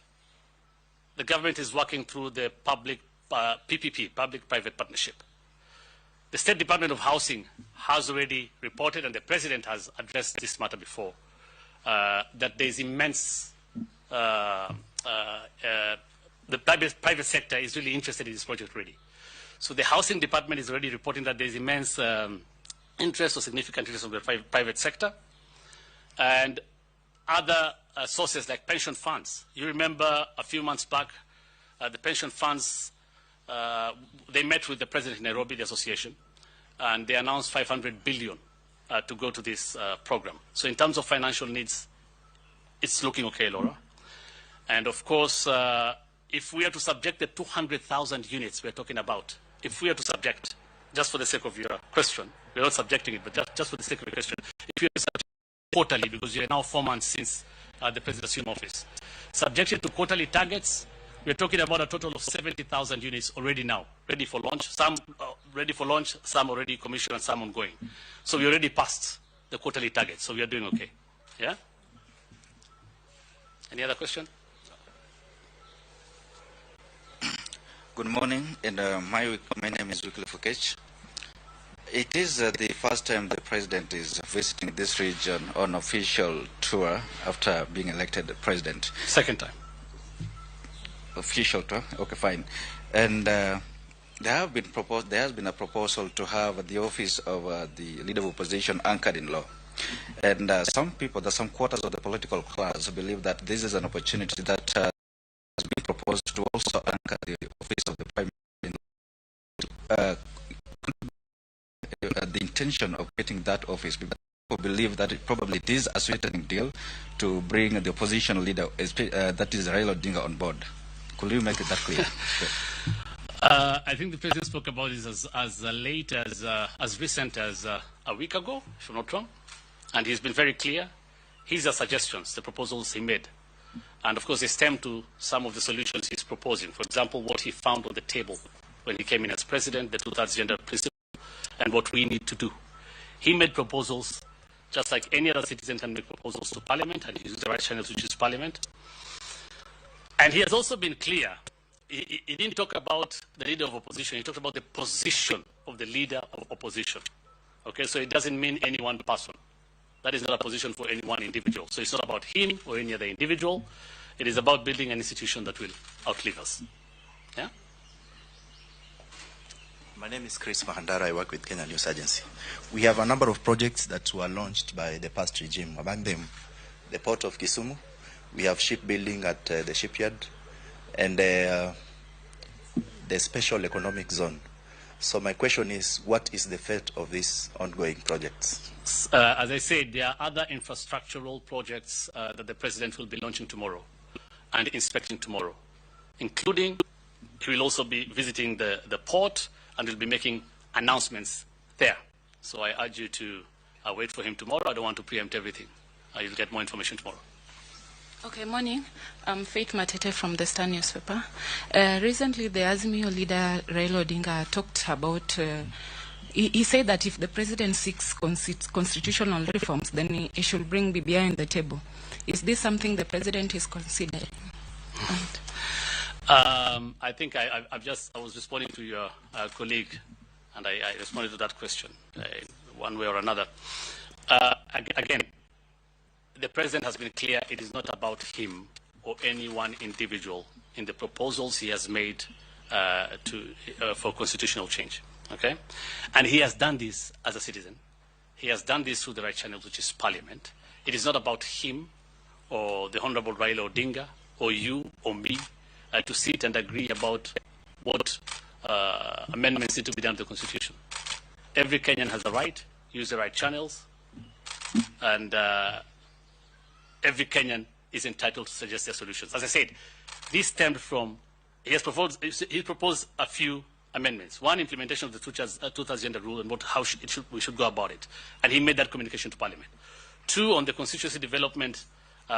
the government is working through the public PPP, Public-Private Partnership. The State Department of Housing has already reported, and the President has addressed this matter before, that there is immense, the private sector is really interested in this project already. So the Housing Department is already reporting that there is immense interest or significant interest from the private sector. And other sources like pension funds. You remember a few months back, the pension funds, they met with the president in Nairobi, the association, and they announced 500 billion to go to this program. So in terms of financial needs, it's looking okay, Laura. And of course, if we are to subject the 200,000 units we're talking about, if we are to subject, just for the sake of your question, we're not subjecting it, but just for the sake of your question, if you are subject quarterly, because you are now 4 months since the president assumed office, subjected to quarterly targets, We're talking about a total of 70,000 units already now, ready for launch. Some ready for launch, some already commissioned, and some ongoing. So we already passed the quarterly target, so we are doing okay. Yeah? Any other question? Good morning, and my name is Wycliffe Okech. It is the first time the president is visiting this region on official tour after being elected president. Second time. Official tour, okay, fine. And there has been a proposal to have the office of the leader of opposition anchored in law. And some people, some quarters of the political class believe that this is an opportunity that has been proposed to also anchor the office of the prime minister. The intention of getting that office, because people believe that it probably is a sweetening deal to bring the opposition leader, that is Raila Odinga, on board. Could you make it that clear? Sure. I think the president spoke about this as late as recent as a week ago, if I'm not wrong, and he's been very clear. His are suggestions, the proposals he made, and of course they stem to some of the solutions he's proposing. For example, what he found on the table when he came in as president, the two-thirds gender principle, and what we need to do. He made proposals just like any other citizen can make proposals to Parliament, and he used the right channels, which is Parliament. And he has also been clear. He didn't talk about the leader of opposition. He talked about the position of the leader of opposition. Okay, so it doesn't mean any one person. That is not a position for any one individual. So it's not about him or any other individual. It is about building an institution that will outlive us. Yeah? My name is Chris Mahandara. I work with Kenya News Agency. We have a number of projects that were launched by the past regime. Among them, the port of Kisumu. We have shipbuilding at the shipyard and the special economic zone. So my question is, what is the fate of these ongoing projects? As I said, there are other infrastructural projects that the president will be launching tomorrow and inspecting tomorrow, including he will also be visiting the port and will be making announcements there. So I urge you to wait for him tomorrow. I don't want to preempt everything. You'll get more information tomorrow. Okay, morning. I'm Faith Matete from the Star newspaper. Recently, the Azimio leader, Raila Odinga, talked about, he said that if the president seeks constitutional reforms, then he should bring BBI on the table. Is this something the president is considering? I think I was responding to your colleague, and I responded to that question one way or another. Again, the president has been clear it is not about him or any one individual in the proposals he has made for constitutional change. Okay? And he has done this as a citizen. He has done this through the right channels, which is Parliament. It is not about him or the Honorable Raila Odinga or you or me to sit and agree about what amendments need to be done to the Constitution. Every Kenyan has the right, use the right channels, and every Kenyan is entitled to suggest their solutions. As I said, this stemmed from, he proposed a few amendments. One, implementation of the two-thirds gender rule and how we should go about it. And he made that communication to Parliament. Two, on the constituency development,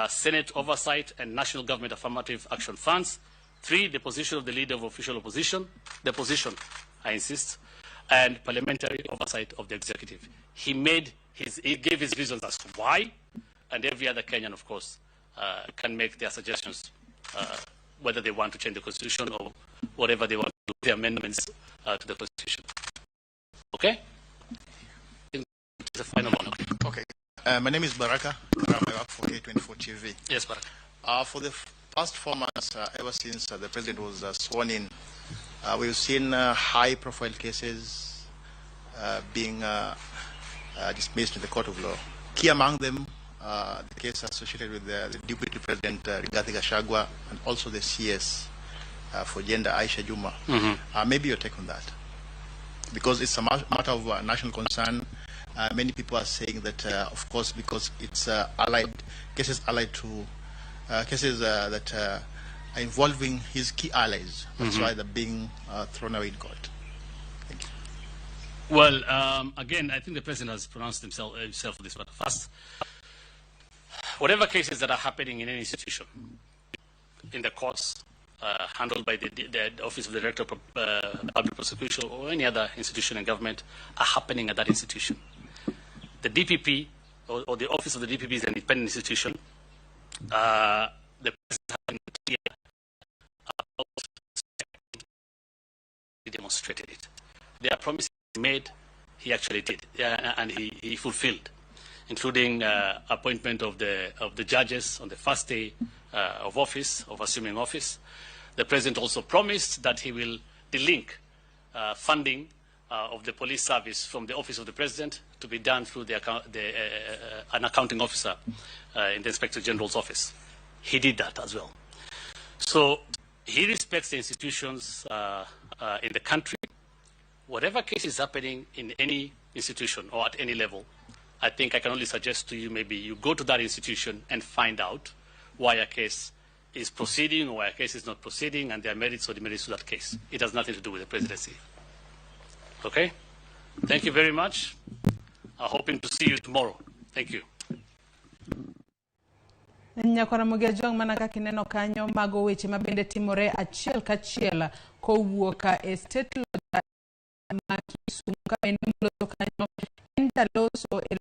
Senate oversight and national government affirmative action funds. Three, the position of the leader of official opposition, the position, I insist, and parliamentary oversight of the executive. He gave his reasons as to why, and every other Kenyan, of course, can make their suggestions, whether they want to change the constitution or whatever they want to do, the amendments to the constitution. Okay? I think it's the final one. Okay. My name is Baraka. I work for K24 TV. Yes, Baraka. For the past 4 months, ever since the president was sworn in, we've seen high-profile cases being dismissed in the court of law. Key among them, the case associated with the Deputy President Rigathi Gachagua and also the CS for gender, Aisha Juma. Mm-hmm. Maybe your take on that, because it's a matter of national concern. Many people are saying that, of course, because it's allied cases allied to cases that are involving his key allies. That's mm-hmm. why they're being thrown away in court. Thank you. Well, again, I think the president has pronounced himself on this matter. First, whatever cases that are happening in any institution, in the courts, handled by the Office of the Director of Public Prosecution or any other institution in government are happening at that institution. The DPP or the Office of the DPP is an independent institution. The president has been clear about he demonstrated it. There are promises made, he actually did, and he fulfilled, including appointment of the judges on the first day of office, of assuming office. The president also promised that he will delink funding of the police service from the office of the president to be done through an accounting officer in the Inspector General's office. He did that as well. So he respects the institutions in the country. Whatever case is happening in any institution or at any level, I think I can only suggest to you maybe you go to that institution and find out why a case is proceeding or why a case is not proceeding, and there are merits or demerits to that case. It has nothing to do with the presidency. Okay? Thank you very much. I'm hoping to see you tomorrow. Thank you. Nyakwara Jwang' mana kaka ineno kanyo mago weche mabende timore achiel kachiel kowuok e State Lodge ma Kisumu ka bende moloso kanyo en jaloso e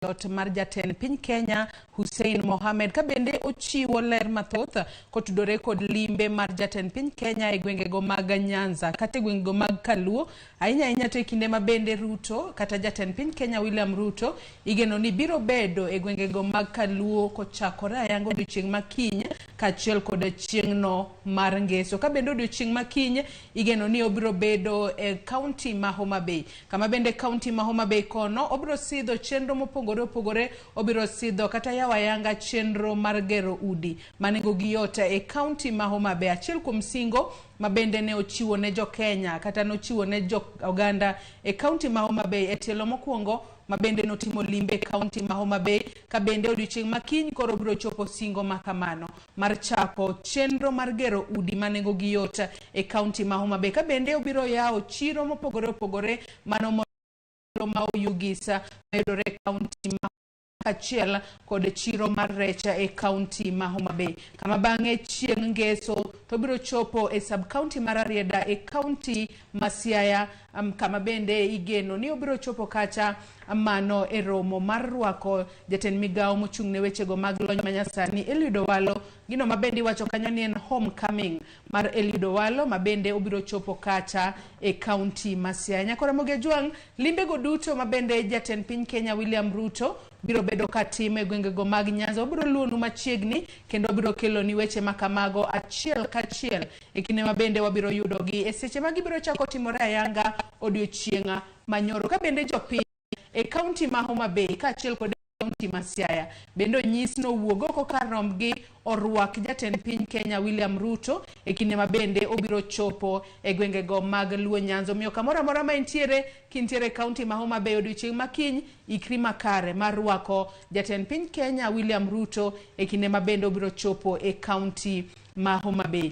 ot mar jatend piny Kenya Hussein Mohamed ka bende ochiwo ler mathoth kotudore kod limbe mar jatend piny Kenya e gwengego mag Nyanza kata e gwengego mag Kaluo ahinya ahinya to e kinde ma bende Ruto kata jatend piny Kenya William Ruto igeno ni biro bedo e gwengego mag Kaluo kochakore ayanga odiochieng' ma kiny kaachiel kod chieng'no mar ngeso ka bende odiochieng' ma kiny igeno ni obiro bedo e kaunti ma Homa Bay kama bende kaunti ma Homa Bay kono obiro sidho chenro mopogore opogore obiro sidho kata yawo ayanga chenro mar gero udi manengo gi yot e kaunti ma Homa Bay. Achiel kuom singo ma bende ne ochiwo ne jo Kenya kata nochiwo ne jo oganda e kaunti ma Homa Bay e tielo mokwongo ma bende notimo limbe e kaunti ma Homa Bay ka bende odiochieng' ma kiny koro biro chopo singo ma kamano mar chako chenro mar gero udi manengo gi yot e kaunti ma Homa Bay ka bende obiro yawo chiro mopogore opogore mano ma Oyugis mayudore e kaunti ma kachiel kod chiro mar rech e kaunti ma Homa Bay kama bang'e chieng' ngeso to biro chopo e sub county mar Arieda e kaunti ma Siaya kama bende igeno ni obiro chopo kacha mano e romo mar rwako jatend migawo mochung' ne wechego mag lony manyasani Eliud Owalo gino ma bende iwacho kanyo ni en homecoming mar Eliud Owalo ma bende obiro chopo kacha e kaunti ma Siaya. Nyakora Ramogi Jwang' limbego duto ma bende jatend piny Kenya William Ruto biro bedo katimo e gwengego mag Nyanza obiro luonu machiegni kendo obiro keloni weche makamago achiel kachiel e kinde ma bende wabiro yudogi e seche ma gibiro chako timore ayanga odiochieng' manyoro ka bende jopiny e kaunti ma Homa Bay kaachiel kod kaunti ma Siaya bende onyis nowuog oko kar rombgi orwak jatend piny Kenya William Ruto e kinde ma bende obiro chopo e gwengego mag Luo Nyanza. Omiyo kamoro amora ma intiere kintiere e kaunti ma Homa Bay odiochieng' ma kiny ikri makare mar rwako jatend piny Kenya William Ruto e kinde ma bende obiro chopo e kaunti ma Homa Bay.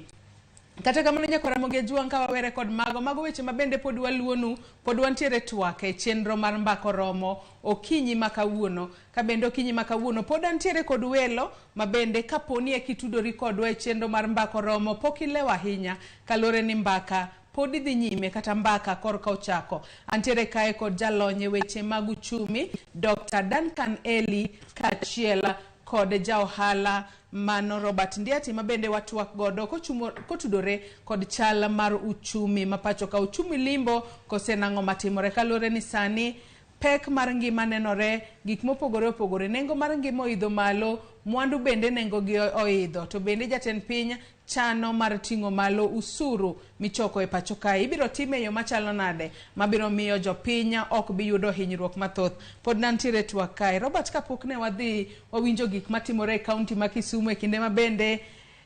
Kata kamano nyakwara Ramogi Jwang' ka wawere kod mago weche ma bende pod waluonu pod wantiere twak e chenro mar Mbaka Oromo okinyi ma kawuono ka bende okinyi ma kawuono pod antiere kod welo ma bende kaponi eka itudori kodwa e chenro mar Mbaka Oromo pok ilewo ahinya kaluwore ni mbaka pod dhi nyime kata mbaka korka ochako. Antiere kae kod jalony e weche mag uchumi Dr. Duncan Eli kaachiel kod ja ohala mano Robert Ndiati ma bende watwak godo kotudore kod chal mar uchumi ma pacho ka uchumi limbo kose nang'o matimore kaluwore ni sani pek mar ngima nenore gik mopogore opogore nengo mar ngima oidho malo mwandu bende nengo gi oidho to bende jatend piny chano mar ting'o malo usuru michoko e pacho kae ibiro time e yo machalo nade mabiro miyo jopiny ok bi yudo hinyruok mathoth. Pod nantiere twak kae Robert kapok ne wadhi wawinjo gik matimore e kaunti ma Kisumu e kinde ma bende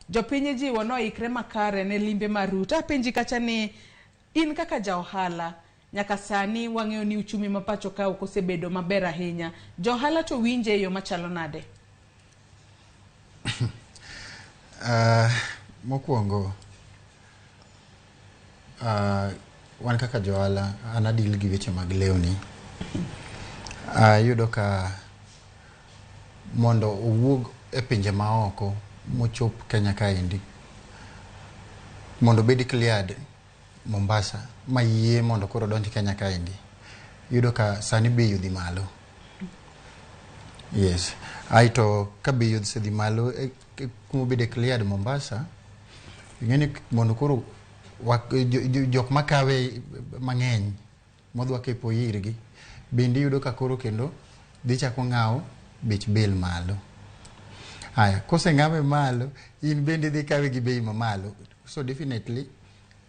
jopiny ijiwo noikre makare ne limbe mar Ruto. Apenji kacha ni in kaka ja ohala nyaka sani wang'eyo ni uchumi ma pacho ka ok osebedo maber ahinya jo ohala to winje e yo machalo nade? Mokwongo wan kaka johala an adil gi weche mag lewni. Ayudo ka mondo owuog e pinje maoko mochop Kenya kaendi Mondo obed cleared Mombasa ma yie mondo koro odonj Kenya kaendi. Iyudo ka sani bei odhi malo. Yes. Aeto ka bei osedhi malo e, e, kuma obede cleared Mombasa, ing'e ni mondo koro jok makawe mang'eny modwa kepo irgi bende iyudo ka koro kendo dhi chako ng'awo bech bel malo. Aya, koseng'awe malo, in bende idhi kawe gi bei mamalo. So definitely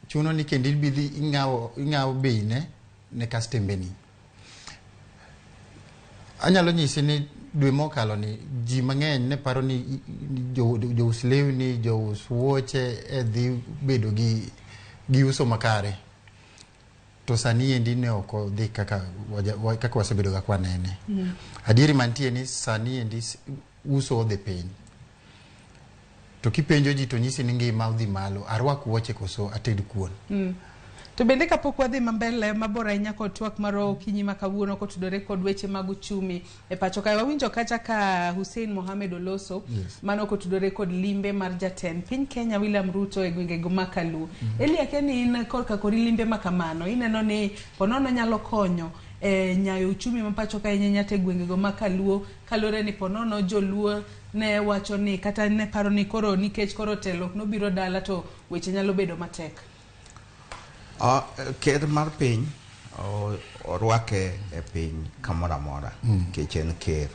chuno ni kendo ibi dhi ing'awo ing'awo bei ne ne kastembeni. Anyalo nyisi ni dwe mokalo ni ji mang'eny ne paro ni jous lewni, jous wuoche e dhi bedo gi gi uso makare. To sani endi ne ok odhi kaka kaka wasebedo ga kwanene. Adieri mantie ni sani endi uso odhi piny. To kipenjo ji to nyisi ni ngima odhi malo, arwak wuoche koso ated kuon. To bende kapok wadhi mambele mabor ahinya kod twak mar okinyi ma kawuono kotudore kod weche mag uchumi e pacho kae wawinjo kacha ka Hussein Mohamed oloso Yes. mano kotudore kod limbe mar jatend piny Kenya William Ruto e gwengego ma Kaluo. Eli akia ni in korka kori limbe ma kamano ineno ni ponono nyalo konyo e nyayo uchumi ma pacho kae nyanya e gwengego ma Kaluo kaluwore ni ponono joluo ne wacho ni kata ne paro ni koro nikech koro telo ok nobiro dala to weche nyalo bedo matek. Ker mar piny orwake e piny kamoro amora nikech en ker.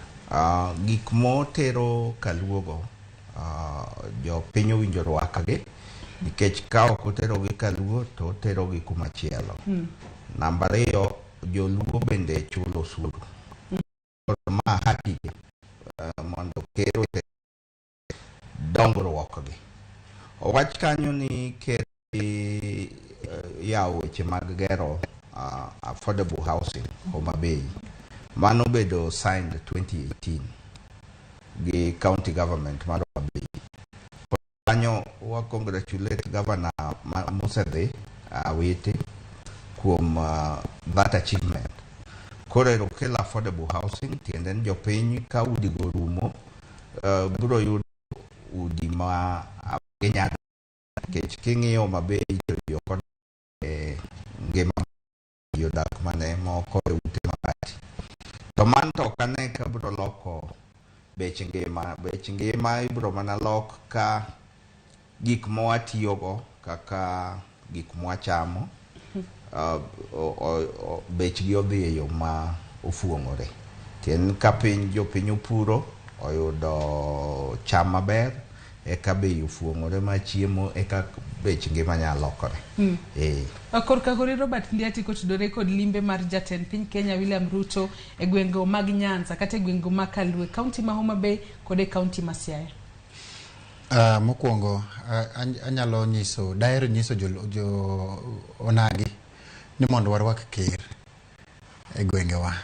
Gik motero kaluogo jopiny owinjo rwakgi nikech ka ok oterogi kaluo to oterogi kumachielo. Namba ariyo, joluo bende chulo osuru. Ma haki gi mondo ker oter dongruok gi. Owach kanyo ni ker dhi yawo weche mag gero affordable housing Homa Bay. Mano obedo signed 2018 gi county government mar Homa Bay. Kanyo wa congratulate governor mosedhi Awiti kuom that achievement. Koro ero kelo affordable housing tiende ni jopiny ka udigo rumo biro yudo udi ma ginyalo nikech king'iyo Homa Bay to ji ok odak e ngima ji odak mane moko e ute mabati. To mano to ok ane ka biro loko bech ngima. Bech ngima ibiro mana lok ka gik mwatiyogo kaka gik mwachamo bechgi odhi e yo ma ofuong'ore. Tiende ni ka piny jopiny opuro oyudo cham maber eka bei ofuong'ore ma chiemo eka bech ngima nyalo lokore. Korka kori Robert Ndiati kotudore kod limbe mar jatend piny Kenya William Ruto e gwenge mag Nyanza kata e gwenge ma Kaluo e kaunti ma Homa Bay kod e kaunti ma Siaya. Mokwongo anyalo nyiso daher nyiso jo onagi ni mondo warwak ker e gwengewa.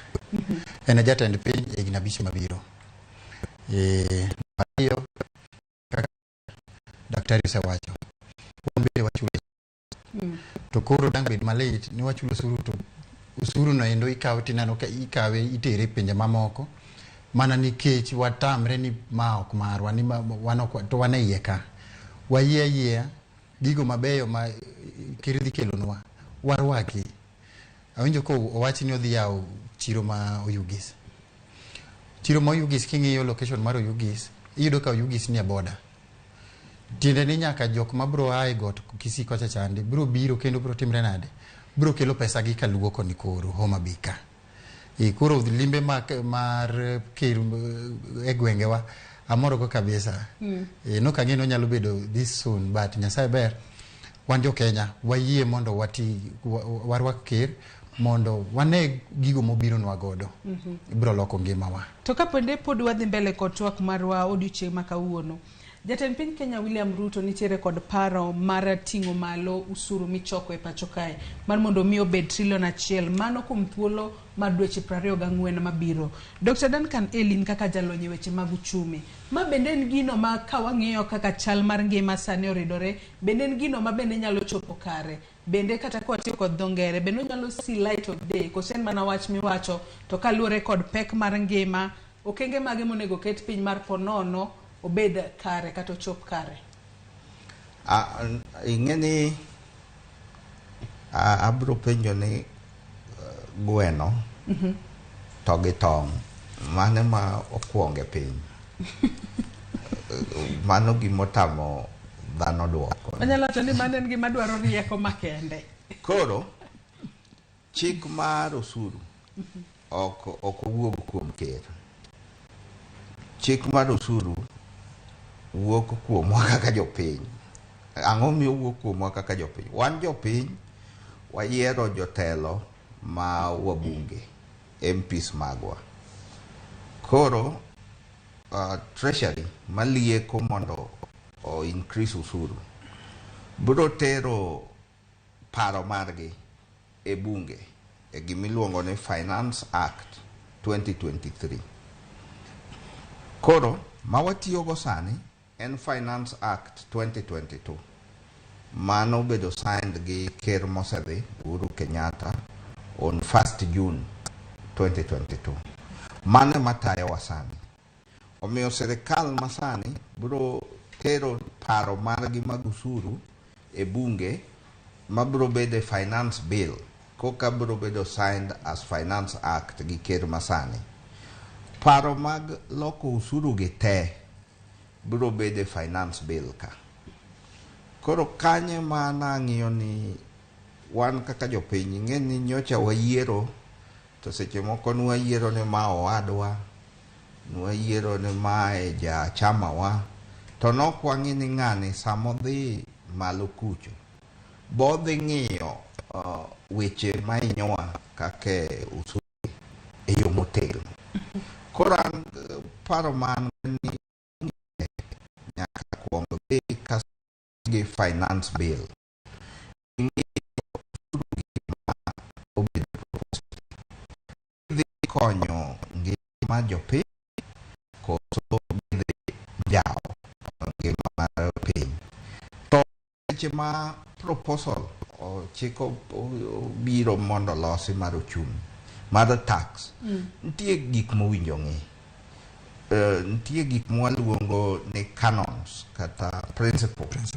En e jatend piny e higni 5 mabiro. Ariyo kaka daktari osewacho, wan bende wachulo to koro dang' bed malit ni wachulo osuru to osuru no endo ikawo tineno ka ikawe itere e pinje mamoko mana nikech watamre ni ma ok marwa ni ma, wan ok to wan e iye ka wayie ayiea gigo mabeyo ma ker dhi kelonwa warwaki. Awinjo ko owach ni odhi yawo chiro ma Oyugis. Chiro ma Oyugis king'iyo location mar Oyugis iyudo ka Oyugis nie border. Tiende ni nyaka jok mabro a e got Kisii kocha chande bro biro kendo bro timre nade? Bro kelo pesa gi kaluo koni koro Homa Bay ka. Koro limbe mar ker e gwengewa amorgo kabisa. Nok ang'e ni onyalo bedo this soon but Nyasaye ber. Wan jo Kenya wayie mondo wati warwak ker mondo wane gigo mobironwa godo. Biro loko ngimawa. To kapende pod wadhi mbele kod twak marwa odiochieng' ma kawuono. Jatend piny Kenya William Ruto nitiere kod paro mar ting'o malo usuru michoko e pacho kae mar mondo mi obed trilion 1 mano kuom thuolo mar dweche 24 mabiro. Dr. Duncan Elin kaka jalony e weche mag uchumi. Ma bende en gino ma ka wang'iyo kaka chal mar ngima sani oridore, bende en gino ma bende nyalo chopo kare. Bende kata ka watiyo kod dho ngere, bende onyalo see light of day, koso en mana wach miwacho to kaluwore kod pek mar ngima, okenge mage monego ket piny mar ponono obed kare kata ochop kare? Ing'e ni abro penjo ni gweno to gi tong' mane ma okwongo e piny? Mano gimotamo dhano duoko. Anyalo wacho ni mano en gima dwaro rieko makende. Koro chik mar osuru ok owuog kuom ker. Chik mar osuru wuok kuomwa kaka jopiny. Ang'o miyo wuok kuomwa kaka jopiny? Wan jopiny wayiero jotelo ma wabunge, MPs magwa. Koro Treasury malieko mondo o increase osuru biro tero paro margi e bunge e gimiluongo ni Finance Act 2023. Koro ma watiyogo sani en Finance Act 2022. Mano obedo signed gi ker mosedhi Uhuru Kenyatta on 1st June 2022. Mano ema tayowa sani. Omiyo sirikal masani biro tero paro margi mag osuru e bunge mabiro bedo e finance bill koka biro bedo signed as Finance Act gi ker masani. Paro mag loko osuru gi te biro bedo e finance bill ka. Koro kanye ma nang'iyo ni wan kaka jopiny ing'e ni nyocha wayiero to seche moko nwayiero ni ma owadwa, nwayiero ni mae ja chamawa, to nok wang'i ni ng'ani samodhi malo kucho bodhi ng'iyo weche mahinyowa kaka osuru e yo motegno. Koro an paro ma an ni nyaka kuong dhi ka gi finance bill. Ng'iyo gima obedo proposed. Dhi konyo ngima jopiny koso gidhi njawo ngima mar piny. To seche ma proposal chik obiro mondo olosi mar ochumi mar tax, nitie gik mowinjo ng'i. Nitie gik mwaluongo ni canons kata principles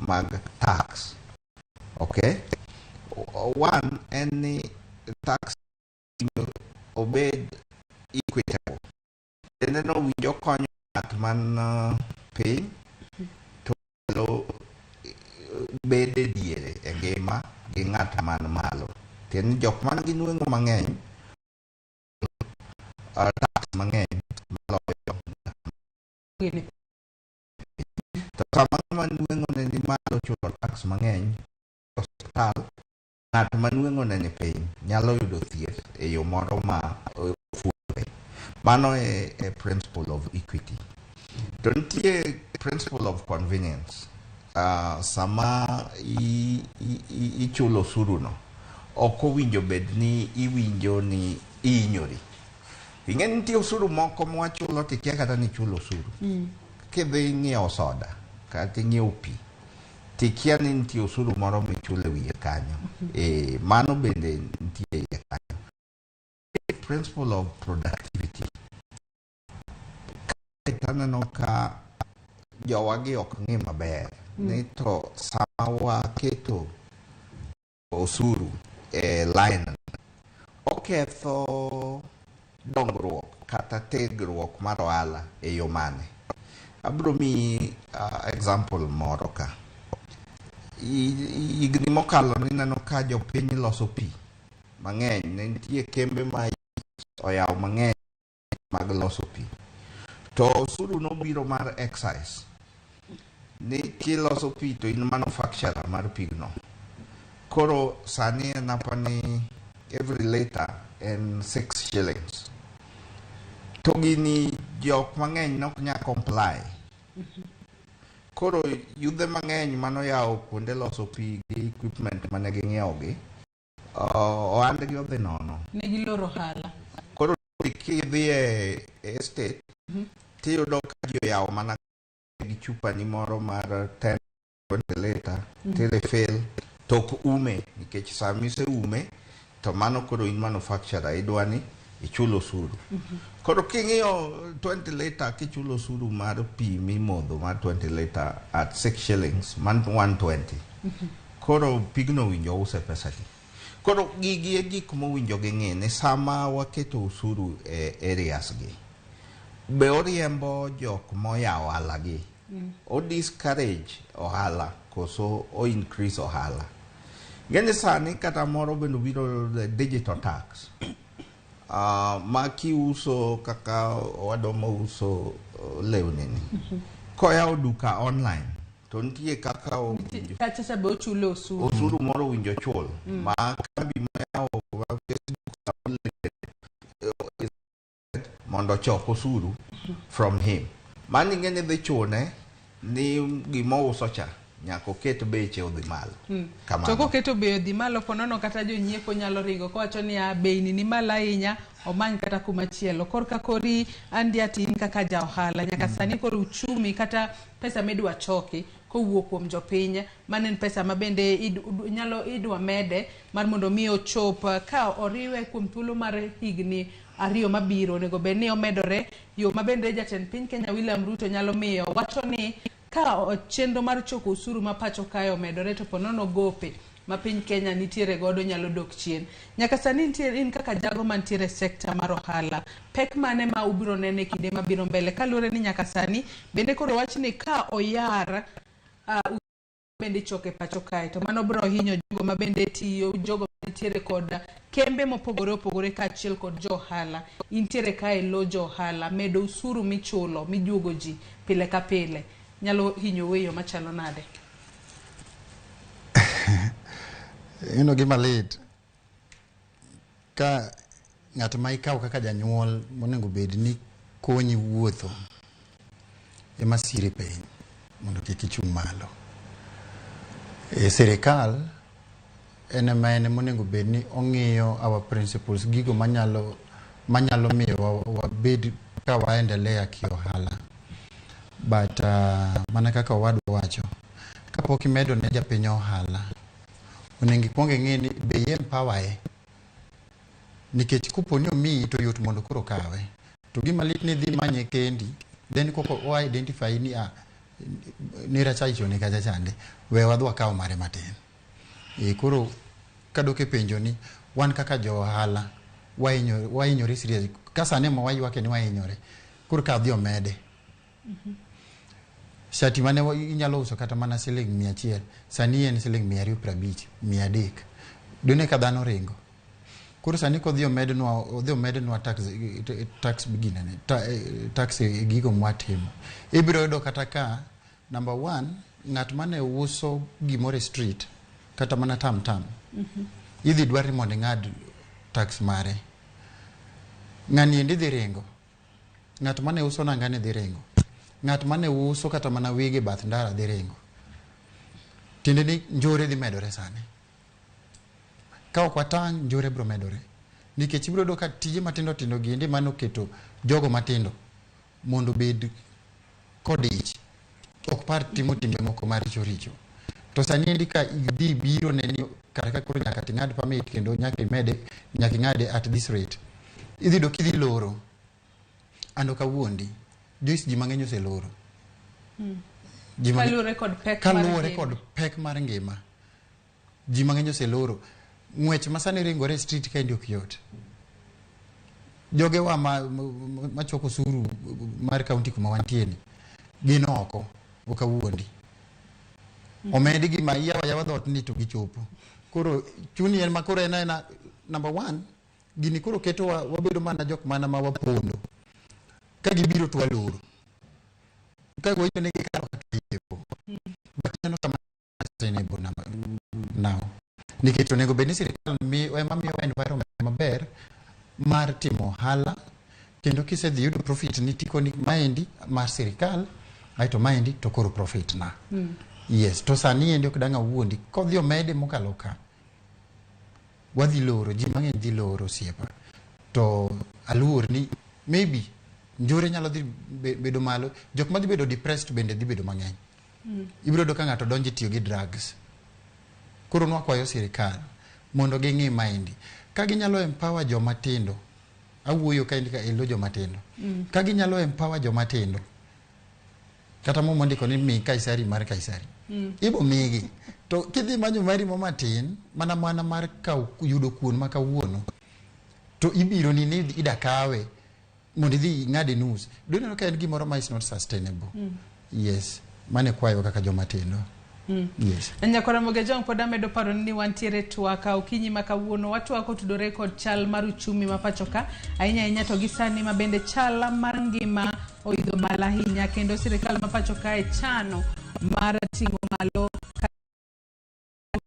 mag tax. Okay? One en ni tax obed equitable. Tiende ni owinjo konyo ng'at man piny to malo bed e diere e ngima gi ng'at man malo. Tiende ni jok man gi nweng'o mang'eny tax mang'eny maloyo to sama ng'ama nweng'o ne ni malo chulo tax mang'eny osiptal, ng'at ma nweng'o ne ni piny nyalo yudo thieth e yo moro ma ofuore. Mano e principle of equity. To nitie principle of convenience. Sama ichulo osuru no, ok owinjo bed ni iwinjo ni ihinyori. Ing'e ni nitie osuru moko mwachulo tikia kata ni ichulo osuru. Kidhi ng'iewo soda kata ing'iewo pi, tikia ni nitie osuru moro michulo e wiye kanyo. Mano bende nitie e iye kanyo. Principle of productivity. Kae aneno ka jowagi ok ng'i maber ni to sama waketo osuru e line oketho dongruok kata tegruok mar ohala e yo mane. Abiro miyi example moro ka. Higni mokalo nineno ka jopiny loso pi mang'eny. Ne nitie kembe ma oyaw mang'eny mag loso pi. To osuru nobiro mar excise. Ni kiloso pi to in manufacturer mar pigno. Koro sani en apani every liter en 6 shillings. To gini jok mang'eny nok nya comply. Koro yudhe mang'eny manoyawo kuonde loso pi gi equipment mane ging'iewo gi, ohandgi odhi nono. Ne giloro ohala. Koro kidhi e estate tiyudo ka ji oyawo mana gi chupa ni moro mar 10 20 liter ti refill to ok ume nikech sama iseume to mano koro in manufacturer idwa ni Ichulo osuru. Koro king'iyo 20 liter kichulo osuru mar pi mimodho mar 20 liter at 6 shillings man 120. Koro pigno owinjo use pesa di. Koro gigi e gik mowinjo ging'i ni sama waketo osuru e areas gi, be oriembo jok moyawo ohala gi, o discourage ohala koso o increase ohala. Ng'eni sani kata moro bende obiro the digital tax. Ma kiuso kaka owadwa mauso lewni ni. Koyawo duka online to nitie kaka owinjo Kacha be ochulo osuru. Osuru moro owinjo chul ma kambi moyawo ma Facebook mondo ochok osuru from him. Mano ing'e ni dhi chune ni gima ouso cha nyaka oket beche odhi malo. Kamano. To koketo bei odhi malo ponono kata jonyiepo nyalo ringo kowacho niya bei ni malo ahinya omany kata kuma chielo. Korka kori Andy in kaka ja ohala nyaka sani koro uchumi kata pesa midwa choki kowuok kuom jopiny mano en pesa ma bende nyalo idwa mede mar mondo mi ochop ka oriwe kuom thuolo mar higni 2 mabiro onego bed ni omedore. Yo ma bende jatend piny Kenya William Ruto nyalo miyo wacho ni ka chenro mar choko osuru ma pacho kae omedore to ponono gope ma piny Kenya nitiere godo nyalo dok chien. Nyaka sani nitiere in kaka jago mantiere e sekta mar ohala, pek mane ma ubiro neno e kinde mabiro mbele kaluwore ni nyaka sani bende koro wach ni ka oyar bende ichoko e pacho kae to mano biro hinyo jogo ma bende tiyo, jogo mantiere kod kembe mopogore opogore kaachiel kod jo ohala. Intiere kae lo jo ohala, medo osuru michulo mijuogo ji pile ka pile nyalo hinyo e yo machalo nade? Ino gima lit ka ng'at ma ikawo kaka janyuol monego bed ni konyi wuotho ema siri piny mondo kik ichung' malo. E sirikal en ema en monego bed ni ong'iyo our principles, gigo manyalo miyo wabed ka waendelea ki ohala. But mana kaka owadwa wacho, kapok imedo ne japiny ohala, onego ikuong ing'i ni be i empower e. Nikech kopo ni omiyi to yot mondo koro kawe. To gima lit ni idhi manye kendi, then koko o identify ni nera cha ichone kacha chande, we wadhi wakaw mare matin. Koro kadok e penjo ni, wan kaka jo ohala, wahinyore serious. Ka sani ema waywake ni wahinyore, koro ka odhi omede. Shati mane inyalo uso kata mana siling 100, sani en siling 250, 300. Dine ka dhano ringo. Koro sani kodhi omednwa, odhi omednwa tax ginene, tax e gigo mwatimo. Ibiro yudo kata ka, number 1, ng'at mane uso gimoro e street, kata mana tam tam. Idhi dwar ni mondo ing'ad tax mare. Ng'ani endi dhi ringo. Ng'at mane uso nanga ni dhi ringo. Ng'at mane uso kata mana wige bath ndara dhi ringo. Tiende ni njore dhi medore sani. Ka ok watang', njore biro medore. Nikech ibiro yudo ka tije matindo tindo gi endi mane oketo jogo matindo mondo obed kodich, ok par timo timbe moko maricho richo. To sani endi ka idhi biro ne ni kar ka koro nyaka ting'ad permit kendo nyaka imede, nyaka ing'ade at this rate. Idhi yudo kidhi loro. An ok awuondi. Joyce, ji mang'eny oseloro. Ji mang'eny Kaluwore kod pek mar kaluwore ngima. kod pek mar ngima. Ji mang'eny oseloro. Ng'wech ma sani ringore e street kaendi ok yot. Jogewa ma choko osuru mar kaunti kuma wantie ni, gin oko, ok awuondi. Omed gima iyawo ayawa dhoot ni to gichopo. Koro chuni en ma koro en aena number 1, gini koro ketowa wabedo mana jok mana ma wapondo. Ka gibiro to waloro. Ka gocho ne gikalo kata yepo. But ineno kama sustainable now. Nikech onego bed ni sirikal ema miyowa environment maber mar timo ohala, kendo kisedhi yudo profit ni tikoni maendi mar sirikal, aeto maendi to koro profit na. Yes, to sani endi ok dang' awuondi, kodhi omede mokalo ka, wadhi loro, ji mang'eny dhi loro osiepa. To aluor ni maybe njore nyalo dhi bedo malo, jok madhi bedo depressed bende dhi bedo mang'eny. Ibiro yudo ka ng'ato donjo e tiyo gi drugs. Koro nwakwayo sirikal mondo ging'i maendi. Ka ginyalo empower joma tindo Awuoyo kaendi ka elo joma tindo. Ka ginyalo empower joma tindo. Kata Muma ondiko ni mi Kaisari mar Kaisari. Ibo migi. To kidhi manyo mari mo matin, mana mar kaw yudo kuon ma kawuono, to ibiro ni ni ida kawe mondo idhi ing'ade nus. Doneno ka en gimoro ma is not sustainable. Yes. Mane kwayo kaka joma tindo. Yes. Nyakora Mogejong pod amedo paro ni wantiere twak okinyi ma kawuono watwak otudore kod chal mar uchumi ma pacho ka ahinya ahinya to gi sani ma bende chal mar ngima oidho malo ahinya kendo sirikal ma pacho kae chano mar ting'o malo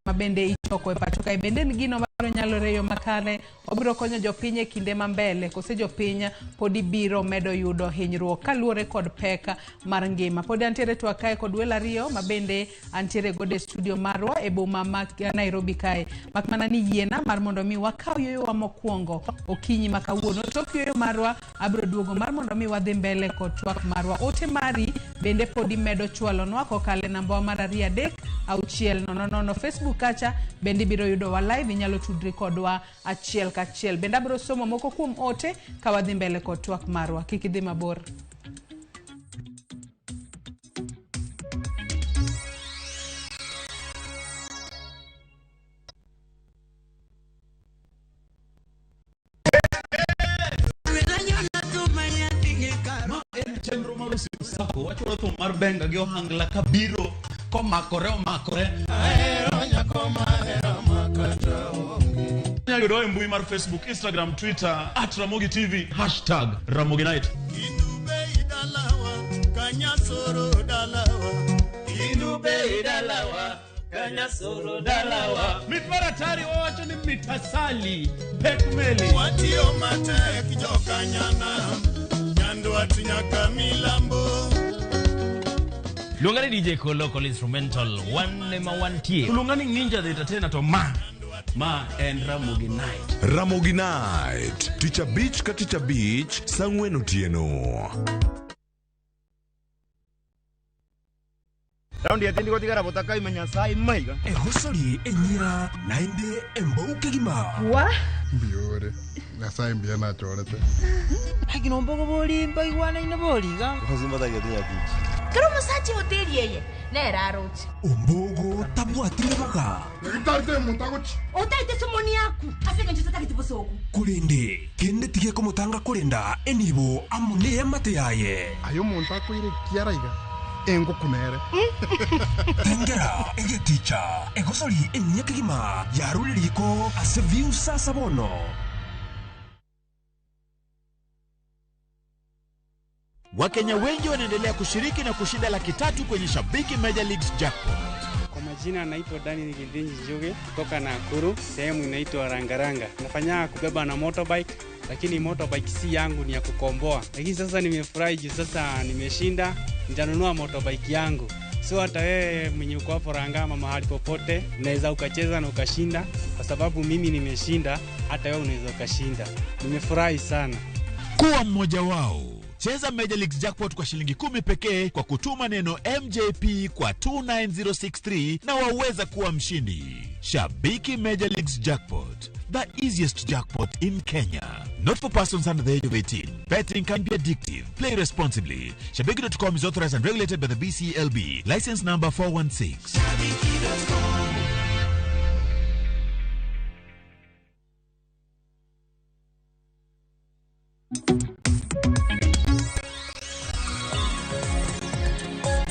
ma bende ichoko e pacho kae bende en gino mabiro nyalore e yo makare obiro konyo jopiny e kinde ma mbele kose jopiny podi biro medo yudo hinyruok kaluwore kod pek mar ngima. Pod antiere twak kae kod welo ariyo ma bende antiere godo e studio marwa e boma ma Nairobi kae. Mak mana ni yiena mar mondo mi wakaw yueyowa mokwongo okinyi ma kawuono. Tok yueyo marwa abiro duogo mar mondo mi wadhi mbele kod twak marwa. Ote mari bende podi medo chwalonwa kokalo e nambawa mar 2 3 6 0 0. Facebook kacha bende ibiro yudowa live, inyalo tudri kodwa achiel kachiel. Bende abiro somo moko kuom ote ka wadhi mbele kod twak marwa. Kik idhi mabor. Ma en chenro mar Osiep Sacco. Wachwalo thum mar benga gi ohangla kabiro komakore omakore. Inyalo yudowa e mbui mar Facebook, Instagram, Twitter at Ramogi TV hashtag Ramogi Night. Mit mar atari wawacho ni mit asali pek meli. Watiyo matek jokanyanam, Nyandwat nyaka milambo. Luonga ni DJ Kolo Kolo Instrumental, wan ema wantie. Luonga ni Ninja the Entertainer to ma en Ramogi Night. Ramogi Night, tich abich ka tich abich, saa ang'wen otieno. Raundi ya tindi gotigara botaka imenya sai maiga. Egosori enyira naende embouke gima. Wa? Mbiore. Nyasaye mbiya nachorete. Agino mbogo bolimba igwana ina boliga. Kero musache hoteli yeye nera aroche. Ombogo tabwatire baga. Ngitarite muntagochi. Otaite somoni yaku. Aseke ncho tatagete bosoku. Kurinde kende tige komutanga kurinda enibo amune yamate yaye. Ayo muntu akwire kiaraiga. Engo kunere. Tengera egeticha egosori enyekigima yaruririko ase view sasa bono. Wakenya wengi wanaendelea kushiriki na kushinda 300,000 kwenye Shabiki Major Leagues Jackpot. Kwa majina naitwa Daniel Gildinji Njuge kutoka Nakuru, sehemu inaitwa Rangaranga. Nafanya kubeba na motorbike, lakini motorbike si yangu, ni ya kukomboa. Lakini sasa nimefurahi juu sasa nimeshinda, nitanunua motorbike yangu. So hata wewe mwenye uko hapo Rangama mahali popote, unaweza ukacheza na ukashinda, kwa sababu mimi nimeshinda, hata wewe unaweza ukashinda. Nimefurahi sana. Kuwa mmoja wao. Cheza Major Leagues Jackpot kwa shilingi 10 pekee kwa kutuma neno MJP kwa 29063 na waweza kuwa mshindi. Shabiki Major Leagues Jackpot, the easiest jackpot in Kenya. Not for persons under the age of 18. Betting can be addictive. Play responsibly. Shabiki.com is authorized and regulated by the BCLB. License number 416. Shabiki.com.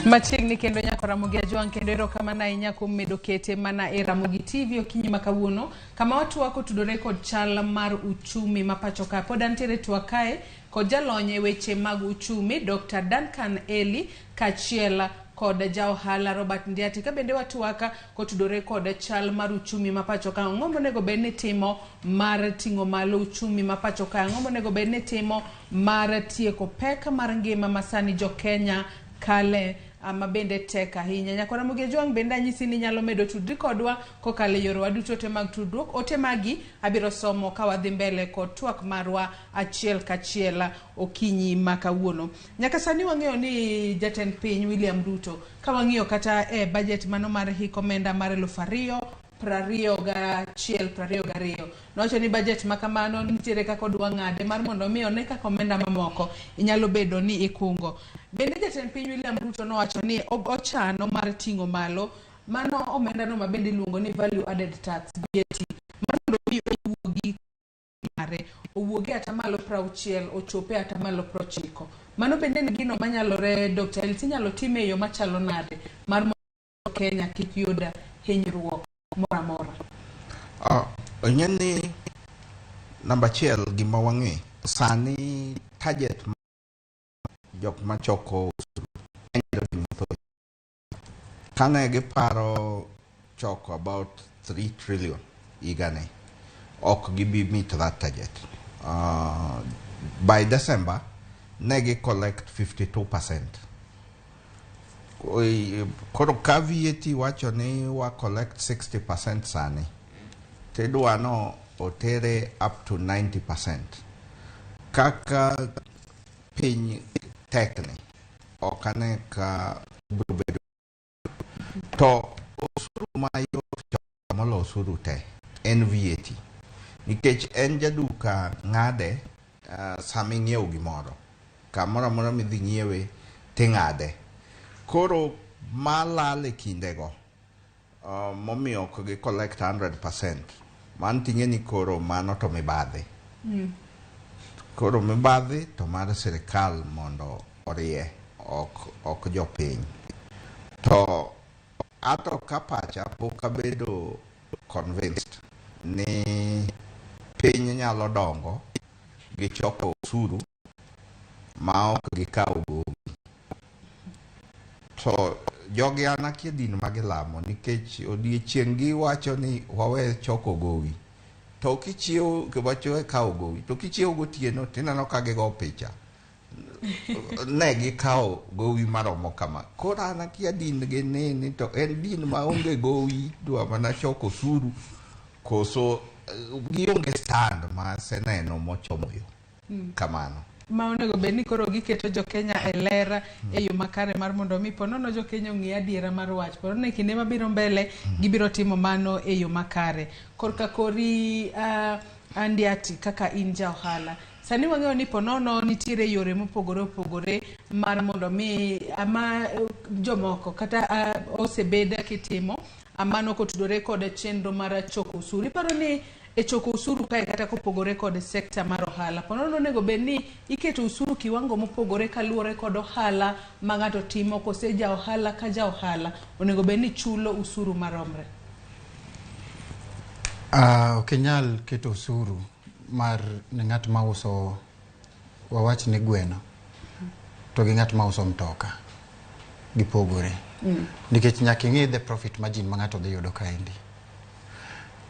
Machiegni kendo nyako Ramogi Ajwang' kendo erokamano ahinya kuom medo kete mana e Ramogi TV okinyi ma kawuono kama watwako tudore kod chal mar uchumi ma pacho ka. Pod antiere twak kae kod jalony e weche mag uchumi Dr. Duncan Eli kaachiel kod ja ohala Robert Ndiati ka bende watwaka kotudore kod chal mar uchumi ma pacho ka. Ang'o monego bed ni timo mar ting'o malo uchumi ma pacho ka? Ang'o monego bed ni timo mar tieko pek mar ngima ma sani jo Kenya kale ma bende tek ahinya. Nyakora Ramogi Ajwang' bende anyisi ni nyalo medo tudri kodwa kokalo e yorewa duto te mag tudruok. Ote magi abiro somo ka wadhi mbele kod twak marwa achiel kachiel okinyi ma kawuono. Nyaka sani wang'eyo ni jatend piny William Ruto, ka wang'iyo kata e budget mano mar hik omenda mar 21 22. Nowacho ni budget ma kamano nitiere kaka odwa ng'ade mar mondo mi one kaka omenda mamoko inyalo bedo ni ikungo. Bende jatend piny William Ruto nowacho ni ochano mar ting'o malo mano omenda no ma bende iluongo ni value added tax VAT mar mondo mi owuogi mare owuogi atamalo 60 ochope atamalo 90. Mano bende en gino manyalore Dr. Elsie, inyalo time e yo machalo nade mar mondo Kenya kik yud hinyruok moro amora? Ing'e ni namba achiel gima wang'e sani target jok machoko osuru mathoth kane giparo choko about 3 trillion higani ok gibi meet that target. By December ne gi collect 52%. Koro ka VAT wacho ni wa collect 60% sani, tidwa no otere up to 90%. Kaka piny tekni, ok ane ka biro bedo. To osuru mayot choko molo osuru te en VAT. Nikech en jaduka ng'ade sama ing'iewo gimoro. Kamoro amora midhi ng'iewe ting'ade. Koro malal e kindego momiyo ok gi collect 100%, mano ting'e ni koro mano to mibadhi. Koro mibadhi to mar sirikal mondo orie, ok jopiny. To ato ka pacha pok abedo convinced ni piny nyalo dongo gi choko osuru ma ok gikawo gowi. To jogi an akia din ma gilamo nikech odiechieng' giwacho ni wawe choko gowi. To kichiewo wacho kawo gowi, to kichiewo gotieno tineno ka gigo picha. Ne gikawo gowi maromo kama. Koro an akia din gi nini to en din maonge gowi dwa mana choko osuru koso gionge stand ma aseneno mochomo yo kamano. Ma onego bed ni koro giketo jo Kenya e ler e yo makare mar mondo mi ponono jo Kenya ong'e adiera mar wach. Ponono e kinde mabiro mbele gibiro timo mano e yo makare. Korka kori Andiati kaka in ja ohala. Sani wang'eyo ni ponono nitiere yore mopogore opogore mar mondo mi ama jomoko kata osebed kitimo mano kotudore kod chenro mar choko osuru. Iparo ni e choko osuru kae kata kopogore kod sekta mar ohala, ponono onego bed ni iketo osuru kiwango mopogore kaluwore kod ohala ma ng'ato timo kose ja ohala ka ja ohala onego bed ni chulo osuru maromre? Ok inyal keto osuru mar ne ng'at mauso wawach ni gweno to gi ng'at mauso mtoka gipogore. Nikech nyaka ing'i the profit margin ma ng'ato dhi yudo kaendi.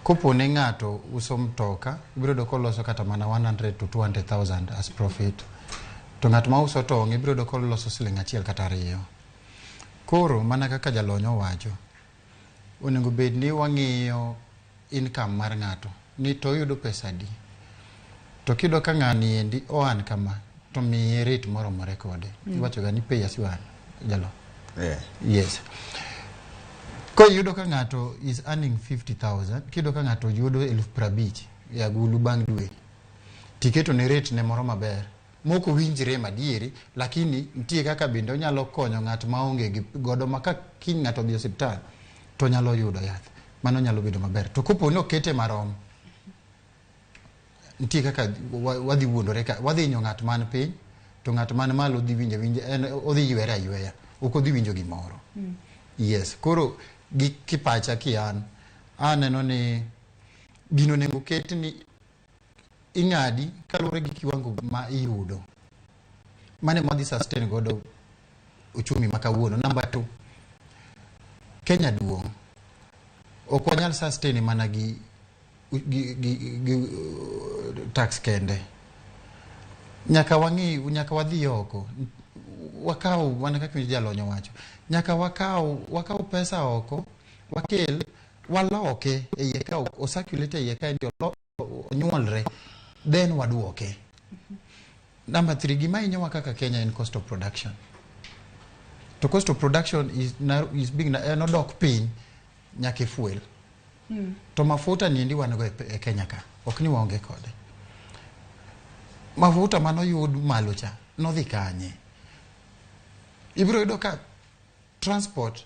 Kopo ni ng'ato uso mtoka, ibiro yudo koloso kata mana 100 to 200,000 as profit. To ng'at ma uso tong' ibiro yudo koloso siling 1 kata 2. Koro mana kaka jalony owacho, onego bed ni wang'iyo income mar ng'ato ni to oyudo pesa adi. To kiyudo ka ng'ani endi oan kama, to miye rate moromore kode. Iwacho ga ni pay as you earn, jalony. Yeah. Yes. Koyudo ka ng'ato is earning 50,000, kiyudo ka ng'ato yudo 50,000 e agulu bang' dwe, tiketo ne rate ne moro maber, mok owinjre madieri, lakini nitie kaka bende onyalo konyo ng'at maonge gi godo ma ka kiny ng'ato odhi e osiptal to nyalo yudo yath. Mano nyalo bedo maber. To kopo ni okete marom, nitie kaka wadhi wuondore ka wadhi hinyo ng'at man piny to ng'at man malo dhi winjo awinja, en odhi ywere ayweya, ok odhi winjo gimoro. Yes, koro gi kipacha kian aneno ni gino onego ket ni ing'adi kaluwore gi kiwango ma iyudo. Mano ema wadhi sustain godo uchumi ma kawuono. Number 2, Kenya duong'. Ok wanyal sustain mana gi tax kende. Nyaka wang'i, nyaka wadhi oko. Wakaw mana kaka jalony owacho. Nyaka wakaw pesa oko, wakel, waloke e iye ka o circulate e iye ka endi onyuolre, then waduoke. Number 3, gima hinyowa kaka Kenya en cost of production. To cost of production is being en odok piny nyaka e fuel. To mafuta niendi wan go e Kenya ka, ok ni waonge kode. Mafuta manoyud malo cha nodhi kanye? Ibiro yudo ka transport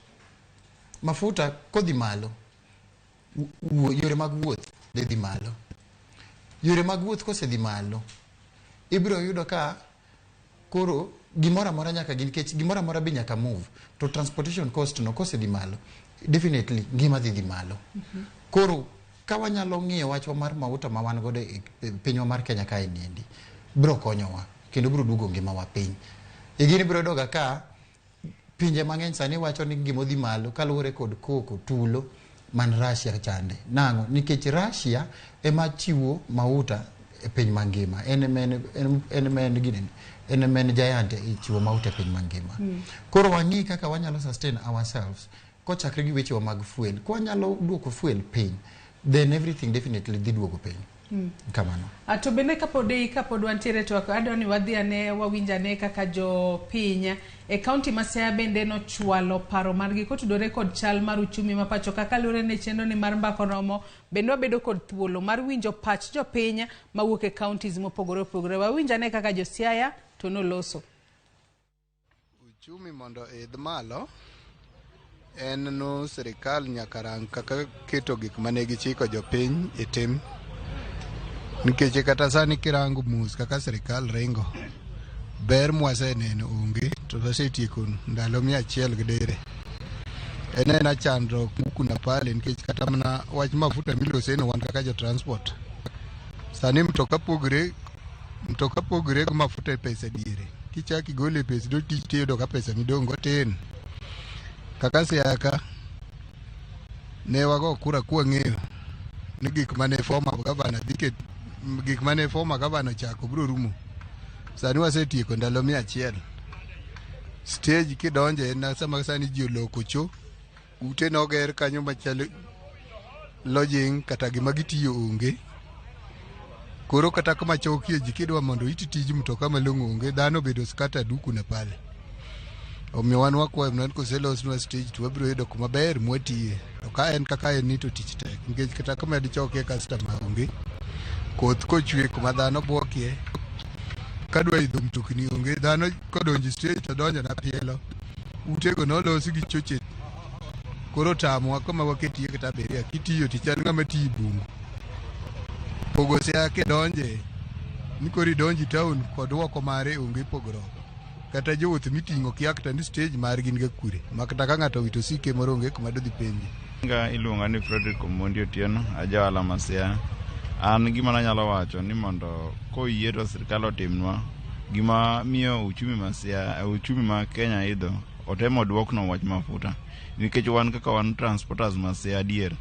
mafuta kodhi malo, yore mag wuoth dhi malo. Yore mag wuoth kosedhi malo, ibiro yudo ka koro gimoro amora nyaka gi, nikech gimoro amora be nyaka move, to transportation cost no kosedhi malo, definitely ngima dhi malo. Koro ka wanyalo ng'iyo wachwa mar mauta ma wan godo e pinywa mar Kenya kae niendi, biro konyowa kendo biro duogo ngimawa piny. Igini biro yudoga ka pinje mang'eny sani wacho ni gimodhi malo kaluwore kod koko tulo man Russia chande. Nang'o? Nikech Russia ema chiwo mauta e piny mangima. En ema en giant e chiwo mauta e piny mangima. Koro wang'i kaka wanyalo sustain ourselves kochakre gi wechewa mag fuel. Kwanyalo duoko fuel piny, then everything definitely dhi duogo piny. Kamano. To bende kapod wantiere twak, adwa ni wadhi ane wawinj ane kaka jopiny e kaunti ma Siaya bende nochwalo paro margi kotudore kod chal mar uchumi ma pacho ka kaluwore ne chenro ni mar Mbaka Oromo. Bende wabedo kod thuolo mar winjo pach jopiny mawuok e counties mopogore opogore. Wawinj ane kaka jo Siaya to noloso. Uchumi mondo idh malo en no sirikal nyaka rang kaka keto gik mane gichiko jopiny e tim. Nikech kata sani kirango mos kaka sirikal ringo, ber mwaseneno onge, to wasetieko ndalo 100 gi dire. En ena chandruok huku na pale, nikech kata mana wach mafuta miloseno wan kaka jo transport. Sani mtoka pogre gi mafuta e pesa diere. Kichak igole e pesa do tich tiyudo ka pesa midong' go tin. Kaka Siaya ka ne wago kura kwang'eyo ni gik mane former governor dhi gik mane former governor ochako biro rumo. Sani wasetieko ndalo 100. Stage kidonje en sama sani ji oloko cho, ute noger kanyo machalo lodging kata gima gitiyo onge. Koro kata kama chokie ji kidwa mondo iti tij mtoka malong'o onge, dhano obedo scattered huku na pale. Omiyo wan wakwayo mana ni koselosnwa stage to wabiro yudo kuma ber mwatiye. To ka en kaka en ni to tich tek, nikech kata kama dichokie customer onge. Koth kochwe kuma dhano buokie, kadwa idho mtokni onge, dhano kodonjo stage to donjo na pielo. Utego nolosi gi choche, koro tamowa kama waketie kata abiria. Kitiyo tichal ng'ama tiyo e bungu. Pogo Siaya kidonje, ni koro idonji town kod oko mare onge pogruok. Kata jowuoth miting'o kia kata ni stage margi ni ga kure, ma kata ka ng'ato owito osike moro onge kuma dodhi penje. Nyinga iluonga ni Frederick Omondi Otieno, aja ohala ma Siaya. An gima nanyalo wacho ni mondo koyie to sirikal otimnwa gima miyo uchumi ma Siaya, uchumi ma Kenya idho, otemo duokno wach mafuta. Nikech wan kaka wan transporters ma Siaya adier,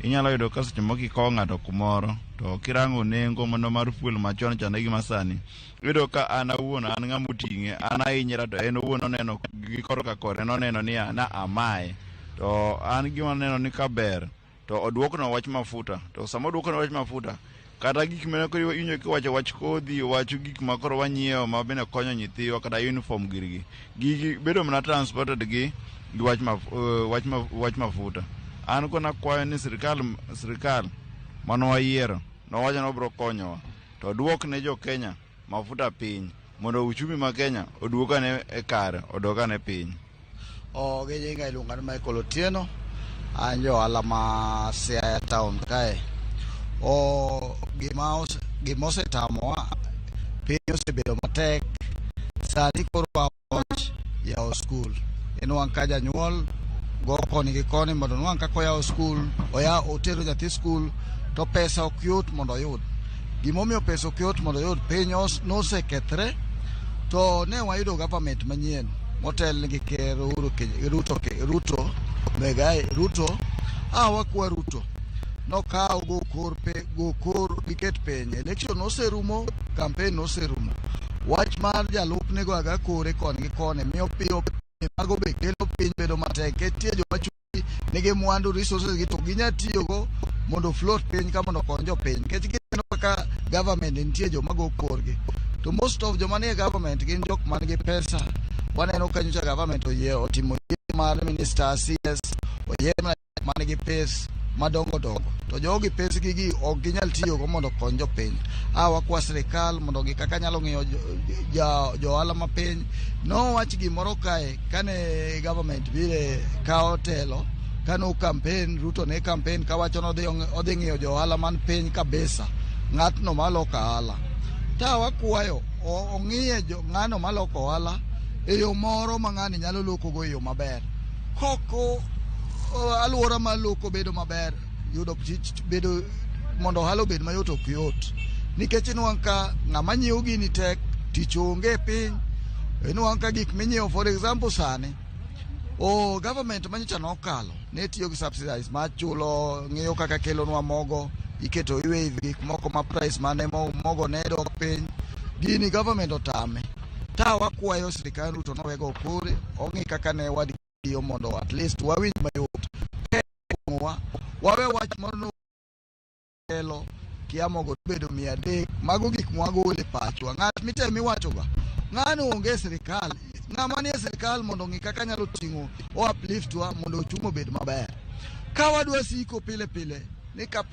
inyalo yudo ka seche moko ikowo ng'ato kumoro, to kirango nengo mano mar fuel machon chande gi masani, iyudo ka an awuon an ng'ama oting'e, an ahinyra to en owuon oneno gi korka kore noneno ni na amaye. To an gima aneno ni kaber to oduokno wach mafuta. To sama oduokno wach mafuta, kata gik mane koro iwinjo kiwacho wach kodhi, wach gik ma koro wanyiewo ma bende konyo nyithiwa kata uniform girgi, gigi bedo mana transported gi wach mafuta. An kona kwayo ni sirikal mane wayiero nowacho ni obiro konyowa, to duok ne jo Kenya mafuta piny mondo uchumi ma Kenya oduokane e kare, odokane piny. Gi nyinga iluonga ni Michael Otieno, an jo ohala ma Siaya town kae. Gima osetamowa, piny osebedo matek. Sani koro wawach yawo skul. Inwang' ka janyuol go koni gi koni mondo onwang' kaka oyawo skul, otero nyathi skul, to pesa ok yot mondo oyud. Gimomiyo pesa ok yot mondo oyud, piny nosekethre, to ne wayudo government manyien motel gi Ker Uhuru Ruto, Megai Ruto, wakwa Ruto nokaw go kor giket piny. Election noserumo, campaign noserumo. Wach mar jalup nego aga kore koni gi koni miyo piyo mago be kelo piny bedo matek. Nitie joma chungi nigi mwandu resources gi to ginya tiyogo mondo float piny ka mondo okony jopiny. Nikech gineno kaka government nitie joma go korgi. To most of joma nie government gin jok man gi pesa. Waneno ka nyocha government oyie otimo yiero mar minister CS, oyier man gi pes. madongo dongo to jogi pesgi gi ok ginyal tiyogo mondo okony jopiny. A wakwa sirikal mondo gi kaka nyalo ng'iyo jo ohala mapiny. Nowach gimoro kae kane government bire kawo telo kane campaign Ruto ne campaign kawacho ni odhi ng'iyo jo ohala man piny kabisa, ng'atno maloko ohala. Ta wakwayo ong'iye ng'ano maloko ohala e yo moro ma ng'ani nyalo lokogo e yo maber. Koko alwora mar loko bedo maber, yudo tich bedo mondo ohala obed mayot ok yot. Nikech inwang' ka ng'ama nyiewo gini tek, tich onge e piny. Inwang' ka gik minyiewo, for example sani, o government manyocha nokalo ne tiyo gi subsidize mar chulo ng'iyo kaka kelonwa mogo, iketo iwaive gik moko ma price mane mogo ne dok piny. Gini government otame. Ta wakwayo sirikal Ruto nowego kore, ong'i kaka ne wadgi tiyo mondo at least wawinj mayot. Kuomwa, wawe wach moro no telo kia mogo bedo 300, mago gik mwagolo e pachwa. Ng'at mitemo iwachoga, ng'ano onge e sirikal, ng'ama nie sirikal mondo ong'i kaka nyalo ting'o o upliftwa mondo ochumi obed maber. Ka wadwa siko pile pile ni ka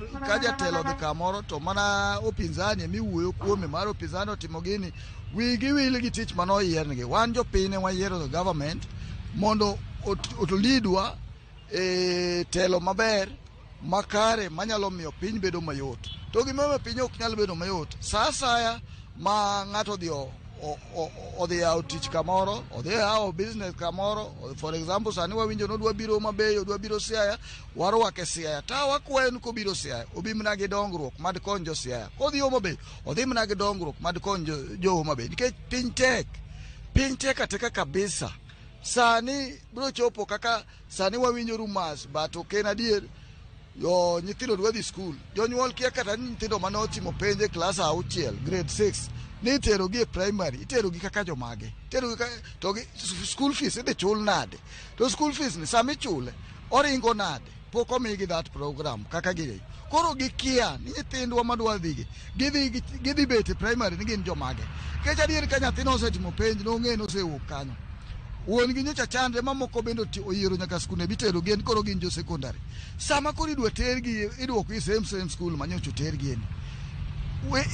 jatelo odhi kamoro to mana upinzani emiwuoyo kuome mar upinzani otimo gini, wigi wil gi tich mane oyiernegi. Wan jopiny ne wayiero the government mondo olidwa e telo maber makare manyalo miyo piny bedo mayot. To gimomiyo piny ok nyal bedo mayot, sa asaya ma ng'ato odhi yawo tich kamoro, odhi yawo business kamoro, for example sani wawinjo ni odwa biro Homa Bay, odwa biro Siaya, warwake Siaya. Ta wakwayo ni kobiro Siaya, obi mana gi dongruok mad kony jo Siaya. Kodhi Homa Bay, odhi mana gi dongruok mad kony jo Homa Bay. Nikech piny tek, piny tek ateka kabisa. Sani biro chopo kaka sani wawinjo rumors, but ok en adier. Yo nyithindo dwa dhi skul, jonyuol kia kata ni nyithindo mane otimo penj e klas 6, grade 6, ni iterogi e primary, iterogi kaka jomage, iterogi to gi school fees idhi chul nade? To school fees ni sama ichule oringo nade? Pok omigi that program kaka gi. Koro gikia ni nyithindwa madwa dhigi, gidhi bet e primary ni gin jomage. Nikech adier ka nyathino osetimo penj nong'e nosewuok kanyo. Wuon gi nyocha chandre mamoko bende oyiero nyaka skunde mitero gin koro gin jo secondary. Sama koro idwa tergi idwoko e same school ma nyocha otergi ni.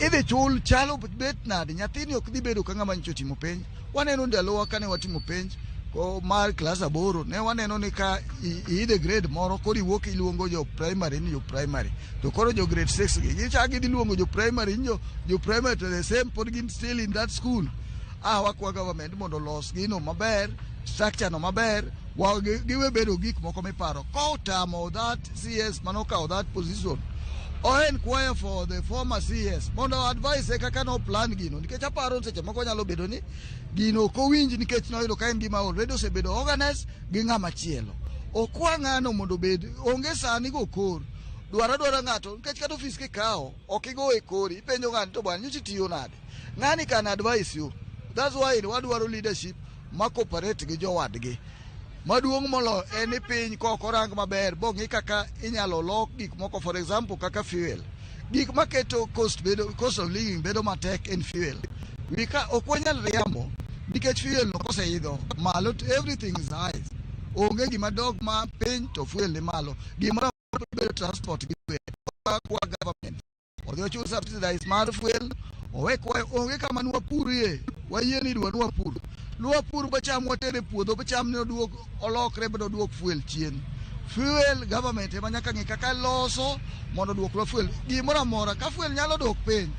Idhi chul chalo bet nade? Nyathini ok dhi bedo ka ng'ama nyocha otimo penj. Waneno ndalowa kane watimo penj ko mar klas 8 ne waneno ni ka iidhe grade moro koro iwuok iluongo jo primary ni jo primary. To koro jo grade 6 gi gichako gidhi luongo jo primary ni jo primary to the same pod gin still in that school. Wakwa government mondo olos gino maber, structure no maber, giwe bedo gik moko miparo. Kotamo that CS manokawo that position, o inquire for the former CS mondo advise kaka no plan gino. Nikech aparo seche moko nyalo bedo ni gino ok owinj nikech noyudo ka en gima already osebedo organized gi ng'ama chielo. Okwa ng'ano mondo obed, onge sani go kor. Dwara ng'ato, nikech kata ofis kikawo, ok igo e kori, ipenjo ng'ani to bwana nyocha itiyo nade. Ng'ani can advise you. That's why wadwaro leadership ma cooperate gi jowadgi. Maduong' moloyo en ni piny kok orang maber bong'i kaka inyalo lok gik moko, for example kaka fuel. Gik maketo cost of living bedo matek en fuel. Wika ok wanyal riambo nikech fuel no koseidho malo to everything is high. Onge gima dok ma piny to fuel ni malo. Gimoro bedo transport gi fuel. Kwa government odhi ochul subsidize mar fuel, owe kwayo onge kama nwapurie, wayie ni idwa nwapur. Nwapur ba cham watere puodho ba cham ne oduok olokre ba oduok fuel chien. Fuel government ema nyaka ng'i kaka loso mondo oduoknwa fuel. Gimoro amora ka fuel nyalo dok piny,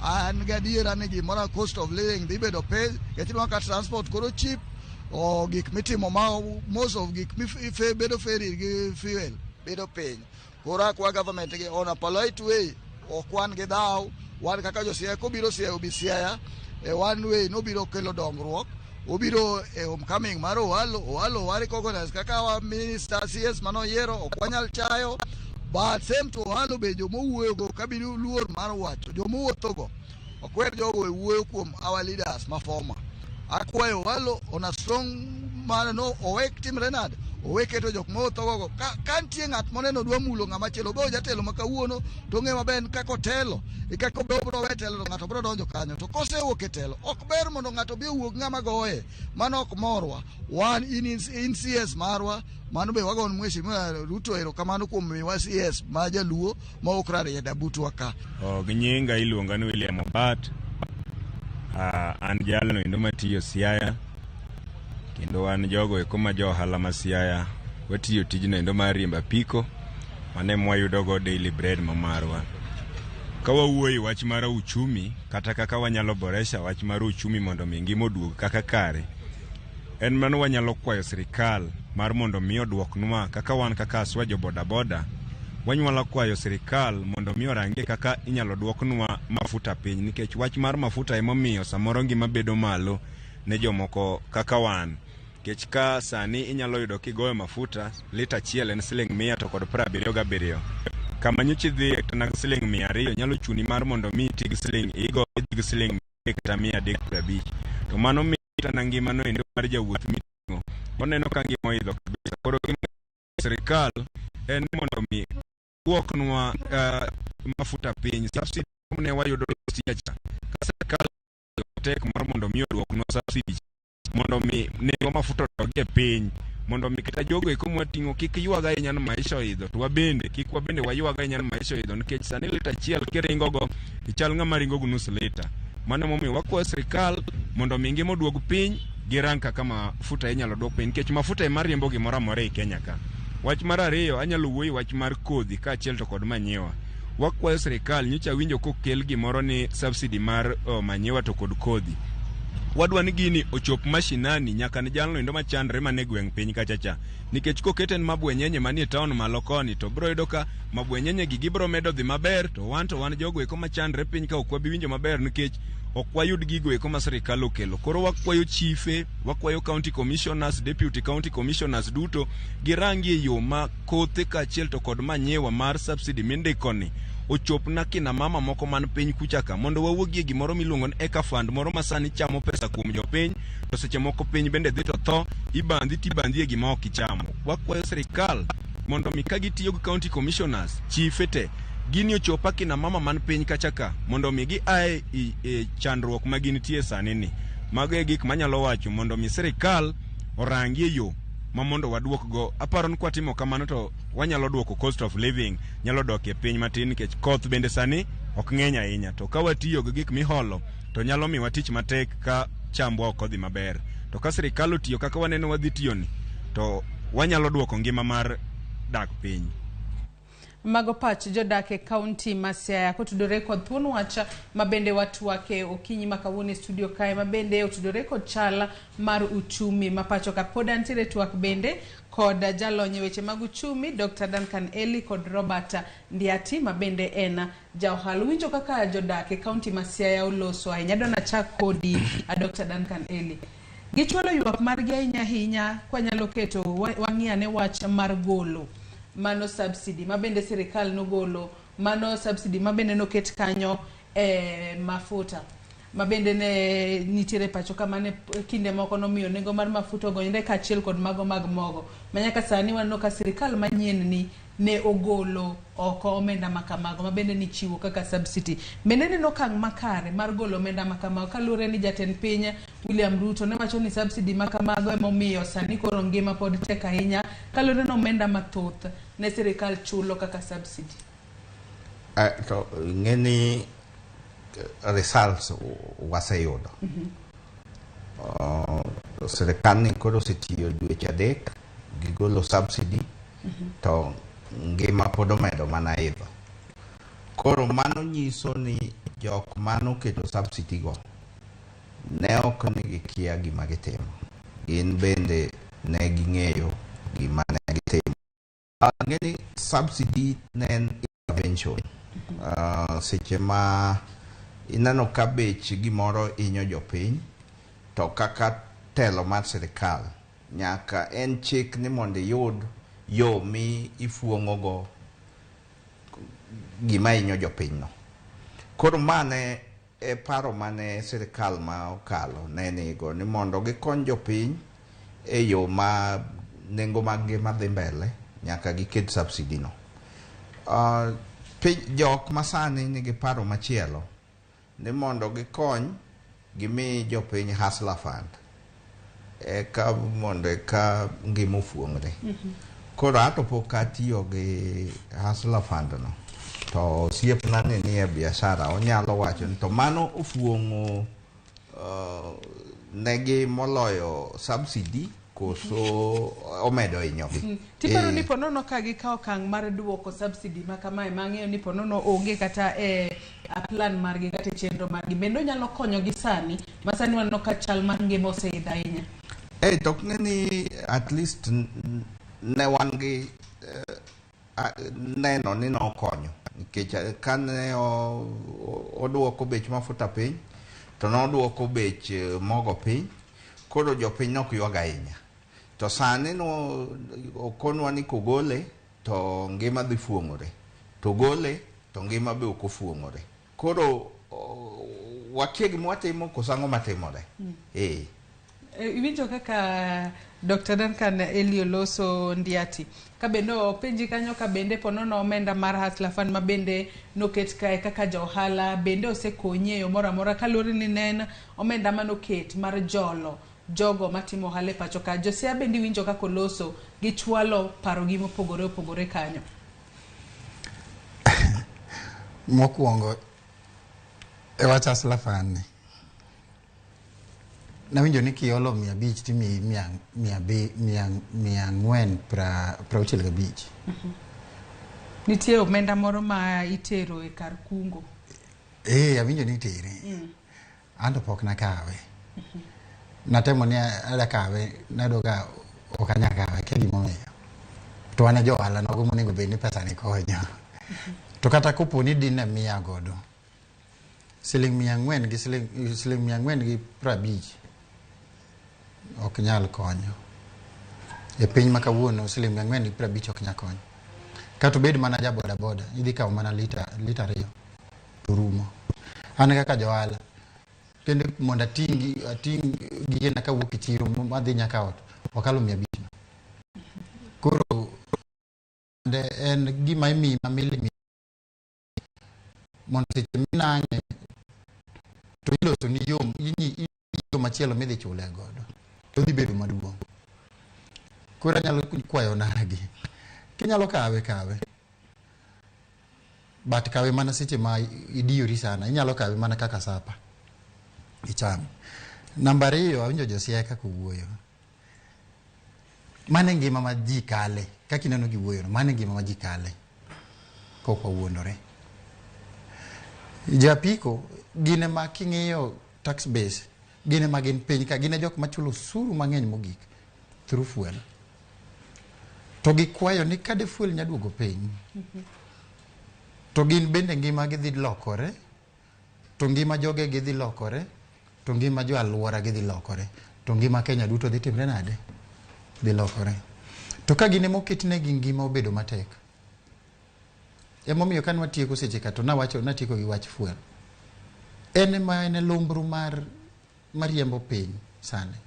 an gadiera ni gimoro cost of living dhi bedo piny, nikech inwang'o ka transport koro cheap, o gik mitimo ma most of gik bedo ferry gi fuel bedo piny. Koro akwa government gi on a polite way, ok wan gi dhaw, wan kaka jo Siaya kobiro Siaya obi Siaya, e one way nobiro kelo dongruok, obiro e homecoming mar Owalo, Owalo wa recognize kaka wa minister CS manoyiero, ok wanyal chayo, but same to Owalo be jomowuoyogo kabiro luor mar wacho, jomowuothogo, okwer jogo e wuoyo kuom our leaders ma former. Akwayo Owalo on a strong manner, no owek timre nade, Owe keto jok ma othogo ka nitie ng'at moneno dwa mulo ng'ama chielo, be jatelo ma kawuono to ong'e maber ni kaka otelo e kaka obiro we telo to ng'ato biro donjo kanyo. To kosewuok e telo, ok ber mondo ng'ato obi owuog ng'ama goye. Mano ok morwa. Wan in CS marwa, mano be wagon Mheshimiwa Ruto erokamano kuom miyowa CS ma jaluo ma ok rarieda butwa ka. Gi nyinga iluonga ni William Obat. An jalno endo matiyo Siaya, kendo wan jogo eko ma jo ohala ma Siaya. Watiyo tijno endo mar riembo apiko, mano ema wayudo go daily bread ma marwa. Ka wawuoyo e wach mar uchumi, kata kaka wanyalo boresha wach mar uchumi mondo mi ngima oduog kaka kare, en mano wanyalo kwayo sirikal mar mondo mi oduoknwa kaka wan kaka aswa jo bodaboda. Wanyalo kwayo sirikal mondo mi orangie kaka inyalo duoknwa mafuta piny, nikech wach mar mafuta emomiyo samoro ngima bedo malo ne jomoko kaka wan. Nikech ka sani inyalo yudo kigoyo mafuta lita achiel en siling 177. Kama nyocha idhiye kata na siling 200 nyalo chuni mar mondo mi iti gi siling igo idhi gi siling 300 kata 350. To mano miyo kata na ngima no endo mar jawuoth miting'o oneno ka ngima oidho kabisa. Koro gima sirikal en mondo mi duoknwa mafuta piny. Subsidy ne wayudo last year cha. Ka sirikal tek mar mondo mi oduoknwa subsidy mondo mi nengo mafuta odog e piny, mondo mi kata jogo eko mwating'o kik ywag ahinya ni maisha oidho, to wabende kik wabende waywag ahinya ni maisha oidho, nikech sani lita achiel kiringo go ichal ng'ama ringo gi nus lita. Mano emomiyo wakwayo sirikal mondo mi ngima oduog piny, girang kaka mafuta inyalo duok piny, nikech mafuta ema riembo gimoro amora ei Kenya ka. Wach mar ariyo, anyalo wuoyo wach mar kodhi kaachiel to kod manyiwa. Wakwayo sirikal, nyocha awinjo kokel gimoro ni subsidy mar manyiwa to kod kodhi. Wadwa ni gini ochop mashinani nyaka ne jalno endo machandre mane gweng' piny kacha cha. Nikech kokete en mabwenyenye manie town malo koni to bro yudo ka mabwenyenye gi gibro medo dhi maber, to wan jogo eko machandre piny ka ok wabi winjo maber nikech ok wayud gigo eko ma sirikal okelo. Koro wakwayo chife, wakwayo county commissioners, deputy county commissioners duto girangie yo ma kothe kaachiel to kod manyiwa mar subsidy mindikoni ochop na kina mama moko man piny kucha ka, mondo wawuogie gimoro miluongo ni Eka Fund moro ma sani chamo pesa kuom jopiny, to seche moko piny bende dhi to tho, ibandhi tibandhi e gima ok ichamo. Wakwayo sirikal mondo mi ka gitiyo gi county commissioners, chife te, gini ochop kina mama man piny kacha ka, mondo mi gi ae e chandruok ma gintie sani ni. Mago e gik manyalo wacho mondo mi sirikal orangie yo ma mondo waduok go. Aparo ni kwatimo kamano to wanyalo duoko cost of living nyalo dok e piny matin, nikech koth bende sani ok ng'eny ahinya, to ka watiyo gi gik miholo to nyalo miwa tich matek ka chambwa ok odhi maber. To ka sirikal otiyo kaka waneno wadhi tiyo ni, to wanyalo duoko ngima mar dak piny. Mago pach jodak e kaunti ma Siaya kotudore kod thuon wach ma bende watwake okinyi ma kawuono e studio kae, ma bende otudore kod chal mar uchumi ma pacho ka. Pod antiere twak bende kod jalony e weche mag uchumi Dr. Duncan Eli kod Robert Ndiati ma bende en ja ohala. Winjo kaka jodak e kaunti ma Siaya oloso ahinya. Adwa nachak kodi Dr. Duncan Eli. Gichwalo ywak margi ahinya ahinya kwanyalo keto wang'iane wach mar golo mano subsidy ma bende sirikal nogolo, mano subsidy ma bende noket kanyo e mafuta ma bende ne nitiere pacho ka mane kinde moko nomiyo nengo mar mafuta ogonyre kaachiel kod mago mag mogo ma nyaka sani waneno ka sirikal manyien ni ne ogolo oko omenda ma kamago ma bende nichiwo kaka subsidy. Bende neno okang' makare mar golo omenda ma kamago kaluwore ni jatend piny William Ruto ne wacho ni subsidy ma kamago emomiyo sani koro ngima pod tek ahinya kaluwore ni omenda mathoth ne sirikal chulo kaka subsidy. To ing'e ni results waseyudo. Sirikal ni koro osetiyo dweche 3 gigolo subsidy to ngima pod omedo mana idho. Koro mano nyiso ni jok manoketo subsidy go ne ok ni gikia gima gitimo. Gin bende ne ging'eyo gima ne gitimo. Ng'e ni subsidy ne en intervention. Seche ma ineno ka bech gimoro hinyo jopiny, to kaka telo mar sirikal nyaka en chik ni mondo iyud yo mi ifuong'o go gima hinyo jopiny no. Koro mane e paro mane sirikal ma okalo ne nigo ni mondo gikony jopiny e yo ma nengo mag ngima dhi mbele nyaka giket subsidy no. Jok masani nigi paro machielo ni mondo gikony gimi jopiny Hustler Fund eka mondo eka ngima ofuong're. Koro ato pok atiyo gi Hustler Fund no, to osiepna ni nie biashara onyalo wacho ni to mano ofuong'o negi moloyo subsidy koso omedo hinyogi. Tiparo ni ponono ka gikawo okang' mar duoko subsidy ma kamae mang'eyo ni ponono onge kata e plan margi kata e chenro margi, bende onyalo konyogi sani ma sani waneno ka chal mar ngima oseidho ahinya? To ok ng'e ni at least ne wan gi neno ni nokonyo nikech kane oduoko bech mafuta piny to noduoko bech mogo piny, koro jopiny nok ywag ahinya. To sani no okonwa ni kogole to ngima dhi fuong'ore, to gole to ngima be ok ofuong'ore. Koro wakia gima watimo koso ang'o matimore. Iwinjo kaka Dr. Duncan Elio loso Ndiati ka bende openji kanyo ka bende ponono omenda mar Hustler Fund ma bende noket kae kaka ja ohala bende osekonyi e yo moro amora kaluwore ni ne en omenda manoket mar jolo jogo matimo ohala e pacho ka. Josia bende iwinjo kaka oloso gichwalo parogi mopogore opogore kanyo. Mokwongo e wach Hustler Fund ni nawinjo ni kiolo 500 timiyi 465. Nitie omenda moro ma itero e kar kungo. Awinjo ni itere. An to pok nakawe. Natemo ni ada kawe, nayudo ka ok anyal kawe, akia gimomiyo. To wan e jo ohala nogo monego bed ni pesa ni konyo. To kata kopo ni dine miya godo siling 400 gi siling 450 ok nyal konyo. E piny ma kawuono siling 450 ok nyal konyo. Kata obed mana ja boda boda, idhi kawo mana lita 2 to rumo. An kaka ja ohala, kendo mondo ating' gigena kawuok e chiro madhi nyaka ot, okalo 500 no. Koro en gima imiyi ma mili mondo seche minang'e to iloso ni yo machielo midhi chule godo to dhi bedo maduong'. Koro anyalo kwayo nagi, kinyalo kawe kawe, but kawe mana seche ma idiyori sana, inyalo kawe mana kaka sapa icham. Namba 2, awinjo Josia kaka owuoyo. Mano e ngima ma ji kale, kaka ineno giwuoyono, mano e ngima ma ji kale kok wawuondore. Japiko gin ema king'iyo tax base, gin ema gin piny ka, gin e jok machulo osuru mang'eny mogik through fuel. To gikwayo ni kade fuel nya duogo piny, to gin bende ngima gi dhi lokore, to ngima joge gi dhi lokore, to ngima jo alwora gi dhi lokore, to ngima Kenya duto dhi timre nade? Dhi lokore. To ka gin ema oketnegi ngima obedo matek. Emomiyo kane watieko seche ka to nawacho natieko gi wach fuel. En ema en e lumbru mar mariembo piny sani.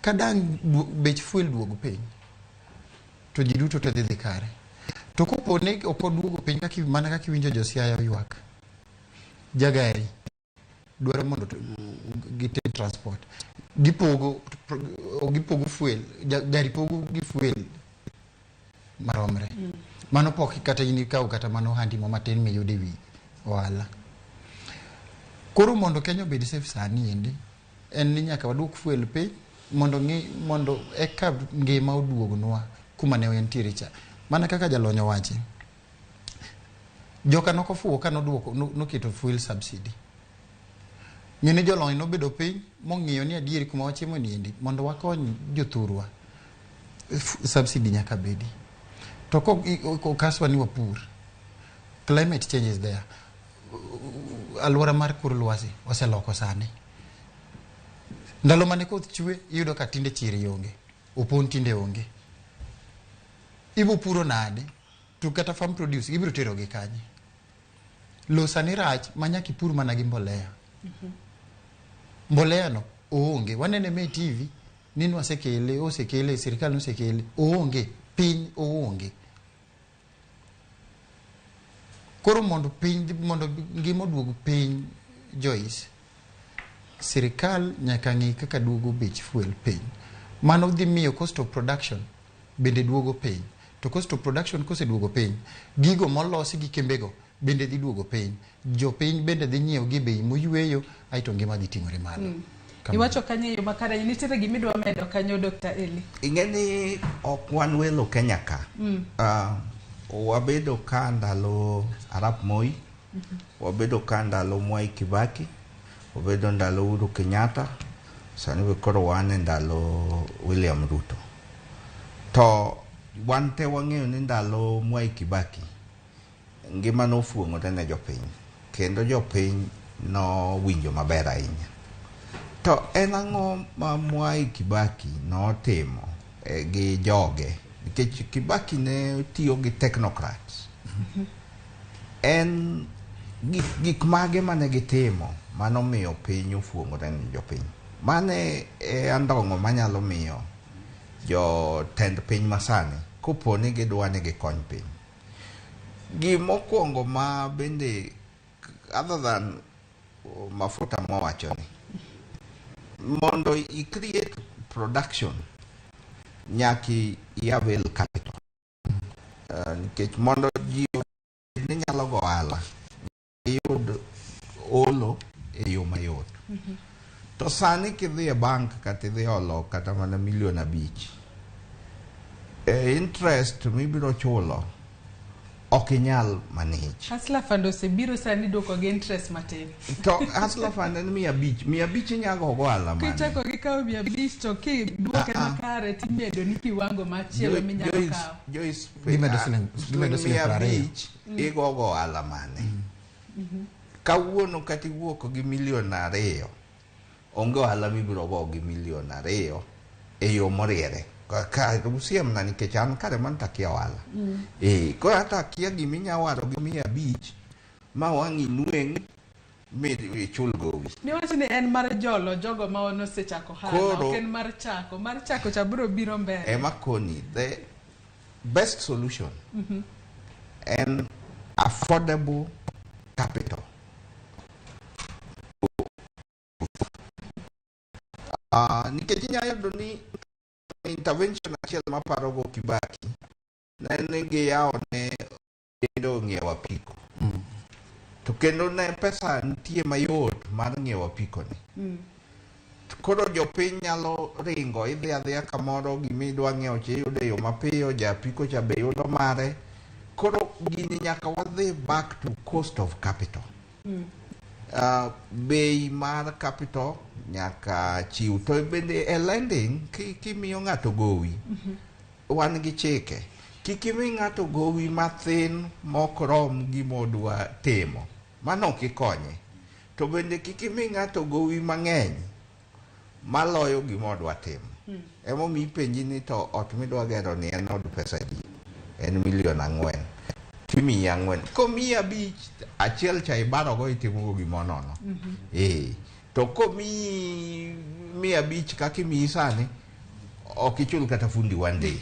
Ka dang' bech fuel duog piny, to ji duto te dhi kare. To kopo ni ok oduogo piny kaka mana kaka iwinjo jo Siaya oywak, jagari dwaro mondo gitim transport, gipogo fuel, gari pogo gi fuel maromre. Mano pok kata in ikawo kata mano ohandi mo matin miyudo e wi ohala. Koro mondo Kenya obed safe sani endi, en ni nyaka waduok fuel piny mondo eka ngima oduognwa kuma ne entiere cha. Mana kaka jalony owachi, joka nokofuwo ka noduoko noketo fuel subsidy. Ng'eni jolony nobedo piny mong'iyo ni adieri kuma wachimo ni endi mondo wakony jothurwa, subsidy nyaka bedi. To kokaswa ni wapur, climate change is there. Alwora mar kor lwasi oseloko sani. Ndalo mane koth chwe iyudo ka tinde chiri onge, opon tinde onge. Ibo puro nade? To kata farm produce ibiro tero gi kanye? Lo sani rach ma nyaka ipur mana gi mbolea. Mbolea no oonge. Wanene me TV Ni nwasekele, osekele, sirikal nosekele, oonge, piny oonge. Koro mondo piny mondo ngima oduog piny Joyce, sirikal nyaka ng'i kaka duogo bech fuel piny. Mano dhi miyo cost of production bende duogo piny. To cost of production koseduogo piny, gigo molosi gi kembego bende dhi duogo piny. Jopiny bende dhi nyiewo gi e bei moyweyo aeto ngima dhi ting'ore malo. Kamano. Iwacho kanyo e yo makare, nitiere gimidwa medo kanyo Dr. Eli? Ing'e ni ok wan welo Kenya ka. Wabedo ka ndalo Arap Moi, wabedo ka ndalo Mwai Kibaki, wabedo ndalo Uhuru Kenyatta, sani be koro wan e ndalo William Ruto. To wan te wang'eyo ni ndalo Mwai Kibaki ngima nofuong'ore ne jopiny kendo jopiny nowinjo maber ahinya. To en ang'o ma Mwai Kibaki notimo gi joge? Nikech Kibaki ne tiyo gi technocrats. En gik mage mane gitimo manomiyo piny ofuong'ore ne jopiny? Mane e andong'o manyalo miyo jotend piny masani kopo ni gidwa ni gikony piny. Gimokwongo ma bende other than mafuta mwawacho ni mondo i create production nyaka i avail capital. Nikech mondo ji obed ni nyalo go ohala iyud olo e yo mayot. To sani kidhi e bank kata idhi olo kata mana milion 5, e interest mibiro chulo ok inyal manage. Hustler Fund osebiro sani duoko gi interest matin. To Hustler Fund en 500, 500 inyalo go ohala mane? Kichako gi kawo 500 to kiduoke makare timedo ni kiwango machielo minyalo kawo. Joyce, Gimedo siling mia 20. abich igogo ohala mane? Kawuono kata iwuok gi milion 2, onge ohala mibiro go gi milion 2 e yo moriere. Ka usiemna nikech an kare man takia ohala. Koro hata akia giminya waro gi 500 ma wang' inweng' mi ichul gowi. Niwacho ni en mar jolo jogo ma nosechako ohala, Koro ok en mar chako. Mar chako cha biro biro mbele. Ema koni, the best solution en affordable capital. Nikech inyalo yudo ni intervention achiel maparogo Kibaki ne en ni giyawo ne kendo ng'iewo apiko. To kendo ne pesa nitie mayot mar ng'iewo apiko ni. Koro jopiny nyalo ringo idhi adhiya kamoro gimidwa ng'iewo cha iyudo e yo mapiyo, ja apiko cha be yudo mare. Koro gini nyaka wadhi back to cost of capital. Bei mar capital nyaka chiw. To bende e lending kimiyo ng'ato gowi, wan gi chike. Kik imi ng'ato gowi mathin mok rom gima odwa timo. Mano ok ikonye. To bende kik imi ng'ato gowi mang'eny maloyo gima odwa timo. Emomiyo ipenji ni to ot midwa gero ni en od pesa adi? En milion 4. Timiyi 4. Komiyi 5, achiel cha ibarogo itimogo gima onono. To komiyi 500 kaka imiyi sani, ok ichul kata fundi one day.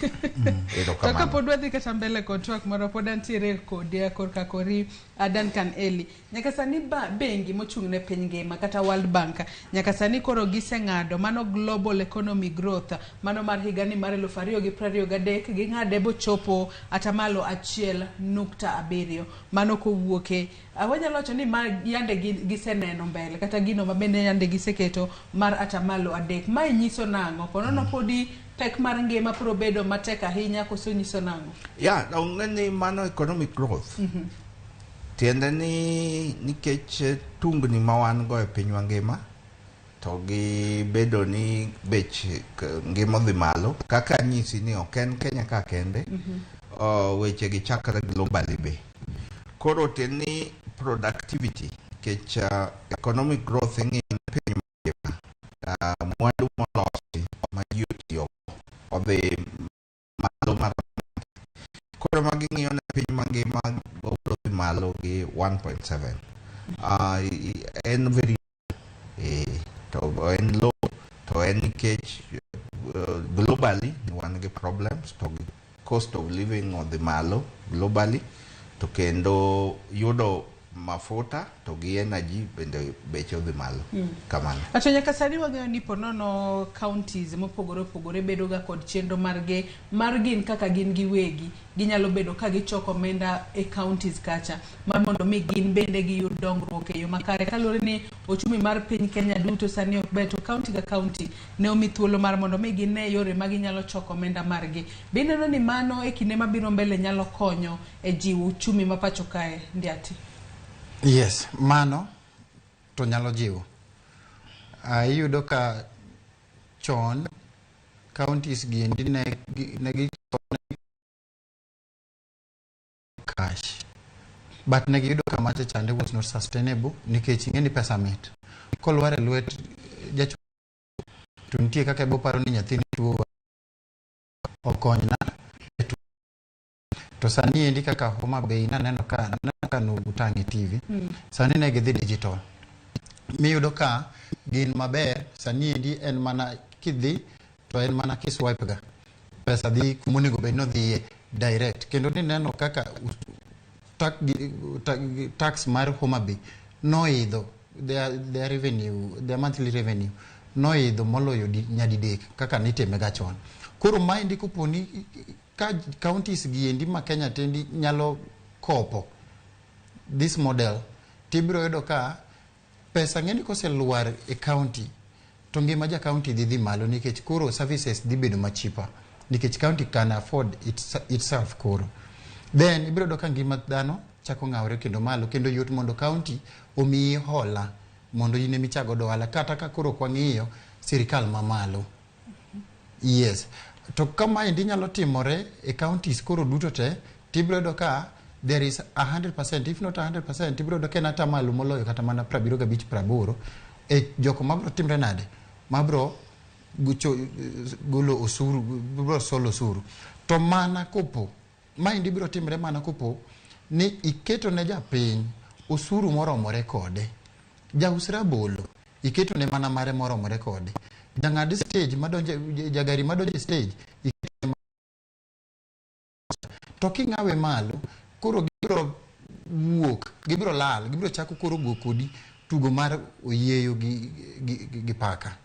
To kapod wadhi kata mbele kod twak moro, pod antiere kodi korka kori Duncan Eli. Nyaka sani bengi mochung' ne piny ngima kata World Bank, nyaka sani koro giseng'ado mano global economy growth, mano mar higani mar 2023, ging'ade bochopo atamalo 1.7. Mano kowuoke. Wanyalo wacho ni ma yande giseneno mbele kata gino ma bende yande giseketo mar atamalo 3. Mae nyiso nang'o? Konono podi pek mar ngima biro bedo matek ahinya koso nyiso nang'o? Ya, ong'e ni mano economic growth. Tiende ni nikech tungni ma wan go e pinywa ngima to gi bedo ni bech ngima odhi malo kaka anyisi ni ok en Kenya ka kende, weche gi chakre globally be. Koro tiende ni productivity nikech economic growth ing'iyo piny mangima, mwandu molosi ma ji otiyogo odhi malo mar koro ma ging'iyo ne piny mangima obiro dhi malo gi 1.7. En very to en low to en nikech Globally wan gi problems to gi cost of living odhi malo globally, to kendo yudo mafuta to gi energy bende beche odhi malo. Kamano. To nyaka sani wang'eyo ni ponono counties mopogore opogore bedo ga kod chenro margi mar gin kaka gin giwegi ginyalo bedo ka gichoko omenda e counties kacha mar mondo mi gin bende giyud dongruok e yo makare. Kaluwore ni ochumi mar piny Kenya duto sani ok ber, to county ka county ne omi thuolo mar mondo mi gine yore ma ginyalo choko omenda margi. Be ineno ni mano e kinde mabiro mbele nyalo konyo e jiwo uchumi ma pacho kae, Ndiati? Yes, mano to nyalo jiwo. Iyudo ka chon counties gi endi ne gi cash, but ne giyudo ka macha chande was not sustainable nikech ing'e ni pesa mit kolwar e lwet jachuo to nitie kaka ibo paro ni nyathini tuo okonyna e tuo. To sani endi kaka Homa Bay naneno ka nutang' e TV. Sani ne gidhi digital miyudo ka gin maber. Sani endi en mana kidhi to en mana kiswipe ga pesa dhi kumonego bed nodhiye direct. Kendo nineno kaka tax mar Homa Bay noidho their revenue, their monthly revenue noidho moloyo nyadidek kaka nitime ga chon. Koro maendi koponi ka counties gi endi ma Kenya tendi nyalo kopo this model, tibiro yudo ka pesa ng'eni koselwar e county to ngima ja county dhi malo nikech koro services dhi bedo machipa nikech county can afford itself. Koro then ibiro yudo ka ngima dhano chako ng'awre kendo malo kendo yot mondo county omiyi hola mondo in emichak godo ohala kata ka koro ok wang'iyo sirikal mamalo. Yes, to ka maendi nyalo timore e counties koro duto te, tibiro yudo ka there is 100%, if not 100%, ibiro yudo ka en atamalo moloyo kata mana 75 80 e joko mabiro timre nade mabiro golo osuru, biro solo osuru. To mana kopo maendi biro timre mana kopo ni iketo ne japiny osuru moromore kode. Jaus rabolo iketo ne mana mare moromore kode. Jang'ad stage madonjo, jagari madonjo e stage iketo ne, to king'awe malo koro gibiro wuok, gibiro lal, gibiro chako koro go kodi tugo mar oyieyo gi paka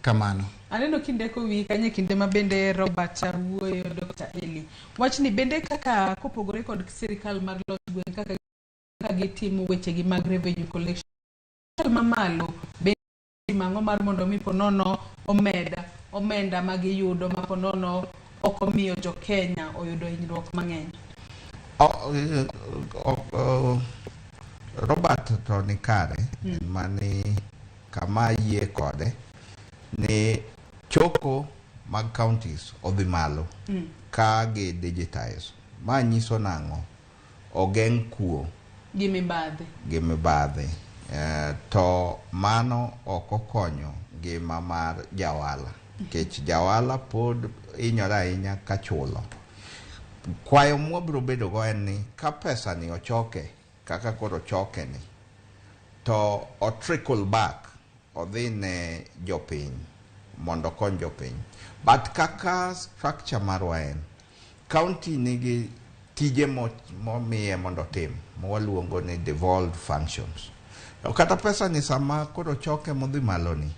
kamano. Aneno kindeko wiyi kanyo e kinde ma bende Robert wuoyo. Dr. Eli, wachni bende kaka kopogore kod sirikal mar loch gweng' kaka ka gitimo wechegi mag revenue collection, sirikal mamalo bende timo ang'o mar mondo mi ponono omeda omenda ma giyudo ma ponono ok omiyo jo Kenya oyudo hinyruok mang'eny? Robert to ni kare. En mani kama yie kode ni choko mag counties odhi malo ka gi digitize. Ma nyiso nang'o? Ogeng' kuo gi mibadhi. Gi mibadhi. To mano ok okonyo ngima mar jawala nikech jawala pod hinyore ahinya ka chulo. Kwayo mwabiro bedo go en ni ka pesa ni ochoke kaka koro ochoke ni to o trickle back odhi ne jopiny mondo okony jopiny. But kaka structure marwa en county nigi tije momiye mondo otim mwaluongo ni devolved functions. To kata pesa ni sama koro choke modhi malo ni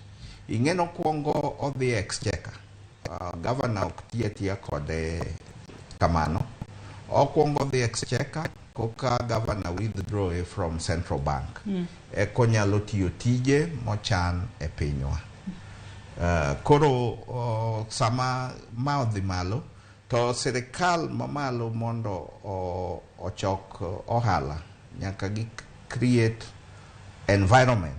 ing'e nokwongo odhi e exchequer. Governor ok ti atiya kode kamano. Okwongo odhi exchequer koka governor withdraw e from central bank. Eko nyalo tiyo tije mochan e pinywa. Koro sama ma odhi malo to sirikal mamalo mondo ochok ohala nyaka gi create environment,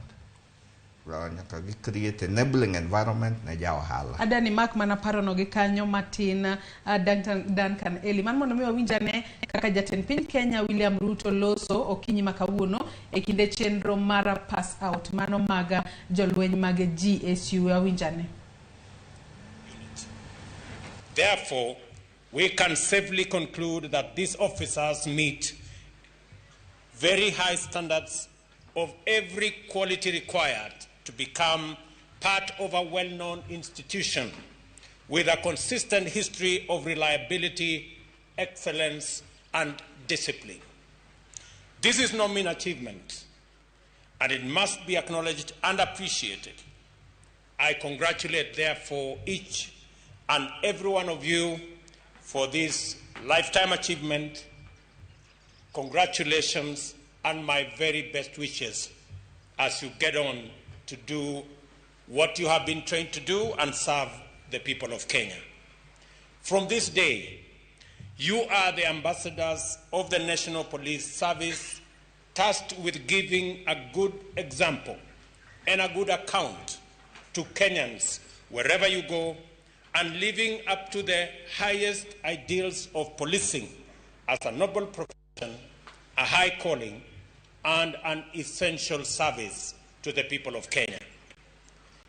nyaka gi create enabling environment ne ja ohala. Adani mak mana parono gi kanyo matin, Duncan Eli man mondo mi wawinj ane kaka jatend piny Kenya William Ruto loso okinyi ma kawuono e kinde chenro mar pass out mano mag jolweny mag GSU. Wawinj ane. Therefore, we can safely conclude that these officers meet very high standards of every quality required to become part of a well-known institution with a consistent history of reliability, excellence, and discipline. This is no mean achievement, and it must be acknowledged and appreciated. I congratulate, therefore, each and every one of you for this lifetime achievement. Congratulations and my very best wishes as you get on to do what you have been trained to do and serve the people of Kenya. From this day, you are the ambassadors of the National Police Service, tasked with giving a good example and a good account to Kenyans wherever you go and living up to the highest ideals of policing as a noble profession, a high calling, and an essential service to the people of Kenya.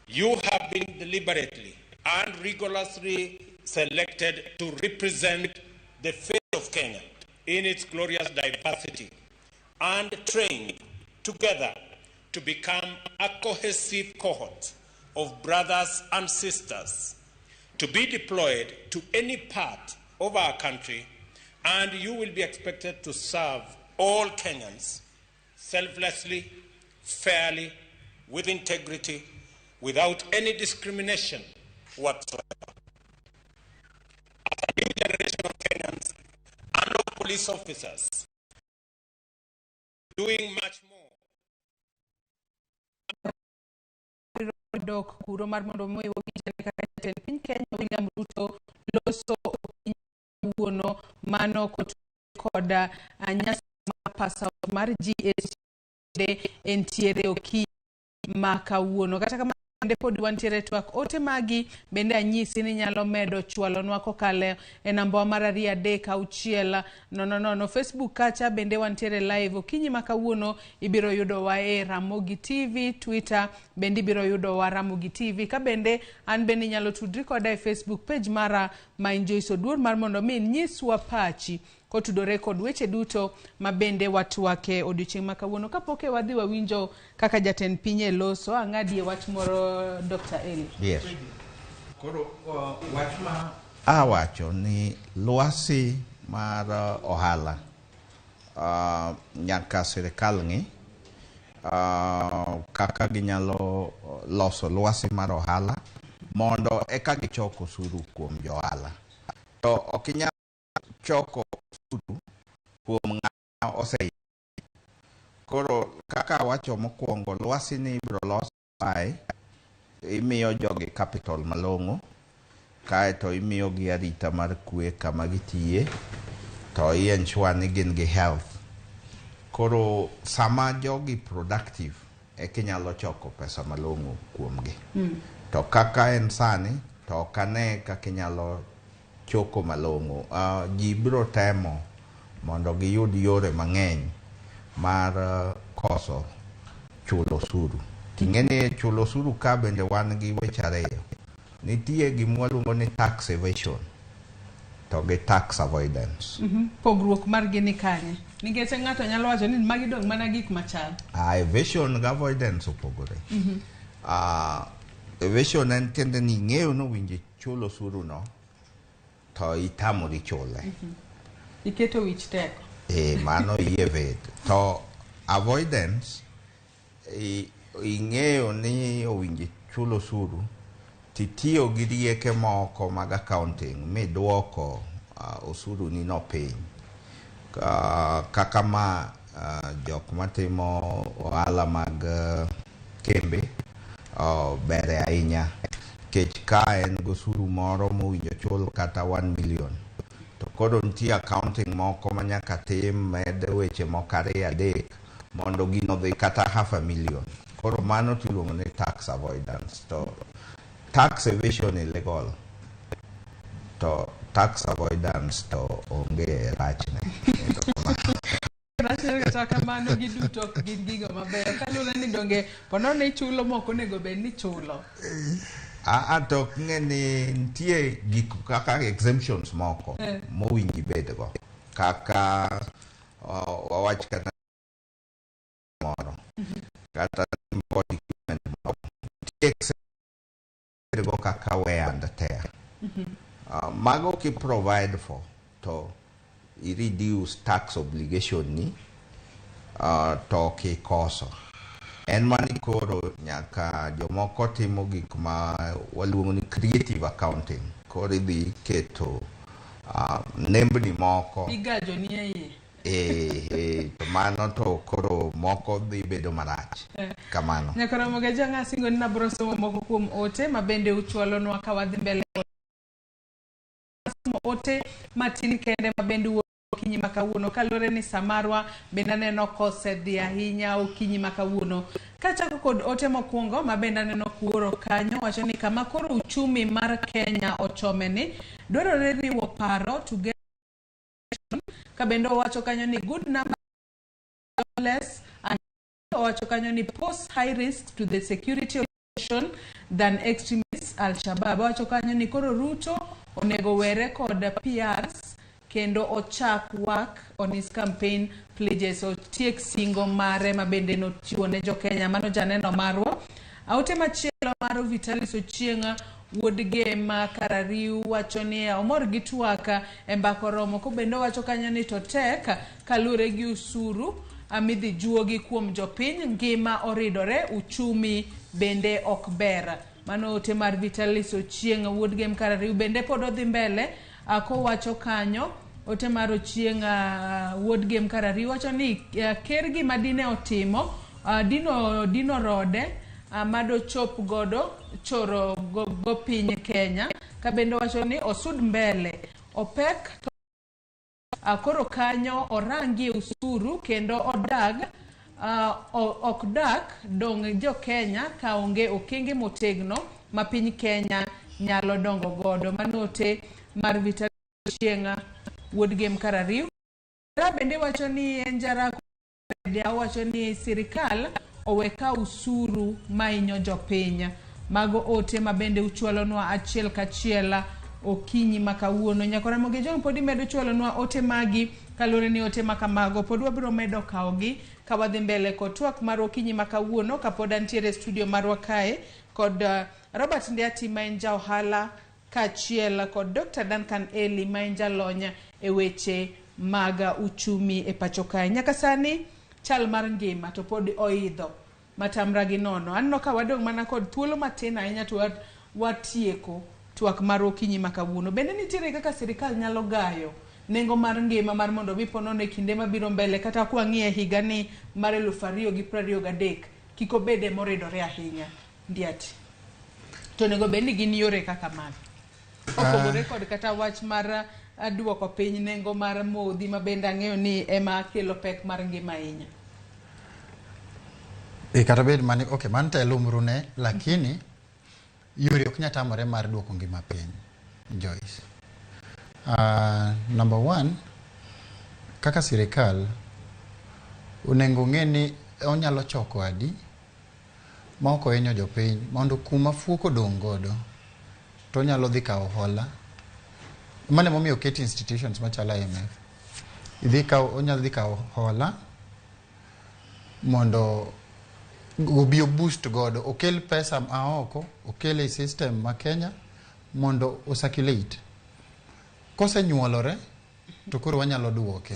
You have been deliberately and rigorously selected to represent the face of Kenya in its glorious diversity and trained together to become a cohesive cohort of brothers and sisters to be deployed to any part of our country, and you will be expected to serve all Kenyans selflessly, fairly, with integrity, without any discrimination whatsoever. As a new generation of Kenyans and of police officers, doing much more. Dok kuro mar mondo mi wawinj kaka jatend piny Kenya William Ruto loso kawuono mano kod nyasi mar pass out mar GSU entiere okinyi ma kawuono. Kata kamano bende pod wantiere twak ote magi bende anyisi ni nyalo medo chwalonwa kokalo e namba mar 2 3 6 0 0. Facebook kacha bende wantiere live okinyi ma kawuono, ibiro yudowa e Ramogi TV. Twitter bende ibiro yudowa Ramogi TV. Ka bende an bende inyalo tudri koda e Facebook page mara ma Joyce Oduor mar mondo mi nyiswa pachi kotudore kod weche duto ma bende watwake odiochieng' ma kawuono. Kapok e wadhi wawinjo kaka jatend piny e loso, ang'adie wach moro Dr. Eli. Yes. Koro wach ma awacho ni lwasi mar ohala nyaka sirikal ng'i kaka ginyalo loso lwasi mar ohala mondo eka gichok osuru kuom johala. To ok inyal choko osuru kuom ng'ama ose. Koro kaka awacho mokwongo, lwasi ni ibiro los kae, imiyo jogi capital malong'o, kaeto imiyogi arita mar kwe kama gitiye, to i ensure ni gin gi health. Koro sama jogi productive, eka inyalo choko pesa malong'o kuomgi. To kaka en sani, to ok ane kaka inyalo choko malong'o. Ji biro temo mondo giyud yore mang'eny mar koso chulo osuru. Ting'e ni chulo osuru ka bende wan gi weche ariyo. Nitie gima waluongo ni tax evasion to gi tax avoidance. Pogruok margi ni kanye? Nikech ng'ato nyalo wacho ni magi dong' mana gik machal. Evasion gi avoidance opogore. Evasion en tiende ni ing'eyo ni owinjo ichul osuru no to itamori chule. Iketo wich teko. Mano i evade. To avoidance, ing'eyo ni owinjo ichul osuru titiyo gi rieke moko mag accounting miduoko osuru ni no piny. Kaka ma jok matimo ohala mag kembe bere ahinya, nikech ka en gosuru moro mowinjo chul kata 1 million, to koro nitie accounting moko ma nyaka tim, med weche moko 2 3 mondo gino dhi kata 500,000. Koro mano tiluongo ni tax avoidance. To tax evasion illegal, to tax avoidance to onge rachne. Rachne kata kamano giduto ok gin gigo mabeyo. Kaluwore ni donge ponono ichulo mok onego bed ni ichulo. To ok ng'e ni nitie gik kaka exemptions moko mowinjo ibedgo, kaka wawach kata moro kata import equipment moro. Nitie exemption kaka wear and tear. Mago ki provide for to i reduce tax obligation ni to kikoso. En mani koro nyaka jomoko timo gik ma waluongo ni creative accounting. Koro idhi keto nembni moko. Igajo ni e iye. To mano to koro moko dhi bedo marach. Kamano. Nyakoromo ga janga singo ni nabro somo moko kuom ote ma bende uchwalonwa ka wadhi mbele. Somo ote matin kende ma bende wuok okinyi ma kawuono kaluwore ni samarwa bende aneno kosedhi ahinya okinyi ma kawuono. Kachako kod ote mokwongo ma bende aneno kuoro kanyo wacho ni kama koro uchumi mar Kenya ochome ni dwarore riwo paro together ka bende owacho kanyo ni good number less and owacho kanyo ni pose high risk to the security of the nation than extremists Al-Shabaab. Owacho kanyo ni koro Ruto onego were kod PRs kendo ochak work on his campaign pledges, otiek singo mare ma bende nochiwo ne jo-Kenya. Mano janeno marwa. Ote machielo mar Vitalis Ochieng' wuod Gema Karariu wacho ni omor gi twak e mbaka oromo ko bende owacho kanyo ni to tek kaluwore gi usuru midhi juogi kuom jopiny, ngima oridore, uchumi bende ok ber. Mano ote mar Vitalis Ochieng' wuod Gem Karariu. Bende pod odhi mbele kowacho kanyo ote mar Ochieng' wuod Gem Karariu wacho ni ker gima dine otimo dino rode madochop godo choro go piny Kenya. Ka bende wacho ni osud mbele opek to koro kanyo orangie usuru kendo odag ok dak dong' jo Kenya ka onge okenge motegno ma piny Kenya nyalo dongo godo. Mano ote mar Vitalis Ochieng' wuod Gem Karariu. Bende wacho ni en jarako wacho ni sirikal owe ka usuru mainyo jopiny. Mago ote ma bende uchwalonwa achiel kachiel okinyi ma kawuono. Nyakoromo gi John pod imedo chwalonwa ote magi kaluwore ni ote ma kamago pod wabiro medo kawogi ka wadhi mbele kod twak mar okinyi ma kawuono kapod antiere e studio marwa kae kod Robert Ndiati ma en ja ohala kaachiel kod Dr. Duncan Eli ma en jalony e weche mag uchumi e pacho kae. Nyaka sani chal mar ngima to pod oidho matamra gi nono. Aneno ka wadong' mana kod thuolo matin ahinya to watieko twak mar okinyi ma kawuono. Bende nitiere kaka sirikal nyalo gayo nengo mar ngima mar mondo mi ponono e kinde mabiro mbele kata kwang'iye higani mar 2023 kik obede moridore ahinya. Ndiati. To onego bed ni gin yore kaka mage? Opogore kod kata wach mar duoko piny nengo mar modhi ma bende ang'eyo ni ema kelo pek mar ngima ahinya. Kata bed mani, okay, mano to elumrune, lakini yore ok nyal tamore mar duoko ngima piny, Joyce. Number one, kaka sirikal onego ng'e ni onyalo choko adi ma ok ohinyo jopiny mondo kuma fuok odong' godo to onyalo dhi kawo hola. Mano emomiyo oket institutions machalo IMF. Idhi kawo, onyalo dhi kawo hola mondo obi o boost godo, okel pesa ma oko, okel e system ma Kenya mondo o circulate. Kosenyuolore to koro wanyalo duoke.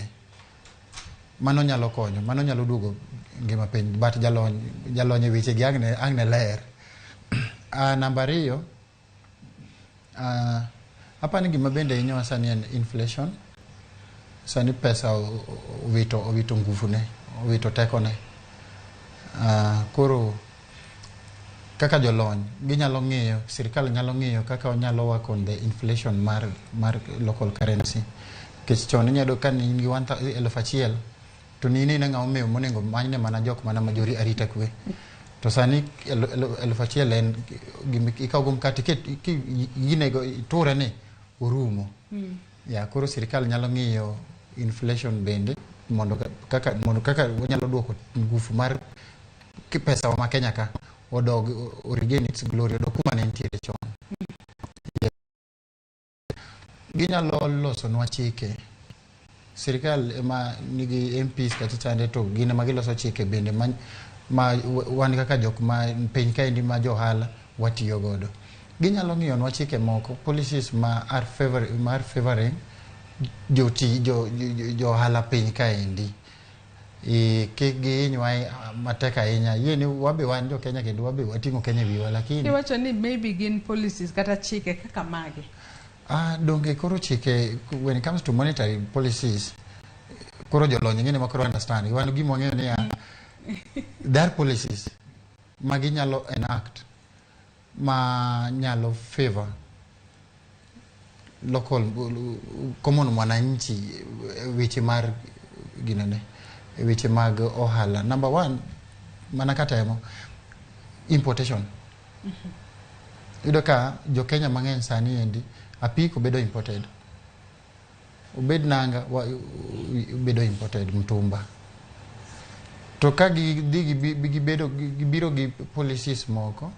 Mano nyalo konyo, mano nyalo duogo ngima piny, but jalony e weche gi ang' ne ler. Namba ariyo, apani gima bende hinyowa sani en inflation. Sani pesa owito nguvu ne, owito tekone. Koro kaka jolony ginyalo ng'iyo, sirikal nyalo ng'iyo kaka onyalo work on the inflation mar local currency. Nikech chon inyalo yudo ka in gi 1000 to ni in ng'ama omewo monego manyne mana jok mana ma jori arita kwe. To sani 1000 en gima ikawo go mkate inego iture ni orumo. Ya koro sirikal nyalo ng'iyo inflation bende mondo kaka onyalo duoko ngufu mar pesa wa ma Kenya ka odog o regain its glory, odog kuma ne nitiere chon. Ginyalo losonwa chike. Sirikal ema nigi MPs kata chande to gin ema giloso chike bende ma wan kaka jok ma piny kaendi ma jo ohala watiyo godo. Ginyalo ng'iyonwa chike moko, policies ma are favor, ma are favoring joti jo, jo, jo ohala piny kaendi. E, kik gihinywa matek ahinya. Yie ni wabe wan jo Kenya kendo wabe wating'o Kenya e wiwa lakini Iwacho ni maybe gin policies kata chike kaka mage. Ah, donge koro chike when it comes to monetary policies koro jolony ng'ene ma koro understand wan gima wang'eyo niya there are policies ma ginyalo enact ma nyalo favor local common mwananchi e weche mar ginene e weche mag ohala number one mana katemo importation iyudo ka jo Kenya mang'eny sani endi apiko bedo imported obed nanga wa, bedo imported mtumba to ka gidhi gibedo gibiro gi policies moko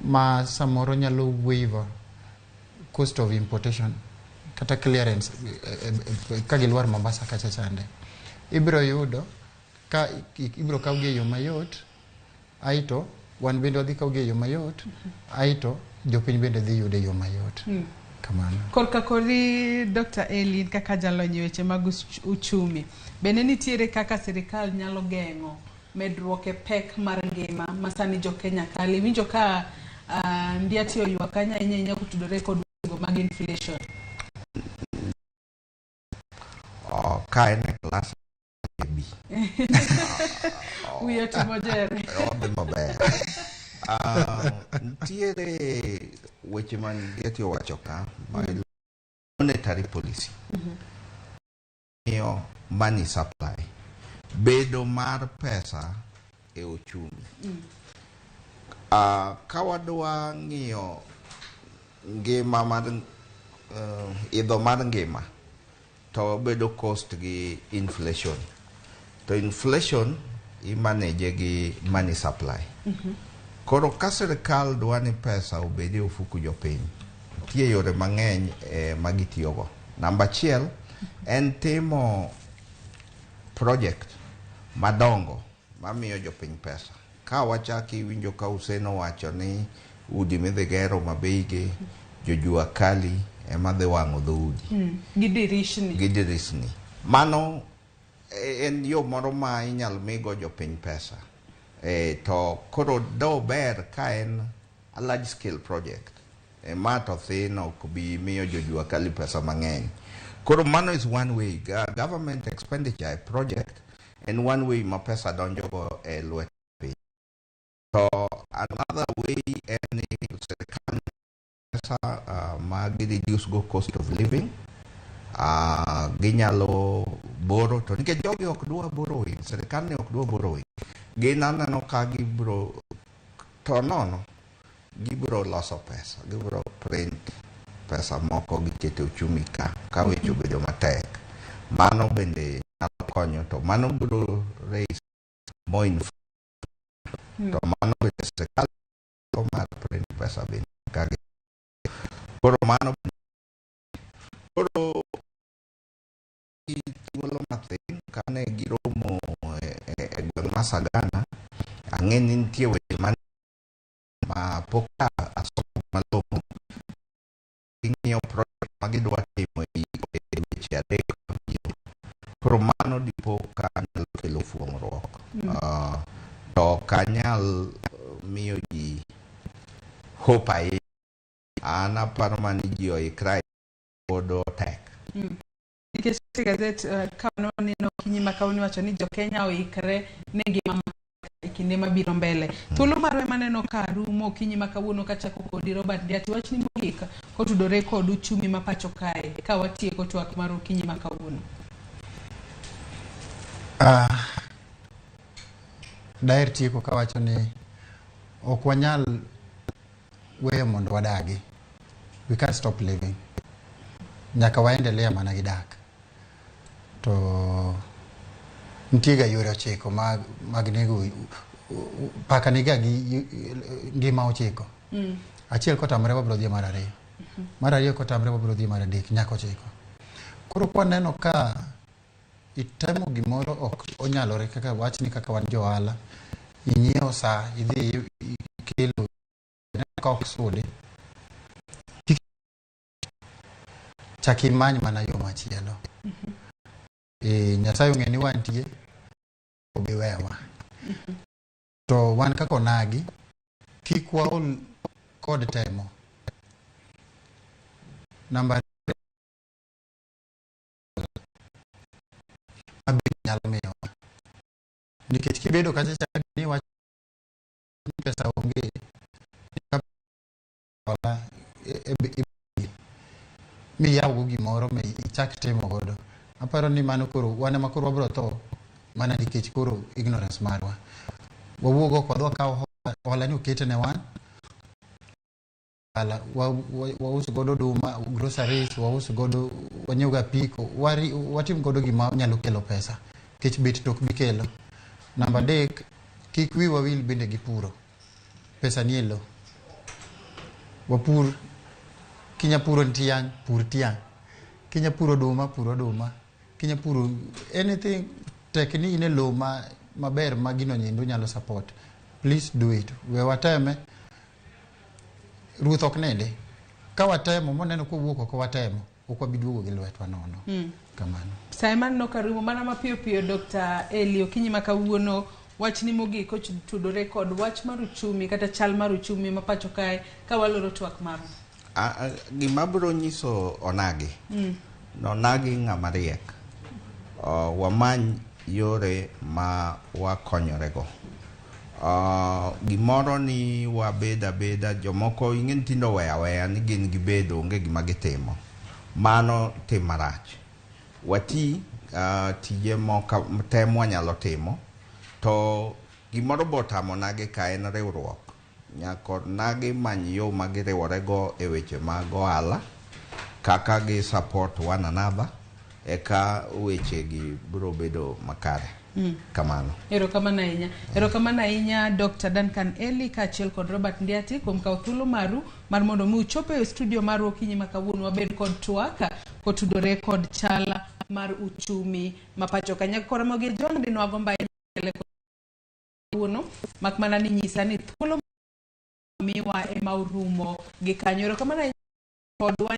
ma samoro nyalo waiver cost of importation kata clearance ka gilwar Mombasa kacha chande ibiro yudo ka ibiro kawgi e yo mayot aito wan bende wadhi kawgi e yo mayot aito jopiny bende dhi yude e yo mayot kamano. Korka kori Dr. Elin kaka jalony e weche mag uchumi, bende nitiere kaka sirikal nyalo geng'o medruok e pek mar ngima ma sani jo Kenya kale? Iwinjo ka Ndiati oywak kanyo ahinya ahinya kotudore kod wechego mag inflation. Oh, ka en e klas B. Wiye otimo jere. Odhi maber. Nitiere weche ma Ndiati owacho ka ma monetary policy. Miyo money supply. Bedo mar pesa e uchumi. Ka wadwa ng'iyo ngima mar idho mar ngima to bedo cost gi inflation. To inflation imanage gi money supply. Koro ka sirikal dwa ni pesa obed e ofuku jopiny, nitie yore mang'eny ma gitiyogo. Namba achiel en timo project madongo mamiyo jopiny pesa. Ka wachak iwinjo ka Hussein owacho ni udi midhi gero mabeige jojua kali ema dhi wang'o dhoudi. Gi dirisni. Gi dirisni. Mano en yo moro ma inyalo migo jopiny pesa. To koro do ber ka en a large scale project. Ma to thin ok bi miyo jojua kali pesa mang'eny. Koro mano is one way. Government expenditure e project en one way ma pesa donjogo e lwet piny. To another way en ni sirikal pesa ma gi reduce go cost of living. Ginyalo borrow to nikech jogi ok dwa borrowing, sirikal ni ok dwa borrowing. Gin aneno ka gibro to nono gibro loso pesa, gibro print pesa moko giketo e uchumi ka weche obedo matek. Mano bende nyalo konyo to mano biro raise more inflation. To mano bende sirikal mar print pesa bende ka gi. Koro mano koro thuolo mathin kane giromo e gweng' ma Sagana, ang'e ni nitie weche man ma pok asomo malong'o. Ging'iyo project ma gidwa timo e dweche 3 mabiro. Koro mano dipo ka nyalo kelo fuong'ruok. To ok anyal miyo ji hope ahinya. An aparo mana ni ji oikre pod tek. Nikech e gazet ka waneno okinyi ma kawuono iwacho ni jo Kenya oikre ne ngima e kinde mabiro mbele. Thuolo marwa ema aneno ka rumo okinyi ma kawuono kachako kodi Robert Ndiati, wachni mogik kotudore kod uchumi ma pacho kae ka watieko twak mar okinyi ma kawuono. Daher tieko kawacho ni ok wanyal weyo mondo wadagi. We can't stop living. Nyaka waendelea mana gi dak. To nitie ga yore 9 mag nego paka niga gi ngima 9. Achiel kotamre wabiro dhi mar 2. Mar 2 kotamre wabiro dhi mar 3 nyaka 9. Koro kwaneno ka itemo gimoro ok onyalore kaka wachni kaka wan jo ohala, inyiewo sa idhi ikelo ka ok sudi. Chak imany mana yo machielo. Nyasaye ong'e ni wantie, obi wewa. To wan kaka onagi, kik waol kod temo. Namba mabe nyalo miyowa. Nikech kibedo kacha cha ni wach ni pesa onge, hola miyawgo gimoro mi ichak timo godo. Aparo ni mano koro wan ema koro wabro tho mana nikech koro ignorance marwa. Wawuog oko wadhi wakaw hola, hola ni okete ne wan. Hola, waus godo oduma, groceries, waus godo, wanyiew go apiko, watim godo gima nyalo kelo pesa. Nikech bet to ok bi kelo. Namba adek, kik wiwa wil bende gi puro. Pesa nie lo. Wapur, kinya puro tiang', pur tiang'. Kinya puro oduma, pur oduma. Kinya puro anything, tek ni in e lowo ma maber ma gino nyendo nyalo support. Please do it. We wateme. Ruoth ok nindi. Ka watemo moneno kowuok oko watemo, ok wabi duogo gi lwetwa nono. Kamano. Simon nokarumo mana mapiyo piyo Dr. Eli okinyi ma kawuono wachni mogik otudore kod wach mar uchumi kata chal mar uchumi ma pacho kae ka waloro twak marwa. Gima biro nyiso onagi, nonagi ng'ama riek. Wamany yore ma wakonyorego. Gimoro ni wabed abeda, jomoko ing'e ni tinde oweyo aweya ni gin gibedo onge gima gitimo. Mano tim marach. Wati tije moko te mwanyalo timo, to gimoro botamo nagi ka en riwruok. Nyaka nagi many yo ma giriworego e weche mag ohala, kaka gi support one another, eka weche gi biro bedo makare. Kamano. Erokamano ahinya. Erokamano ahinya Dr. Duncan Eli kaachiel kod Robert Ndiati kuom kawo thuolo maru mar mondo mi uchop e studio marwa okinyi ma kawuono wabed kod twak kotudore kod chal mar uchumi ma pacho ka. Nyaka Ramogi Ojwang' dine wagombo ahinya kawuono mak mana ni nyisa ni thuolo miwa ema orumo gi kanyo. Erokamano ahinya kodwa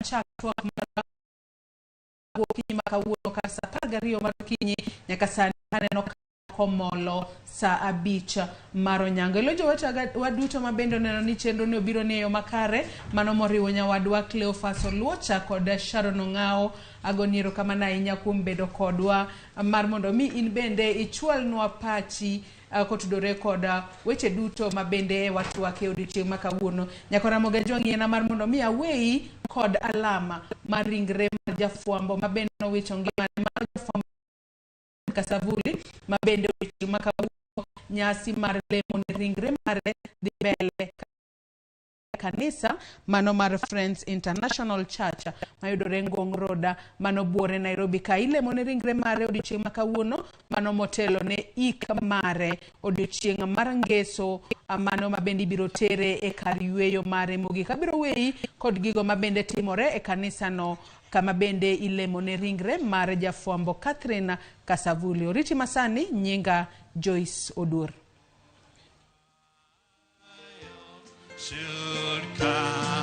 chak twak mar okinyi ma kawuono kar saa 12 mar okinyi nyaka sani aneno komolo saa 5 mar onyango. Elo jowete waduto ma bende oneno ni chenro ni obiro ni e yo makare, mano moriwo nyawadwa Cleophas Oluocha kod Sharon Ong'ao. Agoni erokamano ahinya kuom bedo kodwa mar mondo mi in bende ichwalnwa pachi kotudore kod weche duto ma bende watwake odiochieng' ma kawuono. Nyaka Ramogi Ojwang' yiena mar mondo mi aweyi kod alama mar ringre mar jafwambo ma bende nowito ngimane mar jafwambo Kasavuli ma bende odiochieng' ma kawuono nyasi mar lemo ne ringre mare dhi mbele kanisa mano mar Friends International Church mayudore Ngong Road mano buore Nairobi ka ilemo ne ringre mare odiochieng' ma kawuono mano motelo ne ik mare odiochieng' mar ngeso mano ma bende ibiro tere e kar yweyo mare mogik. Abiro weyi kod gigo ma bende timore e kanisano kama bende ilemo ne ringre mar jafwambo Catherine Kasavuli. Oriti masani, nyinga Joyce Odur. Should come.